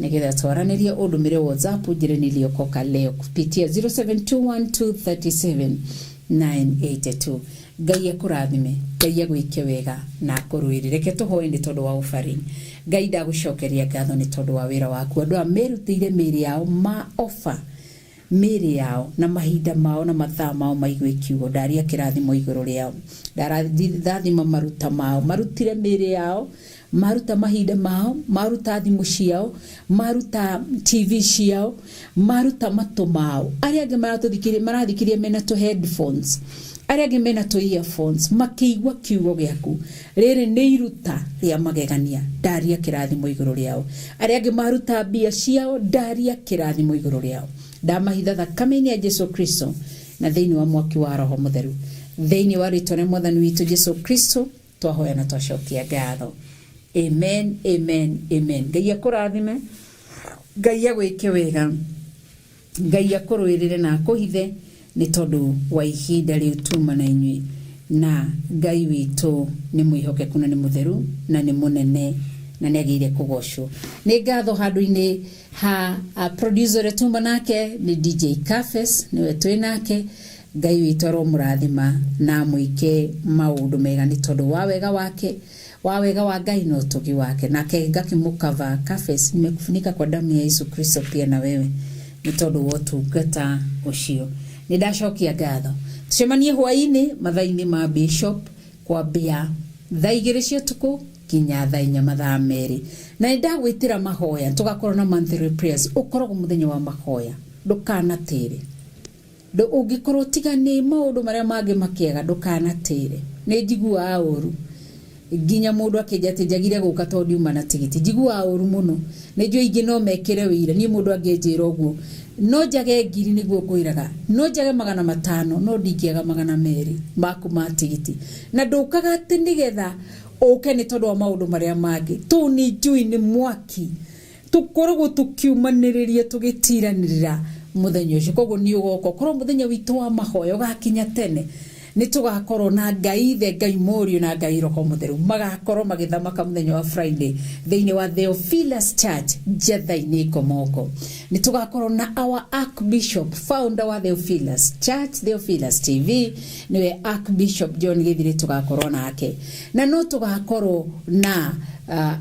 nĩgetha twaranĩrie, ũndũmĩre WhatsApp njĩre niliokoka leo kupitia 0721237982. Ngai akũrathime, Ngai agwĩke wega na akũrũĩrĩre. Reke tũhoe nĩ tondũ wa offering. Ngai ndagũcokeria ngatho nĩ tondũ wa wĩra waku. Andũ aya merutĩire mĩĩrĩ yao ma offer mĩĩrĩ yao na mahinda mao na mathaa mao maigue kiugo. Ndaria kĩrathimo igũrũ rĩao. Ndarathima maruta mao. Marutire mĩĩrĩ yao Maruta mahinda mao, maruta thimũ ciao, maruta TV ciao, maruta matũ mao. Arĩa angĩ maratũthikĩrĩria marathikĩrĩria mena tũ headphones, arĩa angĩ mena tũ earphones, makĩigua kiugo gĩaku. Rĩrĩ nĩ iruta rĩa magegania, ndaria kĩrathimo igũrũ rĩao. Arĩa angĩ maruta mbia ciao, ndaria kĩrathimo igũrũ rĩao. Ndamahitha thakame-inĩ ya Jesu Kristo na thĩinĩ wa mwaki wa Roho Mũtheru. Thĩinĩ wa rĩtwa rĩa Mwathani witũ Jesu Kristo twahoya na twacokia ngatho. Amen, amen, amen. Ngai akũrathime, Ngai agwĩke wega, Ngai akũrũĩrĩre na akũhithe nĩ tondũ wa ihinda rĩu tuma na inyuĩ. Na Ngai witũ nĩ mwĩhokeku na nĩ mũtheru na nĩ mũnene na nĩ agĩrĩire kũgocwo. Nĩ ngatho handũ-inĩ ha producer ũrĩa tuma nake nĩ DJ Cafes, nĩwe twĩ nake. Ngai witũ aromũrathima na amwĩke maũndũ mega nĩ tondũ wa wega wake, wa wega wa Ngai na ũtugi wake. Nake ngakĩmũkava Cafes, nimekufunika kwa damu ya Yesu Kristo pia na wewe nĩ tondũ wa ũtungata ũcio. Nĩ ndacokia ngatho. Tũcemanie hwaĩ-inĩ mathaa-inĩ ma Bishop kwambia thaa 2 cia ũtukũ nginya thaa 4 mathaa 2. Na nĩ ndagwĩtĩra mahoya, tũgakorwo na monthly prayers, ũkoragwo mũthenya wa mahoya, ndũkanatĩre. Ũngĩkorwo tiga nĩ maũndũ marĩa mangĩ makĩaga, ndũkanatĩre. Nĩ njiguaga ũru nginya mũndũ akĩnja atĩ njagire gũka tondũ ndiuma na tigiti, njiguaga ũru mũno. Nĩ njũĩ ingĩ no mekĩre wĩira, niĩ mũndũ angĩnjĩra ũguo no njage ngiri nĩguo ngwĩraga, no njage 500, no ndingĩaga 200 maku ma tigiti. Na ndũkaga atĩ nĩgetha ũke nĩ tondũ wa maũndũ marĩa mangĩ. Tũu nĩ njũĩ nĩ mwaki tũkoragwo tũkiumanĩrĩria tũgĩtiranĩrĩra mũthenya ũcio. Koguo nĩ ũgoka ũkorwo mũthenya witũ wa mahoya ũgakinya tene, nĩ tũgakorwo na Ngai Ithe, Ngai Mũriũ na Ngai Roho Mũtheru magakorwo magĩthamaka mũthenya wa Friday thĩinĩ wa Theophilus Church Njetha-inĩ Ngomoko. Nĩ tũgakorwo na our Archbishop, founder wa Theophilus Church, Theophilus TV, nĩwe Archbishop John Gĩthirĩ, tũgakorwo nake. Na no tũgakorwo na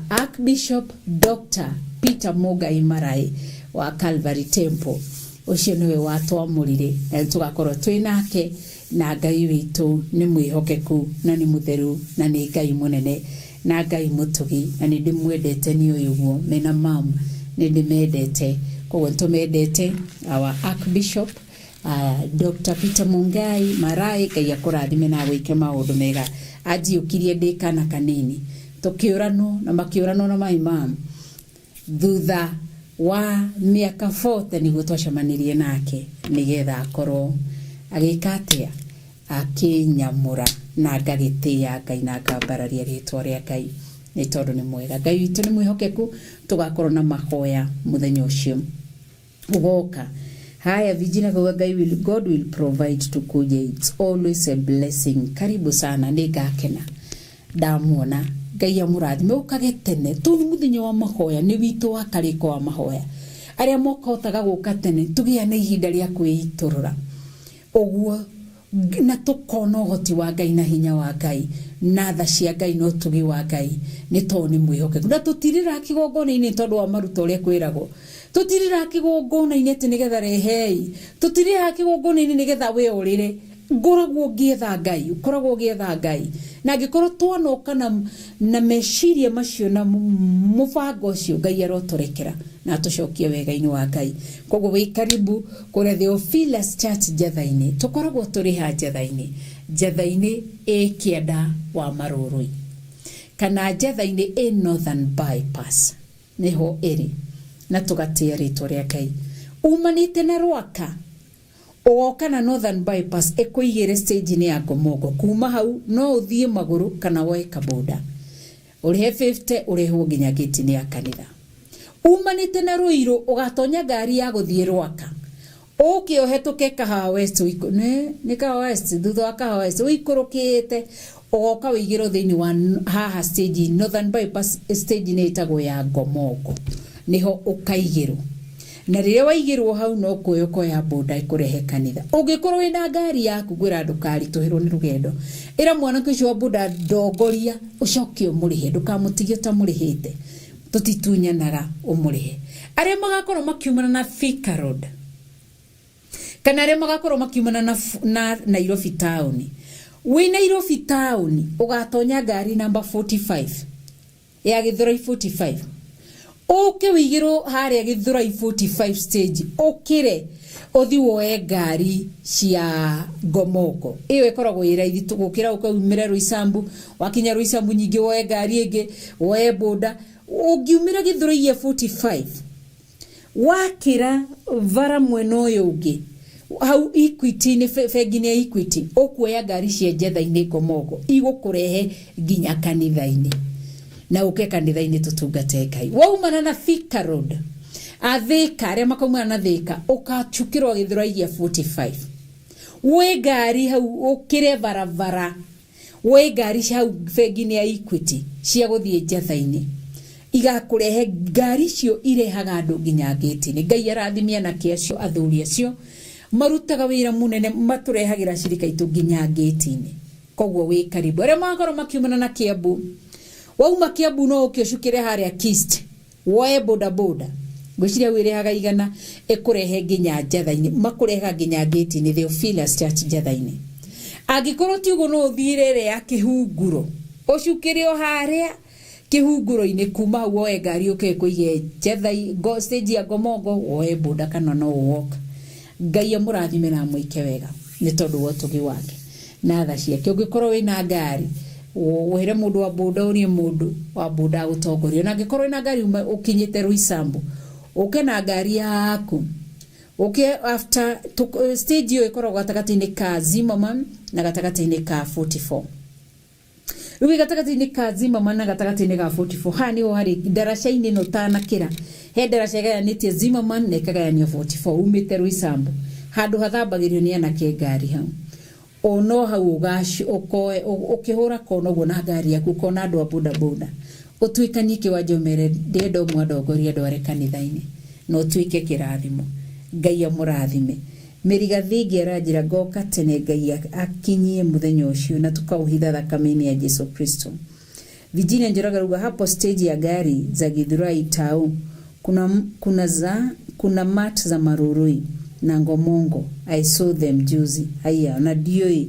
Archbishop Dr. Peter Mũngai Marai wa Calvary Temple, ũcio nĩwe watwamũrire, na nĩ tũgakorwo twĩ nake. Na Ngai witũ nĩ mwĩhokeku na nĩ mũtheru na nĩ Ngai mũnene na Ngai mũtugi, na nĩ ndĩmwendete nĩ ũyũ ũguo mena mam, nĩ ndĩmendete. Koguo nĩ tũmendete our Archbishop Dr. Peter Mungai Marai. Ngai akũrathime na agwĩke maũndũ mega. Anjiyũkirie ndĩ kana kanini, tũkĩũranwo na makĩũranwo na my mom. Thutha wa mĩaka 40 nĩguo twacemanirie nake nĩgetha akorwo agĩka atĩa, akĩnyamũra, na ngagĩtĩĩa Ngai na ngambararia rĩtwa rĩa Ngai nĩ tondũ nĩ mwega. Ngai witũ nĩ mwĩhokeku. Tũgakorwo na mahoya mũthenya ũcio ũgoka. Haya, Virginia kauga Ngai will, God will provide tukuje, it's always a blessing. Karibu sana, nĩ ngakena ndamuona. Ngai amũrathime. Ũkage tene tondũ mũthenya wa mahoya nĩ witũ wa karĩko wa mahoya. Arĩa mokahotaga gũka tene tũgĩa na ihinda rĩa kwĩitũrũra ũguo na tũkona ũhoti wa Ngai na hinya wa Ngai na tha cia Ngai na ũtugi wa Ngai, nĩ tondũ nĩ mwĩhokeku. Na tũtirĩra kĩgongona-inĩ tondũ wa maruta ũrĩa kwĩragwo, tũtirĩra kĩgongona-inĩ atĩ nĩgetha rehei, tũtirĩra kĩgongona-inĩ nĩgetha we ũrĩre. Ngoragwo ngĩetha Ngai, ũkoragwo ũgĩetha Ngai. Na angĩkorwo twanoka na meciria macio na mũbango ũcio, Ngai arotũrekera na atũcokie wega-inĩ wa Ngai. Koguo wĩ karibu kũrĩa Theophilus Church Njetha-inĩ. Tũkoragwo tũrĩ ha Njetha-inĩ? Njetha-inĩ ĩ kĩanda wa Marũrũi, kana Njetha-inĩ ĩ Northern Bypass nĩho ĩrĩ, na tũgatĩĩa rĩtwa rĩa Ngai. Umanĩte na Rwaka ũgoka na Northern Bypass ĩkũigĩre stage-inĩ ya Ngomongo. Kuma hau no ũthiĩ magũrũ kana woe kaboda ũrĩhe 50 ũrehwo nginya gate-inĩ ya kanitha. Umanĩte na Ruiru ũgatonya ngari ya gũthiĩ Rwaka, ũke ũhetũke Kahawa West, nĩ Kahawa West, thutha wa Kahawa West ũikũrũkĩte ũgoka wĩigĩrwo thĩinĩ wa haha stage Northern Bypass stage nĩ ĩtagwo ya Ngomongo, nĩho ũkaigĩrwo. Na rĩrĩa waigĩrwo hau no kuoya ũkoya boda ĩkũrehe kanitha. Ũngĩkorwo wĩna ngari yaku, ngwĩra ndũkaritũhĩrwo nĩ rũgendo, ĩra mwanake ũcio wa boda ndongoria, ũcoke ũmũrĩhe, ndũkamũtigie ũtamũrĩhĩte. Tũtitunyanaga, ũmũrĩhe. Arĩa magakorwo makiumana na Thika Road kana arĩa magakorwo makiumana na Nairobi town, wĩ Nairobi town ũgatonya ngari namba 45. Ya Githurai 45 uke wigirwo haria Githurai 45 stage, ukire uthi woe ngari cia Ngomongo iyo ikoragwo ĩ raithi gukira ukaumira Roysambu. Wakinya Roysambu nyingĩ woe ngari ĩngĩ, woe boda. Ũngiumĩra Githurai 45, wakĩra bara mwena ũyũ ũngĩ hau Equity-inĩ, bengi-inĩ ya Equity, ũkuoya ngari cia Njetha-inĩ Ngomongo igũkũrehe nginya kanitha-inĩ, na ũke kanitha-inĩ tũtungate Ngai. Waumana na Thika Road, athika arĩa makaumana na Thika, ũkacukĩrwo Githurai 45, wĩ ngari hau ũkĩre barabara, wĩ ngari hau bengi-inĩ ya Equity cia gũthiĩ Njetha-inĩ igakũrehe. Ngari icio irehaga andũ nginya ngĩti-inĩ. Ngai arathimia anake acio, athuri acio marutaga wĩra mũnene, matũrehagĩra cirika itũ nginya ngĩti-inĩ. Koguo wĩ karibu. Arĩa magakorwo makiumana na Kiambu, wauma Kiambu no ũke ũcukĩre harĩa Kist, woe boda boda, ngwĩciria wĩrĩhaga 100, ĩkũrehe nginya Njatha-inĩ, makũrehaga nginya ngĩti-inĩ Theophilus Church Njatha-inĩ. Angĩkorwo ti ũguo, no ũthiĩre ĩrĩa ya Kĩhunguro, ũcukĩre o harĩa Kĩhunguro-inĩ. Kuma hau woe ngari ũke ĩkũige Njetha stage ya Ngomongo, woe boda kana no ũwoka. Ngai amũrathime na amwĩke wega nĩ tondũ wa ũtugi wake na tha ciake. Ũngĩkorwo wĩna ngari, wĩre mũndũ wa boda, ũrie mũndũ wa boda agũtongoria. Na angĩkorwo wĩna ngari ũkinyĩte Roysambu, ũke na ngari yaku, ũke after stage ĩyo ĩkoragwo gatagatĩ-inĩ ka Zimmerman na gatagatĩ-inĩ ka 44. Rĩu gatagatĩ-inĩ ka Zimmerman na gatagatĩ-inĩ ga 44, haha nĩho harĩ ndaraca-inĩ ĩno ũtanakĩra, he ndaraca ĩgayanĩtie Zimmerman na ĩkagayanio 44. Umĩte Roysambu, handũ hathambagĩrio nĩ anake ngari hau, o no hau ũkoe ũkĩhũra kona ũguo na ngari yaku, ũkona andũ a boda boda, ũtuĩkanie kĩwanja, ũmere ndĩrenda ũmwe andongoria ndware kanitha-inĩ, na ũtuĩke kĩrathimo. Ngai amũrathime. Mĩrigathingi aranjĩra ngoka tene. Ngai akinyie mũthenya ũcio na tukaũhitha thakame-inĩ ya Jesu Kristo. Virginia Njoroge arauga hapo stage ya gari za Githurai tau kuna mat za Marurui na Ngomongo. I saw them juzi. Haya, na ndiũĩ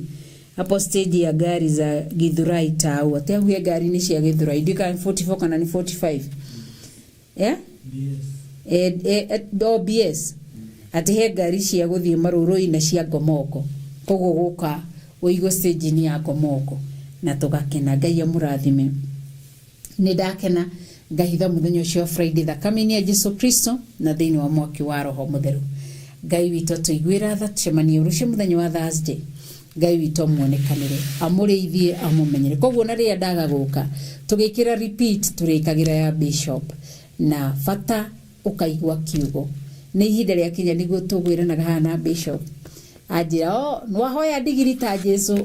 hapo stage ya gari za Githurai tau atĩ hau he ngari nĩ cia Githurai, ndiũĩ kana nĩ 44 kana nĩ 45, yeah? OBS atĩ he ngari cia gũthiĩ Marũrũi na cia Ngomongo, koguo gũka ũigwo stage-inĩ ya Ngomongo na tũgakena. Ngai amũrathime. Nĩ ndakena ngahitha mũthenya ũcio wa Friday thakame-inĩ ya Jesu Kristo na thĩinĩ wa mwaki wa Roho Mũtheru. Ngai witũ atũiguĩra tha. Tũcemanie rũciũ mũthenya wa Thursday. Ngai witũ amuonekanĩre, amũrĩithie, amũmenyere. Koguo na rĩrĩa ndaga gũka, tũgĩkĩra repeat tũrĩkagĩra ya bishop na bata ũkaigua kiugo. Nĩ ihinda rĩa kinya nĩguo tũgwĩranaga haha na bishop anjĩra o nĩwahoya ndigiri ta Jesu,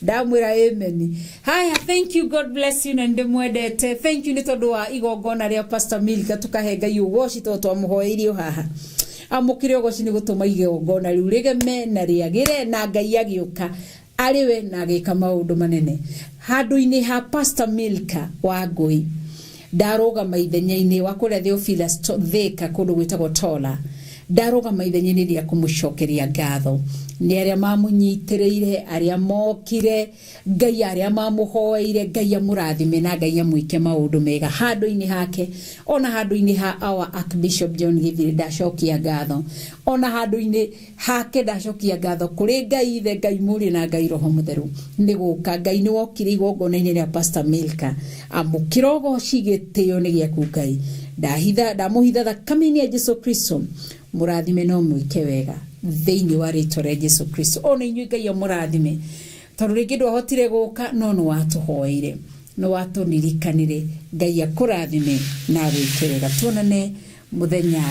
ndamwĩra amen. Haya, thank you, God bless you, na ndĩmwendete. Thank you nĩ tondũ wa igongona rĩa Pastor Milka. Tũkahe Ngai ũgoci tondũ twamũhoeirio haha. Amũkĩre ũgoci nĩ gũtũma igongona rĩu rĩgeme na rĩagĩre, na Ngai agĩũka arĩ we na agĩka maũndũ manene handũ-inĩ ha Pastor Milka wa Ngũi. Ndarũgama ithenya-inĩ wa kũrĩa Theophilus Thika, kũndũ gwĩtagwo Tola. Ndarũgama ithenya-inĩ rĩa kũmũcokeria ngatho nĩ arĩa mamũnyitĩrĩire, arĩa mokire, Ngai arĩa mamũhoeire. Ngai amũrathime na Ngai amwĩke maũndũ mega handũ-inĩ hake, ona handũ-inĩ ha our Archbishop John Githiri. Ndacokia ngatho ona handũ-inĩ hake, ndacokia ngatho kũrĩ Ngai Ithe, Ngai Mũriũ na Ngai Roho Mũtheru nĩ gũka. Ngai nĩ wokire igongona-inĩ rĩa Pastor Milka. Amũkĩra ũgoci, gĩtĩo nĩ gĩaku Ngai. Ndahitha, ndamũhitha thakame-inĩ ya Jesu Kristo. Mũrathime no mwĩke wega thĩinĩ wa rĩtwa rĩa Jesu Kristo. Ona inyuĩ Ngai amũrathime, tondũ rĩngĩ ndwahotire gũka no nĩ watũhoeire, nĩ watũririkanire. Ngai akũrathime na agwĩke wega. Tuonane mũthenya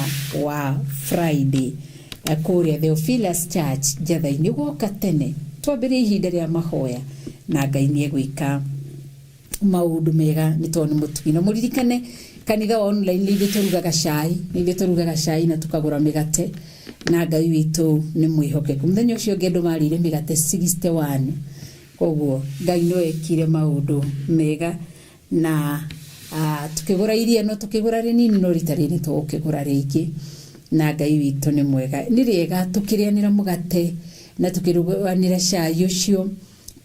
wa Friday kũrĩa Theophilus Church Njatha-inĩ. Gwoka tene twambĩrĩrie ihinda rĩa mahoya, na Ngai nĩ egwĩka maũndũ mega nĩ tondũ nĩ mũtugi. Na mũririkane kanitha wa online, nĩ ithuĩ tũrugaga cai, nĩ ithuĩ tũrugaga cai na tũkagũra mĩgate, na Ngai witũ nĩ mwĩhokeku. Mũthenya ũcio ũngĩ andũ marĩire mĩgate 61, koguo Ngai no ekire maũndũ mega. Na tukĩgũra iria, no tukĩgũra rĩnini, no rita rĩrĩ tũgũkĩgũra rĩingĩ, na Ngai witũ nĩ mwega. Nĩ rĩega tũkĩrĩanĩra mũgate na tũkĩruganĩra cai ũcio.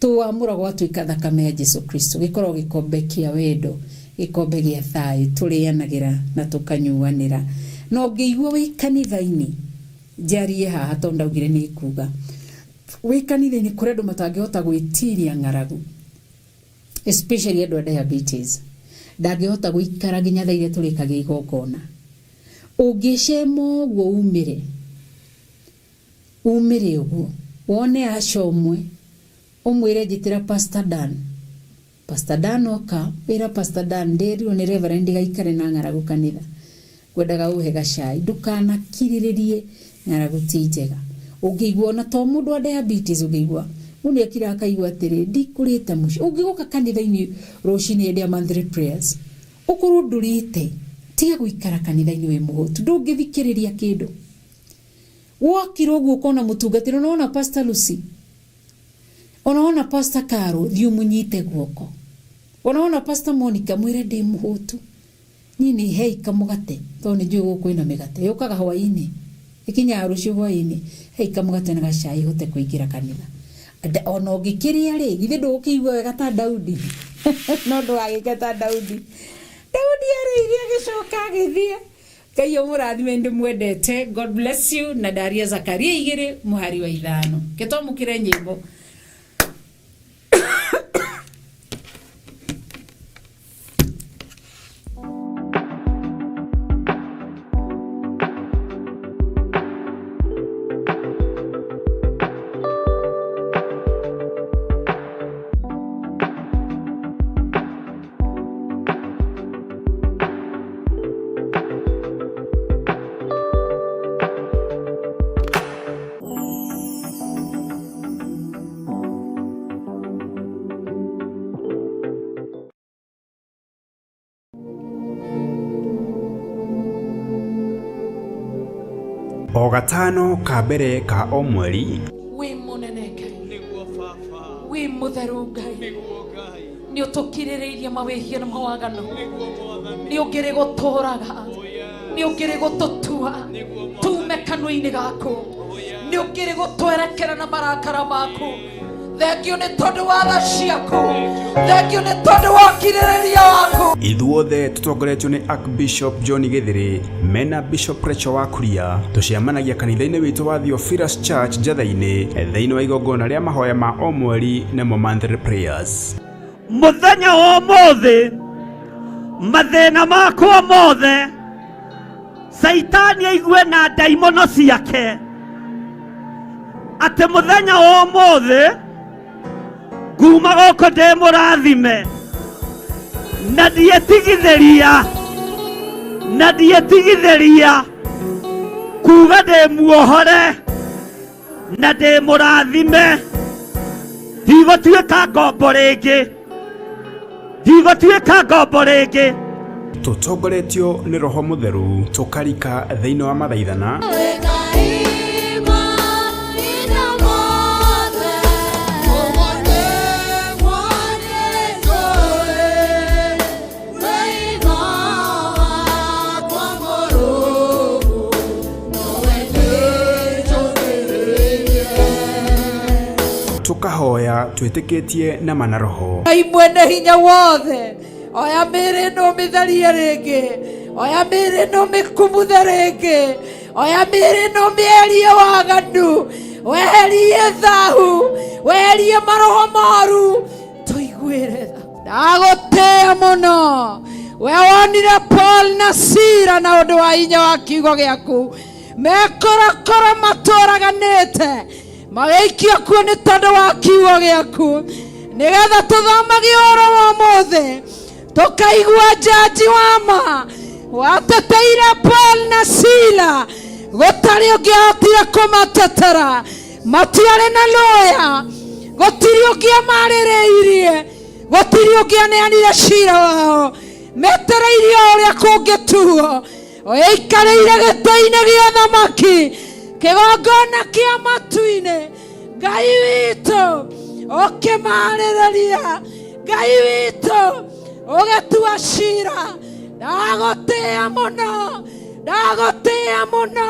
Tũwamũra gwatuĩka thakame ya Jesu Kristo, gĩkoragwo gĩkombe kĩa wendo, gĩkombe gĩa thayũ, tũrĩanagĩra na tũkanyuanĩra. Na ũngĩigua wĩ kanitha-inĩ, njarie haha tondũ ndaugire nĩ kuga, wĩ kanitha-inĩ kũrĩ andũ matangĩhota gwĩtiria ng'aragu, especially andũ a diabetes, ndangĩhota gũikara nginya thaa iria tũrĩkagia igongona. Ũngĩcema ũguo umĩre, umĩre ũguo, wone aca ũmwe, ũmwĩre njĩtĩra Pastor Dan. Pastor Dan oka, wĩra Pastor Dan ndĩrirwo nĩ Reverend ndigaikare na ng'aragu kanitha. Ngwendaga ũhe gacai, ndũkanakirĩrĩrie ng'aragu ti njega. Ũngĩigua ona to mũndũ wa diabetes ũngĩigua, mũndũ nĩakira akaigua atĩrĩ, ndikũrĩte mũciĩ. Ũngĩgoka kanitha-inĩ rũcinĩ hĩndĩ ya monthly prayers, ũkorwo ndũrĩte, tiga gũikara kanitha-inĩ wĩ mũhũtu, ndũngĩthikĩrĩria kĩndũ. Wokira ũguo ũkona mũtungatĩri, ona wona Pastor Lucy, ona wona Pastor Caro, thiĩ ũmũnyite guoko. Ona wona Pastor Monica, mwĩre ndĩ mũhũtu. Niĩ nĩ hei kamũgate, tondũ nĩ njũĩ gũkũ kwĩna mĩgate. Yũkaga hwaĩ-inĩ, ĩkinyaga rũciũ hwaĩ-inĩ, hei kamũgate na gacai hote kũingĩra kanitha. Ona ũngĩkĩrĩa rĩ, githĩ ndũgũkĩigua wega ta Daudi? No ndũgagĩke ta Daudi. Daudi arĩire agĩcoka agĩthiĩ. Ngai ũmũrathime, ndĩmwendete. God bless you. Na ndaria Zakaria 2 mũhari wa 5. Gĩtomũkĩre nyĩmbo. O gatano ka mbere ka o mweri, wĩ mũnene Ngai, wĩ mũtheru Ngai, nĩ ũtũkirĩrĩirie mawĩhia na mawaganu, nĩ ũngĩrĩ gũtũraga, nĩ ũngĩrĩ gũtũtua tume kanua-inĩ gaku, nĩ ũngĩrĩ gũtwerekera na marakara maku. Thengio nĩ tondũ wa tha ciaku, thengio nĩ tondũ wa ũkirĩrĩria waku. Ithuothe tũtongoretio nĩ Archbishop John Gĩthĩrĩ mena Bishop Rachel wa Kuria, tũcemanagia kanitha-inĩ witũ wa Theophilus Church Njatha-inĩ, thĩinĩ wa igongona rĩa mahoya ma o mweri nĩmo monthly prayers. Mũthenya wa ũmũthĩ mathĩna makwa mothe Caitani aigue na ndaimono ciake atĩ mũthenya wa ũmũthĩ nguma gũkũ ndĩ mũrathime na ndietigithĩria, na ndietigithĩria kuga ndĩ muohore na ndĩ mũrathime, ndigũtuĩka ngombo rĩngĩ, ndigũtuĩka ngombo rĩngĩ. Tũtongoretio nĩ Roho Mũtheru tũkarika thĩinĩ wa mathaithana. Tũkahoya twĩtĩkĩtie na mana roho. Ngai mwene hinya wothe, oya mĩĩrĩ ĩno ũmĩtherie rĩngĩ, oya mĩĩrĩ ĩno ũmĩkumuthe rĩngĩ, oya mĩĩrĩ ĩno ũmĩeherie waganu, weherie thahu, weherie maroho moru, tũiguĩre tha. Ndagũtĩĩa mũno, we wonire Paul na Sila na ũndũ wa hinya wa kiugo gĩaku, mekorokoro matũraganĩte magĩikio kuo nĩ tondũ wa kiugo gĩaku, nĩgetha tũthomage ũhoro wa ũmũthĩ tũkaigua njanji wa ma wateteire Paul na Sila, gũtarĩ ũngĩahotire kũmatetera, matiarĩ na lawyer, gũtirĩ ũngĩamarĩrĩirie, gũtirĩ ũngĩaneanire cira wao, metereirie o ũrĩa kũngĩtuo. Ũikarĩire gĩtĩ-inĩ gĩa thamaki, kĩgongona kĩa matu-inĩ, Ngai witũ ũkĩmarĩrĩria, Ngai witũ ũgĩtua cira. Ndagũtĩĩa mũno, ndagũtĩĩa mũno,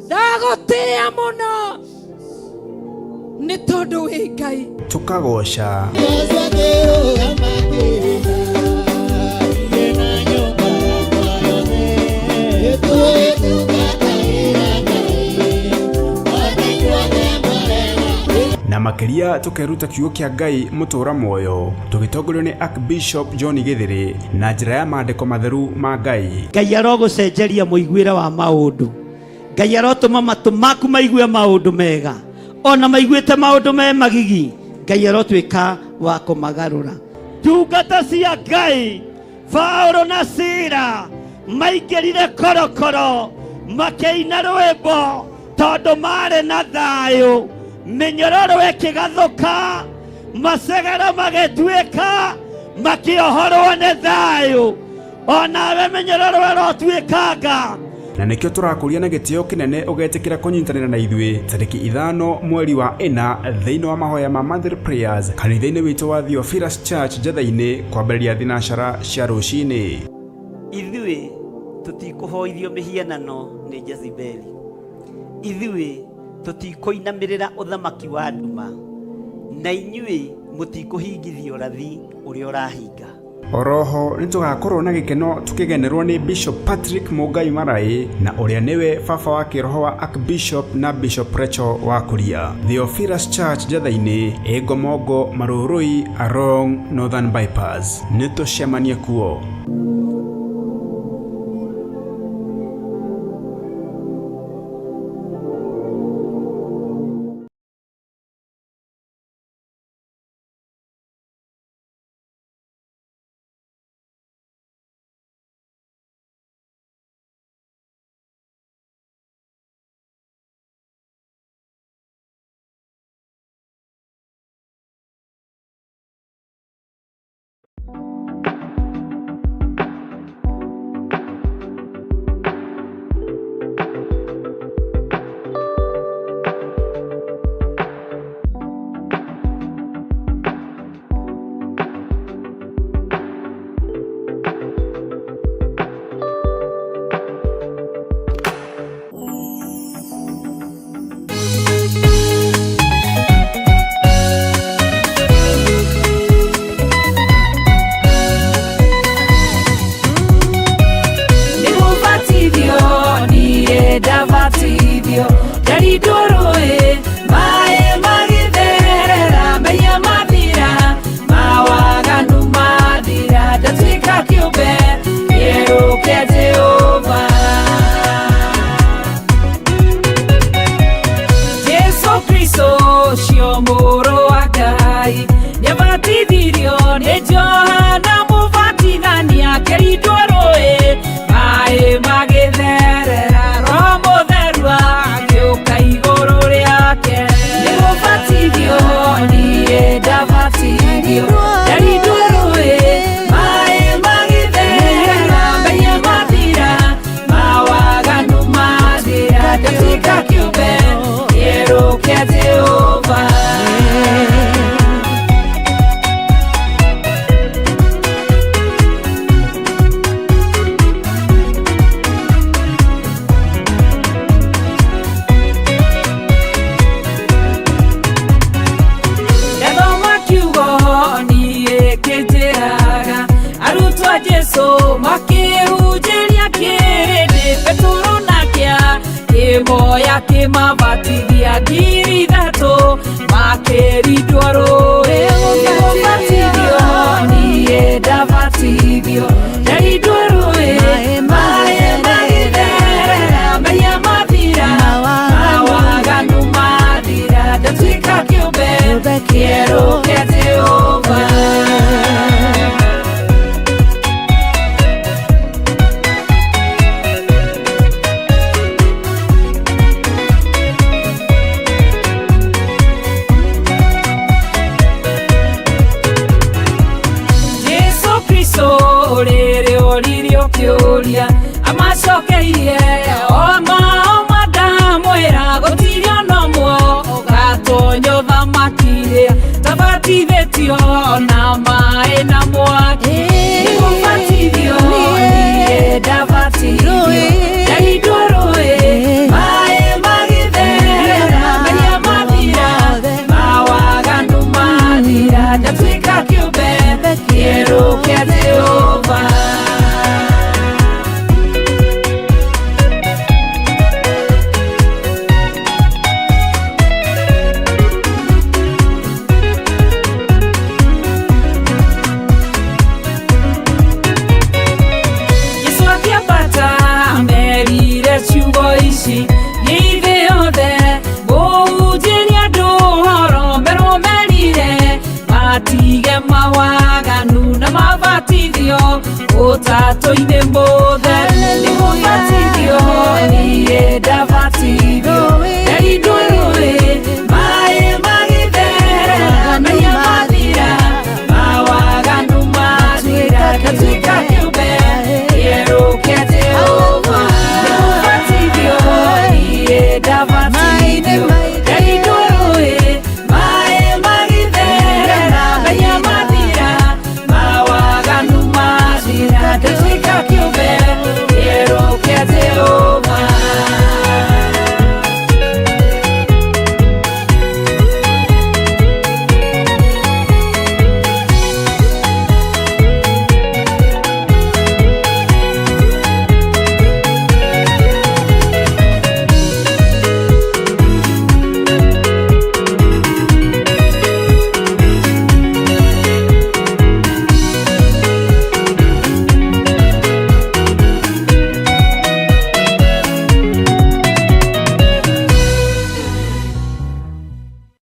ndagũtĩĩa mũno, nĩ tondũ wĩ Ngai. Tũkagooca. Na makĩria tũkeruta kiugo kĩa Ngai mũtũra muoyo tũgĩtongorio nĩ Archbishop John Gĩthĩrĩ na njĩra ya maandĩko matheru ma Ngai. Ngai arogũcenjeria mũiguĩre wa maũndũ. Ngai arotũma matũ maku maigue maũndũ mega, ona maiguĩte maũndũ me magigi, Ngai arotuĩka wa kũmagarũra. Ndungata cia Ngai Paulo na Sila maingĩrire korokoro makĩina rwĩmbo tondũ marĩ na thayũ, mĩnyororo ĩkĩgathũka, macegero magĩtuĩka, makĩohorwo nĩ thayũ. Onawe mĩnyororo ĩrotuĩkanga. Na nĩkĩo tũrakũria na gĩtĩo kĩnene ũgetĩkĩra kũnyitanĩra na ithuĩ tarĩki 5 mweri wa 4 thĩinĩ wa mahoya ma Monthly Prayers kanitha-inĩ witũ wa Theophilus Church Njetha-inĩ kwambĩrĩria thinacara cia rũcinĩ. Ithuĩ tũtikũhoithio mĩhianano nĩ Jezebeli. Ithuĩ tũtikũinamĩrĩra ũthamaki wa nduma, na inyuĩ mũtikũhingithia ũrathi ũrĩa ũrahinga. Oroho nĩ tũgakorwo na gĩkeno tũkĩgenerwo nĩ Bishop Patrick Mũngai Maraĩ na ũrĩa nĩwe baba wa kĩroho wa Archbishop na Bishop Rachel wa Kuria. Theophilus Church Njetha-inĩ, ĩ Ngomongo Marũrũi along Northern Bypass. Nĩ tũcemanie kuo. Ũtatũ-inĩ mũtheru.